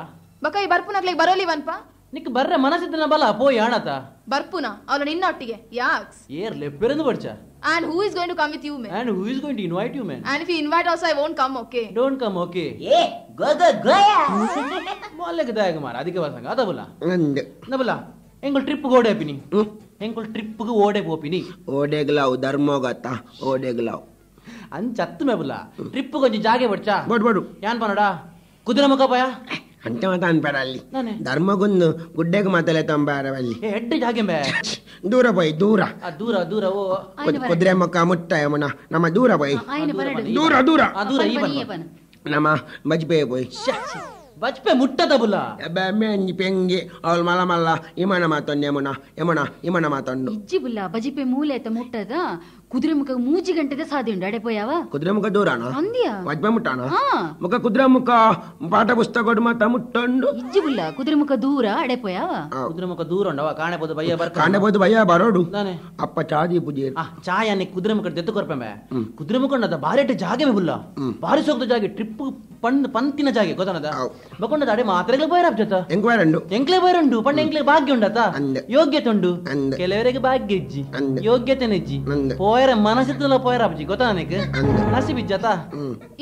ಬಕ ಈ ಬರ್ಪುನಕ್ಲೆಗೆ ಬರೋಲಿ ಬನ್ಪ
ನಿಕ್ ಬರ್ರೆ ಮನಸ್ಸಿದ್ದನ ಬಲ ಪೋಯಿ ಆಣತ
ಬರ್ಪುನ ಅವಳ ನಿನ್ನ ಒಟ್ಟಿಗೆ ಯಾಕ್ಸ್
ಏರ್ ಲೆಪ್ಪೆರಂದು ಬರ್ಚ
And who is going to come with you, man?
And who is going to invite you, man?
And if you invite also, I won't come, okay?
Don't come, okay?
Eh, go go go ya.
ಮೊಲ್ಲೆಗೆ ದಾಯಗ ಮಾರ ಅದಕ್ಕೆ ಬಸಂಗ ಅದ ಬುಲ್ಲ ನಬುಲ್ಲ ಎಂಕುಲ್ trip ಓಡೆ ಪಿನಿ ಎಂಕುಲ್ trip ಗೆ ಓಡೆ ಪೋಪಿನಿ
ಓಡೆಗ್ಲಾವ್ ಧರ್ಮೋಗತ್ತ ಓಡೆಗ್ಲಾವ್
ಅಂಚತ್ತು ಮೇಬುಲ್ಲ trip ಗೊಂಜಿ ಜಾಗೆ ಬಡ್ಚಾ
ಬಡ್ ಬಡು
ಯಾನ್ ಪನಡ ಕುದುರೆ ಮುಖ ಪಯ
ಅಂಚ ಮಾತ ಅನ್ಪೇಡ ಅಲ್ಲಿ ಧರ್ಮಗುಂದು ಗುಡ್ಡೆಗೆ ಮಾತಲೆ ತಂಬಾರವಲ್ಲಿ
ಎಡ್ಡೆ ಜಾಗೆ ಮೇ
ದೂರ ಪೋಯ್ ದೂರ
ದೂರ ದೂರ ಓ
ಕುದುರೆ ಮುಖ ಮುಟ್ಟ ಯಮುನ ನಮ್ಮ ದೂರ ಪೋಯ್ ದೂರ ದೂರ
ದೂರ
ನಮ್ಮ ಬಜ್ಪೆ ಪೋಯ್
ಬಜ್ಪೆ ಮುಟ್ಟದ ಬುಲ್ಲ
ಮೆಂಜಿ ಪೆಂಗಿ ಅವಳು ಮಲ ಮಲ್ಲ ಇಮನ ಮಾತೊಂಡು ಯಮುನ ಯಮುನ ಇಮನ ಮಾತೊಂಡು
ಇಜ್ಜಿ ಬುಲ್ಲ ಬಜಿಪೆ ಮೂಲೆ ಆಯ್ತ ಮುಟ್ಟದ ಕುದುರೆ ಮುಖ ಮೂಜಿ ಗಂಟೆದ ಸಾದಿ ಉಂಡು ಅಡೆ ಪೋಯಾವ
ಕುದುರೆ ಮುಖ ದೂರಾನ
ಅಂದ್ಯಾ
ಬಜ್ಪೆ ಮುಟ್ಟಾನ ಮುಖ ಕುದುರೆ ಮುಖ ಪಾಠ ಪುಸ್ತಕ ಮಾತ ಮುಟ್ಟೊಂಡು
ಇಜ್ಜಿ ಬುಲ್ಲ ಕುದುರೆ ಮುಖ ದೂರ ಅಡೆ ಪೋಯಾವ
ಕುದುರೆ ಮುಖ ದೂರ ಉಂಡವ ಕಾಣೆಬೋದು ಬಯ್ಯ ಬರ್
ಕಾಣೆಬೋದು ಬಯ್ಯ ಬರೋಡು ಅಪ್ಪ ಚಾದಿ ಪೂಜೆ
ಚಾಯ ಅನ್ನೆ ಕುದುರೆ ಮುಖ ದೆತ್ತು ಕೊರ್ಪೆ ಕುದುರೆ ಮುಖ ಬಾರಿ ಜಾಗೆ ಬುಲ್ಲ ಬಾರಿ ಸೋಕ್ದ ಜಾಗೆ ಟ್ರಿಪ್ ಪಂಡ್ ಪಂತಿನ ಜಾಗೆ ಗೊತ್ತಾನದ ಬಕೊಂಡದ ಅಡೆ ಮಾತ್ರೆಗಳು ಬೈರಾಪ್ ಜೊತೆ
ಎಂಕ್ವೈರಂಡು
ಎಂಕ್ಲೆ ಬೈರಂಡು ಪಂಡ ಎಂಕ್ಲೆ ಭಾಗ್ಯ ಉಂಡತ ಯೋಗ್ಯತೆ ಉಂಡು ಕೆಲವರಿಗೆ ಭಾಗ್ಯ ಇಜ್ಜಿ ಯೋಗ್ಯತೆ ಇಜ್ಜಿ ಪೋಯರ ಮನಸ್ಸಿತ್ತಲ್ಲ ಪೋಯರ ಅಪ್ಜಿ ಗೊತ್ತಾ ನನಗೆ ನಸಿಬಿಜ್ಜತ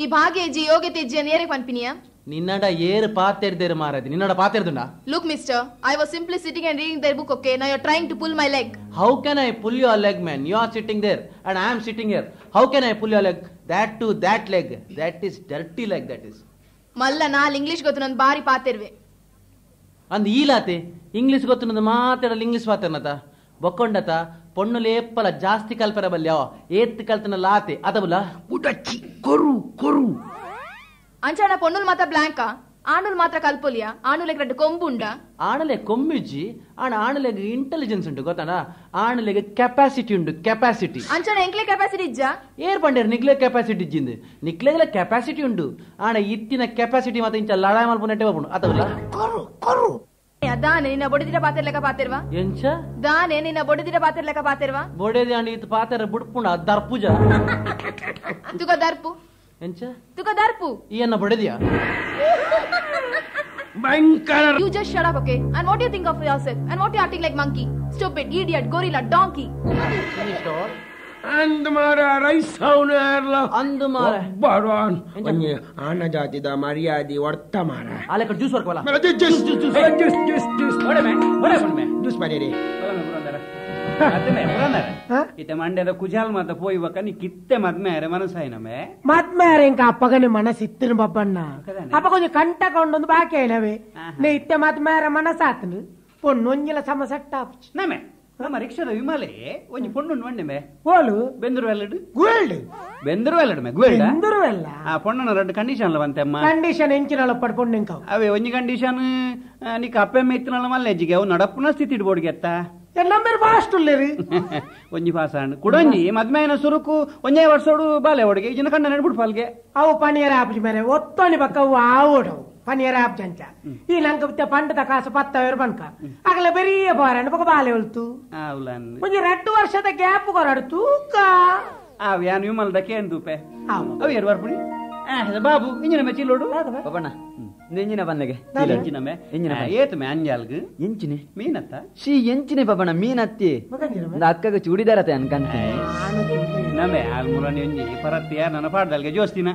ಈ ಭಾಗ್ಯ ಇಜ್ಜಿ ಯೋಗ್ಯತೆ ಇಜ್ಜಿ ಅಂತ ಏರಕ್ಕೆ ಪನ್ಪಿನಿಯಾ
ನಿನ್ನಡ ಏರು ಪಾತೆರ್ದೇರು ಮಾರಾದಿ ನಿನ್ನಡ ಪಾತೆರ್ದುಂಡ
Look mister, I was simply sitting and reading their book, okay? Now you're trying to pull my leg.
How can I pull your leg, man? You are sitting there and I am sitting here. How can I pull your leg? That to that leg. That is dirty leg, that is.
ಮಲ್ಲ ನಾಲ್ English ಗೊತ್ತು ನಂದು ಬಾರಿ ಪಾತೆರ್ವೆ
ಅಂದ್ ಈಲಾತೆ English ಗೊತ್ತು ನಂದು ಮಾತಾಡಲು English ಮಾತಾಡ್ನತ ಬೊಕ್ಕೊಂಡತ ಪೊಣ್ಣು ಲೇಪಲ ಜಾಸ್ತಿ ಕಲ್ಪರ ಬಲ್ಯಾವ ಏತ್ ಕಲ್ತನ ಲಾತೆ ಅದಬುಲ
ಬುಡಚ್ಚಿ ಕೊರು ಕೊರು
ಅಂಚಣ ಪೊಣ್ಣುಲ್ ಮಾತ್ರ ಬ್ಲಾಂಕ ಆಣುಲ್ ಮಾತ್ರ ಕಲ್ಪೊಲಿಯ ಆಣುಲೆಗ್ ರಡ್ಡು ಕೊಂಬುಂಡ
ಆಣಲೆ ಕೊಂಬಿಜ್ಜಿ ಆಣ ಆಣಲೆಗ್ ಇಂಟೆಲಿಜೆನ್ಸ್ ಉಂಟು ಗೊತ್ತಾನ ಆಣಲೆಗ್ ಕೆಪಾಸಿಟಿ ಉಂಟು ಕೆಪಾಸಿಟಿ
ಅಂಚಣ ಎಂಕ್ಲೆ ಕೆಪಾಸಿಟಿ ಇಜ್ಜ
ಏರ್ ಪಂಡೇರ್ ನಿಕ್ಲೆ ಕೆಪಾಸಿಟಿ ಇಜ್ಜಿಂದು ನಿಕ್ಲೆಗ್ಲ ಕೆಪಾಸಿಟಿ ಉಂಟು ಆಣ ಇತ್ತಿನ ಕೆಪಾಸಿಟಿ ಮಾತ್ರ ಇಂಚ ಲಡಾಯಿ ಮಲ್ಪು ನೆಟ್ಟೆ ಬಾಪುಂಡು ಅಥವಾ
ಕೊರು ಕೊರು
ದಾನೆ ನಿನ್ನ ಬೊಡಿದಿರ ಪಾತೆರ್ಲೆಕ ಪಾತೆರ್ವಾ
ಎಂಚ
ದಾನೆ ನಿನ್ನ ಬೊಡಿದಿರ ಪಾತೆರ್ಲೆಕ ಪಾತೆರ್ವಾ
ಬೊಡೆದಿ ಅಂಡ ಇತ್ತು ಪಾತೆರ ಬುಡ್ಪುಂಡ ದರ್ಪುಜ
ತುಕ ದರ್ಪು
ಎಂಚ
ತುಕ ದರ್ಪು
ಈ ಅನ್ನ ಬೊಡೆದಿಯಾ
ಭಯಂಕರ
You just shut up, okay? And what do you think of yourself? And what you acting like monkey? Stupid, idiot, gorilla, donkey.
ಅಂದು ಮಾರ ರೈಸ್ ಅವನ
ಅಂದು ಮಾರ
ಬರೋನ್ ಒಂಜಿ ಆನ ಜಾತಿದ ಮರ್ಯಾದಿ ವರ್ತ ಮಾರ
ಆಲೆ juice ವರ್ಕವಲ್ಲ
juice juice juice juice juice
ಒಡೆ ಮೇ ಒಡೆ ಮೇ
ಜ್ಯೂಸ್ ಬರೀರಿ
ಇತ್ತೆ ಮಂಡ್ಯದ ಕುಜಾಲ್ ಮಾತ ಪೋಯ್ಬಕ ನೀ ಕಿತ್ತೆ ಮದ್ಮೇರೆ ಮನಸ್ಸಾಯಿನಮೆ
ಮದ್ಮೇರೆ ಇಂಕ ಅಪ್ಪಗನೆ ಮನಸ್ಸಿತ್ತಿನ ಬಬ್ಬಣ್ಣ ಅಪ್ಪ ಕೊಂಚ ಕಂಟ ಕೊಂಡೊಂದು ಬಾಕಿ అయినవే ನೇ ಇತ್ತೆ ಮದ್ಮೇರೆ ಮನಸ್ಸಾತನು ಪೊಣ್ಣೊಂಜಿಲ ಸಮ ಸೆಟ್ ಆಪುಚಿ
ನಮೆ ನಮ್ಮ ರಿಕ್ಷಾದ ವಿಮಲೆ ಒಂಜಿ ಪೊಣ್ಣು ಒಂಡೆ ಮೇ
ಓಲು
ಬೆಂದರು ವೆಲ್ಲಡು
ಗುವೆಲ್ಡ್
ಬೆಂದರು ವೆಲ್ಲಡು ಮೇ ಗುವೆಲ್ಡ್
ಬೆಂದರು ವೆಲ್ಲ
ಆ ಪೊಣ್ಣನ ಎರಡು ಕಂಡೀಷನ್ ಬಂತೆ ಅಮ್ಮ
ಕಂಡೀಷನ್ ಎಂಚಿನಳ ಪಡ್ ಪೊಣ್ಣು ಇಂಕ
ಅವೇ ಒಂಜಿ ಕಂಡೀಷನ್ ನೀಕ ಅಪ್ಪೆಮ್ಮ ಇತ್ತಿನಳ ಮಲ್ಲೆಜ್ಜಿಗೆ ಅವು ನಡಪುನ ಸ್ಥಿತಿ ಇಡ್ಬೋಡ್ಗೆ ಎತ್ತ
ನಂಬರ್ ಫಾಸ್ಟ್ ಉಲ್ಲೇರಿ
ಒಂಜಿ ಫಾಸ ಕುಡೊಂಜಿ ಮದ್ಮೆಯನ ಸುರುಕು ಒಂಜೇ ವರ್ಷೋಡು ಬಾಲೆ ಒಡುಗೆ ಇಜಿನ ಕಂಡ ನಡ್ಬಿಡು ಪಾಲ್ಗೆ
ಅವು ಪನಿಯರ ಆಪುಜಿ ಮೇರೆ ಒತ್ತೋನಿ ಬಕ್ಕ ಅವು ಆವೋಡವು ಪನಿಯರ ಆಪುಜಂಚ ಈ ನಂಗೆ ಪಂಡದ ಕಾಸು ಪತ್ತವೇರು ಬನ್ಕ ಆಗಲ ಬೆರಿಯ ಬಾರಣ್ಣ ಬೊಕ ಬಾಲೆ ಉಲ್ತು ಒಂಜಿ 2 ವರ್ಷದ ಗ್ಯಾಪ್ ಕೊರಡು ತೂಕ
ಅವ್ ಯಾನ್ ವಿಮಲ್ದ ಕೇಂದೂಪೆ ಅವು ಏರು ಬರ್ಪುಣಿ ಬಾಬು ಇಂಜಿನ ಮೇ ಚಿಲ್ಲೋಡು
ಬಬ್ಬಣ್ಣ ಎಂಜಿನ ಬನ್ನೆಗೆ
ಎಂಜಿನ ಏತು ಮೇ ಅಂಜಾಲ್ಗ್
ಎಂಚಿನೆ
ಮೀನತ್ತ
she ಎಂಚಿನೆ ಬಬ್ಬಣ್ಣ ಮೀನತ್ತಿ ಅಕ್ಕಗ ಚೂಡಿದಾರತೆ ಅನ್ಕಂತೀನಿ
ನಮೆ ಆಲ್ ಮುರನಿ ಒಂಜಿ ಪರತ್ತಿಯ ನನ್ನ ಪಾಡ್ದಲ್ಗೆ ಜೋಸ್ತಿನ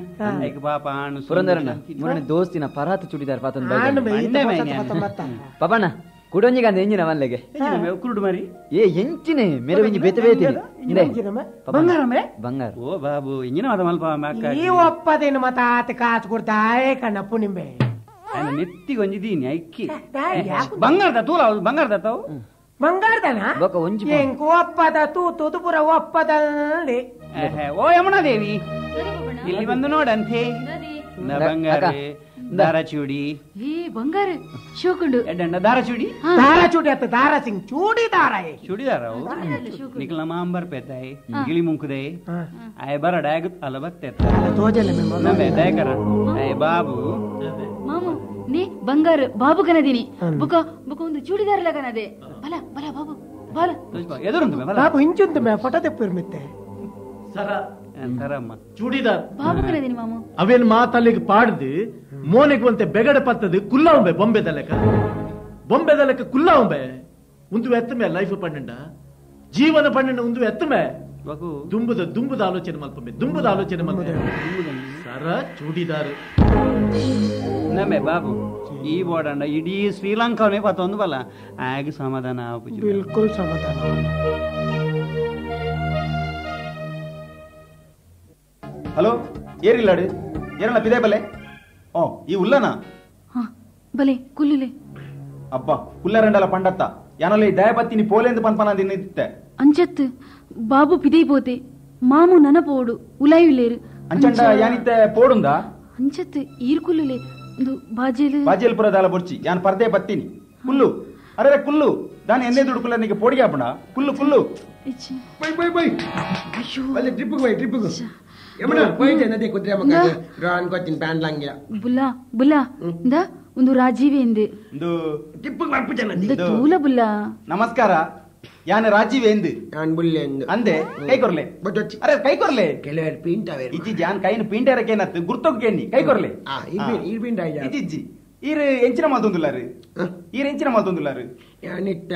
ಐಕ್ ಪಾಪ ಆಣು
ಪುರಂದರಣ್ಣ ಮುರನಿ ದೋಸ್ತಿನ ಪರಾತ ಚೂಡಿದಾರ ಪಾತನ್ ಬಬ್ಬಣ್ಣ ಕುಡೊಂಜಿಗಂದ ಎಂಜಿನ ಮಲ್ಲೆಗೆ
ಕುರುಡು ಮರಿ
ಏ ಎಂಚಿನೆ ಮೇರೆ ಒಂಜಿ ಬೇತೆ ಬೇತೆ
ಬಂಗಾರ
ಬಂಗಾರ
ಓ ಬಾಬು ಇಂಜಿನ ಮಾತ ಮಲ್ಪ ಅಕ್ಕ
ಈ ಒಪ್ಪದೇನು ಮತ ಆತ ಕಾಸು ಕೊಡ್ತಾಯೇ ಕಣ್ಣ ಪುನಿಂಬೆ
ನೆತ್ತಿಗೊಂಜಿ ದೀನಿ ಐಕ್ಕಿ ಬಂಗಾರದ ತೂಲ ಬಂಗಾರದ ತಾವು
ಬಂಗಾರದನ ಎಂಕು ಒಪ್ಪದ ತೂ ತೂತು ಪುರ ಒಪ್ಪದಲ್ಲಿ
ಓ ಯಮುನಾ ದೇವಿ ಇಲ್ಲಿ ಬಂದು ನೋಡಂತೆ ಬಂಗಾರ ದಾರ ಚೂಡಿ
ಏ ಬಂಗಾರ ಶೋಕುಂಡು
ಎಡ್ಡಣ್ಣ ದಾರ ಚೂಡಿ
ದಾರ ಚೂಡಿ ಅತ್ತ ದಾರ ಸಿಂಗ್ ಚೂಡಿ ದಾರ
ಚೂಡಿದಾರ ನಿಖಲ ಮಾಂಬರ್ ಪೇತಾಯಿ ಗಿಳಿ ಮುಂಕುದೈ ಆಯ್ ಬರಡ ಅಲ ಬತ್ತೆ ನಮ್ಮೆ ದಯಕರ ಆಯ್ ಬಾಬು
ಮಾಮ ನೇ ಬಂಗಾರ ಬಾಬು ಕನದಿನಿ ಬುಕ ಬುಕ ಒಂದು ಚೂಡಿದಾರ ಲಗನದೆ ಬಲ ಬಲ ಬಾಬು ಬಲ
ಎದುರುಂದು
ಬಾಬು ಇಂಚುಂದು ಮೇ ಫೋಟೋ ತೆಪ್ಪಿರ್ ಮಿತ್ತೆ
ಸರ
ಸರಮ್ಮ
ಚೂಡಿದಾರ್
ಬಾಬು ಕನದಿನಿ ಮಾಮ
ಅವೇನ್ ಮಾತಲ್ಲಿಗೆ ಪಾಡ್ದು ಮೋನೆಗೆ ಒಂತೆ ಬೆಗಡೆ ಪತ್ತದು ಕುಲ್ಲಾವುಂಬೆ ಬೊಂಬೆದ ಲೆಕ್ಕ ಬೊಂಬೆದ ಲೆಕ್ಕ ಕುಲ್ಲಾವುಂಬೆ ಒಂದು ಎತ್ತಮೆ ಲೈಫ್ ಪಣ್ಣಂಡ ಜೀವನ ಪಣ್ಣಂಡ ಒಂದು ಎತ್ತಮೆ ದುಂಬುದ ದುಂಬುದ ಆಲೋಚನೆ ಮಲ್ಪಂಬೆ ದುಂಬುದ ಆಲೋಚನೆ ಮಲ್ಪಂಬೆ ಸರ ಚೂಡಿದಾರ್.
ನಮ್ಮೆ ಬಾಬು ಈ ಬೋರ್ಡ್ ಇಡೀ ಶ್ರೀಲಂಕಾವನೇ ಪತ್ತೊಂದು ಬಲ್ಲ ಆಗ ಸಮಾಧಾನ ಆಪುಜಿ.
ಬಿಲ್ಕುಲ್ ಸಮಾಧಾನ.
ಹಲೋ ಏರಿಲ್ಲಾಡು ಏರಣ್ಣ ಪಿದೆ ಬಲೆ. ಓ ಈ ಉಲ್ಲನಾ?
ಬಲೆ ಕುಲ್ಲುಲೆ.
ಅಬ್ಬಾ ಕುಲ್ಲರಂಡಲ ಪಂಡತ್ತ ಯಾನೊಲ್ಲ ಈ ದಯಪತ್ತಿನಿ ಪೋಲೆಂದು ಪನ್ಪನ ದಿನ್ನಿತ್ತೆ.
ಅಂಚತ್ ಬಾಬು ಪಿದೈ ಪೋತೆ ಮಾಮು ನನ ಪೋಡು ಉಲಾಯುಲೇರು.
ಅಂಚಂಡ ಯಾನಿತ್ತೆ ಪೋಡುಂದ?
ಅಂಚತ್ ಈರ್ ಕುಲ್ಲುಲೆ ಬಾಜೇಲು
ಬಾಜೇಲ್ ಪುರ ದಾಲ ಬೊರ್ಚಿ ಯಾನ್ ಪರ್ದೆ ಬತ್ತೀನಿ ಕುಲ್ಲು. ಅರೆ ಕುಲ್ಲು ದಾನಿ ಎನ್ನೆ ದುಡುಕುಲ್ಲ ನಿಗೆ ಪೋಡಿಗೆ ಆಪಣ Kullu Kullu.
By by by ಬಲೆ ಟ್ರಿಪ್ ಬೈ ಟ್ರಿಪ್ ಯಮನ ಪೋಯ್ತೆ ನದಿ ಕುದ್ರೆ ಮಕ್ಕ ರಾನ್ ಕೊತ್ತಿನ ಪ್ಯಾನ್ ಲಂಗಿಯ
ಬುಲ್ಲಾ ಬುಲ್ಲಾ ಇಂದ ಒಂದು ರಾಜೀವ್ ಎಂದೆ
ಇಂದು
ಟಿಪ್ ಬರ್ಪುಜನ
ಇಂದ ತೂಲ ಬುಲ್ಲಾ.
ನಮಸ್ಕಾರ ಯಾನ ರಾಜೀವ್ ಎಂದು
ಯಾನ್ ಬುಲ್ಲೆ ಎಂದು
ಅಂದೆ ಕೈ ಕೊರ್ಲೆ. ಅರೆ ಕೈ ಕೊರ್ಲೆ
ಕೆಲವರು ಪೀಂಟವೇರ್
ಇಜ್ಜಿ ಜಾನ್ ಕೈನ ಪೀಂಟರಕೇನತ್ತು ಗುರ್ತೊಕ್ಕೇನಿ ಕೈ ಕೊರ್ಲೆ.
ಆ ಇರ್ ಪೀಂಟ ಐಜಾ
ಇಜ್ಜಿ ಈರ್ ಎಂಚಿನ ಮಾತೊಂದುಲ್ಲಾರು ಈರ್ ಎಂಚಿನ ಮಾತೊಂದುಲ್ಲಾರು
ಯಾನಿತ್ತ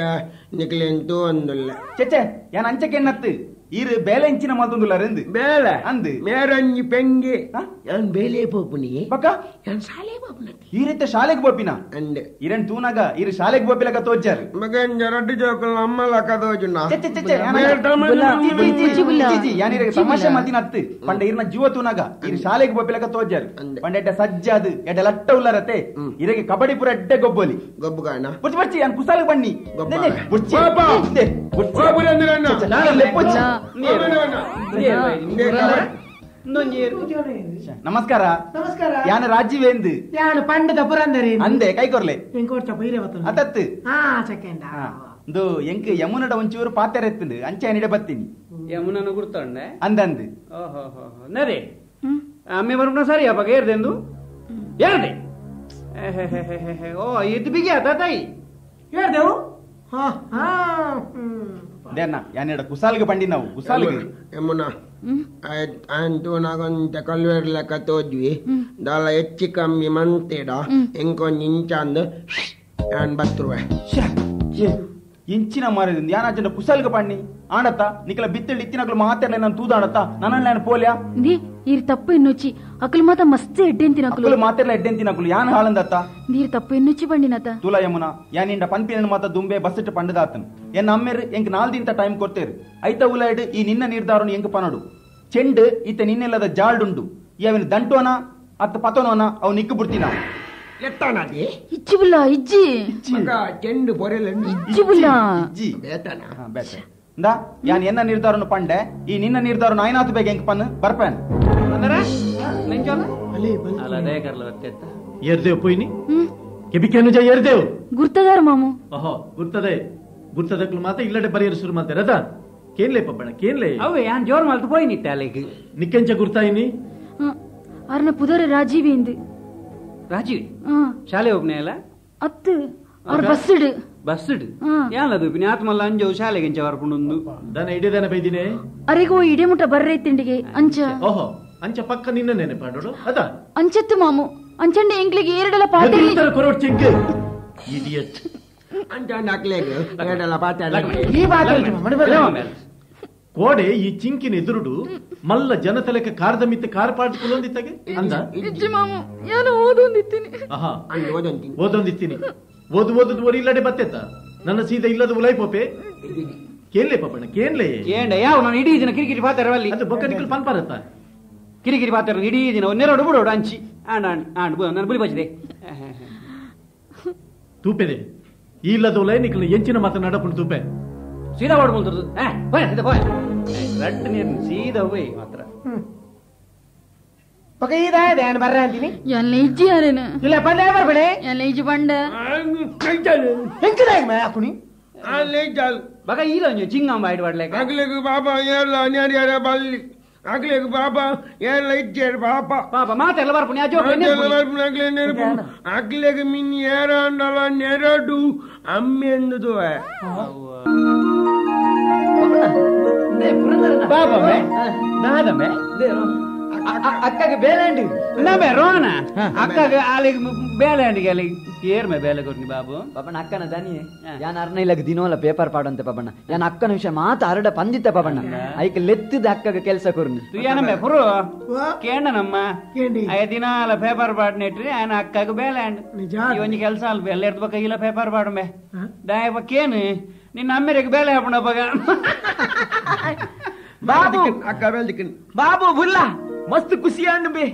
ನಿಕ್ಲೆಂತು ಒಂದುಲ್ಲ.
ಚೆಚ್ಚೆ ಯಾನ್ ಅಂಚಕೇನತ್ತು ಈರ್ ಬೇಲೆ ಎಂಚಿನ ಮಾತೊಂದುಲ್ಲಾರು ಎಂದು
ಬೇಲೆ
ಅಂದು
ಮೇರಂಜಿ ಪೆಂಗೆ ಯಾನ್ ಬೇಲೆ ಪೋಪುನಿ
ಬಕ್ಕ
ಯಾನ್ ಶಾಲೆ ಪೋಪುನ.
ಈರಿತ್ತ ಶಾಲೆಗೆ ಪೋಪಿನ
ಅಂದೆ
ಈರನ್ ತೂನಾಗ ಈರ್ ಶಾಲೆಗೆ ಪೋಪಿಲಕ ತೋಜಾರು
ಮಗನ್ ರಡ್ಡು ಜೋಕುಲ್ ಅಮ್ಮಲಕ ತೋಜುನ.
ಚೆಚ್ಚೆ ಚೆಚ್ಚೆ ಯಾನ್ ಈರೆಗೆ ತಮಾಷೆ ಮಾತಿನ ಅತ್ತು ಪಂಡ ಈರ್ನ ಜೀವ ತೂನಾಗ ಈರ್ ಶಾಲೆಗೆ ಪೋಪಿಲಕ ತೋಜಾರು ಪಂಡ ಎಡ್ಡೆ ಸಜ್ಜಾದು ಎಡ್ಡೆ ಲಟ್ಟ ಉಲ್ಲರತೆ ಈರೆಗೆ ಕಬಡ್ಡಿ ಪುರ ಎಡ್ಡೆ ಗೊಬ್ಬಲಿ
ಗೊಬ್ಬುಗಾಣ
ಬುರ್ಚಿ ಬರ್ಚಿ ಯಾನ್ ಕುಸಾಲಿಗೆ ಬನ್ನಿ ಬುರ್ಚಿ ನಮಸ್ಕಾರ
ನಮಸ್ಕಾರ
ಯಾನ ರಾಜೀವ್ ಎಂದು
ಯಾನು ಪಂಡದ ಪುರಂದರಿ
ಅಂದೆ ಕೈ ಕೊರ್ಲೆ ಅತತ್ತು ಇಂದು ಎಂಕ್ ಯಮುನಡ ಒಂಚೂರು ಪಾತೆರ ಎತ್ತುಂಡು ಅಂಚೆ ನಿಡೆ ಬತ್ತೀನಿ
ಯಮುನನ ಗುರ್ತಂಡೆ
ಅಂದಂದು.
ಓಹೋ ನರೇ ಅಮ್ಮೆ ಬರ್ಪುಣ ಸರಿ ಅಪ್ಪ ಏರ್ದೆಂದು ಏರ್ದೆ ಓ ಇದು ಬಿಗಿ ಆತ ತಾಯಿ
ಏರ್ದೆವು. ಹಾ ಹಾ
ದೇನ ಯಾನೆಡ ಕುಸಾಲ್ಗೆ ಬಂಡಿ ನಾವು ಕುಸಾಲ್ಗೆ
ಯಮುನ ಅಂತೂನಾಗೊಂತ ಕಲ್ವೇರ್ ಲೆಕ್ಕ ತೋಜ್ವಿ ದಾಲ ಹೆಚ್ಚು ಕಮ್ಮಿ ಮಂತೇಡ ಎಂಕೊಂಜಿ ಇಂಚಾಂದು ಯಾನ್ ಬತ್ತುರುವೆ.
ಇಂಚಿನ ಮಾರಿದ ಯಾನ ಅಜ್ಜನ ಕುಸಾಲ್ಗೆ ಪಣ್ಣಿ ಆಣತ್ತ ನಿಕಲ ಬಿತ್ತಳಿ ಇತ್ತಿನಕಲು ಮಾತಾಡಲೆ ನಾನು ತೂದಾಣತ್ತ ನನ್ನ ನಾನು ಪೋಲ್ಯಾ
the ಈರ್ ತಪ್ಪು ಎನ್ನುಚ್ಚಿ ಅಕಲು ಮಾತ ಮಸ್ತ್ ಎಡ್ಡೆಂತಿನಕಲು
ಅಕಲು ಮಾತಾಡಲೆ ಎಡ್ಡೆಂತಿನಕಲು ಯಾನ ಹಾಳಂದತ್ತ
ನೀರ್ ತಪ್ಪು ಎನ್ನುಚ್ಚಿ ಬಂಡಿನತ
ತುಲ ಯಮುನ ಯಾನಿಂಡ ಪನ್ಪಿನ ಮಾತ ದುಂಬೆ ಬಸ್ಸಿಟ್ಟು ಪಂಡದಾತನು ಎನ್ನ ಅಮ್ಮೆರ್ ಎಂಕ್ 4 ದಿನ ಟೈಮ್ ಕೊಡ್ತೇರು ಐತ ಉಲಾಯ್ಡ್ ಈ ನಿನ್ನ ನಿರ್ಧಾರನು ಎಂಕ್ ಪನಡು ಚೆಂಡು ಇತ್ತ ನಿನ್ನೆಲ್ಲದ ಜಾಲ್ಡುಂಡು ಈ ಅವನ ದಂಟೋನ ಅತ್ತ ಪತನೋನ ಅವ್ ನಿಕ್ಕು ಬಿಡ್ತೀನ
ಎತ್ತಾನದಿ
ಇಚ್ಚಿ ಬುಲ್ಲ ಇಜ್ಜಿ
ಮಗ ಚೆಂಡು ಪೊರೆಲ
ಇಜ್ಜಿ ಬುಲ್ಲ
ಇಜ್ಜಿ
ಬೇತನ
ಬೇತ ಇಂದ ಯಾನ್ ಎನ್ನ ನಿರ್ಧಾರನು ಪಂಡೆ ಈ ನಿನ್ನ ನಿರ್ಧಾರನು ಆಯ್ನಾತು ಬೇಗ ಎಂಕ್ ಪನ್ ಬರ್ಪೇನ್
ಅಂದರ ನೆಂಚೋಲ ಅಲ್ಲ ಅದೇ ಕರ್ಲ ಬತ್ತೆತ್ತ
ಏರ್ದೇವ್ ಪೋಯ್ನಿ ಕೆಬಿಕೆನು ಜ ಏರ್ದೇವ್
ಗುರ್ತದಾರ ಮಾಮು.
ಓಹೋ ಗುರ್ತದೆ ಗುರ್ತದಕ್ಲು ಮಾತ ಇಲ್ಲಡೆ ಬರೆಯರು ಶುರು ಮಾಡ್ತಾರೆ ಅದ ಕೇನ್ಲೆ ಪಬ್ಬಣ ಕೇನ್ಲೆ
ಅವೇ ಯಾನ್ ಜೋರ್ ಮಲ್ತು ಪೋಯ್ನಿ ಅಲೆಗ್
ನಿಕ್ಕೆಂಚ ಗುರ್ತಾಯಿನಿ
ಅರ್ನ ಪುದರ ರಾಜೀವ್ ಎಂದು
ರಾಜೀವ್ ಶಾಲೆ ಹೋಗ್ನೆ ಅಲ್ಲ
ಅತ್ತು ಅವ್ರ ಬಸ್ಸುಡು
ಬಸ್ಸುಡು ಯಾನದು ಪಿನ ಆತ್ಮಲ್ಲ ಅಂಜೋ ಶಾಲೆಗೆ ಅಂಚ ಬರ್ಪುಂಡು
ದನ ಇಡೇದನ ಬೈದಿನೇ
ಅರೆಗೋ ಇಡೆ ಮುಟ್ಟ ಬರ್ರೆ ತಿಂಡಿಗೆ ಅಂಚ.
ಓಹೋ ಅಂಚ ಪಕ್ಕ ನಿನ್ನ ನೆನಪಾಡೋಡು ಅದ
ಅಂಚತ್ತು ಮಾಮು ಅಂಚಂಡೆ ಎಂಗ್ಲಿಗೆ ಏರಡಲ ಪಾತೆ
ಕೊರೋಡ್ ಚೆಂಗ್ ಇಡಿಯಟ್
ಅಂಚ ನಕ್ಲೆಗ್ ಏರಡಲ ಪಾತೆ
ಈ ಬಾತೆ
ಕೋಡೆ ಈ ಚಿಂಕಿನ ಎದುರುಡು ಮಲ್ಲ ಜನತಲೆಕ ಕಾರ್ದ ಮಿತ್ತ ಕಾರ್ ಪಾಟ್ ಕುಲೊಂದಿತ್ತಗೆ ಅಂದ
ಇಜ್ಜಿ ಮಾಮು ಯಾನು ಓದೊಂದಿತ್ತೀನಿ.
ಆಹಾ ಓದೊಂದಿತ್ತೀನಿ ಓದು ಓದುದು ಓರಿ ಇಲ್ಲಡೆ ಬತ್ತೆತ್ತ ನನ್ನ ಸೀದಾ ಇಲ್ಲದ ಉಲೈ ಪೋಪೆ ಕೇನ್ಲೆ ಪಪ್ಪಣ್ಣ ಕೇನ್ಲೆ
ಕೇಂಡ ಯಾವ ನಾನು ಇಡೀ ದಿನ ಕಿರಿಕಿರಿ ಪಾತಾರವಲ್ಲಿ
ಅದು ಬೊಕ್ಕ ನಿಕ್ಕಲು ಪನ್ಪಾರತ್ತ
ಕಿರಿಕಿರಿ ಪಾತಾರ ಇಡೀ ದಿನ ಒಂದೆರಡು ಬಿಡೋಡು ಅಂಚಿ ಆಂಡ್ ಆಂಡ್ ಆಂಡ್ ನಾನು ಬುಲಿ ಬಚ್ಚಿದೆ
ತೂಪೆದೆ ಇಲ್ಲದ ಉಲೈ ನಿಕ್ಕಲು ಎಂಚಿನ ಮಾತನಾಡಪುಂಡು ತೂಪೆ
ಸೀದಾ ಓಡ್ಕೊಳ್ತದ್ದು ಹೋಯ್ ಸೀದಾ ಹೋಯ್ ರಡ್ಡು ನೀರು ಸೀದಾ ಹೋಯ್ ಮಾತ್ರ
ಪಕ್ಕ ಇದಾಯದೆ ನಾನು ಬರ್ರ ಅಂತೀನಿ
ಎಲ್ಲ ಇಜ್ಜಿ ಯಾರೇನ
ಇಲ್ಲ ಪಂಡ ಬರ್ಬೇಡೆ
ಎಲ್ಲ ಇಜ್ಜಿ ಬಂಡ
ಹೆಂಗದಾಗ ಮೇ ಹಾಕುನಿ
ಬಗ ಇಲ್ಲ ಚಿಂಗಂಬ ಇಡ್ ಬಾಡ್ಲೇಕ
ಅಗ್ಲಿಗೆ ಬಾಬಾ ಏರ್ಲ ಅನ್ಯಾರ ಬಲ್ಲಿ ಅಗ್ಲಿಗೆ ಬಾಬಾ ಏರ್ಲ ಇಜ್ಜೇರ್ ಬಾಬಾ
ಪಾಪ ಮಾತೆಲ್ಲ ಬರ್ಪುನಿ ಅಜೋ
ಬರ್ಪುನಿ ನೆನಪು ಅಗ್ಲಿಗೆ ಮಿನ್ ಏರಾಂಡಲ ನೆರಡು ಅಮ್ಮೆಂದುದು
ಬಾಬಾ ಮೇ ದಾದಮೇ ಅಕ್ಕಗೆ ಬೇಲಂಡು
ನಬೆ ರೋಣ ಅಕ್ಕಗ ಆಲಿಗೆ ಬೇಲೆ ಅಂಡಿಗೆ ಅಲ್ಲಿ ಏರ್ ಮೇ ಬೇಲೆ ಕೊಡ್ನಿ ಬಾಬು
ಪಾಪಣ್ಣ ಅಕ್ಕನ ದನಿಯೇ ಯಾನ್ ಅರ್ನ ಇಲ್ಲಗ ದಿನೋಲ ಪೇಪರ್ ಪಾಡಂತೆ ಪಾಪಣ್ಣ ಯಾನ್ ಅಕ್ಕನ ವಿಷಯ ಮಾತ ಅರಡ ಪಂದಿತ್ತ ಪಾಪಣ್ಣ ಐಕ್ ಲೆತ್ತಿದ ಅಕ್ಕಗ ಕೆಲಸ ಕೊರ್ನಿ
ತು ಯಾನಮ್ಮೆ ಪುರು ಕೇಂಡನಮ್ಮ ಅಯ್ಯ ದಿನಾಲ ಪೇಪರ್ ಪಾಡ್ನೆಟ್ರಿ ಆಯನ ಅಕ್ಕಗ ಬೇಲೆ ಅಂಡ್ ಈ ಒಂಜಿ ಕೆಲಸ ಅಲ್ ಬೇಲೆ ಎರ್ದ ಇಲ್ಲ ಪೇಪರ್ ಪಾಡಂಬೆ ದಾಯಪ್ಪ ಕೇನು ನಿನ್ನ ಅಮ್ಮೆರಿಗೆ ಬೇಲೆ ಹಾಪಣ ಬಗ
ಬಾಬು ಅಕ್ಕ ಬೇಲೆ ಬಾಬು ಬುಲ್ಲಾ ಮಸ್ತ್ ಖುಷಿಯಾನ್ ಬೆ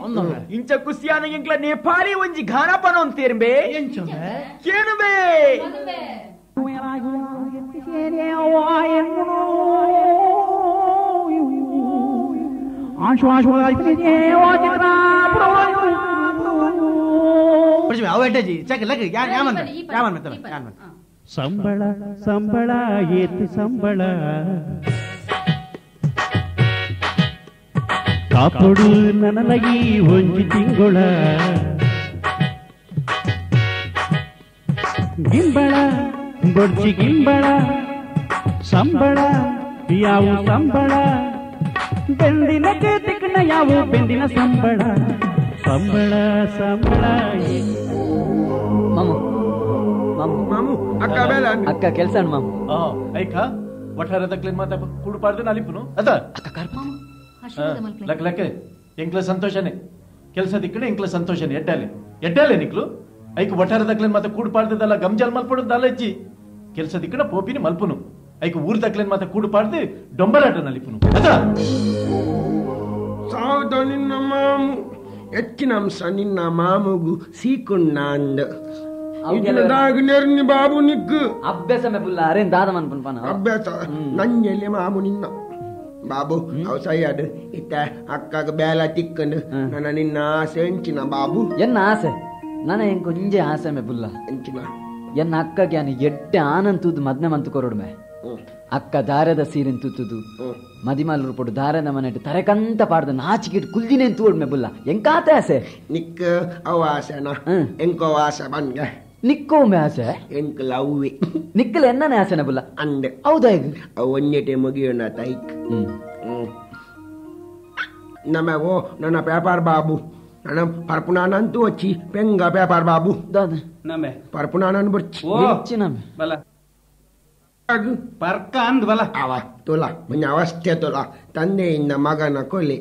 ಇಂಚ ಖುಷಿಯಾನ ಎಂಕ್ಲ ನೇಪಾಳಿ ಒಂಜಿ ಗಾನ ಪನೋ ಅಂತೇರ್ ಬೆ ಕೇನು ಬೆ
ಸಂಬಳ ಸಂಬಳ ಏತು ಸಂಬಳ ಕಾಪೊಡು ನನಲಗಿ ಒಂಜಿ ತಿಂಗೊಳ ಗಿಂಬಳ ಬೊಡ್ಚಿ ಗಿಂಬಳ ಸಂಬಳ ಯಾವು ಸಂಬಳ ಬೆಂದಿನ ತಿಕ್ಕಣ ಯಾವು ಬೆಂದಿನ ಸಂಬಳ ಸಂಬಳ ಸಂಬಳ
ಮಾಮು ಮಾಮು
ಮಾಮು ಅಕ್ಕ ಬೇಲ
ಅಕ್ಕ ಕೆಲಸ ಮಾಮು
ಐಕ ಒಟ್ಟಾರೆ ಕ್ಲೀನ್ ಮಾತಾ ಕೂಡುಪಾಡ್ದು ನಾಲಿಪುನು ಅದ
ಅಕ್ಕ ಕಾರ್ಪ
ಲಕ್ ಲಕ್ ಎಂಕ್ಲ ಸಂತೋಷನೇ ಕೆಲಸ ದಿಕ್ಕಡೆ ಎಂಕ್ಲ ಸಂತೋಷನೇ ಎಡ್ಡಾಲೆ ಎಡ್ಡಾಲೆ ನಿಕ್ಲು ಐಕ್ ಒಟ್ಟಾರೆ ದಕ್ಲೇನ್ ಮಾತ ಕೂಡು ಪಾಡ್ದಲ್ಲ ಗಮ್ಜಲ್ ಮಲ್ಪಡು ದಾಲಜ್ಜಿ ಕೆಲಸ ದಿಕ್ಕಡ ಪೋಪಿನಿ ಮಲ್ಪುನು ಐಕ್ ಊರ್ ದಕ್ಲೇನ್ ಮಾತ ಕೂಡು ಪಾಡ್ದು ಡೊಂಬರಾಟ ನಲಿಪುನು ಅದ
ಸಾವ್ದ ನಿನ್ನ ಮಾಮು ಹೆಚ್ಚಿನ ಅಂಶ ನಿನ್ನ ಮಾಮುಗು ಸೀಕುಣ್ಣ ಅಂದ ನೆರ್ನಿ ಬಾಬು ನಿಕ್ಕು
ಅಭ್ಯಾಸ ಮೇ ಅರೇನ್ ದಾದ ಮನ್ಪುನ್
ಅಭ್ಯಾಸ ನಂಜೆಲ್ಲಿ ಮಾಮು ನಿನ್ನ ಬಾಬು ಅವ್ ಸೈಯಾಡು ಇತ್ತ ಅಕ್ಕಗ ಬೇಲ ತಿಕ್ಕಂಡು ನನ್ನ ನಿನ್ನ ಆಸೆ ಎಂಚಿನ ಬಾಬು
ಎನ್ನ ಆಸೆ ನನ್ನ ಎಂಕ್ ಒಂಜೆ ಆಸೆ ಮೇ ಬುಲ್ಲ
ಎಂಚಿನ
ಎನ್ನ ಅಕ್ಕಗೆ ಯಾನು ಎಡ್ಡೆ ಆನಂದ್ ತೂದು ಮದ್ನೆ ಮಂತು ಕೊರಡು ಮೇ ಅಕ್ಕ ದಾರದ ಸೀರೆನ್ ತೂತುದು ಮದಿಮಾಲ್ ರೂಪಡು ದಾರದ ಮನೆಟ್ ತರೆಕಂತ ಪಾಡ್ದ ನಾಚಿಕಿಟ್ ಕುಲ್ದಿನೇನ್ ತೂಡ್ ಮೇ ಬುಲ್ಲ ಎಂಕಾತೆ ಆಸೆ
ನಿಕ್ಕ ಅವ ಆಸೆನಾ ಎಂಕೋ ಆಸೆ ಬನ್ಗೆ
ನಿಕ್ಕೋ ಮೇ ಆಸೆ
ಎಂಕ್ ಲವ್ವೆ
ನಿಕ್ಕಲ ಎನ್ನನೆ ಆಸೆನ ಬುಲ್ಲ
ಅಂದೆ
ಹೌದಾ
ಒಂಜೆಟೆ ಮುಗಿಯೋಣ ತೈಕ್ ನಮೆ ಓ ನನ್ನ ಪೇಪರ್ ಬಾಬು ನನ್ನ ಪರ್ಪುನಾನಂತೂ వచ్చి ಪೆಂಗ ಪೇಪರ್ ಬಾಬು
ದಾದ
ನಮೆ
ಪರ್ಪುನಾನನ್ ಬುರ್ಚಿ
ಹೆಚ್ಚಿ ನಮೆ
ಬಲ ಪರ್ಕ ಅಂದ್ ಬಲ
ಅವ ತೋಲ ಒಂಜಿ ಅವಸ್ಥೆ ತೋಲ ತಂದೆಯಿಂದ ಮಗನ ಕೊಲೆ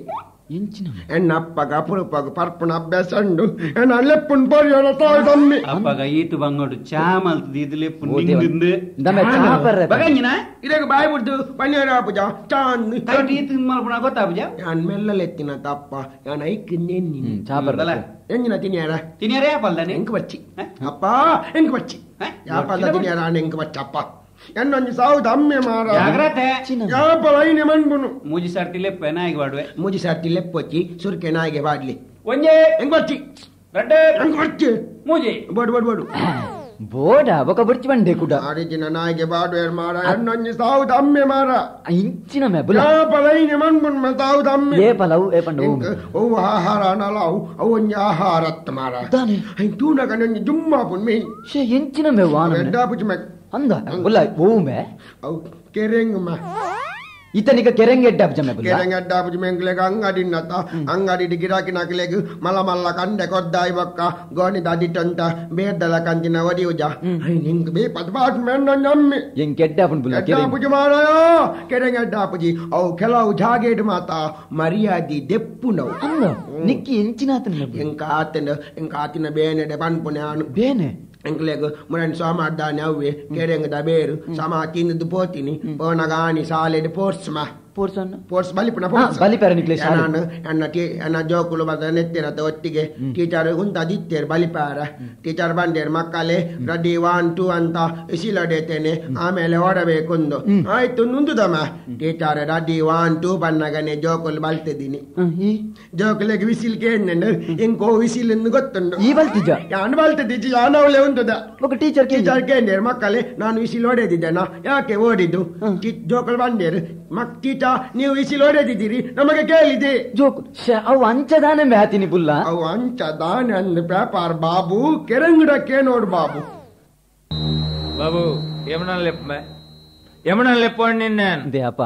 ಎನ್ನ ಅಪ್ಪಗ ಅಪರೂಪಗ ಪರ್ಪುನ ಅಭ್ಯಾಸ ಉಂಡು ಎನ್ನ ಲೆಪ್ಪುನ್ ಪೊರಿಯೋಣ ತಾಯಿ ತಮ್ಮಿ
ಅಪ್ಪಗ ಈತು ಬಂಗೋಡು ಚಾ ಮಲ್ತದ ಇದು ಲೆಪ್ಪು ನಿಂದಿಂದು
ದಮೆ ಚಾ ಪರ್ರೆ
ಬಗಂಜಿನ
ಇದಕ್ಕೆ ಬಾಯಿ ಬಿಡ್ದು ಪನ್ನೀರ ಪೂಜ ಚಾನ್
ಕೈಟ್ ಈತು ಮಲ್ಪುನ ಗೊತ್ತಾಪುಜ
ಯಾನ್ ಮೆಲ್ಲಲೆತ್ತಿನ ತಪ್ಪ ಯಾನ್ ಐಕ್ ನೆನ್ನಿ
ಚಾ ಪರ್ರೆ
ಎಂಜಿನ ತಿನ್ಯಾರ
ತಿನ್ಯಾರ ಯಾಪಲ್ದಾನೆ
ಎಂಕ್ ಬಚ್ಚಿ ಅಪ್ಪ ಎಂಕ್ ಬಚ್ಚಿ ಯಾಪಲ್ದ ತಿನ್ಯಾರ ಎಂಕ್ ಬಚ್ಚಪ್ಪ ಎನ್ನೊಂಜಿ ಸಾವು ಅಮ್ಮೆ ಮಾರ
ಜಾಗ್ರತೆ
ಯಾಪಲ ಐನೆ ಮನ್ಬುನು
ಮೂಜಿ ಸರ್ತಿ ಲೆಪ್ಪೆ ನಾಯಿಗೆ ಬಾಡುವೆ
ಮೂಜಿ ಸರ್ತಿ ಲೆಪ್ಪೊಚ್ಚಿ ಸುರ್ಕೆ ನಾಯಿಗೆ ಬಾಡ್ಲಿ
ಒಂಜೆ
ಎಂಕ್ ಬಚ್ಚಿ
ರಡ್ಡೆ
ಎಂಕ್ ಬಚ್ಚಿ
ಮೂಜಿ
ಬೋಡು ಬೋಡು ಬೋಡು
ಬೋಡ ಬೊಕ ಬುರ್ಚಿ ಬಂಡೆ ಕುಡ
ಆರಿಜಿನ ನಾಯಿಗೆ ಬಾಡುವೆ ಮಾರ ಎನ್ನೊಂಜಿ ಸಾವು ಅಮ್ಮೆ ಮಾರ
ಇಂಚಿನ ಮೆ ಬುಲ
ಯಾಪಲ ಐನೆ ಮನ್ಬುನು ಮ ಸಾವು ಅಮ್ಮೆ
ಏ ಪಲವು ಏ ಪಂಡ
ಓ ಆಹಾರ ಅನಲಾವು ಅವು ಒಂಜಿ ಆಹಾರತ್ತ ಮಾರ
ದಾನೆ
ಐನ್ ತೂನಗ ನಂಜಿ ಜುಮ್ಮಾ ಪುನ್ ಮೇ
ಶೇ ಎಂಚಿನ ಮೆ ವಾನ
ಎಡ್ಡಾ ಪುಚಿ ಮೆ
ಅಂದ ಬುಲ್ಲ ಓಮೆ
ಅವು ಕೆರೆಂಗ್ ಮ
ಇತನಿಕ ಕೆರೆಂಗ್ ಎಡ್ಡಾಪುಜ ಮೆ ಬುಲ್ಲ
ಕೆರೆಂಗ್ ಎಡ್ಡಾಪುಜ ಮೆಂಗ್ಲೆಗ ಅಂಗಡಿ ನತ ಅಂಗಡಿ ಗಿರಾಕಿ ನಾಕಲೆಗ್ ಮಲ ಮಲ್ಲ ಕಂಡೆ ಕೊದ್ದಾಯಿ ಬೊಕ್ಕ ಗೋಣಿ ದಾದಿಟ್ಟಂತ ಬೇರ್ದಲ ಕಂಚಿನ ಒಡಿಯುಜ I ನಿಂಗ್ ಬೇ ಪದ್ಬಾಟ್ ಮೆನ್ನ ನಮ್ಮಿ
ಎಂಕ್ ಎಡ್ಡಾಪುನ್ ಬುಲ್ಲ
ಎಡ್ಡಾಪುಜ ಮಾರಾಯ ಕೆರೆಂಗ್ ಎಡ್ಡಾಪುಜಿ ಅವು ಕೆಲವು ಜಾಗೇಡ್ ಮಾತ ಮರ್ಯಾದಿ ದೆಪ್ಪುನವು
ಅಂದ ನಿಕ್ಕಿ ಎಂಚಿನಾತನ
ಎಂಕ ಆತನ ಎಂಕ ಆತಿನ ಬೇನೆಡೆ ಪನ್ಪುನೆ ಆನು
ಬೇನೆ
ಎಂಕ್ಲೆಗ್ ಮುರನ್ ಸೋಮಾಡ್ದಾನೆ ಅವ್ವೆ ಕೆರೆಂಗದ ಬೇರು ಸಮ ತಿಂದು ಪೋತಿನಿ ಪೋನಗ ಆನಿ ಸಾಲೆಡ್ ಪೋರ್ಸ್ ಮಾ
ಪೋರ್ಸ್
ಪೋರ್ಸ್ ಬಲಿಪುನ ಪೋರ್ಸ್
ಬಲಿಪೆರ ನಿಕ್ಲೆ ಶಾಲೆ
ನಾನು ಎನ್ನ ಎನ್ನ ಜೋಕುಲು ಬದ ನೆತ್ತಿರತ ಒಟ್ಟಿಗೆ ಟೀಚರ್ ಉಂತದಿತ್ತೇರ್ ಬಲಿಪಾರ ಟೀಚರ್ ಬಂದೇರ್ ಮಕ್ಕಳೇ ರೆಡಿ 1 2 ಅಂತ ಇಸಿಲೊಡೇತೇನೆ ಆಮೇಲೆ ಓಡಬೇಕುಂದು ಆಯ್ತು ನುಂದುದಮ್ಮ ಟೀಚರ್ ರೆಡಿ 1 2 ಬನ್ನಗನೆ ಜೋಕುಲು ಬಲ್ತಿದ್ದೀನಿ ಜೋಕುಲಿಗೆ ವಿಸಿಲ್ ಕೇಂದ್ರ ಇಂಕೋ ವಿಸಿಲ್ ಎಂದು ಗೊತ್ತುಂಡು
ಈ ಬಲ್ತಿಜ
ಯಾನು ಬಲ್ತಿದ್ದೀಚಿ ಯಾನವಳೆ ಉಂಟದ
ಟೀಚರ್
ಟೀಚರ್ ಕೇಂದ್ರ ಮಕ್ಕಳೇ ನಾನು ವಿಸಿಲ್ ಹೊಡೆದಿದ್ದೇನ ಯಾಕೆ ಓಡಿದ್ದು ಜೋಕುಲು ಬಂದೇರು ಮಕ್ ಟೀಚರ್ ನೀವು ವಿಸಿಲ್ ಹೊಡೆದಿದ್ದೀರಿ ನಮಗೆ ಕೇಳಿದೆ
ಜೋಕು ಅವು ಅಂಚದಾನೆ ಮ್ಯಾತಿನಿ ಬುಲ್ಲ
ಅವು ಅಂಚದಾನೆ ಅಂದ್ ಪೇಪರ್ ಬಾಬು ಕೆರಂಗಡಕ್ಕೆ ನೋಡು ಬಾಬು
ಬಾಬು ಯಮನ ಲೆಪ್ಪ ನಿನ್ನ
they ಅಪ್ಪ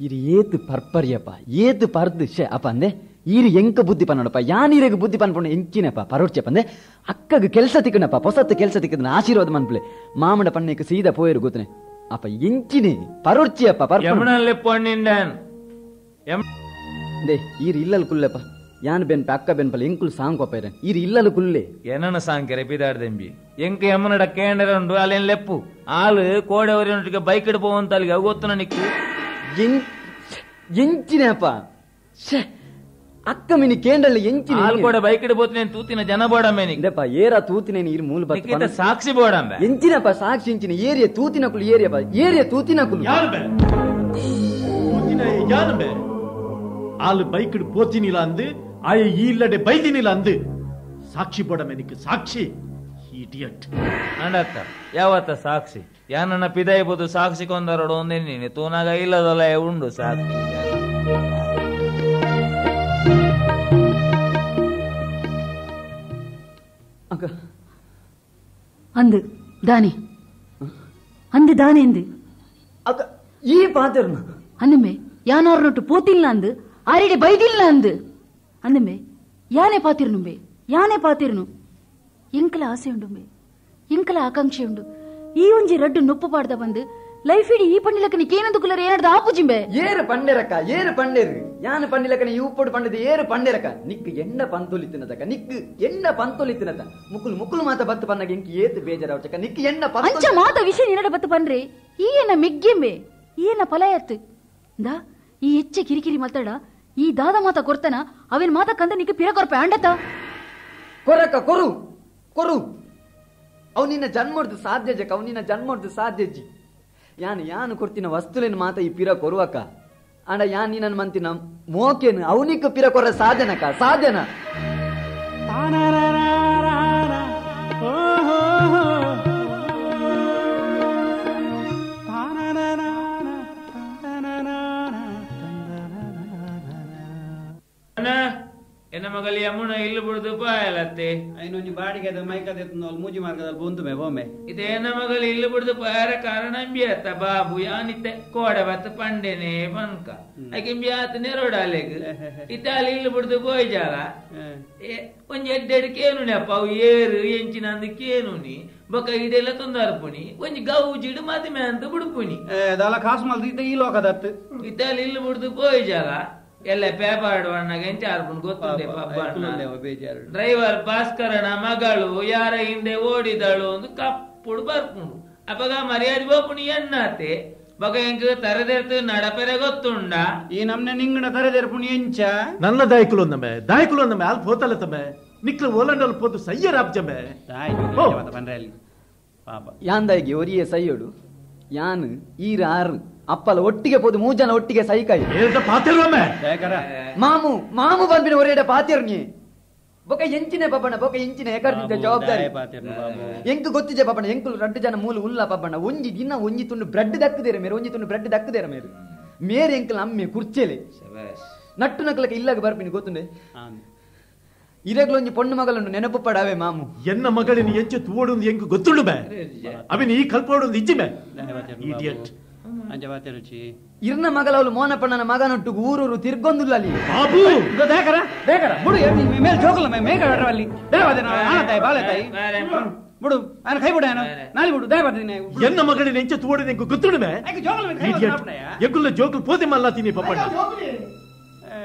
ಇದು ಏತು ಪರ್ಪರಿಯಪ್ಪ ಏತು ಪರ್ದು ಶೇ ಅಪ್ಪ ಅಂದೆ ಈರು ಎಂಕ ಬುದ್ಧಿ ಪನ್ನೋಡಪ್ಪ ಯಾನ್ ಈರೆಗ್ ಬುದ್ಧಿ ಪನ್ಪುಂಡು ಎಂಚಿನಪ್ಪ ಪರೋಡ್ಚೆಪ್ಪ ಅಂದೆ ಅಕ್ಕಗ್ ಕೆಲಸ ತಿಕ್ಕನಪ್ಪ ಪೊಸತ್ತು ಕೆಲಸ ತಿಕ್ಕದನ ಆಶೀರ್ವಾದ ಮನ್ಪುಲೆ ಮಾಮಡ ಪಣ್ಣೆಕ್ ಸೀದಾ ಪೋಯರು ಗೊತ್ತನೆ ಅಪ್ಪ ಎಂಚಿನಿ ಪರೋಡ್ಚಿಯಪ್ಪ they ಈರು ಇಲ್ಲಲ್ ಕುಲ್ಲೆಪ್ಪ ಯಾನ್ ಬೆನ್ಪ ಅಕ್ಕ ಬೆನ್ಪಲ್ಲ ಎಂಕುಲು ಸಾಂಗ್ ಕೊಪ್ಪ ಈರು ಇಲ್ಲಲ್ ಕುಲ್ಲೆ
ಏನನ್ನ ಸಾಂಕೆರೆ ಪಿದಾಡ್ದೆಂಬಿ ಎಂಕ ಯಮನಡ ಕೇಂದ್ರ ಉಂಡು ಅಲ್ಲೇನ್ ಲೆಪ್ಪು ಆಲು ಕೋಡೆ ಅವರಿನೊಟ್ಟಿಗೆ ಬೈಕ್ ಇಡ್ಬೋವಂತ ಅಲ್ಲಿಗೆ ಅವು ಗೊತ್ತು ನಿಕ್ಕು
ಎಂಚಿನಪ್ಪ ಛೇ ಅಕ್ಕ ಮಿನಿ ಕೇಂದ್ರಲ್ಲ ಎಂಚಿನ
ಆಲ್ ಕೋಡೆ ಬೈಕ್ ಇಡ್ಬೋತೀನಿ ತೂತಿನ ಜನ ಬೋಡಂಬೆ
ನಿಕ್ಕು ಏರ ತೂತಿನ ನೀರು ಮೂಲ
ಬತ್ತ ಸಾಕ್ಷಿ ಬೋಡಂಬೆ
ಎಂಚಿನಪ್ಪ ಸಾಕ್ಷಿ ಎಂಚಿನ ಏರಿಯ ತೂತಿನ ಕುಲು ಏರಿಯಪ್ಪ ಏರಿಯ ತೂತಿನ ಕುಲು
ಯಾರು ಬೇ ತೂತಿನ ಯಾರು ಬೇ ಆಲ್ ಬೈಕ್ ಪೋತಿನಿಲ್ಲ ಅಂದು ಆಯ ಇಲ್ಲಡೆ ಬೈದಿನಿಲ್ಲ ಅಂದು ಸಾಕ್ಷಿ ಬೋಡಂಬೆ ನಿಕ್ಕು ಸಾಕ್ಷಿ ಇಡಿಯಟ್
ಅಂಡತ್ತ ಯಾವತ್ತ ಸಾಕ್ಷಿ ಯಾನನ್ನ ಪಿದಾಯಿಬೋದು ಸಾಕ್ಷಿ ಕೊಂದರೋಡು ಒಂದೇ ನೀನು ತೂನಾಗ ಇಲ್ಲದಲ್ಲ ಉಂಡು ಸಾಕ್ಷಿ.
ಅಂದು ದಾನಿ ಅಂದು ದಾನಿ ಅಂದು
ಅಕ್ಕ ಈ ಪಾತ್ರನ
ಅಂದಮೆ ಯಾನೋರ್ನೊಟ್ಟು ಪೋತಿಲ್ಲ ಅಂದು ಆರೆಡೆ ಬೈದಿಲ್ಲ ಅಂದು ಅಂದಮೆ ಯಾನೇ ಪಾತಿರ್ನುಂಬೆ ಯಾನೇ ಪಾತಿರ್ನು ಎಂಕಲ ಆಸೆ ಉಂಡುಂಬೆ ಎಂಕಲ ಆಕಾಂಕ್ಷೆ ಉಂಡು ಈ ಒಂಜಿ ರಡ್ಡು ನೊಪ್ಪು ಪಾಡ್ದ ಬಂದು ಲೈಫ್ ಇಡೀ ಈ ಪಂಡಿಲಕ್ಕನಿ ಕೇನಂದು ಕುಲರ್ ಏನಡ್ದ ಆಪುಜಿಂಬೆ
ಏರು ಪಂಡೆರಕ್ಕ ಏರು ಪಂಡೇರು ಯಾನು ಪಂಡಿಲಕ್ಕನಿ ಇವುಪೊಡು ಪಂಡದ ಏರು ಪಂಡೆರಕ್ಕ ನಿಕ್ಕು ಎಣ್ಣ ಪಂತೊಲಿತಿನದಕ್ಕ ನಿಕ್ಕು ಎಣ್ಣ ಪಂತೊಲಿತಿನದ ಮುಕುಲು ಮುಕುಲು ಮಾತ ಬತ್ತು ಪನ್ನಗ ಎಂಕಿ ಏತು ಬೇಜಾರಾವಚಕ್ಕ ನಿಕ್ಕು ಎಣ್ಣ
ಅಂಚ ಮಾತ ವಿಷಯ ನಿನ್ನಡ ಬತ್ತು ಪನ್ರಿ ಈ ಎನ್ನ ಮೆಗ್ಗೆಂಬೆ ಈ ಎನ್ನ ಫಲಯತ್ತು ದಾ ಈ ಹೆಚ್ಚೆ ಕಿರಿಕಿರಿ ಮಾತಾಡ ಈ ದಾದ ಮಾತ ಕೊರ್ತನ ಅವೇನ್ ಮಾತ ಕಂದ ನಿಕ್ಕು ಪಿರ ಕೊರ್ಪೆ ಅಂಡತ
ಕೊರಕ್ಕ ಕೊರು ಕೊರು ಅವು ನಿನ್ನ ಜನ್ಮಡ್ದು ಸಾಧ್ಯ ಜಕ್ಕ ಅವು ನಿನ್ನ ಜನ್ಮಡ್ದು ಸಾಧ್ಯ ಜಿ ಯಾನು ಯಾನು ಕೊಡ್ತಿನ ವಸ್ತುಲೇನು ಮಾತ ಈ ಪಿರ ಕೊರುವಕ್ಕ ಅಂಡ ಯಾನ್ ನೀನನ್ ಮಂತಿನ ಮೋಕೇನು ಅವನಿಕ್ಕ ಪಿರ ಕೊರ ಸಾಧನಕ್ಕ ಸಾಧನ
ಎನ್ನ ಮಗಲಿ ಯಮುನ ಇಲ್ಲಿ ಬಿಡುದು ಪಾಯಲತ್ತೆ
ಐನೊಂಜಿ ಬಾಡಿಗೆ ಮೈಕದ ಮೂಜಿ ಮಾರ್ಗದಲ್ಲಿ ಬಂದು ಮೇ ಬೊಮ್ಮೆ
ಇದೇನ ಮಗಲಿ ಇಲ್ಲಿ ಬಿಡುದು ಪಾಯರ ಕಾರಣ ಅಂಬಿಯತ್ತ ಬಾಬು ಯಾನಿತ್ತೆ ಕೋಡೆ ಬತ್ತ ಪಂಡೆನೆ ಪನ್ಕ ಐಕಿಂಬಿಯಾತ ನೆರೋಡಾಲೆಗ್ ಇತ್ತಾಲಿ ಇಲ್ಲಿ ಬಿಡುದು ಬೋಯ್ಜಾಲ ಒಂಜಿ ಎಡ್ಡೆಡ್ ಕೇನುನಿ ಅಪ್ಪ ಅವು ಏರು ಎಂಚಿನ ಅಂದು ಕೇನುನಿ ಬೊಕ ಇದೆಲ್ಲ ತೊಂದರ್ಪುಣಿ ಒಂಜಿ ಗೌಜಿಡು ಮದುವೆ ಅಂತ ಬಿಡುಪುಣಿ
ದಾಲ ಕಾಸು ಮಲ್ದು ಇತ್ತ ಈ ಲೋಕದತ್ತು
ಇತ್ತಾಲಿ ಇಲ್ಲಿ ಬಿಡುದು ಬೋಯ್ಜಾಲ ಎಲ್ಲ ಪೇಪರ್ ಆಡುವಣ್ಣಗ ಎಂಚಾರ್ಪುಂಡು ಗೊತ್ತುಂಡೆ ಪಬ್ಬ ಡ್ರೈವರ್ ಭಾಸ್ಕರನ ಮಗಳು ಯಾರ ಹಿಂದೆ ಓಡಿದಳು ಒಂದು ಕಪ್ಪುಡು ಬರ್ಪುಂಡು ಅಪಗ ಮರ್ಯಾದೆ ಬೋಪುಣಿ ಎನ್ನಾತೆ ಬಗ ಎಂಕ ತರದೆರ್ತು ನಡಪೆರೆ ಗೊತ್ತುಂಡ
ಈ ನಮ್ನೆ ನಿಂಗಣ ತರದೆರ್ಪುಣಿ ಎಂಚ
ನನ್ನ ದಾಯಕುಲು ಒಂದಮ್ಮೆ ದಾಯಕುಲು ಒಂದಮ್ಮೆ ಅಲ್ಲಿ ಪೋತಲ್ಲ ತಮ್ಮೆ ನಿಕ್ಲ ಓಲಂಡಲ್ ಪೋತು ಸಯ್ಯರ್ ಆಪ್ಜಮ್ಮೆ
ಪಾಪ
ಯಾಂದಾಗಿ ಒರಿಯೇ ಸಯ್ಯೋಡು ಯಾನು ಈರ ಆರು ಅಪ್ಪಲ ಒಟ್ಟಿಗೆ ಪೋದು ಮೂರು ಜನ ಒಟ್ಟಿಗೆ ಸೈಕಾಯಿ ಮಾಮು ಮಾಮು ಬಂದ್ಬಿನ ಒರೇಡ ಪಾತಿರ್ನಿ ಬೊಕ ಎಂಚಿನ ಪಬ್ಬಣ ಬೊಕ ಎಂಚಿನ ಎಕರ್ದಿದ್ದ ಜವಾಬ್ದಾರಿ ಎಂಕು ಗೊತ್ತಿಜೆ ಪಬ್ಬಣ ಎಂಕುಲು ರಡ್ಡು ಜನ ಮೂಲು ಉಲ್ಲ ಪಬ್ಬಣ ಒಂಜಿ ದಿನ ಒಂಜಿ ತುಂಡು ಬ್ರೆಡ್ ದಕ್ಕದೇರ ಮೇರು ಒಂಜಿ ತುಂಡು ಬ್ರೆಡ್ ದಕ್ಕದೇರ ಮೇರು ಮೇರೆ ಎಂಕಲ್ ಅಮ್ಮೆ ಕುರ್ಚೆಲೆ ನಟ್ಟು ನಕಲಕ ಇಲ್ಲಾಗ ಬರ್ಪಿನಿ ಗೊತ್ತುಂಡೆ ಇರಗ್ಲೊಂಜಿ ಪೊಣ್ಣು ಮಗಳನ್ನು ನೆನಪು ಪಡಾವೆ ಮಾಮು
ಎನ್ನ ಮಗಳಿನ ಎಂಚೆ ತೂವಡು ಎಂಕು ಗೊತ್ತುಂಡು ಬೇ ಅವಿನ ಈ ಕಲ್ಪೋಡು ಇಜ್ಜಿ ಬೇ ಇಡಿಯಟ್
ಇರ್ನ ಮಗಳವಳು ಮೋನಪ್ಪಣ್ಣನ ಮಗನೊಟ್ಟು ಊರೂರು ತಿರ್ಗೊಂದುಲ್ಲ ಅಲ್ಲಿ
ಬಾಬು
ದೇಕರ ದೇಕರ ಬುಡು ಮೇಲೆ ಜೋಕಲ್ಲ ಮೇಕ ಅಲ್ಲಿ ಬಾಳೆ ತಾಯಿ ಬುಡು ఆయన ಕೈ ಬಿಡು ನಾಲಿ ಬಿಡು ದಯಪಾತೀನಿ
ಎನ್ನ ಮಗಳಿನ ಎಂಚೆ ತೂವಡು ಎಂಕು ಗೊತ್ತುಂಡು ಬೇ ಎಂಕುಲ್ಲ ಜೋಕುಲ್ ಪೋದೆ ಮಲ್ಲ ತಿನ್ನಿ ಪಪ್ಪಣ್ಣ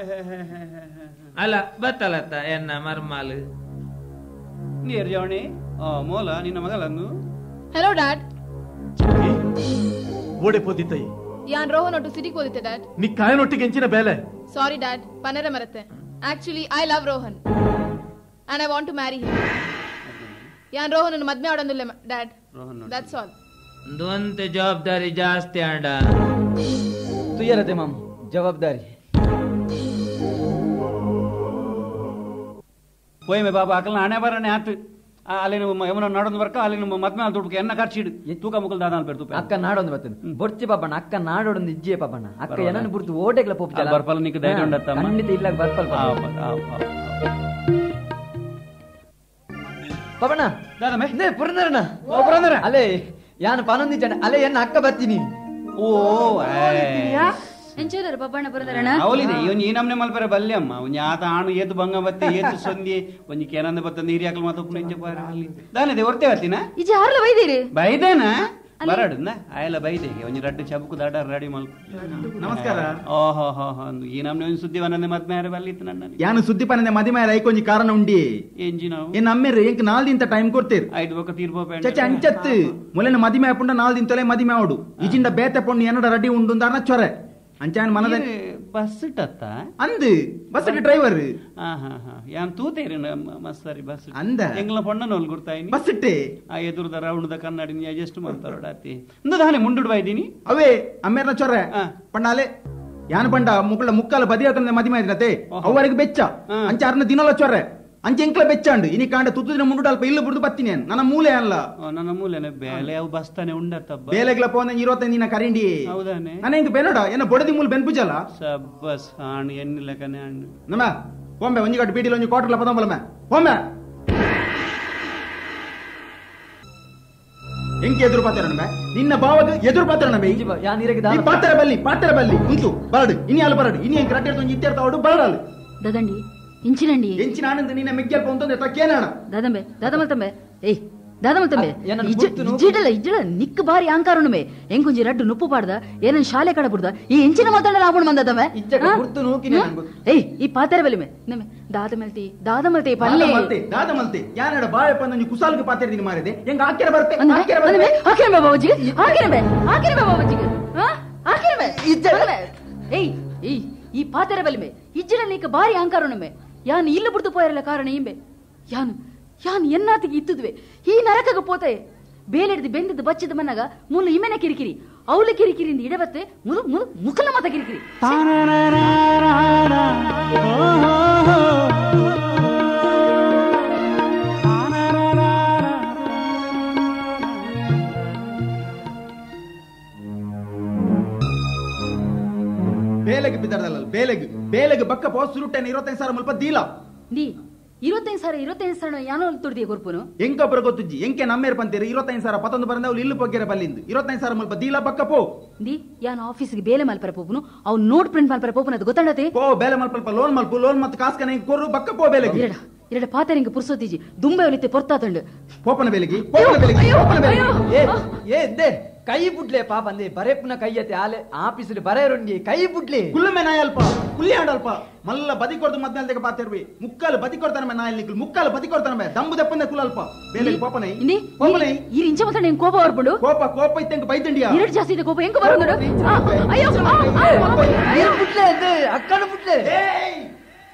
ಅಲ್ಲ ಬತ್ತಲತ್ತ ಎನ್ನ ಮರ್ಮಾಲು
ನೀರ್ ಜವಣಿ ಓ ಮೋಲ ನಿನ್ನ ಮಗಳನ್ನು
ಹಲೋ ಡ್ಯಾಡ್
ಓಡೆ ಪೋದಿತ್ತೈ
ಯಾನ್ ರೋಹನ್ ಒಟ್ಟು ಸಿಟಿಗೆ ಹೋದಿತ್ತೆ ಡ್ಯಾಡ್
ನೀ ಕಾಯನೊಟ್ಟಿಗೆ ಎಂಚಿನ ಬೇಲೆ
ಸಾರಿ ಡ್ಯಾಡ್ ಪನರ ಮರತ್ತೆ actually I love Rohan and I want to marry him ಯಾನ್ ರೋಹನ್ ಅನ್ನು ಮದ್ವೆ ಆಡೋದಿಲ್ಲ dad that's all
ಒಂದಂತೆ ಜವಾಬ್ದಾರಿ ಜಾಸ್ತಿ ಆಂಡ
ತುಯರತೆ ಮಾಮ್ ಜವಾಬ್ದಾರಿ
ಪೋಯ್ ಮೇ ಬಾಬಾ ಅಕಲ್ನ ಹಣೆ ಬರನೆ ಆತು ಅಲ್ಲಿ ಯಮುನ ನಾಡೊಂದು ಬರ್ಕ ಅಲ್ಲಿ ನಿಮ್ಮ ಮದ್ಮೆ ದುಡ್ಡು ಎನ್ನ ಖರ್ಚಿಡು ತೂಕ ಮುಕಲ್ ದಾದ ಅನ್ಪೇರು
ಅಕ್ಕ ನಾಡೊಂದು ಬರ್ತದೆ ಬೊರ್ಚಿ ಪಾಪಣ್ಣ ಅಕ್ಕ ನಾಡೊಂದು ಇಜ್ಜಿಯೇ ಪಾಪಣ್ಣ ಅಕ್ಕ ಏನನ್ನು ಬುರ್ತು ಓಟೆಗ್ಲ ಪೋಪ್
ಬರ್ಪಲ್ ನಿಕ್ ಧೈರ್ಯ ಉಂಡತ್ತಮ್ಮ
ಖಂಡಿತ ಇಲ್ಲ ಬರ್ಪಲ್ ಪಾಪಣ್ಣ ನೇ ಪುರಂದರಣ್ಣ
ಓ ಪುರಂದರ
ಅಲ್ಲೇ ಯಾನು ಪನೊಂದಿ ಜನ ಅಲ್ಲೇ ಎನ್ನ ಅಕ್ಕ ಬರ್ತೀನಿ
ಓ
ಎಂಚೋದರು ಬಬ್ಬಣ್ಣ ಬರದರಣ
ಅವಲಿದೆ ಇವನ್ ಈ ನಮ್ನೆ ಮಲ್ಪರೆ ಬಲ್ಲೆ ಅಮ್ಮ ಒಂಜಿ ಆತ ಆಣು ಏತು ಬಂಗ ಬತ್ತೆ ಏತು ಸೊಂದಿ ಒಂಜಿ ಕೇನಂದ ಬತ್ತ ನೀರು ಯಾಕಲ್ ಮಾತ ಉಪ್ಪು ಎಂಚ ಪಾರ ಅಲ್ಲಿ ದಾನಿದೆ ಹೊರ್ತೆ ಬರ್ತೀನ
ಇಜಿ ಹಾರ್ಲ ಬೈದಿರಿ
ಬೈದೇನ ಬರಡುಂದ ಆಯಲ ಬೈದೆ ಒಂಜಿ ರಡ್ಡು ಚಬುಕು ದಾಡ ರೆಡಿ ಮಲ್
ನಮಸ್ಕಾರ.
ಓಹೋ ಹೋ ಹೋ ಈ ನಮ್ನೆ ಒಂಜಿ ಸುದ್ದಿ ವನಂದೆ ಮದ್ಮೇರೆ ಬಲ್ಲಿತ್ತು ನನ್ನ
ಯಾನು ಸುದ್ದಿ ಪನಂದೆ ಮದಿಮೇರ ಐಕೊಂಜಿ ಕಾರಣ ಉಂಡಿ
ಎಂಜಿ ನಾವು
ಏನ್ ಅಮ್ಮೇರು ಎಂಕ್ ನಾಲ್ ದಿನ ಟೈಮ್ ಕೊಡ್ತೇರು
ಐದು ಬೊಕ್ಕ ತೀರ್ಪೋ
ಚಚೆ ಅಂಚತ್ತು ಮೊಲೆನ ಮದಿಮೆ ಆಪುಂಡ ನಾಲ್ ದಿನ ತೊಲೆ ಮದಿಮೆ ಆವಡು ಇಜಿಂದ ಬೇತೆ ಪೊಣ್ಣು ಎನ್ನಡ ರೆಡಿ ಉಂಡು ಅಂದಾರ್ನ ಚೊರೆ ಅಂಚಾನ್ ಮನದ
ಬಸ್ ಟತ್ತ
ಅಂದು ಬಸ್ ಡ್ರೈವರ್
ಯಾನ್ ತೂತೇರಿ ಮಸ್ತಾರಿ ಬಸ್
ಅಂದ
ಎಂಗ್ಲ ಪೊಣ್ಣ ನೋಲ್ ಗುರ್ತಾಯಿನಿ
ಬಸ್ ಇಟ್ಟೆ
ಆ ಎದುರುದ ರೌಂಡ್ ಕನ್ನಡಿ ನೀ ಅಡ್ಜಸ್ಟ್ ಮಾಡ್ತಾರೋಡ ಅತಿ ಇಂದು ದಾನೆ ಮುಂಡುಡ್ ಬೈದಿನಿ
ಅವೇ ಅಮ್ಮೇರ್ನ ಚೊರೆ ಪಂಡಾಲೆ ಯಾನ್ ಪಂಡ ಮುಕ್ಕಳ ಮುಕ್ಕಾಲ ಬದಿಯಾತಂದೆ ಮದಿಮೆ ಆಯ್ತಿನತೆ ಅವರಿಗೆ ಬೆಚ್ಚ ಅಂಚ ಅರ್ನ ದಿನಲ ಚೊರೆ ಅಂಚ ಎಂಕ್ಲ ಬೆಚ್ಚಾಂಡು ಇನಿ ಕಾಂಡ ತುತ್ತು ದಿನ ಮುಂಡು ಅಲ್ಪ ಇಲ್ಲು ಬುಡ್ದು ಬತ್ತೀನಿ ನನ್ನ ಮೂಲೆ ಅಲ್ಲ
ನನ್ನ ಮೂಲೆನೆ ಬೇಲೆ ಅವು ಬಸ್ತಾನೆ ಉಂಡತ್ತಬ್ಬ
ಬೇಲೆಗ್ಲ ಪೋನೆ 25 ದಿನ ಕರಿಂಡಿ
ಹೌದಾನೆ
ನಾನು ಹಿಂಗ ಬೆನಡ ಏನ ಬೊಡದಿ ಮೂಲ ಬೆನ್ಪುಜಲ
ಸಬ್ಬಸ್ ಆಣು ಎನ್ನಿಲ್ಲ ಕನೆ ಆಣು
ನಮ್ಮ ಪೊಂಬೆ ಒಂಜಿ ಗಟ್ಟು ಬೀಡಿಲ ಒಂಜಿ ಕ್ವಾರ್ಟರ್ಲ ಪದಂಬಲಮೆ ಪೊಂಬೆ ಎಂಕೆ ಎದುರು ಪಾತ್ರ ನಿನ್ನ ಬಾವಗ ಎದುರು ಪಾತ್ರ ಈ ಪಾತ್ರ ಬಲ್ಲಿ ಪಾತ್ರ ಬಲ್ಲಿ ಉಂಟು ಬರಡು ಇನಿ ಅಲ್ಲ ಬರಡು ಇನಿ ಎಂಕ್ ರಟ್ಟೆ ಒಂಜಿ ಇತ್ತೆರ್ತ ಅವಡು ಬರಡಲ್ಲ
ದದಂಡಿ ಇಂಚಿನಂಡಿ
ಎಂಚಿನ ಆನಂದ ನಿನ್ನ ಮೆಗ್ಗೆಲ್ಪ ಉಂತಂದೆ ತಕ್ಕೇನಾಣ
ದಾದಂಬೆ ದಾದಮಲ್ತಂಬೆ ಏಯ್ ದಾದಮಲ್ತಂಬೆ ಇಜ್ಜಿಡಲ್ಲ ಇಜ್ಜಿಡ ನಿಕ್ ಬಾರಿ ಆಂಕಾರುಣುಮೆ ಎಂಕೊಂಜಿ ರಡ್ಡು ನುಪ್ಪು ಪಾಡ್ದ ಏನನ್ ಶಾಲೆ ಕಡ ಬುಡ್ದ ಈ ಎಂಚಿನ ಮಾತಾಡಲ್ಲ ಆಪುಣ ಮಂದದಮೆ ಏಯ್ ಈ ಪಾತೆರೆ ಬಲಿಮೆ ನಮೆ ದಾದಮಲ್ತಿ ದಾದಮಲ್ತಿ ಪಲ್ಲೆ
ದಾದಮಲ್ತಿ ದಾದಮಲ್ತಿ ಯಾನಡ ಬಾಯಪ್ಪ ನಂಜಿ ಕುಸಾಲ್ಗೆ ಪಾತೆರೆ ದಿನ ಮಾರಿದೆ ಎಂಗ ಆಕೆರ ಬರ್ತೆ ಆಕೆರ ಬರ್ತೆ
ಆಕೆರ ಬೇ ಬಾಬಾಜಿಗೆ ಆಕೆರ ಬೇ ಆಕೆರ ಬೇ ಬಾಬಾಜಿಗೆ ಹಾ ಆಕೆರ ಬೇ ಏಯ್ ಏಯ್ ಈ ಪಾತೆರೆ ಬಲಿಮೆ ಇಜ್ಜಿಡ ನಿಕ್ ಬಾರಿ ಆಂಕಾರುಣುಮೆ ಯಾನು ಇಲ್ಲ ಬುಡ್ದು ಪೋಯರಲ್ಲ ಕಾರಣ ಇಂಬೆ ಯಾನು ಯಾನು ಎನ್ನಾತಿಗೆ ಇತ್ತುದ್ವೆ ಈ ನರಕಗ ಪೋತೆ ಬೇಲೆಡ್ದು ಬೆಂದದ್ದು ಬಚ್ಚಿದ ಮನ್ನಗ ಮುಲು ಇಮೆನ ಕಿರಿಕಿರಿ ಅವಳು ಕಿರಿಕಿರಿಯಿಂದ ಇಡಬತ್ತೆ ಮುಲು ಮುಲು ಮುಕಲ ಮತ ಕಿರಿಕಿರಿ
ಬೇಲೆಗೆ ಬಿದ್ದಾರಲ್ಲ ಬೇಲೆಗೆ ಬೇಲೆಗೆ ಬಕ್ಕ ಪೋ ಸುರುಟೆನ 25,000 ಮುಲ್ಪ ದೀಲ
ನೀ 25,000 25,000 ಯಾನೋ ತುರ್ದಿಯ ಕೊರ್ಪುನು
ಎಂಕಪುರ ಗೊತ್ತುಜ್ಜಿ ಎಂಕೆ ನಮ್ಮೇರ್ ಪಂತೇರು 25,000 ಪತ್ತೊಂದು ಬರಂದ ಅವ್ಲು ಇಲ್ಲು ಪೊಗ್ಗೆರ ಬಲ್ಲಿಂದು 25,000 ಮುಲ್ಪ ದೀಲ ಬಕ್ಕ ಪೋ
ದಿ ಯಾನ್ ಆಫೀಸ್ಗೆ ಬೇಲೆ ಮಲ್ಪರ ಪೋಪುನು ಅವ್ ನೋಟ್ ಪ್ರಿಂಟ್ ಮಲ್ಪರ ಪೋಪುನ ಅದು ಗೊತ್ತಂಡತೆ
ಪೋ ಬೇಲೆ ಮಲ್ಪಲ್ಪ ಲೋನ್ ಮಲ್ಪು ಲೋನ್ ಮತ್ತು ಕಾಸ್ಕನ ಕೊರ್ರು ಬಕ್ಕ ಪೋ ಬೇಲೆಗೆ
ಎರಡ ಎರಡ ಪಾತರಿಂಗ ಪುರ್ಸೋತಿಜಿ ದುಂಬೆ ಒಲಿತೆ ಪೊರ್ತಾತಂಡು
ಪೋಪನ ಬೇಲೆಗೆ ಪೋಪನ ಬೇಲೆಗೆ ಪೋಪನ ಬೇಲೆಗೆ
ಏ ಏ they ಕೈ ಬುಡ್ಲೆ ಪಾಪ ಅಂದೆ ಬರೆಪುನ ಕೈಯತೆ ಆಲೆ ಆಫೀಸ್ ಬರೆರುಂಡಿ ಕೈ ಬುಡ್ಲೆ
ಕುಲ್ಲಮೆ ನಾಯಲ್ಪ ಕುಲ್ಲಿ ಆಡಲ್ಪ ಮಲ್ಲ ಬದಿ ಕೊಡ್ದು ಮದ್ಮೇಲೆ ಪಾತಿರ್ವಿ ಮುಕ್ಕಾಲು ಬದಿ ಕೊಡ್ತಾನೆ ನಾಯಲ್ ನಿಕ್ಲು ಮುಕ್ಕಾಲು ಬದಿ ಕೊಡ್ತಾನೆ ದಂಬು ದಪ್ಪಂದೆ ಕುಲಲ್ಪ ಬೇಲೆ ಕೋಪನೈ ಕೋಪನೈ
ಈ ಇಂಚ ಮಾತ್ರ ನಿಂಗೆ ಕೋಪ ಬರ್ಬುಡು
ಕೋಪ ಕೋಪ ಇತ್ತೆ ಬೈದಂಡಿಯಾ
ಎರಡು ಜಾಸ್ತಿ ಇದೆ ಕೋಪ ಹೆಂಗ ಬರೋದು ಅಯ್ಯೋ
ಅಯ್ಯೋ ಬುಡ್ಲೆ ಅಂದೆ ಅಕ್ಕನ ಬುಡ್ಲೆ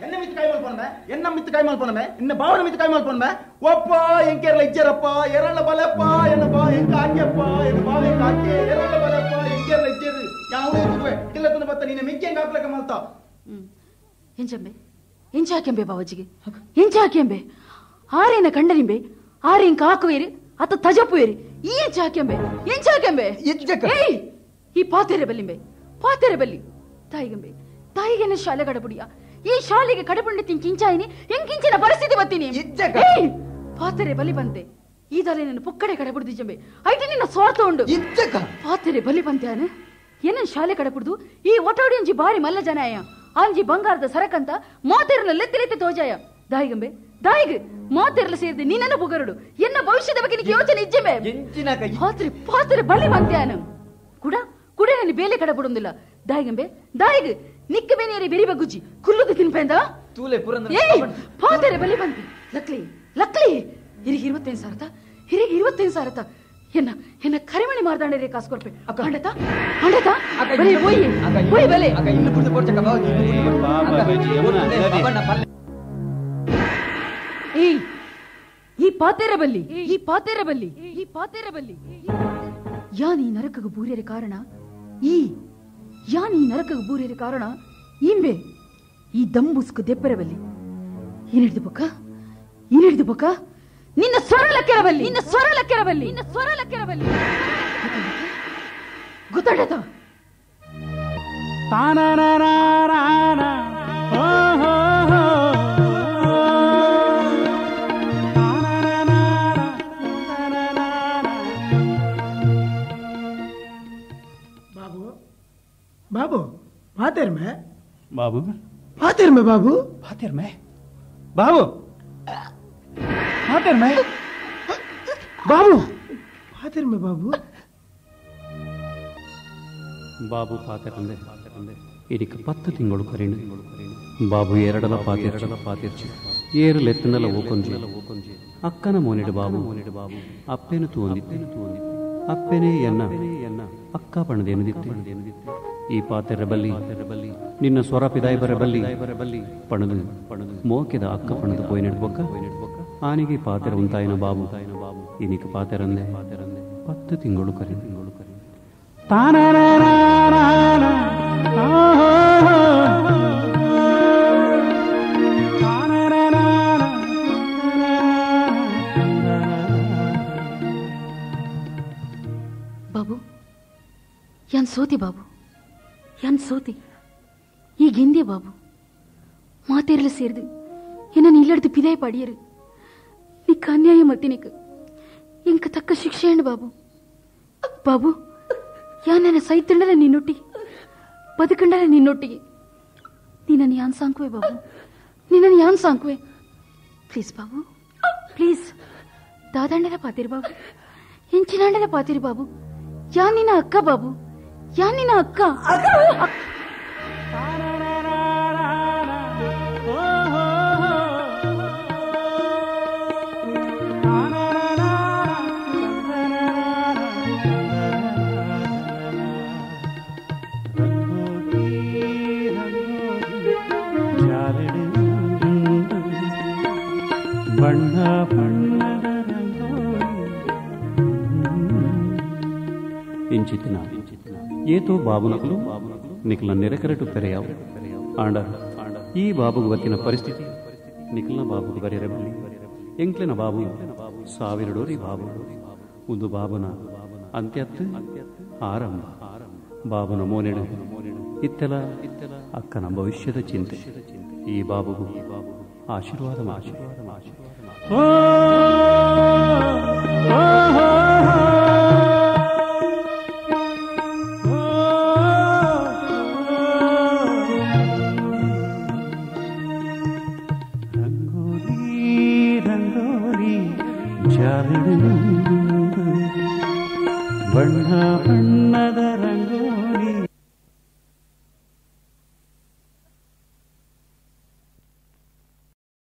ಎನ್ನ ಮಿತ್ ಕೈ ಮಲ್ಪೊನಮೆ ಎನ್ನ ಮಿತ್ ಕೈ ಮಲ್ಪೊನಮೆ ಎನ್ನ ಬಾವನ ಮಿತ್ ಕೈ ಮಲ್ಪೊನಮೆ ಒಪ್ಪ ಎಂಕೇರಳ ಇಜ್ಜರಪ್ಪ ಎರಳ ಬಲಪ್ಪ ಎನ್ನ ಬಾ ಎಂಕ ಆಕ್ಯಪ್ಪ ಎನ್ನ ಬಾವ ಎಂಕ ಆಕೆ ಎರಳ ಬಲಪ್ಪ ಎಂಕೇರಳ ಇಜ್ಜರು ಯಾವ ಇದ್ದುವೆ ಇಲ್ಲ ತಂದ ಬತ್ತ ನೀನೆ ಮಿಕ್ಕಿ ಹೆಂಗ ಹಾಕ್ಲಕ ಮಲ್ತ
ಎಂಚಂಬೆ ಎಂಚ ಹಾಕೆಂಬೆ ಬಾವಜಿಗೆ ಎಂಚ ಹಾಕೆಂಬೆ ಆರೇನ ಕಂಡನಿಂಬೆ ಆರೇಂಕ ಹಾಕುವೇರಿ ಅತ್ತ ತಜಪ್ಪುವೇರಿ ಈ ಎಂಚ ಹಾಕೆಂಬೆ ಎಂಚ ಹಾಕೆಂಬೆ ಏಯ್ ಈ ಪಾತೆರೆ ಬಲ್ಲಿಂಬೆ ಪಾತೆರೆ ಬಲ್ಲಿ ತಾಯಿಗಂಬೆ ತಾಯಿಗೆನ ಶಾಲೆ ಗಡಬುಡಿಯ ಈ ಶಾಲೆಗೆ ಕಡಪುಂಡೆ ತಿಂಕಿಂಚಾಯಿನಿ ಎಂಕಿಂಚಿನ ಪರಿಸ್ಥಿತಿ ಬತ್ತೀನಿ ಪಾತೆರೆ ಬಲಿ ಬಂತೆ ಈ ದಾಲೆ ನನ್ನ ಪುಕ್ಕಡೆ ಕಡಪುಡ್ದಿಜಂಬೆ ಐಟಿ ನಿನ್ನ ಸ್ವಾರ್ಥ ಉಂಡು ಪಾತೆರೆ ಬಲಿ ಬಂತೆ ಆನೆ ಏನನ್ ಶಾಲೆ ಕಡಪುಡ್ದು ಈ ಒಟೋಡಿ ಅಂಜಿ ಬಾರಿ ಮಲ್ಲ ಜನಾಯ ಅಂಜಿ ಬಂಗಾರದ ಸರಕಂತ ಮಾತೆರನ ಲೆತ್ತಿ ಲೆತ್ತಿ ತೋಜಾಯ ದಾಯಿಗಂಬೆ ದಾಯಿಗ್ ಮಾತೆರಲ ಸೇರಿದೆ ನೀನನ್ನು ಬುಗರಡು ಎನ್ನ ಭವಿಷ್ಯದ ಬಗ್ಗೆ ನಿನಗೆ ಯೋಚನೆ ಇಜ್ಜಂಬೆ ಪಾತ್ರೆ ಪಾತ್ರೆ ಬಲಿ ಬಂತೆ ಆನ ಕುಡ ಕುಡ ನನ್ನ ಬೇಲೆ ಕಡಪುಡುಂದಿಲ್ಲ ದಾಯಿಗಂಬೆ ದಾಯಿಗ್ ನಿಕ್ಕ ಬೇನೇರಿ ಬೆರಿ ಬಗ್ಗುಜ್ಜಿ ಕುಲ್ಲುದು ತಿನ್ಪೆಂದ
ತೂಲೆ ಪುರಂದ್ರ
ಏಯ್ ಪಾತೆರೆ ಬಲಿ ಬಂತಿ ಲಕ್ಲಿ ಲಕ್ಲಿ ಹಿರಿಗೆ 25,000 ಹಿರಿಗೆ 25,000 ಎನ್ನ ಎನ್ನ ಕರಿಮಣಿ ಮಾರ್ದಾಂಡೇರಿ ಕಾಸು ಕೊರ್ಪೆ ಅಂಡತ ಅಂಡತ ಬಲೆ ಹೋಯಿ ಹೋಯಿ ಬಲೆ
ಅಕ್ಕ ಇನ್ನು ಪುರ್ದು ಪೋರ್ಚಕ ಬಾವಜಿ
ಏಯ್ ಈ ಪಾತೆರೆ ಬಲ್ಲಿ ಈ ಪಾತೆರೆ ಬಲ್ಲಿ ಈ ಪಾತೆರೆ ಬಲ್ಲಿ ಯಾನ್ ಈ ನರಕಗ ಬೂರ್ಯರ ಕಾರಣ ಈ ಯಾನ್ ಈ ನರಕಗ ಬೂರ್ಯರ ಕಾರಣ ಇಂಬೆ ಈ ದಂಬುಸ್ಕು ದೆಪ್ಪರಬಲ್ಲಿ ಏನಿಡ್ದು ಬೊಕ್ಕ ಏನಿಡ್ದು ಬೊಕ್ಕ ನಿನ್ನ ಸ್ವರ ಲಕ್ಕೆರಬಲ್ಲಿ ನಿನ್ನ ಸ್ವರ ಲಕ್ಕೆರಬಲ್ಲಿ ನಿನ್ನ ಸ್ವರ ಲಕ್ಕೆರಬಲ್ಲಿ ಗೊತ್ತಾಡತ
ಬಾಬು ಬಾಬು ಪಾತೆರ್ಮೆ
ಬಾಬು
ಪಾತೆರ್ಮೆ ಬಾಬು
ಪಾತೆರ್ಮೆ ಬಾಬು ಪಾತೆರ್ಮೆ
ಬಾಬು ಪಾತೆರ್ಮೆ ಬಾಬು
ಬಾಬು ಪಾತೆರಂದೆ ಇದಕ್ಕೆ 10 ತಿಂಗಳು ಕರೀಣು ಬಾಬು ಎರಡಲ ಪಾತೆರ್ಚಿ ಏರು ಲೆತ್ತನಲ ಓಕೊಂಜಿ ಅಕ್ಕನ ಮೋನಿಡು ಬಾಬು ಅಪ್ಪೇನು ತೂಂದಿತ್ತೆ ಅಪ್ಪೇನೆ ಎನ್ನ ಅಕ್ಕ ಪಣದೇನುದಿತ್ತೆ ಈ ಪಾತೆರ ಬಲ್ಲಿ ನಿನ್ನ ಸ್ವರ ಪಿದಾಯಿ ಬರ ಬಲ್ಲಿ ಪಣದು ಮೋಕೆದ ಅಕ್ಕ ಪಣದು ಪೋಯಿನೆಡ್ ಬೊಕ್ಕ ಆನಿಗೆ ಪಾತೆರ ಉಂತಾಯಿನ ಬಾಬು ಇನಿಕ ಪಾತೆರಂದೆ 10 ತಿಂಗಳು ಕರಿ
ಬಾಬು ಯಾನ್ ಸೋತಿ ಬಾಬು ಯಾನ್ ಸೋತಿ ಈಗ ಹಿಂದೆ ಬಾಬು ಮಾತೇರಲು ಸೇರಿದು ಎನ್ನ ಇಲ್ಲಡ್ದು ಪಿದಾಯಿ ಪಾಡಿಯರು ನಿಕ್ಕ ಅನ್ಯಾಯ ಮತ್ತಿನಿಕ್ ಇಂಕ ತಕ್ಕ ಶಿಕ್ಷೆ ಬಾಬು ಬಾಬು ಯಾನ್ ನನ್ನ ಸೈತಂಡಲ ನಿನ್ನೊಟ್ಟಿಗೆ ಬದುಕಂಡಲ ನಿನ್ನೊಟ್ಟಿಗೆ ನೀನನ್ನು ಯಾನ್ ಸಾಂಕುವೆ ಬಾಬು ನಿನ್ನನ್ನು ಯಾನ್ ಸಾಂಕುವೆ ಪ್ಲೀಸ್ ಬಾಬು ಪ್ಲೀಸ್ ದಾದಂಡಲ ಪಾತಿರಿ ಬಾಬು ಎಂಚಿನಾಂಡಲ ಪಾತಿರಿ ಬಾಬು ಯಾನ್ ನಿನ್ನ ಅಕ್ಕ ಬಾಬು ಯಾನ್ ನಿನ್ನ ಅಕ್ಕ.
ಬಣ್ಣ ಬಣ್ಣದ ಇಂಚಿತ್ತಿನ ಏತೋ ಬಾಬುನಕಲು ನಿಖಲ ನೆರೆಕರಟು ಪೆರೆಯಾವು ಆಂಡ ಈ ಬಾಬುಗು ಬತ್ತಿನ ಪರಿಸ್ಥಿತಿ ನಿಖಲ್ನ ಬಾಬುಗು ಬರೆಯರಬಲ್ಲಿ ಎಂಕ್ಲಿನ ಬಾಬು ಸಾವಿರಡೋರಿ ಬಾಬು ಒಂದು ಬಾಬುನ ಅಂತ್ಯತ್ತು ಆರಂಭ ಬಾಬುನ ಮೋನೆಡು ಇತ್ತೆಲ ಅಕ್ಕನ ಭವಿಷ್ಯದ ಚಿಂತೆ ಈ ಬಾಬುಗು ಆಶೀರ್ವಾದ ಆಶೀರ್ವಾದ ಆಶೀರ್ವಾದ. ರಂಗೋಲಿ ಜಾಲಡು ಬಣ್ಣ ಬಣ್ಣದ ರಂಗೋಲಿ.